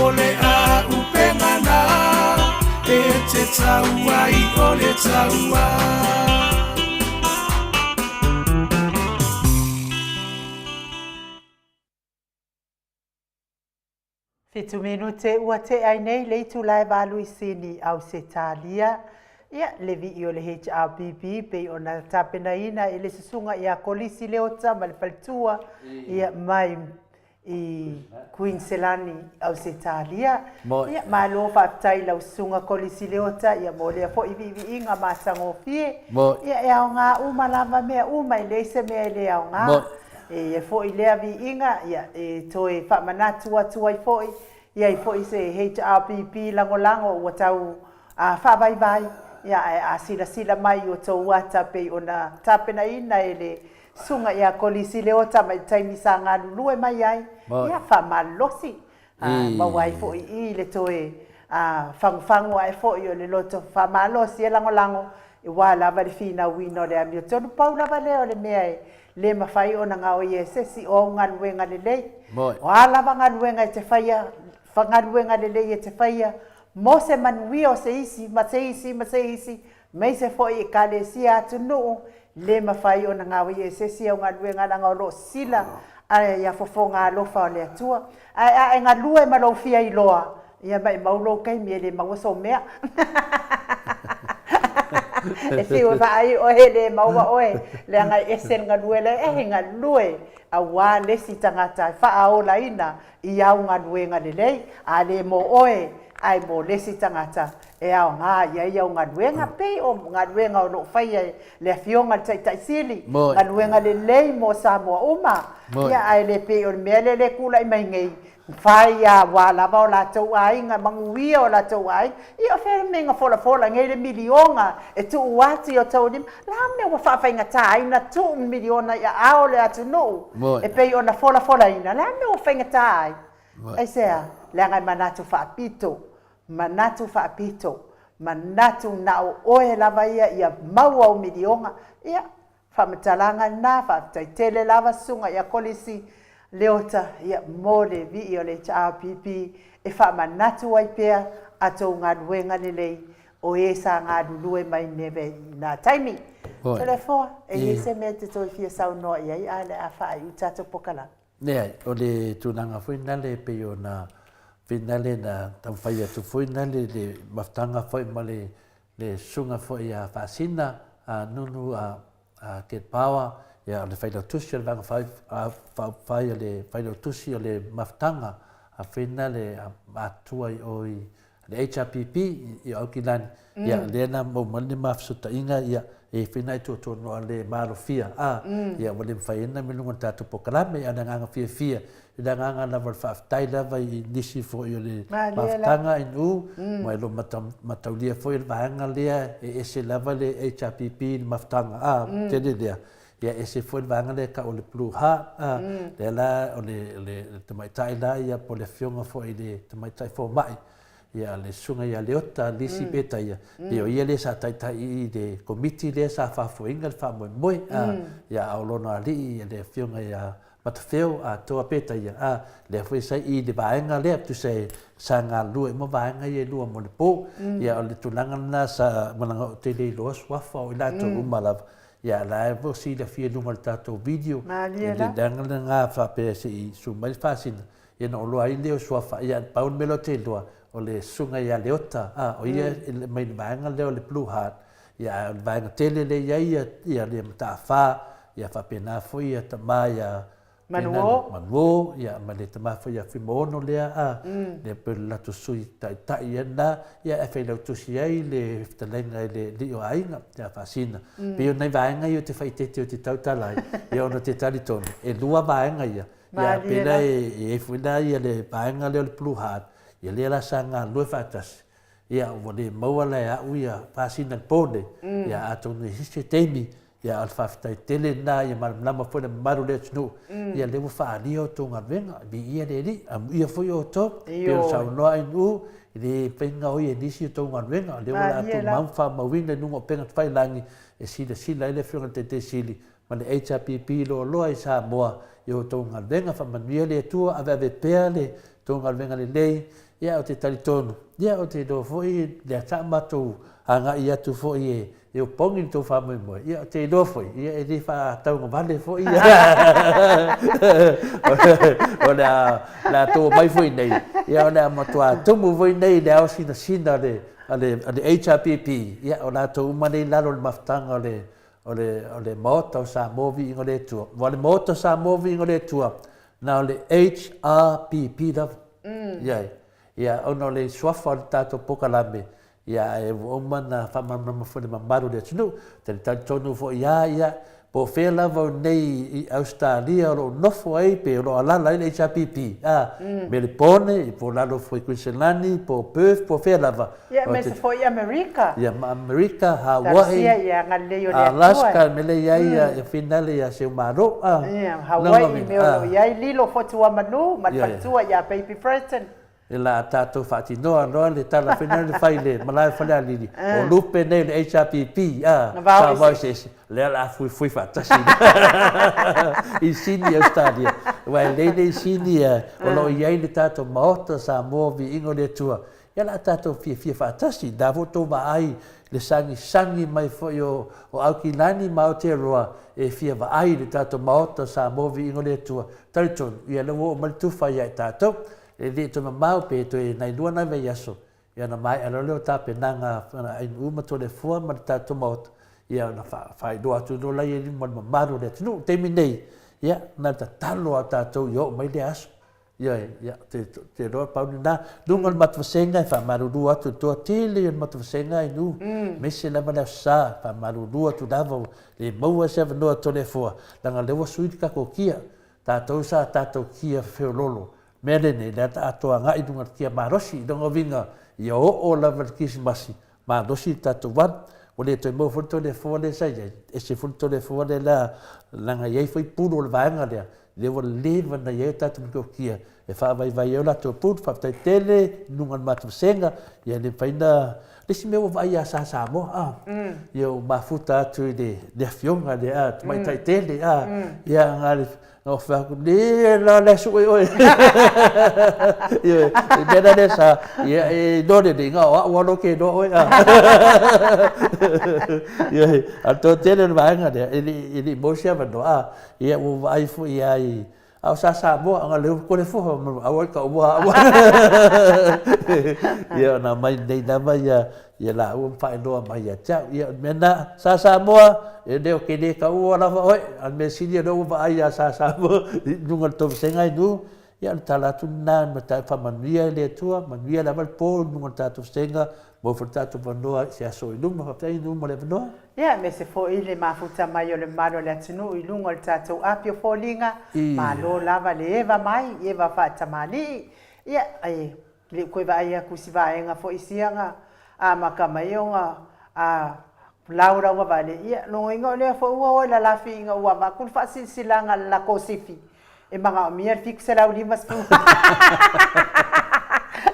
O le auupega na e te tau ai o le taua. Fitu minute ua tea ai nei le itula e valuisini Ausetalia. Ia, le vii o le HRPP pei ona tapenaina e le susuga ia Kolisi Leota ma le faletua ia mai i Kuiniselani Ausetalia. Ia, malo faafetai i lau susuga Kolisi Leota ia mo lea foi viiviiga matagofie. Ia, e aoga uma lava mea uma, e leai se mea e le aoga. E i ai foi lea viiga, ia, e toe faamanatu atu ai foi, i ai foi se HRPP lagolago ua tau faavaivai, ia, ae a silasila mai i o outou ata pei ona tapenaina e le Susuga ia Kolisi Leota mai le taimi sa galulue mai ai, ia, faamalolosi, maua ai foi i i le toe fagufagu ae foi o le loto faamalosi e lagolago aua lava le finauina o le amiotonu. Pau lava lea o le mea e le mafai ona gaoia e se isi, o au galuega lelei. O a lava galuega e te faia, galuega lelei e te faia mo se manuia o se isi ma se isi ma se isi, aemaise foi Ekalesia, atunuu, le mafai ona gaoia e se isi au galuega leaga o lo o sila ia fofoga alofa o le Atua. Ae a e galue ma lou fia iloa, ia maimau lou taimi e le maua sou mea. E fiu e vaai oe e le maua oe, leaga e ese le galue lea e galue aua le isi tagata e faaolaina i au galuega lelei, a le mo oe, ae mo le isi tagata e aoga i ai au galuega, pei o galuega o lo o faia e le Afioga i le Taitai Sili, galuega lelei mo Samoa uma, ia ae le pei o le mea lea e tulai mai nei, fai lava aua lava o latou aiga, manuia o latou aiga. Ia o fea le mea na folafola nei le miliona e tuu atu i o outou lima? O le a le mea ua faafaigata ai ona tuu le miliona i aao o le atunuu e pei ona folafolaina? O le a le mea ua faigata ai? Aisea? Leaga e manatu faapito, manatu faapito, manatu na o oe lava ia ia maua au miliona. Ia, faamatalaga lena, faafetai tele lava Susuga ia Kolisi Leota ia mo le vii o le HRPP e faamanatu ai pea a tou galuega lelei o e sa galulue mai neve i na taimi. Toleafoa, e i ai se mea e te toe fia saunoa i ai a o le a faaiu tatou pokalame? Leai, o le tulaga foi nale e pei ona finale na taumafai atu foi nale le mafutaga foi ma le le susuga foi ia Faasina a Nunu a a Ted Power ia o le failautusi o le Vaega Faaupufai o le failautusi o le mafutaga a finale a matua i o i le HRPP i Aukilani, ia, lea na maua mai le ma fesootaiga, ia, e fai nai tuatuanoa le malofia, a, ia, ua le mafai ai ona i luga o le tatou polokalame, a o le agaga fiafia, i le agaga lava o le faafetai lava i nisi foi o le mafutaga i Nuu, ma e le o mataulia foi le vaega lea, e ese lava le HRPP i le mafutaga, a, tele lea, ia, ese foi le vaega lea e tau o le Blue Heart, a, lea la o le tamaitai la ia po o le afioga foi i le tamaitai fomai, ia le susuga ia Leota Lisi Petaia, pei o ia lea sa taitai i le komiti lea sa faafoeina le faamoemoe, a, ia a o lona alii le afioga ia Matafeo Atoa Petaia, a, lea foi sa i le vaega lea, tusa e sa galulue uma vaega ia e lua mo le po. Ia o le tulaga lena sa managao tele iloa suafa o i latou uma lava, Ia, la e ua silafia i luga o le tatou video, Malie la. le leaga lena faapea se i susu mai le fasina, ia ona ou iloa ai lea o suafa. Ia, pau le mea lea ou te iloa, o le susuga ia Leota, a, o ia mai le vaega lea o le Blue Heart, ia, ae o le vaega tele lea e i ai ia, ia le Mataafa, ia faapena foi ia tama ia Manuo. Manuo, ia, ma le tama foi ia Fuimaono lea, a, lea pei o le latou sui taitai ia lena, ia, e failautusi ai le fetalaiga i le alii o aiga, ia Faasina. Pei o nai vaega ia ou te faaeteete ou te tautala ai, ia ona ou te talitonu, e lua vaega ia, ia, pei la e i ai foi la ia le vaega lea o le Blue Heart, ia lea la sa galulue faatasi, ia ua le maua la e au ia Faasina i le po nei, ia atonu i se isi taimi, Ia, a o le faafetai tele lena, ia malamalama foi le mamalu o le atunuu, ia lea ua faaalia outou galuega, viia le Alii, amuia foi outou, pei ona saunoa Ainuu, e le mafai ona gaoia e nisi outou galuega, o lea ua la tumau ma faamauina i luga o upega tafailagi e silasila ai le Afioga i le Taitai Sili ma le HRPP loaloa i Samoa i outou galuega. Faamanuia le Atua, aveave pea le tou galuega lelei, ia ou te talitonu, ia ou te iloa foi lea sa matou agai atu foi e E opogi le tou faamoemoe, ia ou te iloa foi, ia e le faatauagavale foi ia. O le a, le a tou omai foi nei, ia o le a matua tumu foi nei le ao sinasina a le, a le, a le HRPP, ia o latou uma nei i lalo o le mafutaga o le, o le, o le Maota o Samoa Viiga o le Atua. Aua o le Maota o Samoa Viiga o le Atua, na o le HRPP lava. Ia, ia ona o le suafa o le tatou polokalame, Ia, ae ua uma ona faamalamalama foi le mamalu o le atunuu. Talitali tonu foi ia ia, po o fea lava o nei i Ausetalia o lo o nofo ai pe o lo o alaala ai le HRPP, a, Melepone, po o lalo foi i Kuiniselani, po o Perth, po o fea lava. Ia, aemaise foi i Amerika. Ia, ma Amerika, Hawaii, Talosia ia agalelei o le Atua. Alaska, mea lea i ai ia Finale ia Seumalo, a. Ia, Hawaii, mea o lo o i ai Lilo Fotuamanu ma le faletua ia Baby Freston. E la tatou faatinoa loa le tala foi lea na fai i le malae o Falealili, o lupe nei o le HRPP, a, sa vao eseese, lea o le a fuifui faatasi i Sini Ausetalia. Aua e lelei nei Sini o lo o i ai le tatou Maota o Samoa Viiga o le Atua, ia o le a tatou fiafia faatasi. O lena foi tou vaai le sagisagi mai foi o Aukilani ma Aotearoa e fia vaai i le tatou Maota o Samoa Viiga o le Atua. Talitonu, ia lea ua oo mai le tufa ia i tatou. E le toe mamao pe toe nai lua nai vaiaso, ia ona maea loa lea o tapenaga a Ainuu ma Toleafoa ma le tatou Maota, ia ona faailoa atu loa laia i luma o le mamalu o le atunuu. I le taimi nei, ia, na o le tatalo lava o tatou ia oo mai lea aso. Ioe, ia, te, te iloa pau lena. Luga o le matou vasega e faamalulu atu i le toatele o le matou vasega Ainuu, aemaise lava le Aso Sa, faamalulu atu lava ua le maua se avanoa Toleafoa, leaga o lea ua sui le tatou kia. Tatou sa tatou kia feololo. Mea lenei, lea ta atoa agai i luga o le kia malosi. I lona uiga, ia oo lava i le Kerisimasi, malosi le tatou alu. Ua le toe maua foi le Toleafoa lea sa i ai, ese foi le Toleafoa lea la, leaga e i ai foi pulu o le vaega lea, lea ua leva ona i ai o tatou metotia e faavaivai ai o latou pulu. Faafetai tele i luga o le matou vasega, ia le mafai ona Le isi mea ua vaai ia Sa Samoa, a, ia ua mafuta atu i le, le afioga lea, a, tamaitai tele, a, ia, na le, na ou fai atu, le la le sue oe. Ia, le mea la lea sa, ia, e iloa lelei, na o au lava loa ke iloa oe, a. Ia, a o le toatele o le vaega lea, e le, e le i maua se avanoa, a, ia, ua vaai foi lava i, A o sa Samoa, anga leu kole foho, aua i ka ua aua. Ia, ona mai nei lava ia, ia la ua mawhaeloa mai ia te au. Ia, o le mea na, sa Samoa, e leo ke le ka ua lava oe, a le mea sili o lea ua vaai ia sa Samoa, i luga o le tovasega i nu, ia, o le tala atu lena, ma ta whamanuia e le Atua, manuia lava le pō i luga o le tatou vasega, Maua foi le tatou avanoa i se aso i luma. Faafetai i mo le avanoa. Ia, aemaise foi le mafuta mai o le mamalu o le atunuu i luga o le tatou api o foliga. Malo lava le eva mai, eva faatamalii. Ia, e le i toe vaai atu i si vaega foi siaga amata mai ona a laulau vale, ia, logoina o lea foi ua o i lalafi ina ua avatu le faasilasilaga a le latou sifi E manaomia le 750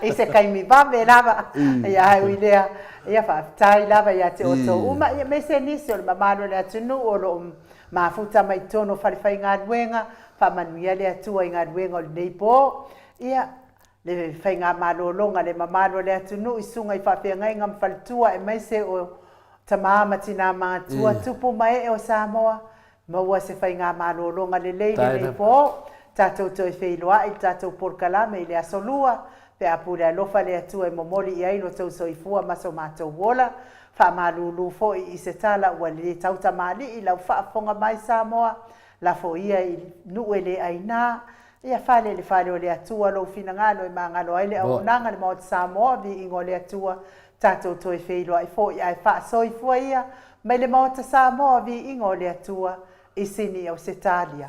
i se taimi vave lava. Ia, ae ui lea, ia faafetai lava ia te outou uma, ia aemaise nisi o le mamalu o le atunuu o lo o mafuta mai totonu o falefaigaluega, faamanuia le Atua i galuega o lenei po. Ia, le faigamalologa le mamalu o le atunuu i susuga i faafeagaiga ma faletua aemaise o tama ma tina matua, tupu ma ee o Samoa, Maua se faigamalologa lelei lenei po, tatou toe feiloai i le tatou polokalame i le aso Lua, pe a pule alofa le Atua e momoli i ai lo tou soifua ma so matou ola. Faamalulu foi i se tala ua le tautamalii lau faafofoga mai Samoa. Lafo ia i nuu e le aina, ia fale i le fale o le Atua lou finagalo e magalo ai le auaunaga le Maota Samoa, viiga o le Atua, tatou toe feiloai foi ae faasoifua ia mai le Maota Samoa, viiga o le Atua, i Sini, Ausetalia.